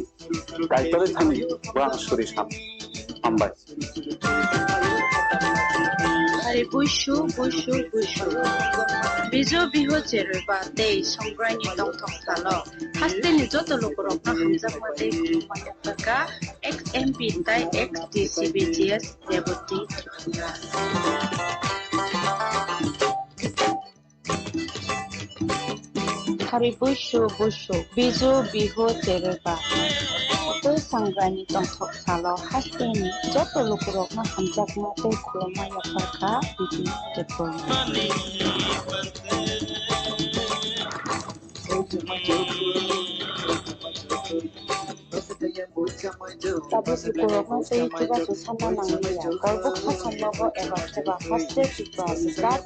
kaitorwi thani bo ang suri sam. Hambai. Hari buisu, buisu, buisu. Bijo biho chereba tei songkraini tongthok salo. Hasteni joto lukurokno hamjakma tei khulumma yapharkha, ex M P tai ex D C B G S Reboti Tripura. Hari buisu buisu, bijo biho chereba. Tei sangrani tongthok salo hasteni joto lukurokno hamjakma tei khulumma yapharkha, bini Debbarma. Tabuk bukurokno tei chubachu sanna nangliya. Korbuk sasamnogo eba chuba haste chuba sijak.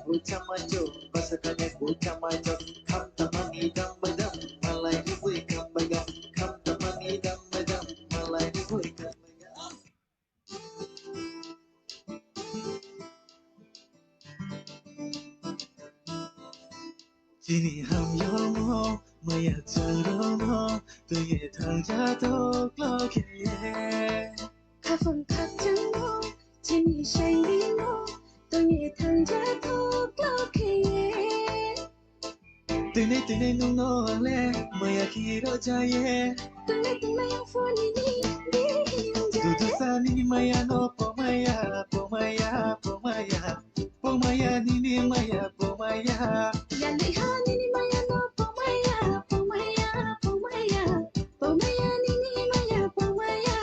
Chini hamyongo maya chwrwngno twiwi thangja toklo khe. Khapang khakchangno chini sairino twiwi thangja toklo khe. Tini tini nungno angle maya khiro jaye. Tini tini yang phone ni ni. Dudu sani maya no pomaya, pomaya, pomaya. Pomaya nini maya pomaya. Yaliha nini maya no pomaya, pomaya, pomaya. Pomaya nini maya pomaya.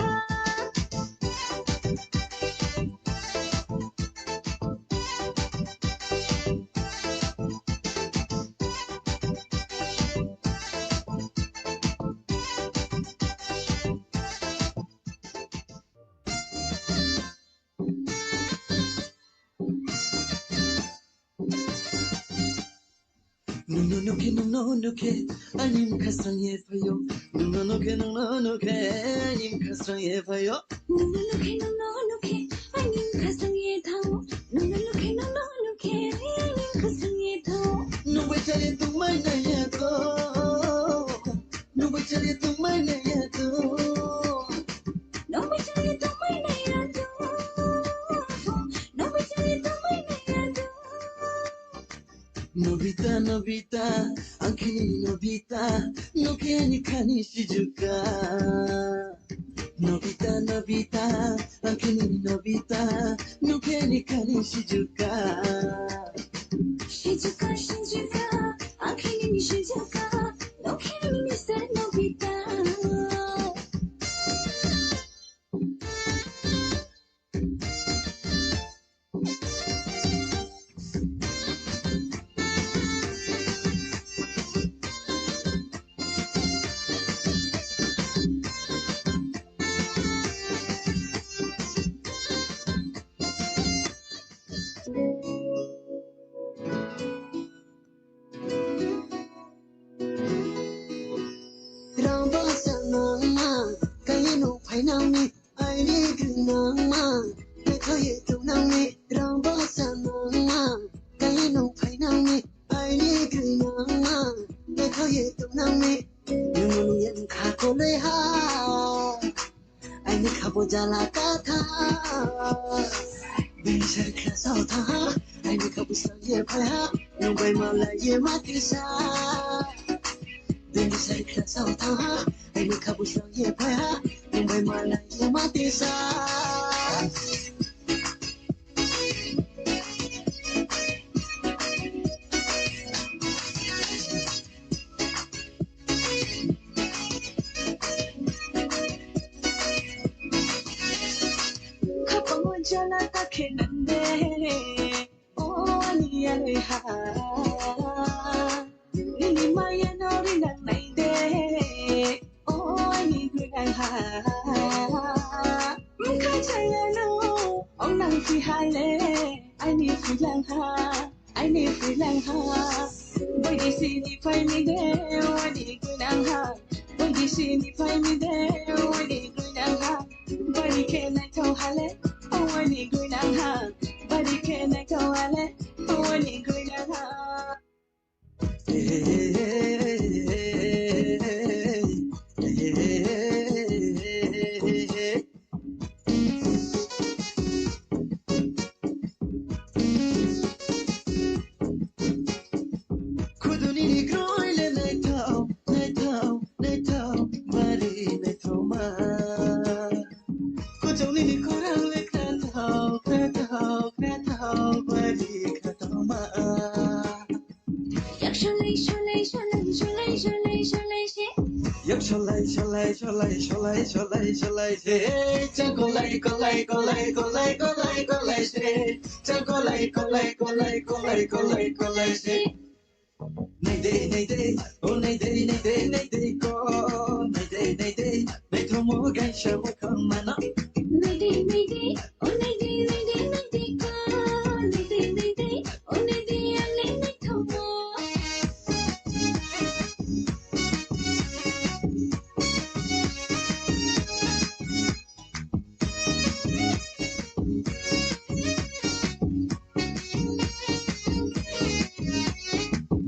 Nungno nukhe, nungno nukhe, ani wngkha swrang ye phaio. Nungno nukhe, nungno nukhe, ani wngkha swrang ye phaio. Nungno nukhe, nungno nukhe, ani wngkha swrang ye thao. Nungno nukhe, nungno nukhe, ani wngkha swrang ye thao. Nungbai chali tungmai naiya to. Nungbai chali tungmai naiya to. Nungbai chali tungmai naiya to. Nungbai chali tungmai naiya to. Nobita, Nobita, ang khe nini Nobita, nokhe ani khani sijuka. Nobita, Nobita, ang khe nini Nobita, nokhe ani khani sijuka. Sijuka, sijuka, ang khe nini sijuka, nokhe ani mister Nobita. Rang bwsa nangma, kaiwi nung phainangni, aini gwnangma, naithoye tongnangni. Rang bwsa nangma, kaiwi nung phainangni, aini gwnangma, naithoye tongnangni. Nwng nung yang kha koloi ha. Aini khabo jala katha. Bini sari khlasao thaha. Aini khabo sangye phaiha. Nungbai malaiye matisa. Bini sari khlasao thaha. Aini khabo sangye phaiha. Nungbai malaiye matisa. Khapang jala ta khe nang de, o ani ya ha. Nini maya no ri nang nai de, o ani gwi nang ha. Mkha chaya no, ong nang phi ha le, ani phi lang ha. Aini phuilangha, boidisini phaimide, wani gwnangha. Boidisini phaimide, wani gwnangha. Bari khe naithok hale, wani gwnangha. Bari khe naithok hale, wani gwnangha. Khudunini kroile naithok, naithok, naithok, bari naithokma. Kuchuknini khorang le khnathok, khnathok, khnathok, bari khnathokma. Yak sholai, sholai, sholai, sholai, sholai, sholai se. Yak sholai, sholai, sholai, sholai, sholai, sholai se. Cha kolai, kolai, kolai, kolai, kolai, kolai se. Cha kolai, kolai, kolai, kolai, kolai, kolai se. Naidei, naidei, o naidei, naidei, naidei ko. Naidei, naidei, naithomo gaisa mukhang mana. Naidei, naidei, o naidei, naidei, naidei ko. Naidei, naidei, o naidei, ang le naithomo.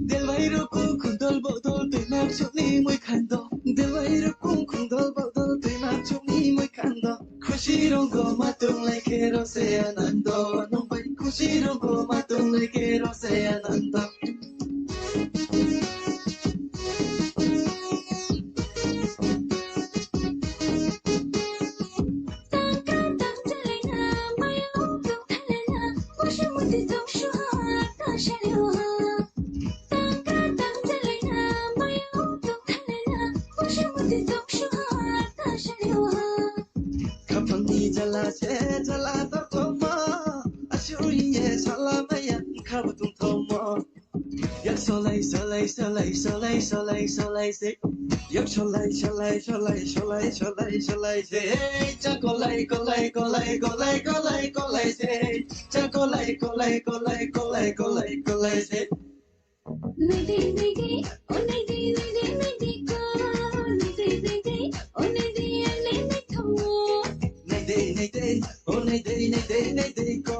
Delwai rokung khundol bodol twi mangchukni mui khando. Delwai rokung khundol bodol twi mangchukni mui khando. Khusi ronggo ma tonglai khe rose anando. Nungbai khusi ronggo ma tonglai khe rose anando. Khapangni jala se jala torthomo, asuriye sala maya khabo tongthomo. Yak solai, solai, solai, solai, solai, solai se. Yak solai, solai, solai, solai, solai, solai se. Cha kolai, kolai, kolai, kolai, kolai, kolai se. Cha kolai, kolai, kolai, kolai, kolai, kolai se. Naidei, naidei, o naidei, naidei, naidei ko. Naidei, naidei, o naidei, ang le naithomo. Naidei, naidei, o naidei, naidei, naidei ko.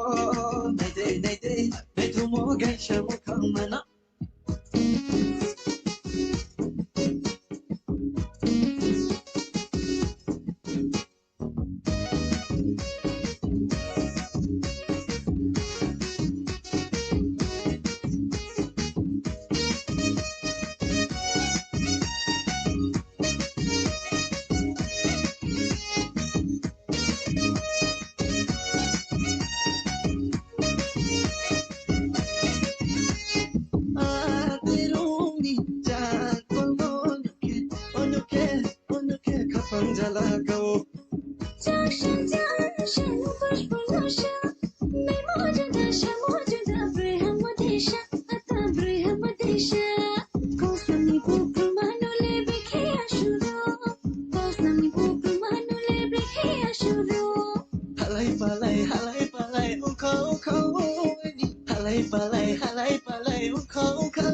Naidei, naidei, naithomo gaisa mukhang mana. Junction, junction, push pollution. Memo juda, shamo juda, breham disha, ata breham disha. Kosami buku manule bikhe ashuro. Kosami buku manule bikhe ashuro. Halai palai, halai palai, ukha ukha uni. Halai palai, halai palai, ukha ukha.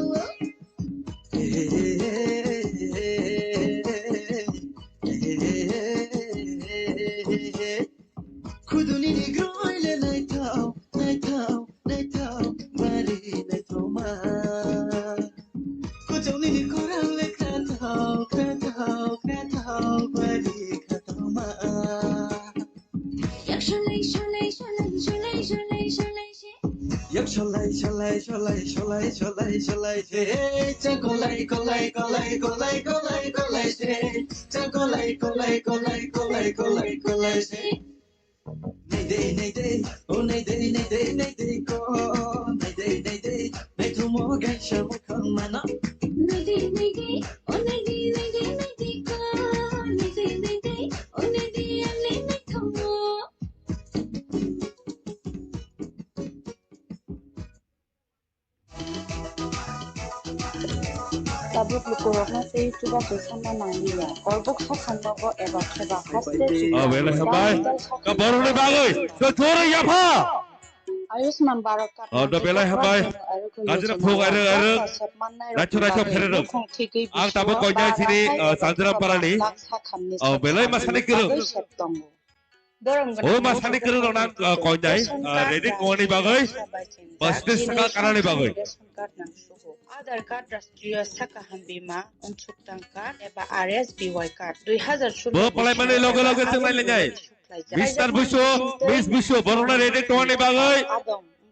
Khuduni ni groile naithok, naithok, naithok, bari naithokma. Kuchukni ni khorang le khathok, khathok, khathok, bari khathokma. Yak shalai, shalai, shalai, shalai, shalai, shalai, she. Yak shalai, shalai, shalai, shalai, shalai, shalai, she. Cha kolai, kolai, kolai, kolai, kolai, kolai, she. Cha kolai, kolai, kolai, kolai, kolai, kolai, she. Nei dei, nei dei, o nei dei, nei dei, nei dei ko. Nei dei, nei dei, nei thumo gaisa mukhang mana. Nei dei, nei dei, o nei dei, nei dei, nei dei ko. Nei dei, nei dei, o nei dei, ang nei, nei thumo. Tabuk lukurokno tei chubachu sanna nangliya. Korbuk sakha nogo eba kheba haste chubachu. Oh, belai hambai. Ka borokni bagwi, to thoro yapha. Ayushman Bharat card. Oh, to belai hambai. Kajina phuk airok airok. Racho racho phererok. Ang tabuk koinai sini, oh, Sanjram Parani. Oh, belai masani kwrwng. O ma sani kwrwng rok nang, ah, koinai, ah, ready tongmani bagwi pastish taka kanani bagwi. Aadhaar card, Rashtriya Sakha Ham Bima, Unsukdang card eba R S B Y card. Dui hazar solo bo palaimani loge loge chwng nailainai. Mister Buisu, Miss Buisu, borokno ready tongmani bagwi.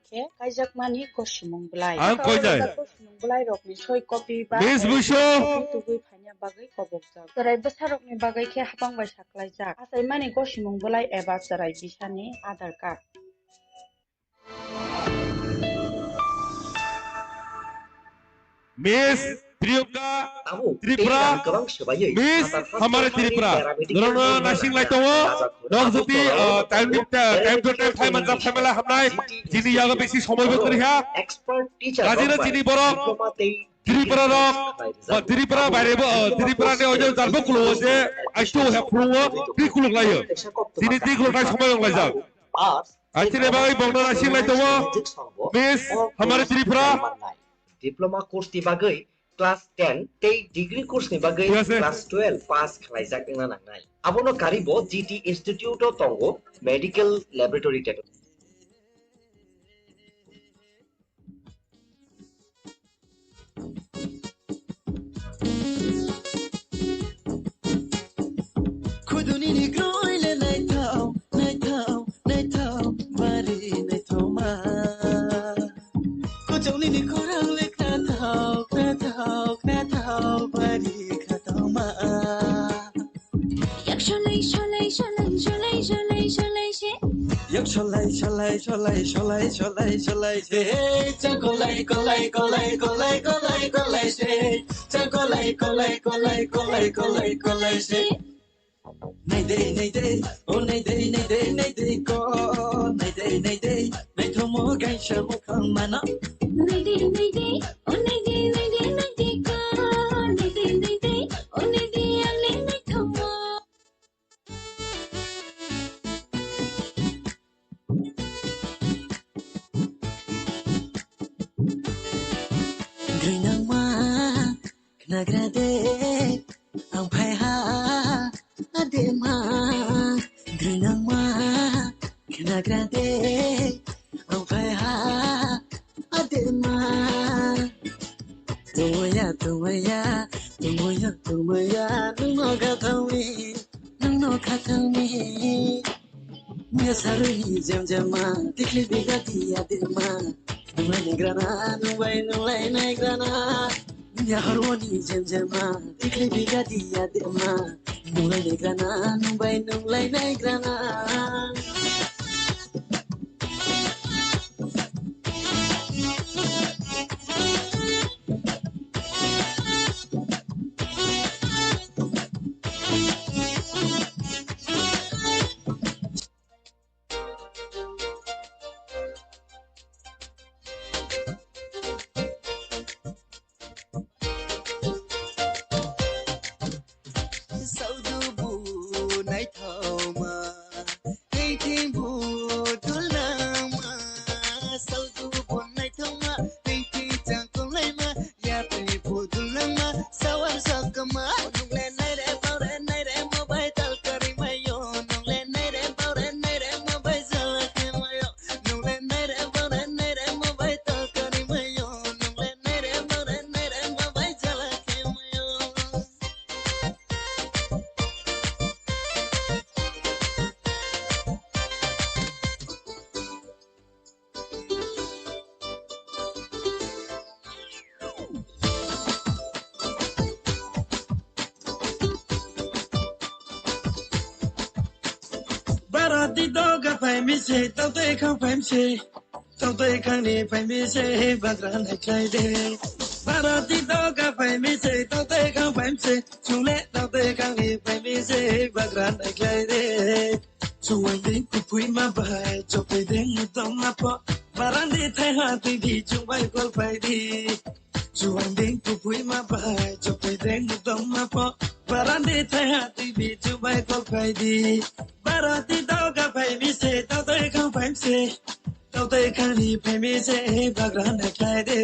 Khe kaijakmani kosimung bwlai. Ang koinai. Kosimung bwlai rokni soi copy ba Miss Buisu. Tugwi phaina bagwi kobokjak. Chwrai bwsarokni bagwi khe hapang bai saklaijak. Achaimani kosimung bwlai eba chwrai bisani Aadhaar card. Miss Priyanka Tripura, Miss Hamari Tripura. Norokno naising lai tongo. Nok jodi, ah, time ni, time to time phai manjak phaimala hamnai. Chini yago bisi somoi bo kwrwi ha. Gajino chini borok Tripura rok, ba Tripura baire bo, ah, Tripura ni ojo jalbo kulo je aisto he phuru tri kuluk layo. Chini tri kuluk nai somoi rok laijak. Achini bagwi bongno naising lai tongo. Miss Hamari Tripura. Diploma course ni bagwi class ten tei degree course ni bagwi class twelve pass khlaijak wngna nangnai. Abono karibo G T Institute o tongo Medical Laboratory Technology. Khuduni ni groile naithok, naithok, naithok, bari naithokma. Kuchukni ni khorang le khathok, khathok, khathok, bari khathokma. Yak shalai, shalai, shalai, shalai, shalai, shalai, she. Yak shalai, shalai, shalai, shalai, shalai, shalai, she. Cha kolai, kolai, kolai, kolai, kolai, kolai, she. Cha kolai, kolai, kolai, kolai, kolai, kolai, she. Naidei, naidei, o naidei, naidei, naidei ko. Naidei, naidei, naithomo gaisa mukhang mano. Naidei, naidei, o naidei, naidei, naidei ko. Naidei, naidei, o naidei, ang le naithomo. Grinangma khnagra de ang phai ha adema. Grinangma khnagra de ang phai ha adema. Tumaya, tumaya, tumaya, tumaya, nungno gathangwi, nungno khathangwi. Miya saruni jemjema, tikli biga diya dema. Nunglai naigrana, nungbai nunglai naigrana. Miya haruni jemjema, tikli biga diya dema. Nunglai naigrana, nungbai nunglai naigrana. Twi doga phaimi se, totwi khang phaimi se. Totwi khangni phaimi se, bagra nai khlai de. Baro twi doga phaimi se, totwi khang phaimi se. Chungle totwi khangni phaimi se, bagra nai khlai de. Chuwai ding kupui ma bai, chopei ding dong ma po. Barandi thai ha twi di chungbai kol phai di. Chuwai ding kupui ma bai, chopei ding dong ma po. Barandi thai ha twi di chungbai kol phai di. Baro twi doga phaimi se, totwi khang phaimi se. Totwi khangni phaimi se, bagra nai khlai de.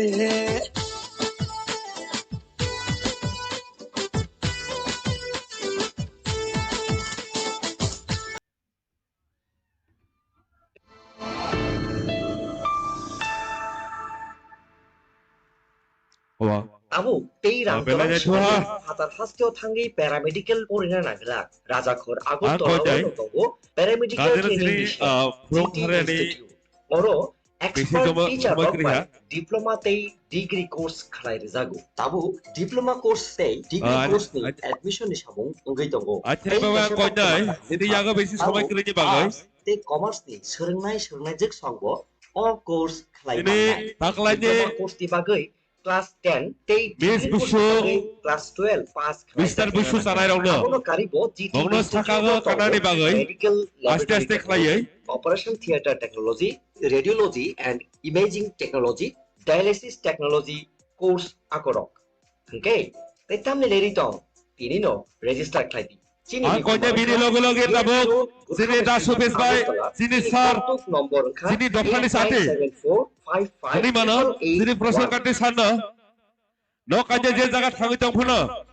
Owa. Tabuk tei rang belai kwbang naithoha. Swnamwi phatar hasteo thangwi paramedical porina nangla. Rajakhor Agartala o tongo paramedical training ni siyang G T institute. Oro expert teacher rok bai diploma tei degree course khlai rwjago. Tabuk diploma course tei degree course ni admission ni samung wngwi tongo. Tei kaisa baba koinai, tini yago bisi somoi kwrwini bagwi. Arts tei commerce ni swrwngnai swrwngnaijwk songbo o course khlai mannai. Diploma course ni bagwi class ten tei degree course ni bagwi class twelve pass khlai mani. Mister Busu sanai rokno. Abono karibo G T bongno sakago kanani bagwi aste aste khlaiwi operation theatre technology, radiology and imaging technology, dialysis technology course akorok. Hwnkhe tei tamni leri tong, tinino register khlai di. Ang koinai bini loge loge tabuk chini das office bai, chini sir, chini dophani sati. Hwnwi mano, chini Prasad Kanti sir no. No kaisa je jaga thangwi tong phano.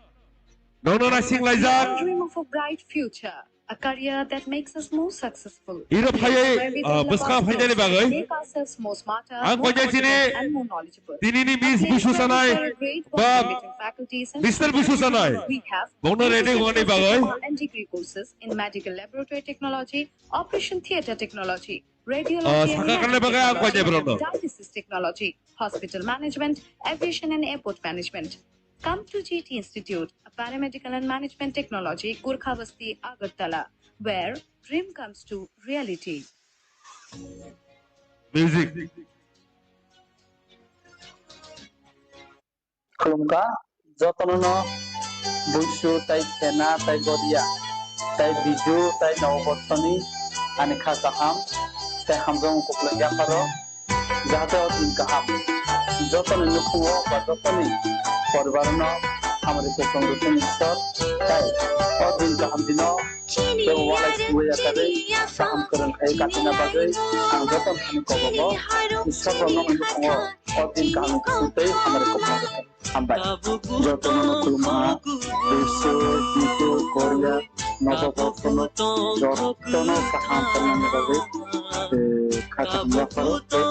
Nono na sing laijak. Dream of a bright future, a career that makes us more successful. Hero phaiwi bwskang phainani bagwi. Make ourselves more smarter, ang koinai chini and more knowledgeable. Tinini Miss Busu sanai ba Mister Busu sanai. We have bongno ready wngmani bagwi and degree courses in medical laboratory technology, operation theatre technology, radiology and imaging technology, dialysis technology, hospital management, aviation and airport management. Come to G T Institute, a paramedical and management technology, Gorkhabasti, Agartala, where dream comes to reality. Music. Khulumkha jotono no Buisu tei Khena tei Goria tei Biju tei Noboborsoni ani kha kaham tei hamjakmung kwplwng yapharo, jahate o din kaham jotoni nukhungo ba jotoni poribarono hamari kwplwng rwthwng Ishwar tei o din kaham dino tei walai sugwi yakarwi kaham kwrwng khai katina bagwi ang jotono thani kobogo Ishwar bo nokni nukhungo o din kaham ni kusung tei hamari kwplwng rwthwng. Hambai. Jotono no khulumkha, Buisu, Biju, Goria, Noboborsoni jotono kaham tongmani bagwi, eh, kha kaham yapharo tei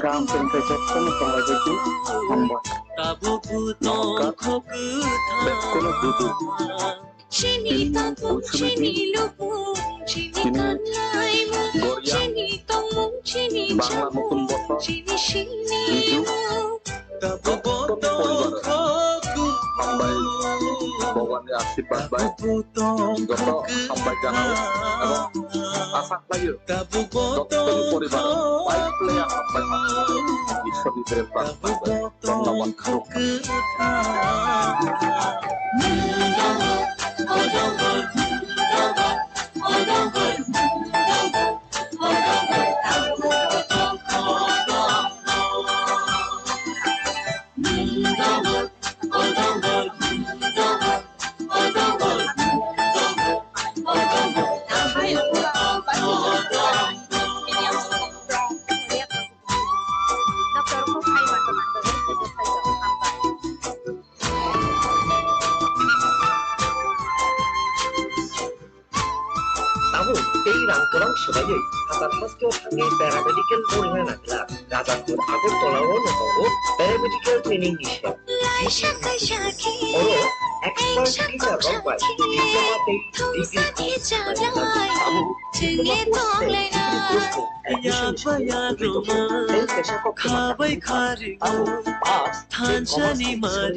kaham kwrwng khe jotono tonglaijak di. Hambai. Namaskar. Bekkuno Biju. Chini tongmung, chini lubung, chini kanlaimung, chini tongmung, chini chamung, chini sinimung. Jottoni poribar hambai, Bhagwanni ashirbad bai joto hambai janao ebong asa khlaio jottoni poribar bai hambai Ishwarni prem pran. Dhonnobad. Tabuk tei rang kwbang swbaiwi hatar hasteo thangwi paramedical porina nangla. Rajakhor Agartala o no tongo paramedical training ni siyang. Oro expert teacher rok bai diploma tei degree course khlaijak. Tabuk diploma course tei degree course ni admission ni siyang tei kaisa kok kwmajak wngkha. Tabuk arts tei commerce ni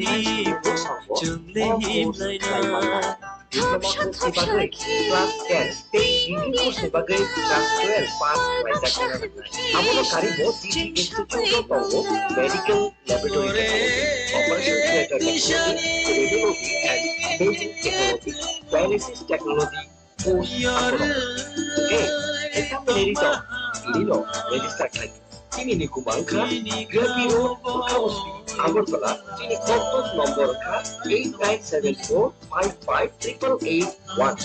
swrwngnairokni bwskango o course khlai mannai. Diploma course ni bagwi class ten tei degree course ni bagwi class twelve pass khlaijak. Abono karibo G T Institute o tongo medical laboratory technology, operation theater technology, radiology and imaging technology, dialysis technology, course aphano. Tei exam merit o tini no register khlai. Tini ni kwbang kha, G R P Road, Bukhausri, Agartala, tini koktos number kha eight nine seven four five five triple eight one.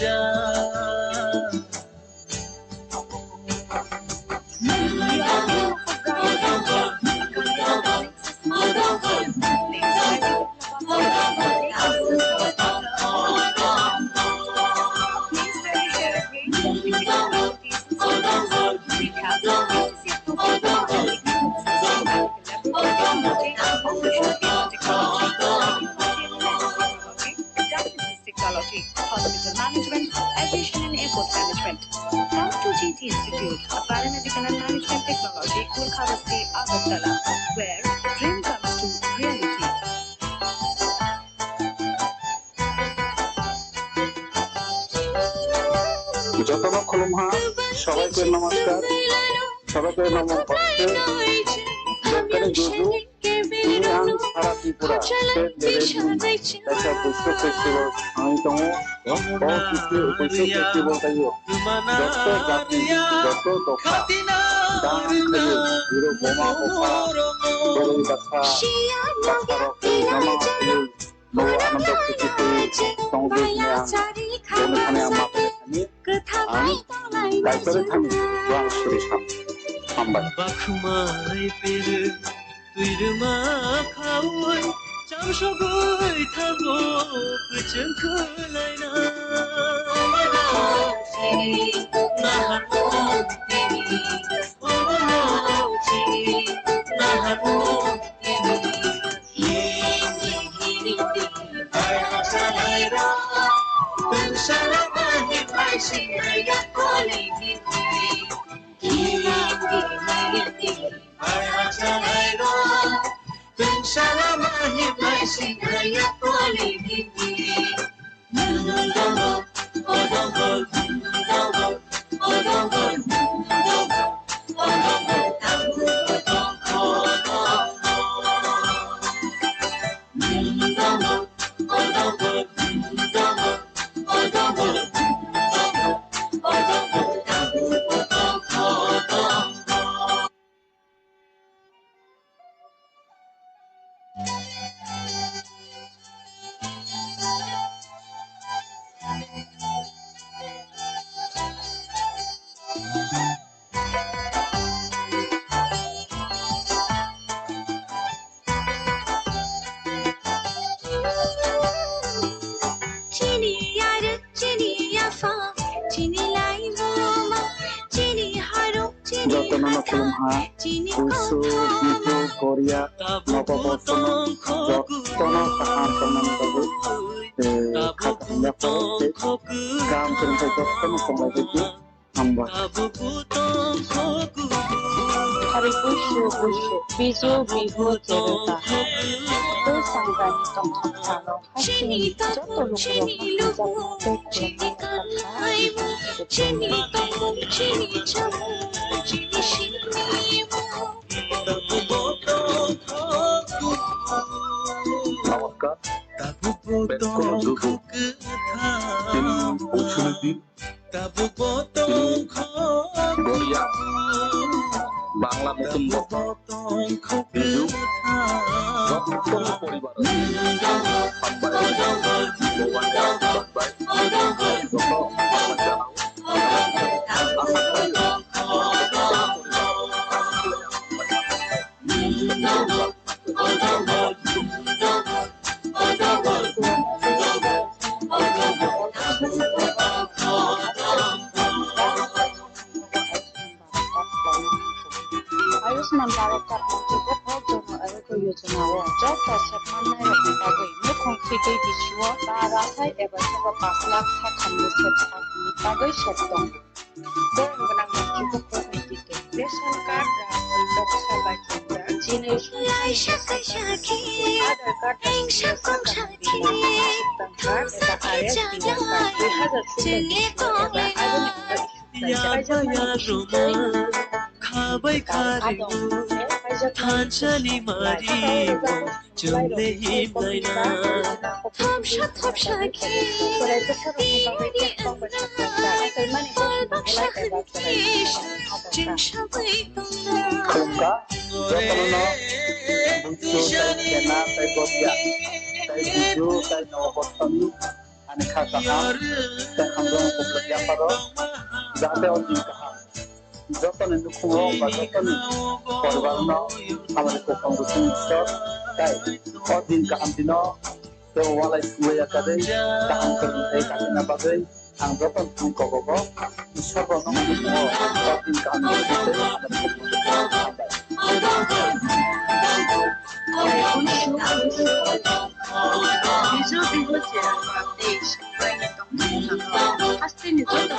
Technology, hospital management, aviation and airport management. Come to G T Institute, a paramedical and management technology, Kurkhabasti, Agartala, where dream comes to reality. Jotono khulumha, sabaikhe namaskar, sabaikhe namo bhakte, jottoni juju, tini ang sara Tripura state level ni kaisa Busu festival thangwi tongo. O Busu, Busu festival taiyo joto jati, joto dopha, dam khayo, biro boma bopha, boroi basa, basa rok jama khayo. Bo ano dokti kiti tongwi hwnwi ang boni thani ang ma phai thani ang Kaitorni thani bo ang suri sam hambai. Bakhumai pere tuirma khaui chamsogoi thango kwchwng khwlaina. Naharno tini, naharno tini. Chini yarwk, chini yapha, chini laimung ma, chini harung, chini jotono no khulumha, Busu, Bihu, Korea, Nobo Bosono, jotono kaham tongmani bagwi, eh, kha kaham yapharo tei kaham kwrwngthai jotono tonglaijagwi. Hambai. Hari Busu, Busu, Bisu, Bihu, Chereta. Tei Sangrani tongthok salo haising joto lukurokno hamjakma tei khulumnani kha. Namaskar. Bekhono juju. Tini Busu ni din. Tini Goria, Bangla Notun Bochor, Biju, jottoni poribar, hambai, bongbai, bongbai, joto hambai janao. Asa khlaio, jottoni poribar, Ayushman Bharat Pradhan Mantri Jan Arogya Yojana o joto sep mannairokni bagwi nukhung khitwi bisio ba rathai eba soba pash lakh sakhamni sep sakni bagwi sep tongo. Borok gwnang mantri bukhukni twi twi ration card, rathai, Lok Sabha chamber, Laisa kaisa khe, engsa kongsa khe, thangsa khe chanai, chini tonglai. Yabaya ruma, khabai kharingo, thansani mari, chongle himlaina. Thopsa thopsa khe, tiyari wngna, kolbaksa khe, chwng sabai tongnai. Khulumkha, jotono no, Busu, tei Sena, tei Gobia, tei Biju, tei Nogobottoni, ani kha kaham, tei hamjakmung kupuluk yapharo, jahate o din kaham. Jotoni nukhungo ba jotoni poribarno hamari kwthang rwchung Isor, tei o din kaham dino tei walai suwaya kadei kaham kwrwng tei katina bagwi ang jotoni thani kogogo Isor bo nokni nukhungo o din kaham rwchung tei hamari kwthang rwchung. Hambai. Hasteni joto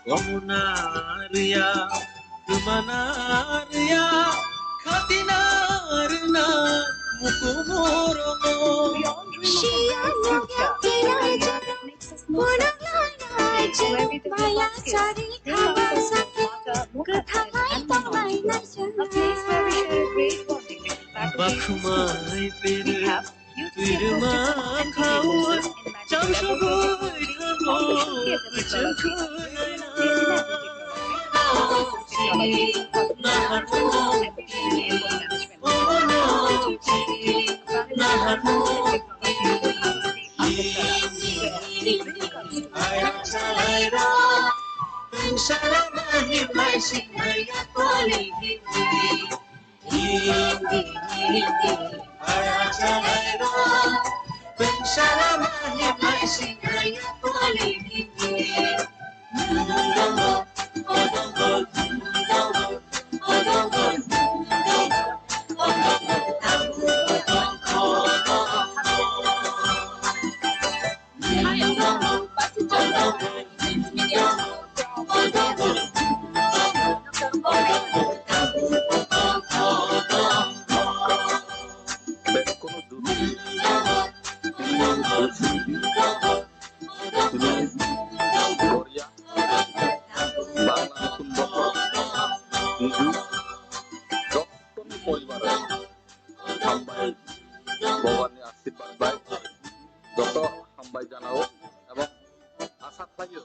Romona riya. Kwmana rwya, khatina rwna mukumu rogo. Siyano yakti raja, munang laina je, maya sari khawa sake, kwthalai tonglaina je. Bakhumai pere. Twirwngmang khaui chamsogwi thango, kwchwng khwlaina. Naharmung, naharmung, ayang salairok, tungsala mahimai sinai yakoli himni. Bekkunu dudu, tini Busu, tini Goria, Bangla Notun Bosor, Hindu, jottoni poribar hambai, Bhagwanni ashirbad bai, joto hambai janao, ebong asa khlaio,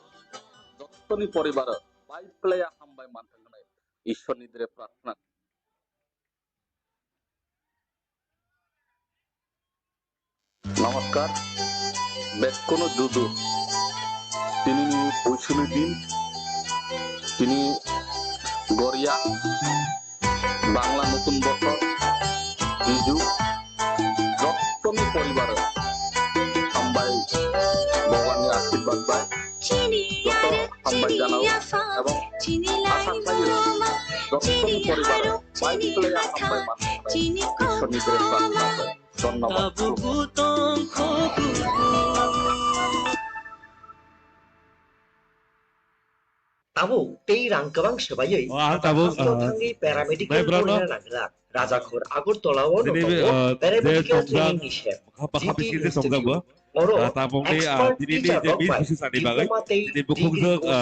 jottoni poribar bai phlaiya hambai manthok hwnwi Ishwarni dire prarthana. Namaskar, bekkunu dudu. Tinini Buisuni din, tini Goria, Bangla Notun Bosor, Biju, jottoni poribar hambai, Bhagwanni ashirbad bai, joto hambai janao, ebong asa khlaio, jottoni poribar bai phlaiya hambai manthok hwnwi Ishwarni dire prarthana khlai. Dhonnobad. Tabuk tei rang kwbang swbaiwi, o, ang tabuk, haphano, ah, thangwi paramedical naibrano porina nangla. Rajakhor Agartala o no tongo, ah, paramedical training ni sep, G T Institute. Oro expert teacher rok bai diploma tei degree course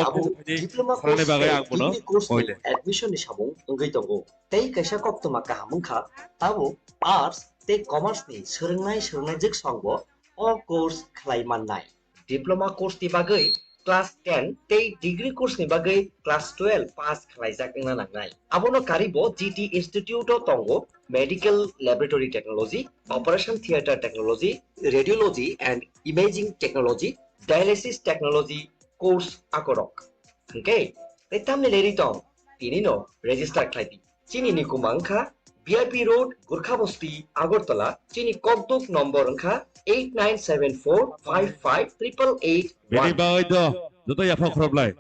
abo diploma course tei degree course ni admission ni samung wngwi tongo. Tei kaisa koktwma kaham wngkha, tabuk arts tei commerce ni swrwngnai swrwngnaijwk songbo o course khlai mannai. Diploma course ni bagwi class ten tei degree course ni bagwi class twelve pass khlaijak wngna nangnai. Abono karibo G T Institute o tongo medical laboratory technology, operation theater technology, radiology and imaging technology, dialysis technology course akorok. Hwnkhe, tei tamni leri tong, tini no register khlai di. Chini ni kuma wngkha B I P Road, Gurkha Bosti, Agartala. Chini kokduk number wngkha eight nine seven four five five triple eight one. Bini bagwi do, joto yapha khoroplai.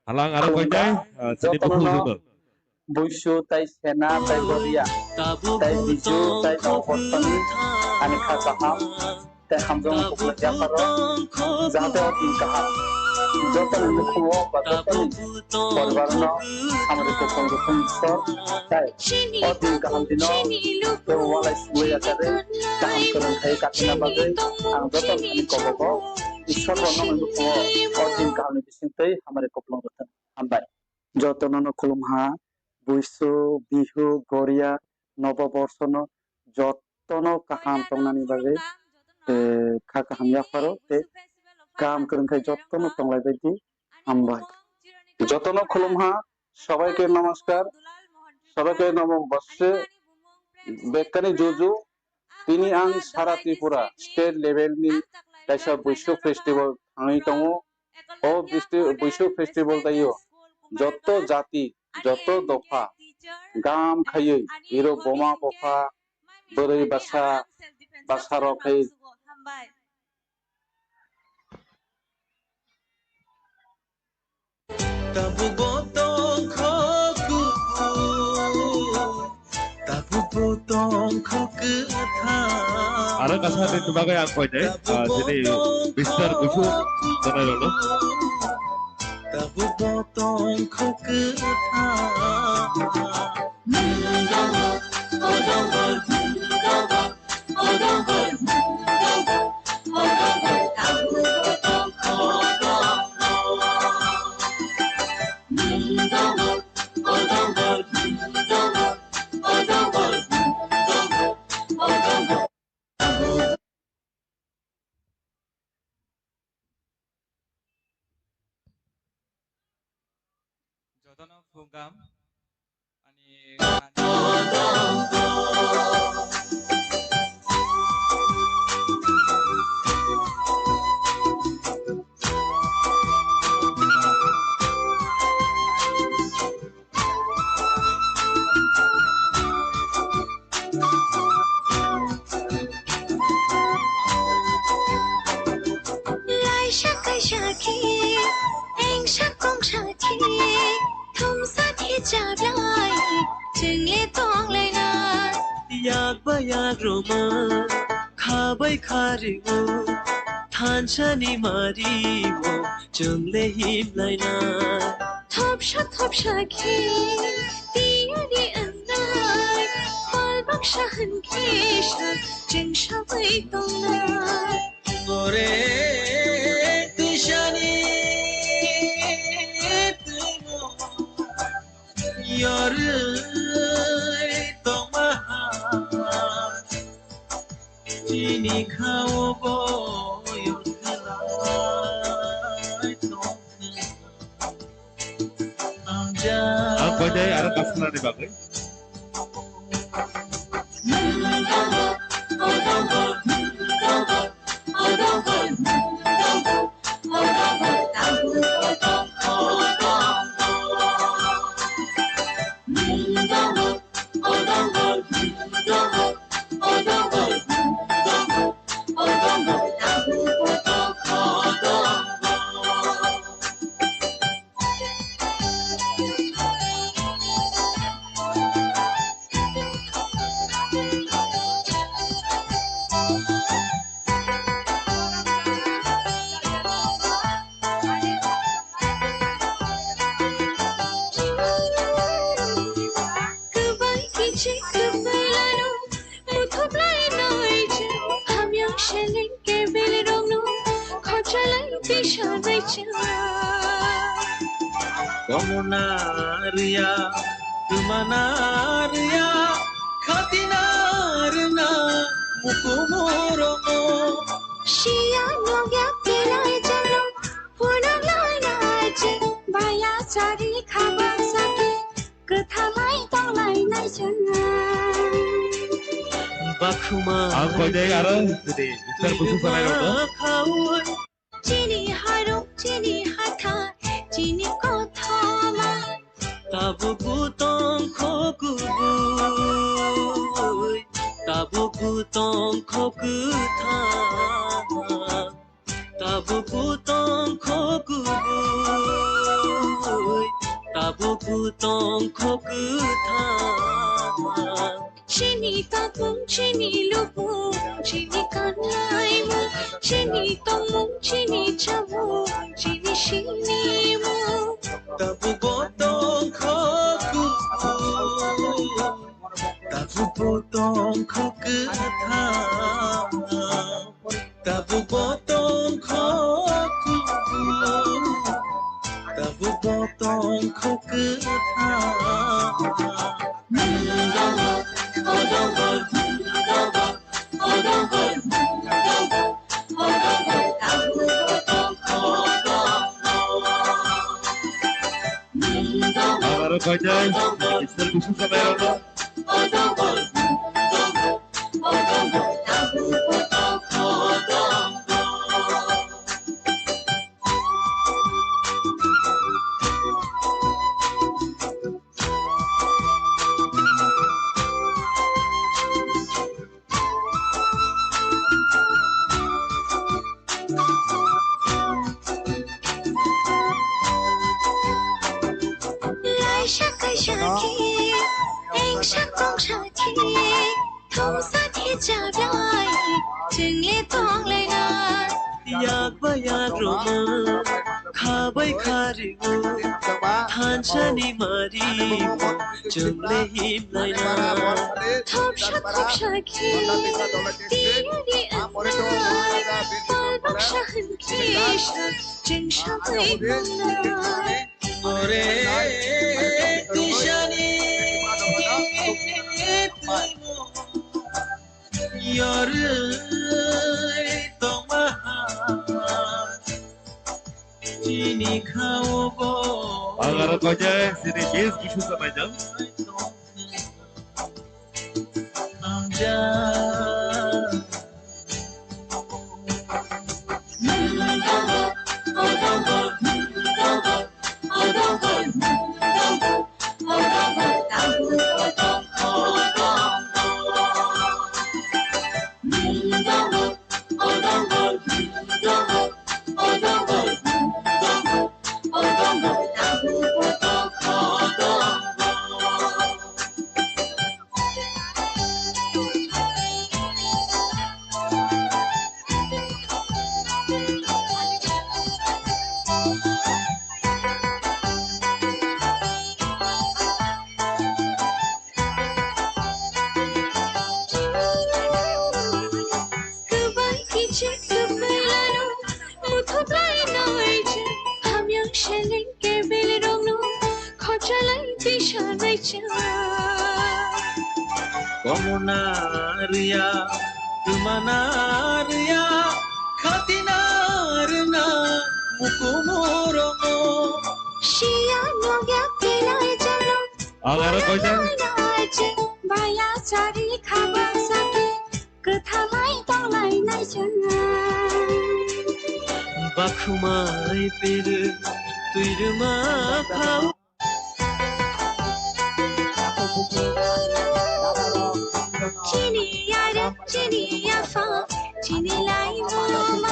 Halang aro koinai, ah, chini bukhuk joto. Buisu tai sena tai boria, tai biju tai nobortani ani kha kaham. Tei hamjakmung kuplai yapharo, jahate o din kaham jotoni nukhungo ba jotoni poribarno hamari kuplung rwthwng Isor. Tei o din kaham dino tei walai suglai yachare kaham kwrwng khai kathina bagwi ang jotoni kobogo Isor bo nokni nukhungo o din kahamni bisingtwi hamari kuplung rwthwng. Hambai. Jotono no khulumha, Buisu, Bihu, Goria, Nobo Borsono jotono kaham tongnani bagwi, eh, kha kaham yapharo tei kaham kwrwng khai jotono tonglai bai di. Hambai. Jotono khulumha, sabaike namaskar, sabaike nobo borse, bekkani juju. Tini ang sara Tripura state level ni kaisa Buisu festival thangwi tongo. O bisti-, Buisu festival taiyo joto jati, joto dopha, gam khaiwi iro boma bopha, bwrwi basa, basa rok khai Tabukbo tongkho kubui, tabukbo tongkho kwthar. Aro kasa ni bagwi ang koinai, ah, chini Mister Buisu tongnai rokno. Tabukbo tongkho kwthar. Jotono khulumkha. Ani Laisa kaisa khe, engsa kongsa khe, thumsa khe chablai, chwngle tonglaina. Yak ba yak rwma, kha bai kha rwo, thansa ni mari o, chwngle himlaina. Thopsa thopsa khe tiyari wngnai, pal baksa hwn khe sa chwng sabai tongnai. Ore twisani twimo yorwi tongma ha. Chini khao bo yorkhalai tongkha. Ang koinai aro kasnani bagwi. Kwbai kichik kwbai lano, muthup lai noi chwng, hamyang seleng kebil rokno, khochalai tisa bai chwng. Tongna rwya, twmana rwya, khatina rwna, mukumu rokno. Siya nokya kelai jalo, phunuk lai nai chwng, baya chari khabang sake, kwthalai tonglai nai chwng. Bakhuma ang koidai aro sini, Mister Busu sanai rok no. Chini harung, chini hatha, chini kothoma. Tabuk butong kho kubui, tabuk butong kho kwthang. Tabuk butong kho kubui, tabuk butong kho kwthang. Chini tongmung, chini lubung, chini kanlaimung, chini tongmung, chini chamung, chini sinimung. Tabuk butong kho kubui, tabuk butong kho kwthang. Tabuk butong kho kubui, tabuk butong kho kwthang. Aro koidai, Mister Busu sanai rok no. Laisa kaisa khe, engsa kongsa khe, thongsa khe chablai, chwngle tonglaina. Yak bai yak rwma, kha bai kha rwma, thansa ni mari, chwngle himlaina. Thopsa thopsa khe, tiyari wngnai, pal baksa hwn khe, chwng sabai wngnai. Ore, tisani, yorwi tongma ha, chini khaogo. Ang aro koidai, sini base Busu sanai jang. Kwbai kichik kwbai lano, muthuk lai noi chwng, hamyang seleng kebel rokno, khochalai tisa nai chwng. Komona rwya, twmana rwya, khatina rwna, mukumu rokno. Siya nokya belai jalo, Ang aro koidai. Baya chari khaba sake, kwthalai tonglainai chwng. Bakhumai pere, twi rwma khao. Chini yarwk, chini yapha, chini laimung,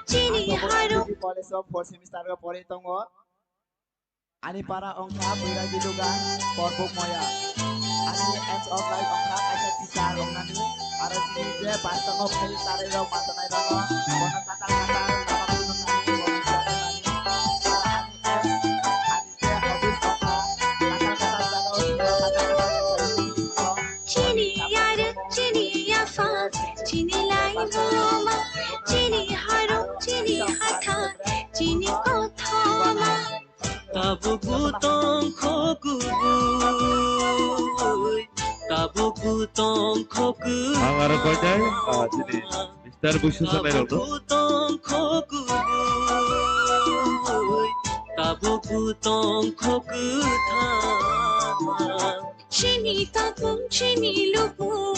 chini harwk. College o fourth semester o pori tongo. Ani para wngkha Bwragi Lugan, Porbuk Moya. Ani aims of life wngkha kaisa teacher wngnani. Aro chini je bari tongo phai charairok, manjanai rokno, bono katal katal lama phunuknani, bono siyanani. Aro ani aims, ani je hobbies wngkha, katal katal jagao thwngna, katal katal kaisa. Chini yarwk, chini yapha, chini laimung, chini harwk, chini hatha, chini kothoma. Tabuk butong kho kubui, tabuk butong kho kubui. Ang aro koidai, ah, chini Mister Busu sanai rok no. Tabuk butong kho kubui, tabuk butong kho kwthang. Chini tongmung, chini lubung.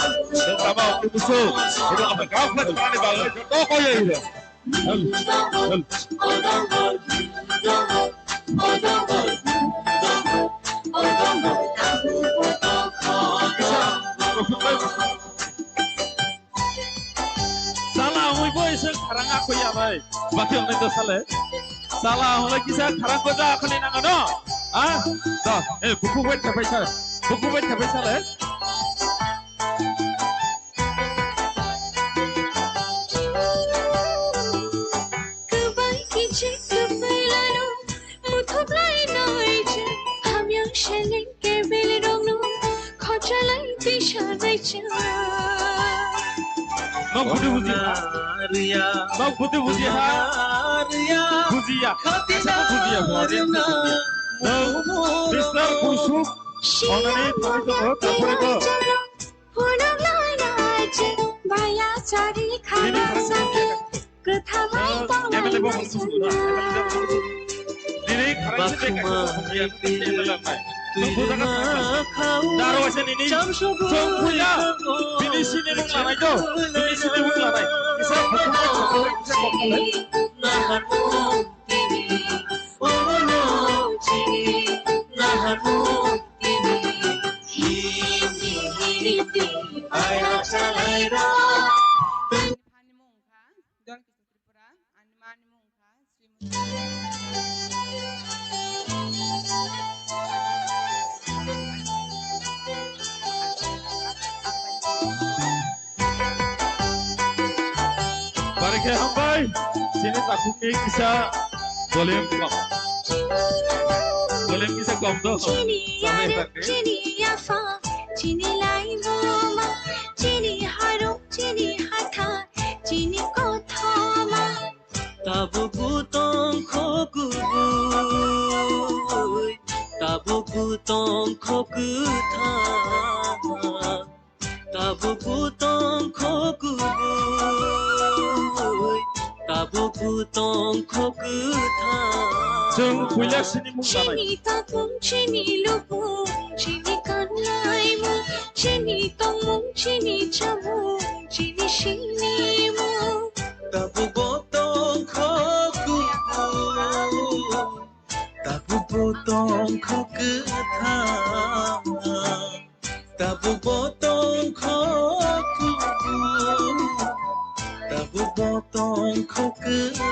Tamo, kusu. Ito ang pagkaklat ka ni bagay. Ito ko ya ito. Sala hwnwi bo iswk kharang akhoi ya bai. Bakhe ongnai do sale. Sala hwnwi kisa kharang goja akhoni nang ano. Ha? Do, eh, buku bai thepai sale. Buku bai thepai sale. Kwbai kichik kwpwilano muthuklai noi chwng, hamya seleng kebilrokno khochalai tisa nai chwng. Nok budi buji ha. Nok budi buji ha. Buji ya. Kaisa buji ya. Nok Mister Kusuk. Onani thani tongo, tapore bo. Phunuknai nai chwng baya chari khana sake. Kwthamai tongnai nai chwng. Ani phan ni mung wngkha John Kishore Tripura, ani ma ni mung wngkha Srimati. Barikhe hambai, chini takhukni kisa volume kom. Volume kisa kom do. Chini yarwk, chini yapha, chini laibuma, chini harung, chini hatha, chini kothoma. Tabuk bo tongkho kubui, tabuk bo tongkho kwthang. Tabuk bo tongkho kubui, tabuk bo tongkho kwthang. Chwng puila sini mung lanai. Chini tapung, chini lubung, chini kanlaimung, chini tongmung, chini chamung, chini sinimung. Tabuk bo tongkho kubui, tabuk bo tongkho kwthang. Tabuk bo tongkho kubui, tabuk bo Tongkho kwthar.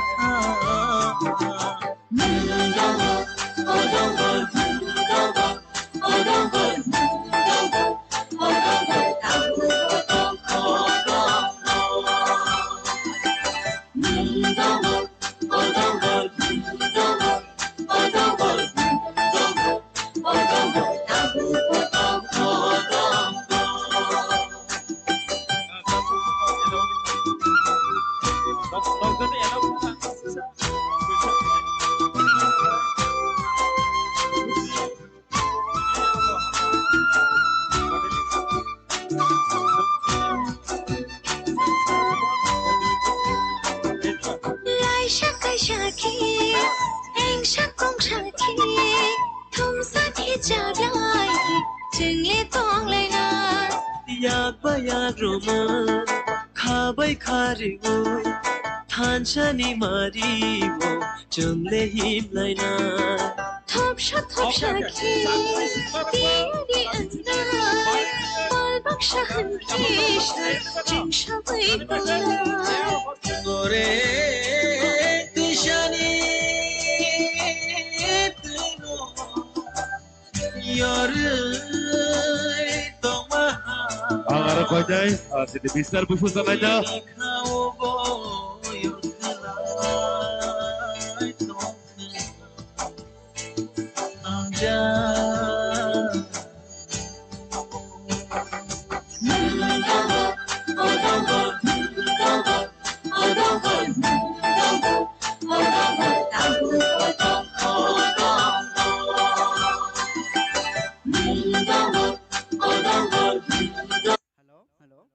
Laisa kaisa khe, engsa kongsa khe, thumsa khe chablai, chwngle tonglaina. Yak ba yak rwma, kha bai kha rwui, thansa ni mari o chwngle himlaina. Thopsa thopsa khe tiyari wngnai, pal baksa hwn khe sa chwng sabai tongnai. Gore twisani twino yorwi tongma ha. Ang aro koitai, ah, sini bisar busu sanai da. Khao bo yorwi tongma. Hello, hello.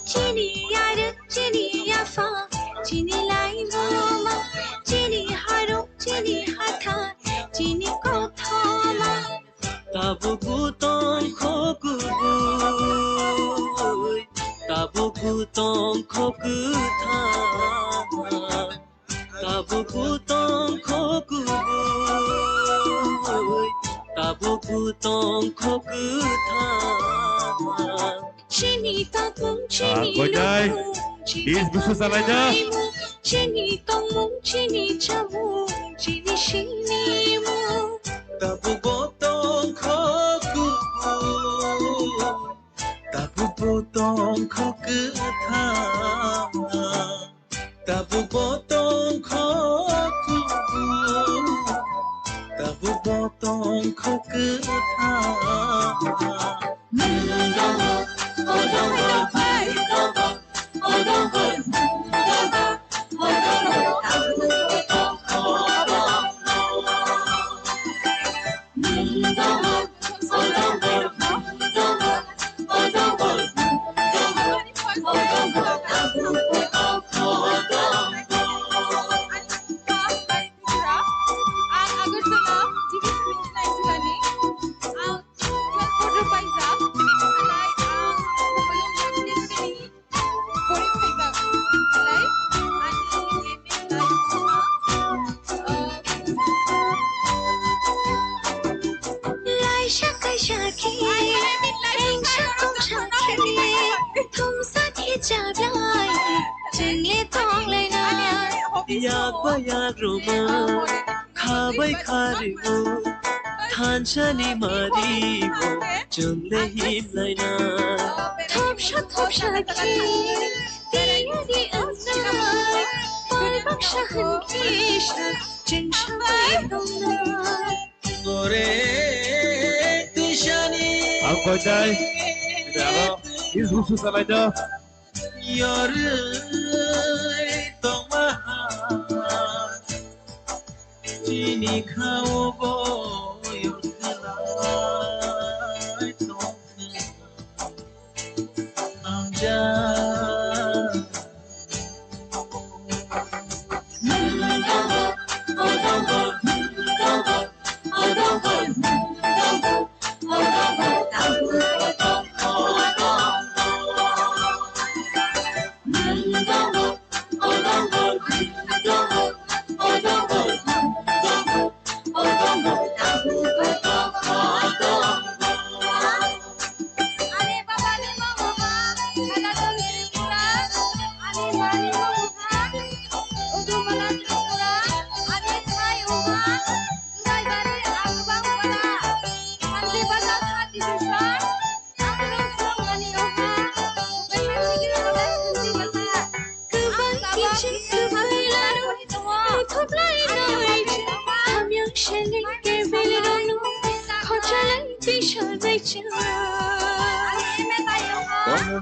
Chini yarwk, chini yapha, chini laimuma, chini harwk, chini hathai, chini kothoma. Tabuk bo tongkho kubui, tabuk bo tongkho kwthar, tabuk bo tongkho kubui, tabuk bo tongkho kwthar. Chini tongmung, chini koitai. Lukung, chini is busu salai da. Chini tongmung, chini chamung, chini sinimung. Tabuk bo tongkho kubui, tabuk bo tongkho kwthar. Tabuk bo tongkho kubui, tabuk bo tongkho kwthar. Laisa kaisa khe, engsa kongsa khe, thumsa khe chablai, chwngle tonglaina. Yak ba yak rwma, kha bai kha rwui, thansa ni mari o chwngle himlaina. Thopsa thopsa khe, tiyari wngnai, pal baksa hwn khe sa chwng sabai tongnai. Gore twisani. Ang koitai. Aro is busu salai da. Yorwi tongma ha. Chini khao bo yorwi tongma.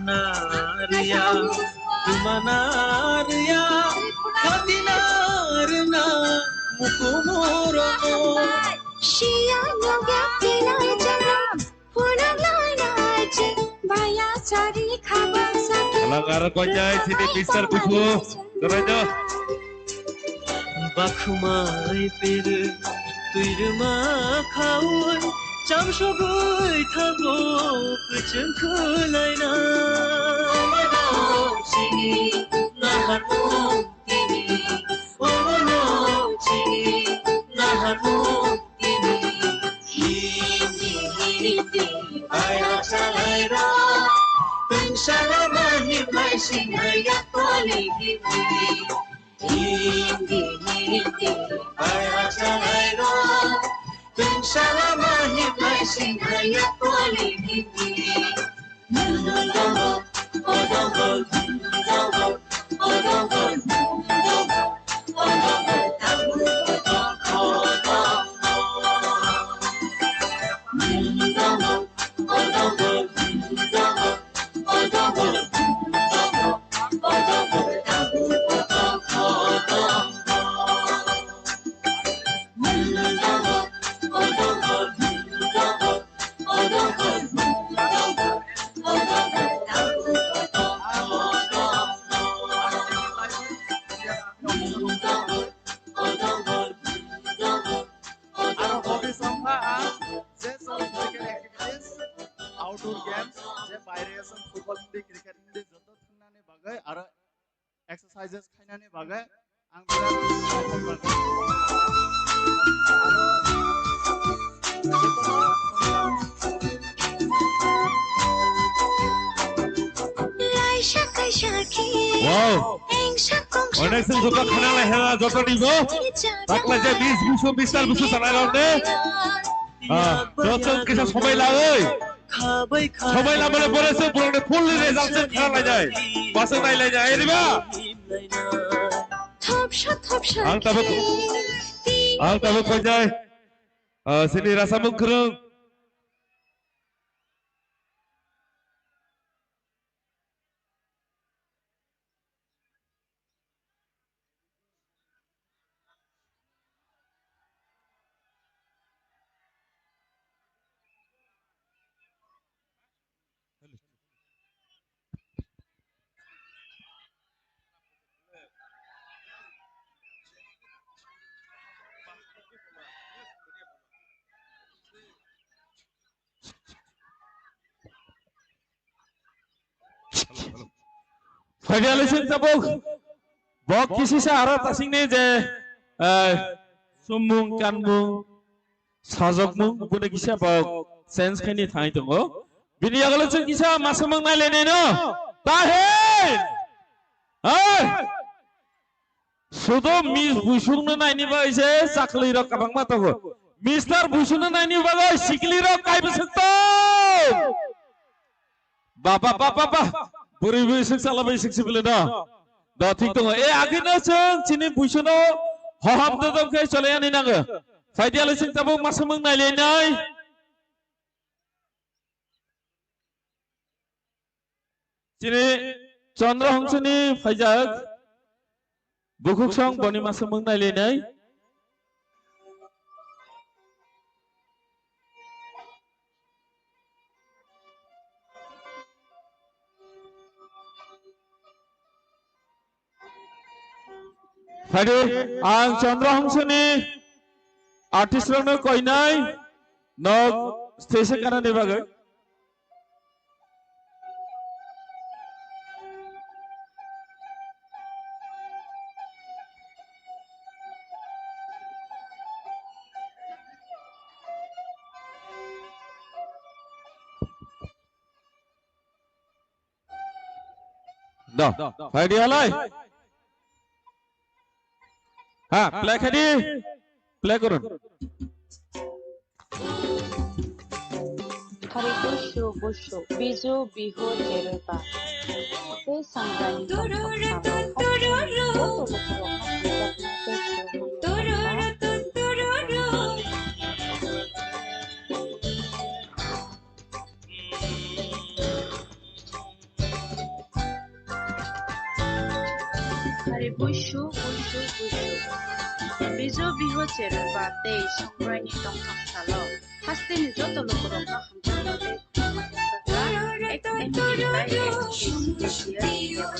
Nariya, tumanariya, khatinarna mukumuro. Siya no gapti na jana, puna na na je, baya chari khaba saki. Alang ar konyai sini Mister Busu, korojo. Bakhumai pere, tuirma khaui, chamsogui thango, kuchung khulaina. Omono chini, naharmung tini. Omono chini, naharmung tini. Hindi, hindi, baya chalairo. Tungsala mahi mai sinaya toli hindi. Aro hobby song kha ang je song physical activities, outdoor games, je baire song football hindi, cricket hindi, joto thangnani bagwi aro exercises khainani bagwi ang birat happy bagwi. Aro Wow. Onek sing joto khana lai hela joto nibo. Takla je Miss Busu, Mister Busu sanai rok de. Ah, joto kisa sobai la oi. Sobai la mane pore se borok ni full result se khana lai jai. Pasang nai lai jai, riba? Thopsa, thopsa. Ang tabuk, ang tabuk koi jai. Ah, sini rasa mungkrung. Phaidi alai sing tabuk. Bok kisi sa aro tasing ni je, eh, sumung kanmung sajokmung bune kisa bok change khaini thai tongo. Bini yagalo chwng kisa masamung nai lai nai no. Tahin. Hey! Sudo Miss Buisung no naini bagwi se chakli rok kabangma tongo. Mister Buisung no naini bagwi sikli rok kaibo suk tong. Ba, ba, ba, ba, ba. Bwrwi bwswk chala bai swk sibili no. Do thik tongo. E agino chwng chini Buisung no hoham dodom khe cholai ani nango. Phaidi alai chwng tabuk masamung nai lai nai. Chini Chandra Hongsoni phaijak bukhuk song boni masa mung nai lai nai. Phaidi, ang Chandra Hongsoni artist rokno koinai nok stage kanani bagwi. Do, phaidi alai. Ha, play khaidi. Play korun. Hari Busu Busu, Biju Bihu Jereba. Tei Sangrani tongthok samung. Joto bukhuk rok haphang tei khulumani tongkha. Ari buisu, buisu, buisu. Bijo biho cherba tei songbraini tongthok salo. Hasteni joto lukurokno hamjakma tei khulumkha kha. Ek M D tai ek K G P T R.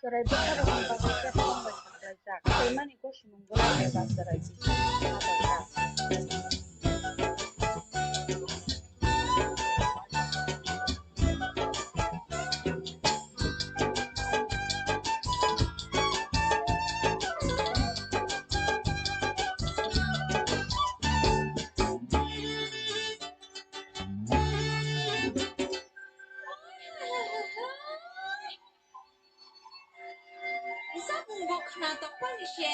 Chwrai bwsarokni bagwi khe tongbai saklaijak, tei mani gosini bwlai eba chwrai bisi ma tongkha. Samung bo khna tongpani se.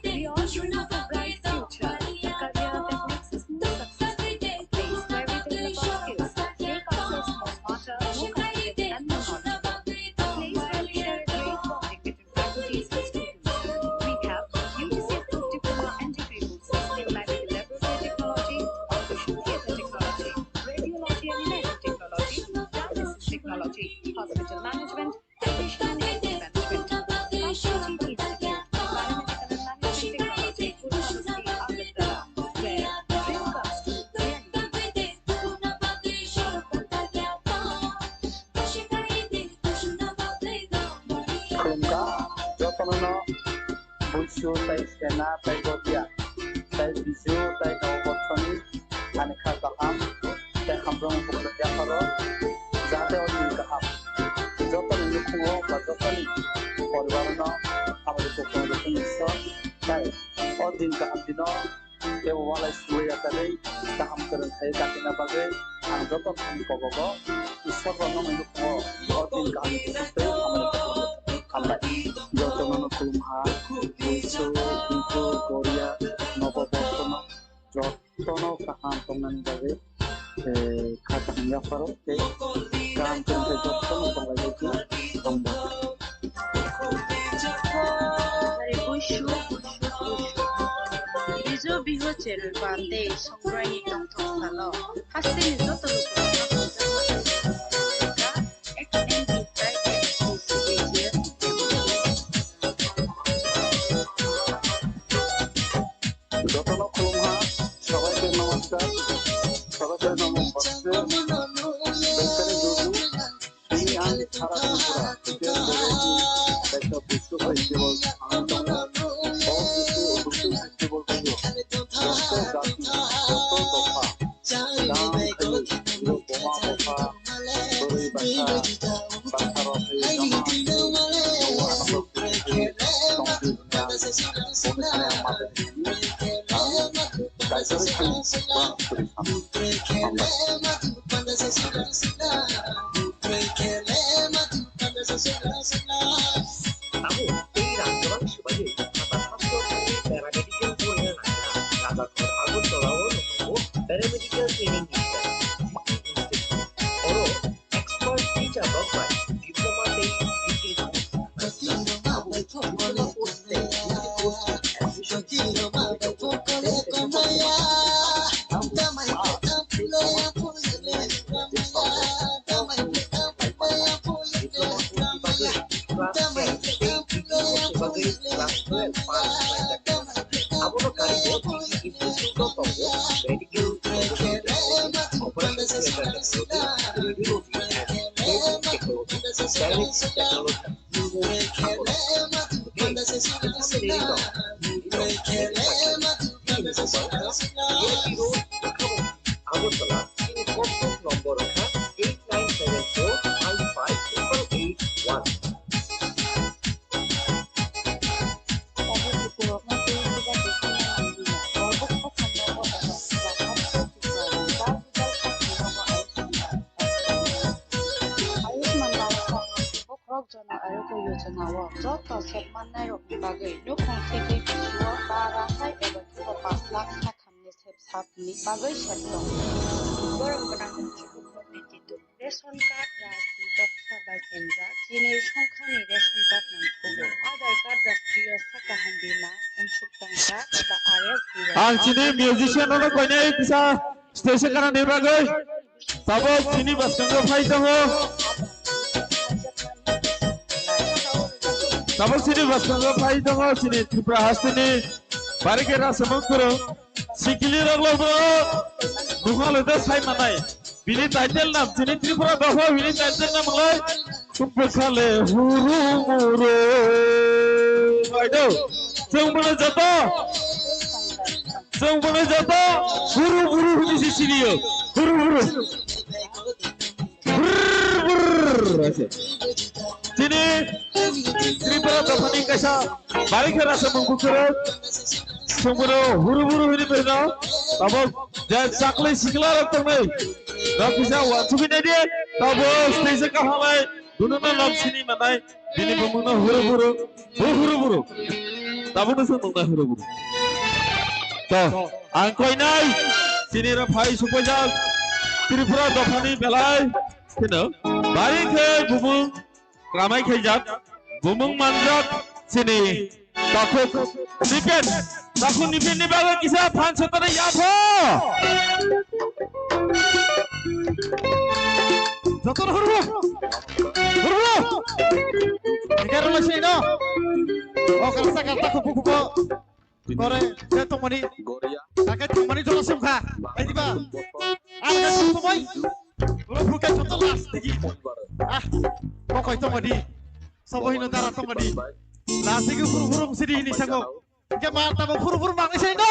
We all dream of a bright future, a career that makes us more successful, a place where we develop our skills, make ourselves more smarter, more confident, and more knowledgeable, a place where we share a great bond between faculties and students. We have U G C approved diploma and degree courses in medical laboratory technology, operation theatre technology, radiology and imaging technology, dialysis technology, hospital management, education and health management. Kashi G T Institute, Biomedical and Management Technology, Full University, Agartala, where dream comes true. Khulumkha, jotono buisu tei sena tei godia tei bisu tei noboborsoni ani kha kaham tei hamjakmung bukhuk yapharo, jahate o din kaham jotoni nukhungo ba jotoni poribarono hamari kuphung rwthwng Isor tei o din kaham dino tei walai sumui yakarwi kaham kwrwng khai katina bagwi ang joto thani kobogo Isor rokno mwnwi phuno o din kaham ni kuthuk tei hamari kuthuk hambai. Jotono khulumha, buisu, buisu, goria, nobo bosono jotono kaham tongnani bagwi, eh, kha kaham yapharo tei kaham kwrwng khai jotono tonglaiwi tongbo. Ari buisu, buisu, buisu. Bijo biho cherba tei songbraini tongthok salo. Hasteni joto lukurokno hamjakma tei khulumkha kha. Ek M D tai ek K G P T R. Jotono khulumha, sabaikhe namaskar, sabaikhe namaskar. Baikhani juju, tini ani khara Tripura, Chicken Variety, kaisa Busu Festival thangwi tongo. O Busu, Busu Festival twibo joto jati, joto dopha, jang khaiywi, buma bupha, bwrwi bwsa, bwsarok khaiywi tongma, nogo ano tongphuru. Kaisa rwchapni bwrang kwrwi sano. Hambai. Abo tei rang kwbang swbaiwi phatar hasteo thangwi paramedical porina nangkha. Rajakhor Agartala o tongo paramedical training ni institute. Oro expert teacher rok bai diploma tei degree course. Abo diploma course tei degree course ni admission. Medical Operation Theatre Technology, Direct Technology, Agartala. Chini contact number wngkha eight nine seven four five five triple eight one. Ayushman Bharat Pradhan Mantri Bokhorok Jan Arogya Yojana o joto sep mannairokni bagwi nukhung theke bisuo ba rang hai eba kebo pash lakh sakhamni sep sapni bagwi sep tongo. Borok gwnang wngkhe bukhorokni tito ration card rajni doksa bai chengjak, chini songkhani ration card nangkukgo. Aadhaar card rashtriya sakaham bima unsuk tangka eba R S B Y. Ang chini musician no koinai kisa stage kana ni bagwi. Tabuk chini bwskango phai tongo. Tabuk chini bwskango phai tongo chini Tripura hasteni barikhe Rasamung Kurung. Sikili rok lo bro. Nukha lo de sai manai. Bini title nam chini Tripura dopha bini title nam lai. Bwkhale huru muru. Bai do. Chwng bwle joto. Chwng bwle joto. Huru muru hini si siniyo. Huru muru. Brrr, brrr, ase. Chini Tripura dophani kaisa barikhe Rasamung Kurung. Chwng bwle huru muru hini berno. Tabuk je chakli sikla rok tongnai. Rok kisa wansugwi naidi. Tabuk stage kahalai. Dununo lom sini manai. Bini bumungno huru buru, bo huru buru. Tabukno se nuknai huru buru. To, ang koinai, chini rok phai supaijak, Tripura dophani belai, kheno, bari khe bumung, kramai khaijak, bumung manjak, chini, takhuk, nipen, takhuk nipen ni bagwi kisa phan sotani yapho. Jotono huru. Huru. Hingke rwla sini no. O kalsa kalsa kupu kupu. Kore je tongmani. Goria. Sake tongmani jora simkha. Ai diba. Ah, je tongmai. Oro buka joto last digi. Ah, kokoi tongmani. Sobo hino dara tongmani. Last digi huru huru sini hini sango. Hingke ma tamo phuru phuru mangnai se no.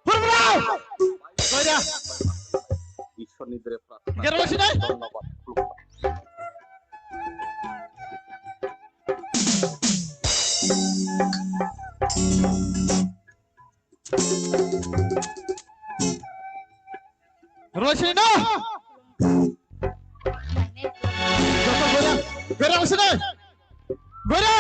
Phuru phuru. Goira. Ishorni dre prarthana. Hingke rwla sinai. Rwla sinai no. Goira. Goira rwla sinai. Goira.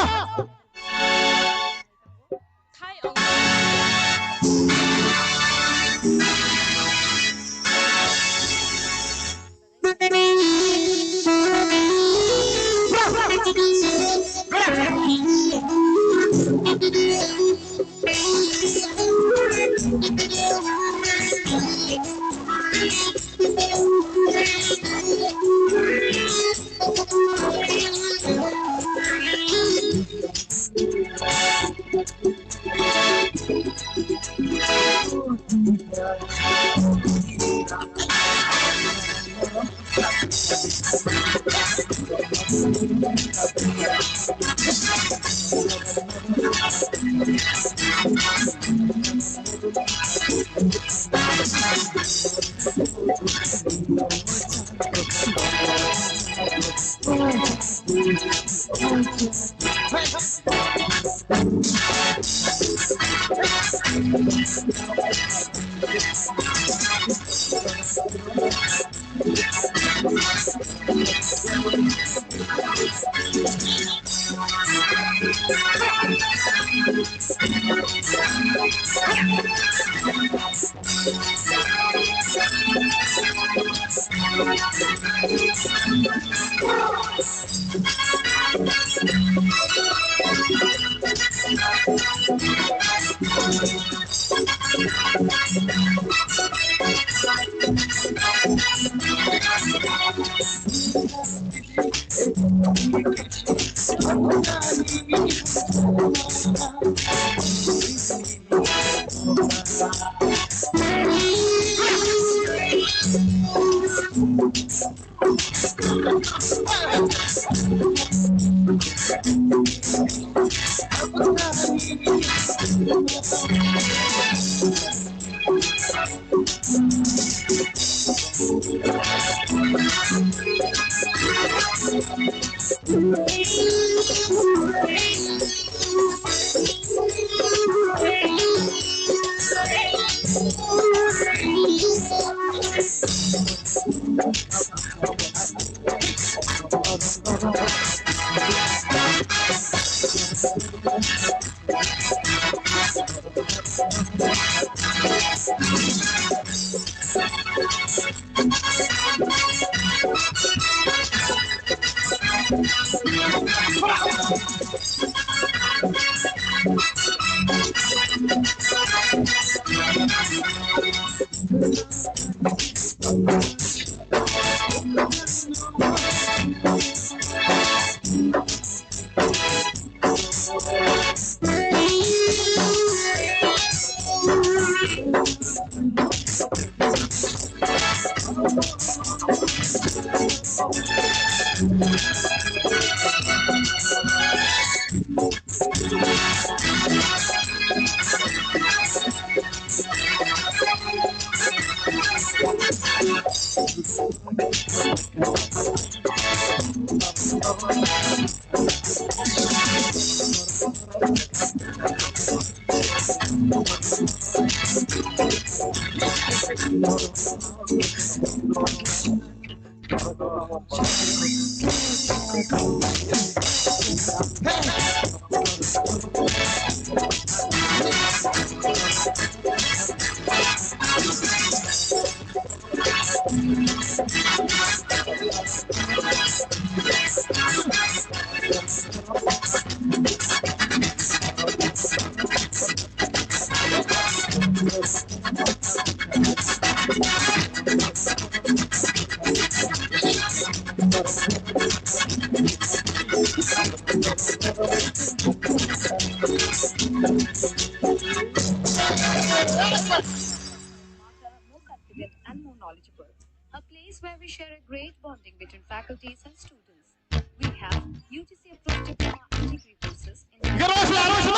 More confident and more knowledgeable. A place where we share a great bonding between faculties and students. We have U G C approved diploma and degree courses in dialysis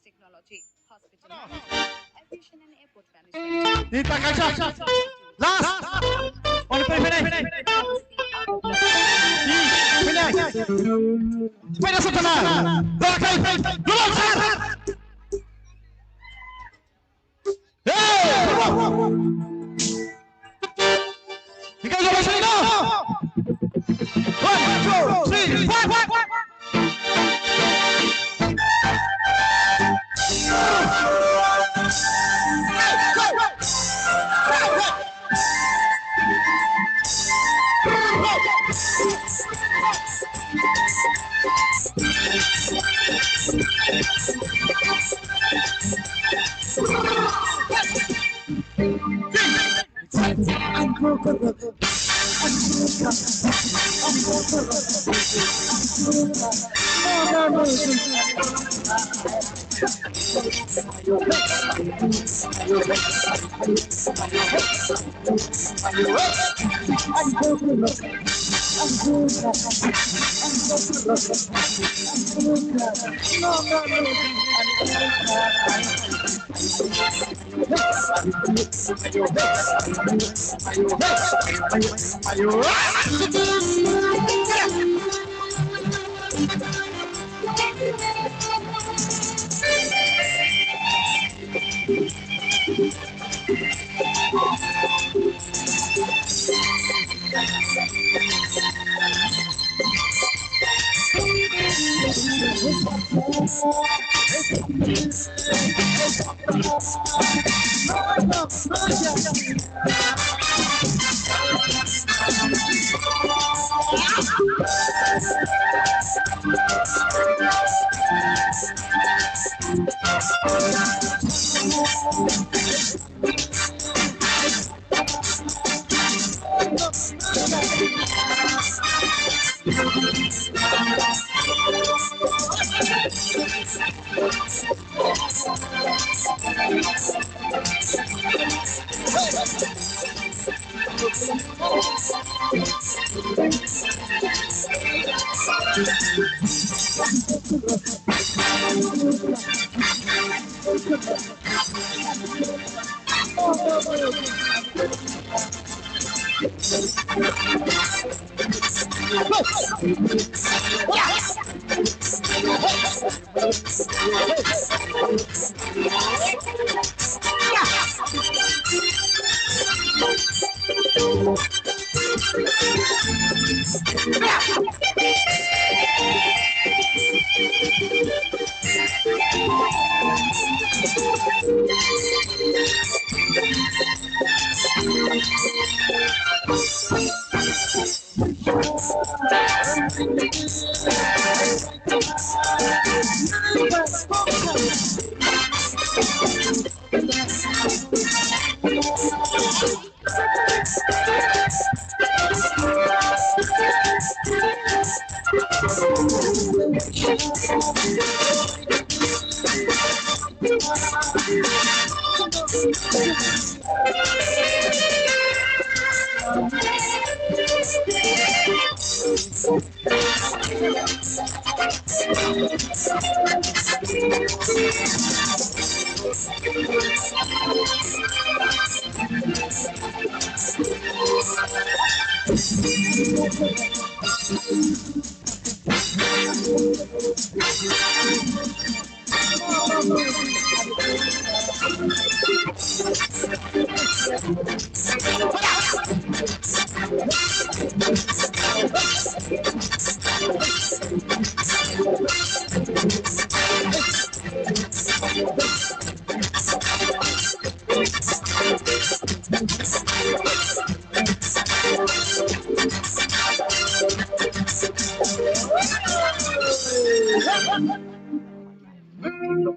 technology, hospital management, aviation and airport management. Last. One, finish, finish. Finish. Finish. Hey! One, two, three, four.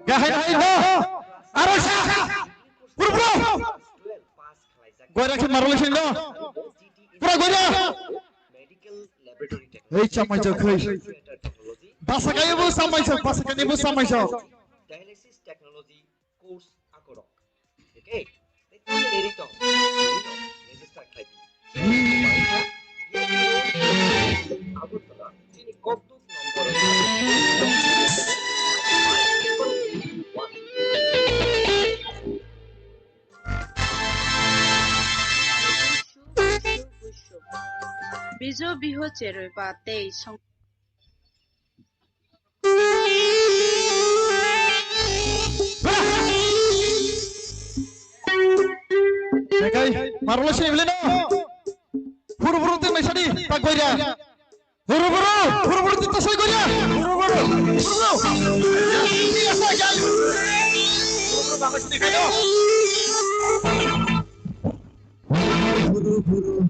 Gahai hai no. Aro sa. Pura pura. Goira khe marwlai sini no. Pura goira. Hei chamai jok hei. Basa kaibo chamai jok, basa kaibo chamai jok. Dialysis technology course akorok. Okay. Tei tini leri tong. Leri tong. Register khlai di. Agartala. Tini kokduk nombor. Bijo biho cheroi ba tei song. Sekai, marlo sini beli no. Buru buru tin mai sadi, tak goya. Buru buru, buru buru tin tasai goya. Buru buru, buru buru. Buru buru, buru buru.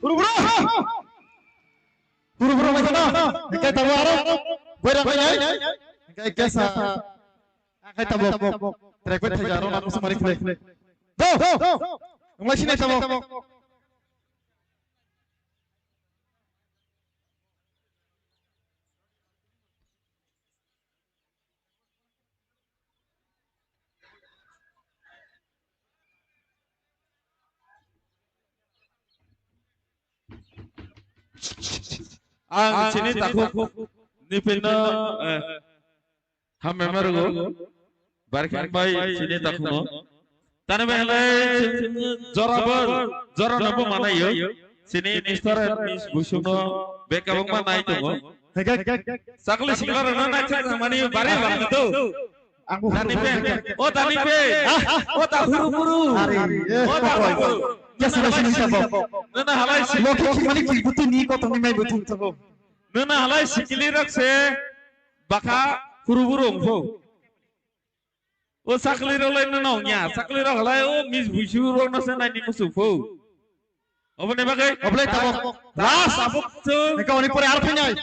Bro, bro! Bro, bro, mai sana. Engkai tabo aro. Boy ran mai. Engkai kesa. Akai tabo. Track bai thaja aro na kusa mari khle. Go! Go! Engkai sini tabo. Ang sini takhuk nipinno, eh, hambai marugo. Barkhin bai sini takhukno. Tani belai jora bor, jora nobo manayo. Sini Mister and Miss Busungno bek kabangma nai tongo. Sakli singla rana nai thak mani bari bari to. Ang bo Dani pe, o Dani pe, o ta huru huru, Are, eh, o ta huru huru. Kesa na sini sabo. Nana halai si. Lokhi khimani ki butu ni koto ni mai butu sabo. Nana halai sikili rak se baka huru huru ongpho. O sakli rok lai nana ongya, sakli rok halai o Miss Busu rok no se nai ni musu pho. Oboni bagwi oblai tabok. Last tabok chwng. Eka oni pore ar phainai.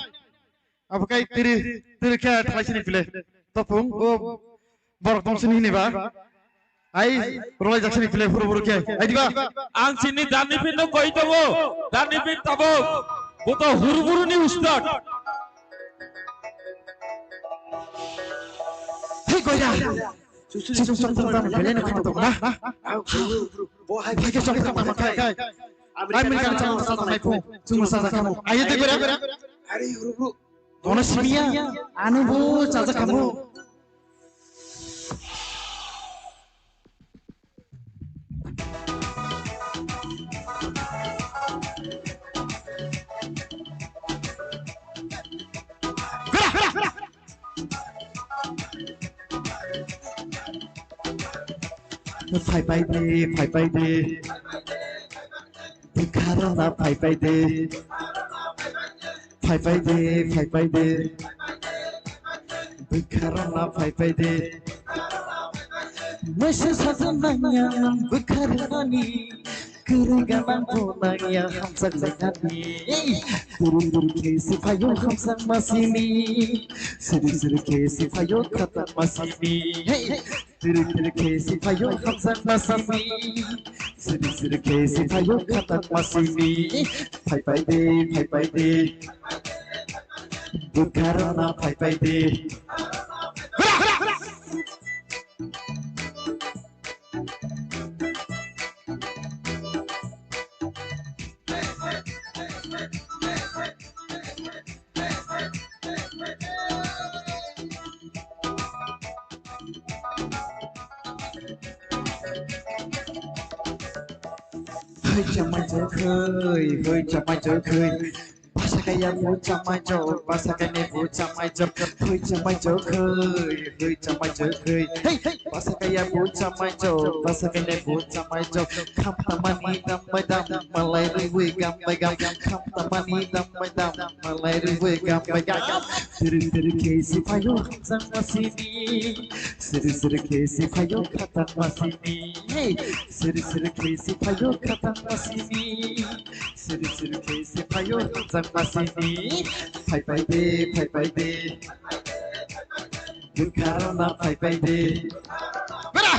Abo kai tiri, tiri khe thalai sini pile. Topung o borok tong sini hini ba. Ai rolai jak sini pile phuru phuru khe. Ai diba? Ang sini Dani pin no koi tongo. Dani pin tabok. Bo to huru huru ni ustad. Hei koya. Sisung sung sung sung bele no khang tong na. Bo hai ke sok tong ma khai. Ai min kan chang sa tong nai phu. Sung sa sa kamu. Ayo te gora. Are huru huru. Ono simiya, ano bo chajakhamu. Phai pai de, phai pai de. Bwkha rwna phai pai de. Phai pai de, phai pai de. Bwkha rwna phai pai de. Mese sajak nangya bwkha rwnani. Kwrwi ganang bo nangya hamjak lainani. Turu turu khe se phaio hamjak masini. Siri siri khe se phaio khatak masini. Tiri tiri khe si phaio hamjak masini. Siri siri khe si phaio khatak masini. Phai pai de, phai pai de. Bwkha rwna phai pai de. Hoi chamai jokhoi, hoi chamai jokhoi. Basa kaya bo chamai jok, basa kaya bo chamai jok, hoi chamai jokhoi, hoi chamai jokhoi. Hey, hey. Basa kaya bo chamai jok, basa kaya bo chamai jok. Kham tamani dam bai dam, malai rwi gam bai gam. Kham tamani dam bai dam, malai rwi gam bai gam. Tiri tiri khe si phaio hamjak masini. Siri siri khe si phaio khatak masini. Hey, siri siri khe si phaio khatak masini. Siri siri khe si phaio hamjak masini. Phai pai de, phai pai de. Bwkha rwna phai pai de. Bera!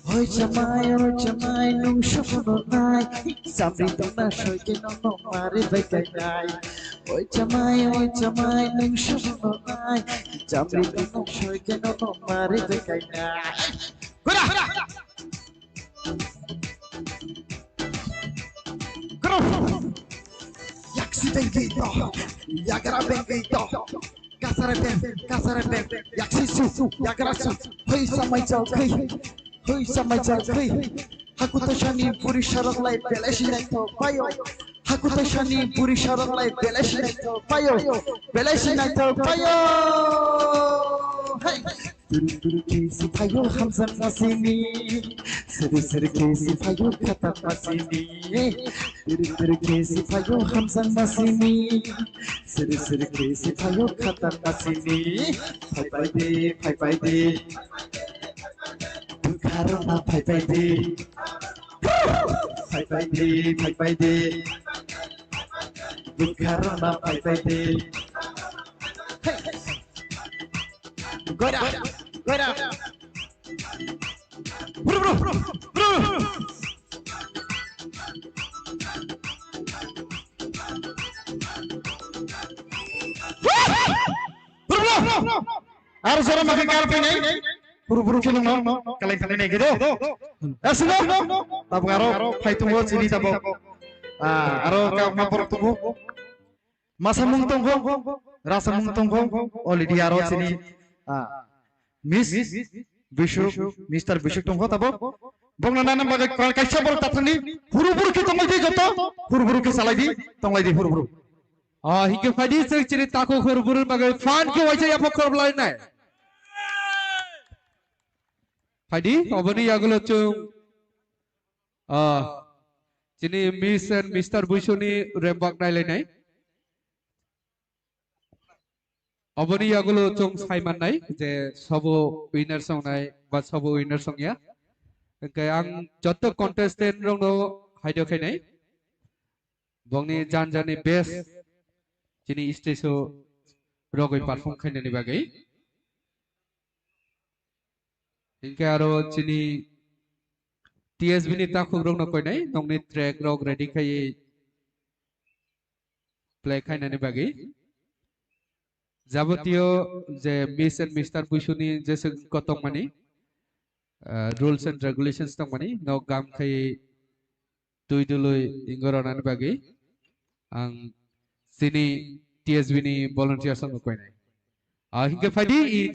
Oi chamai, oi chamai, nung sumuno nai. Samri tongna soike nono mari bai kai nai. Oi chamai, oi chamai, nung sumuno nai. Samri tongna soike nono mari bai kai nai. Gora! Gora! Yaksi bengito, yagra bengito. Kasare beng, kasare beng. Yaksi su, yagra su. Hoi samai chau kai. Hoi samai chau kai. Hakuto sani puri sarok lai belai sinai to payo. Hakuto sani puri sarok lai belai sinai to payo. Belai sinai to payo. Hey. Turu turu kesi payo hamsang masini. Seri seri kesi payo khatak masini. Turu turu kesi payo hamsang masini. Seri seri kesi payo khatak masini. Phai phai de, phai phai de. Bwkharokno phaipai di. Phaipai di, phaipai di. Bwkharokno phaipai di. Goira, goira. Bro, bro, bro. Bro, bro. Aro jora makai kal phainai. Buru buru kheno no kalai khalai nai gido. Asino. Tabuk aro phai tongo chini tabuk. Ah, aro ka ka borok tongo. Masa mung tongo. Rasa mung tongo. Already aro chini. Ah. Miss Bishuk, Mister Bishuk tongo tabuk. Bongna nana bagai ka- kaisa borok tathani. Buru buru khe tongo di joto. Buru buru khe salai di. Tonglai di buru buru. Ah, hingke phaidi chwng chini takhuk hur burun bagwi phan khe waisa yapha khorop lainai. Phaidi, oboni yagulo chwng, ah, chini Miss and Mister Buisuni rembak nailainai. Oboni yagulo chwng saimannai je sobo winner songnai ba sobo winner songya. Hingke ang joto contestant rokno haido khainai. Bongni jan jani best chini stage o rogwi perform khainani bagwi. Hinkhe aro chini T S B ni takhuk rokno koinai nokni track rok ready khaiwi play khainani bagwi. Jabotiyo je Miss and Mister Buisuni jeswk kotongmani, ah, rules and regulations tongmani, nok gam khai twi dului ingo ronani bagwi ang chini T S B ni volunteers rokno koinai. Ah, hinkhe phaidi i-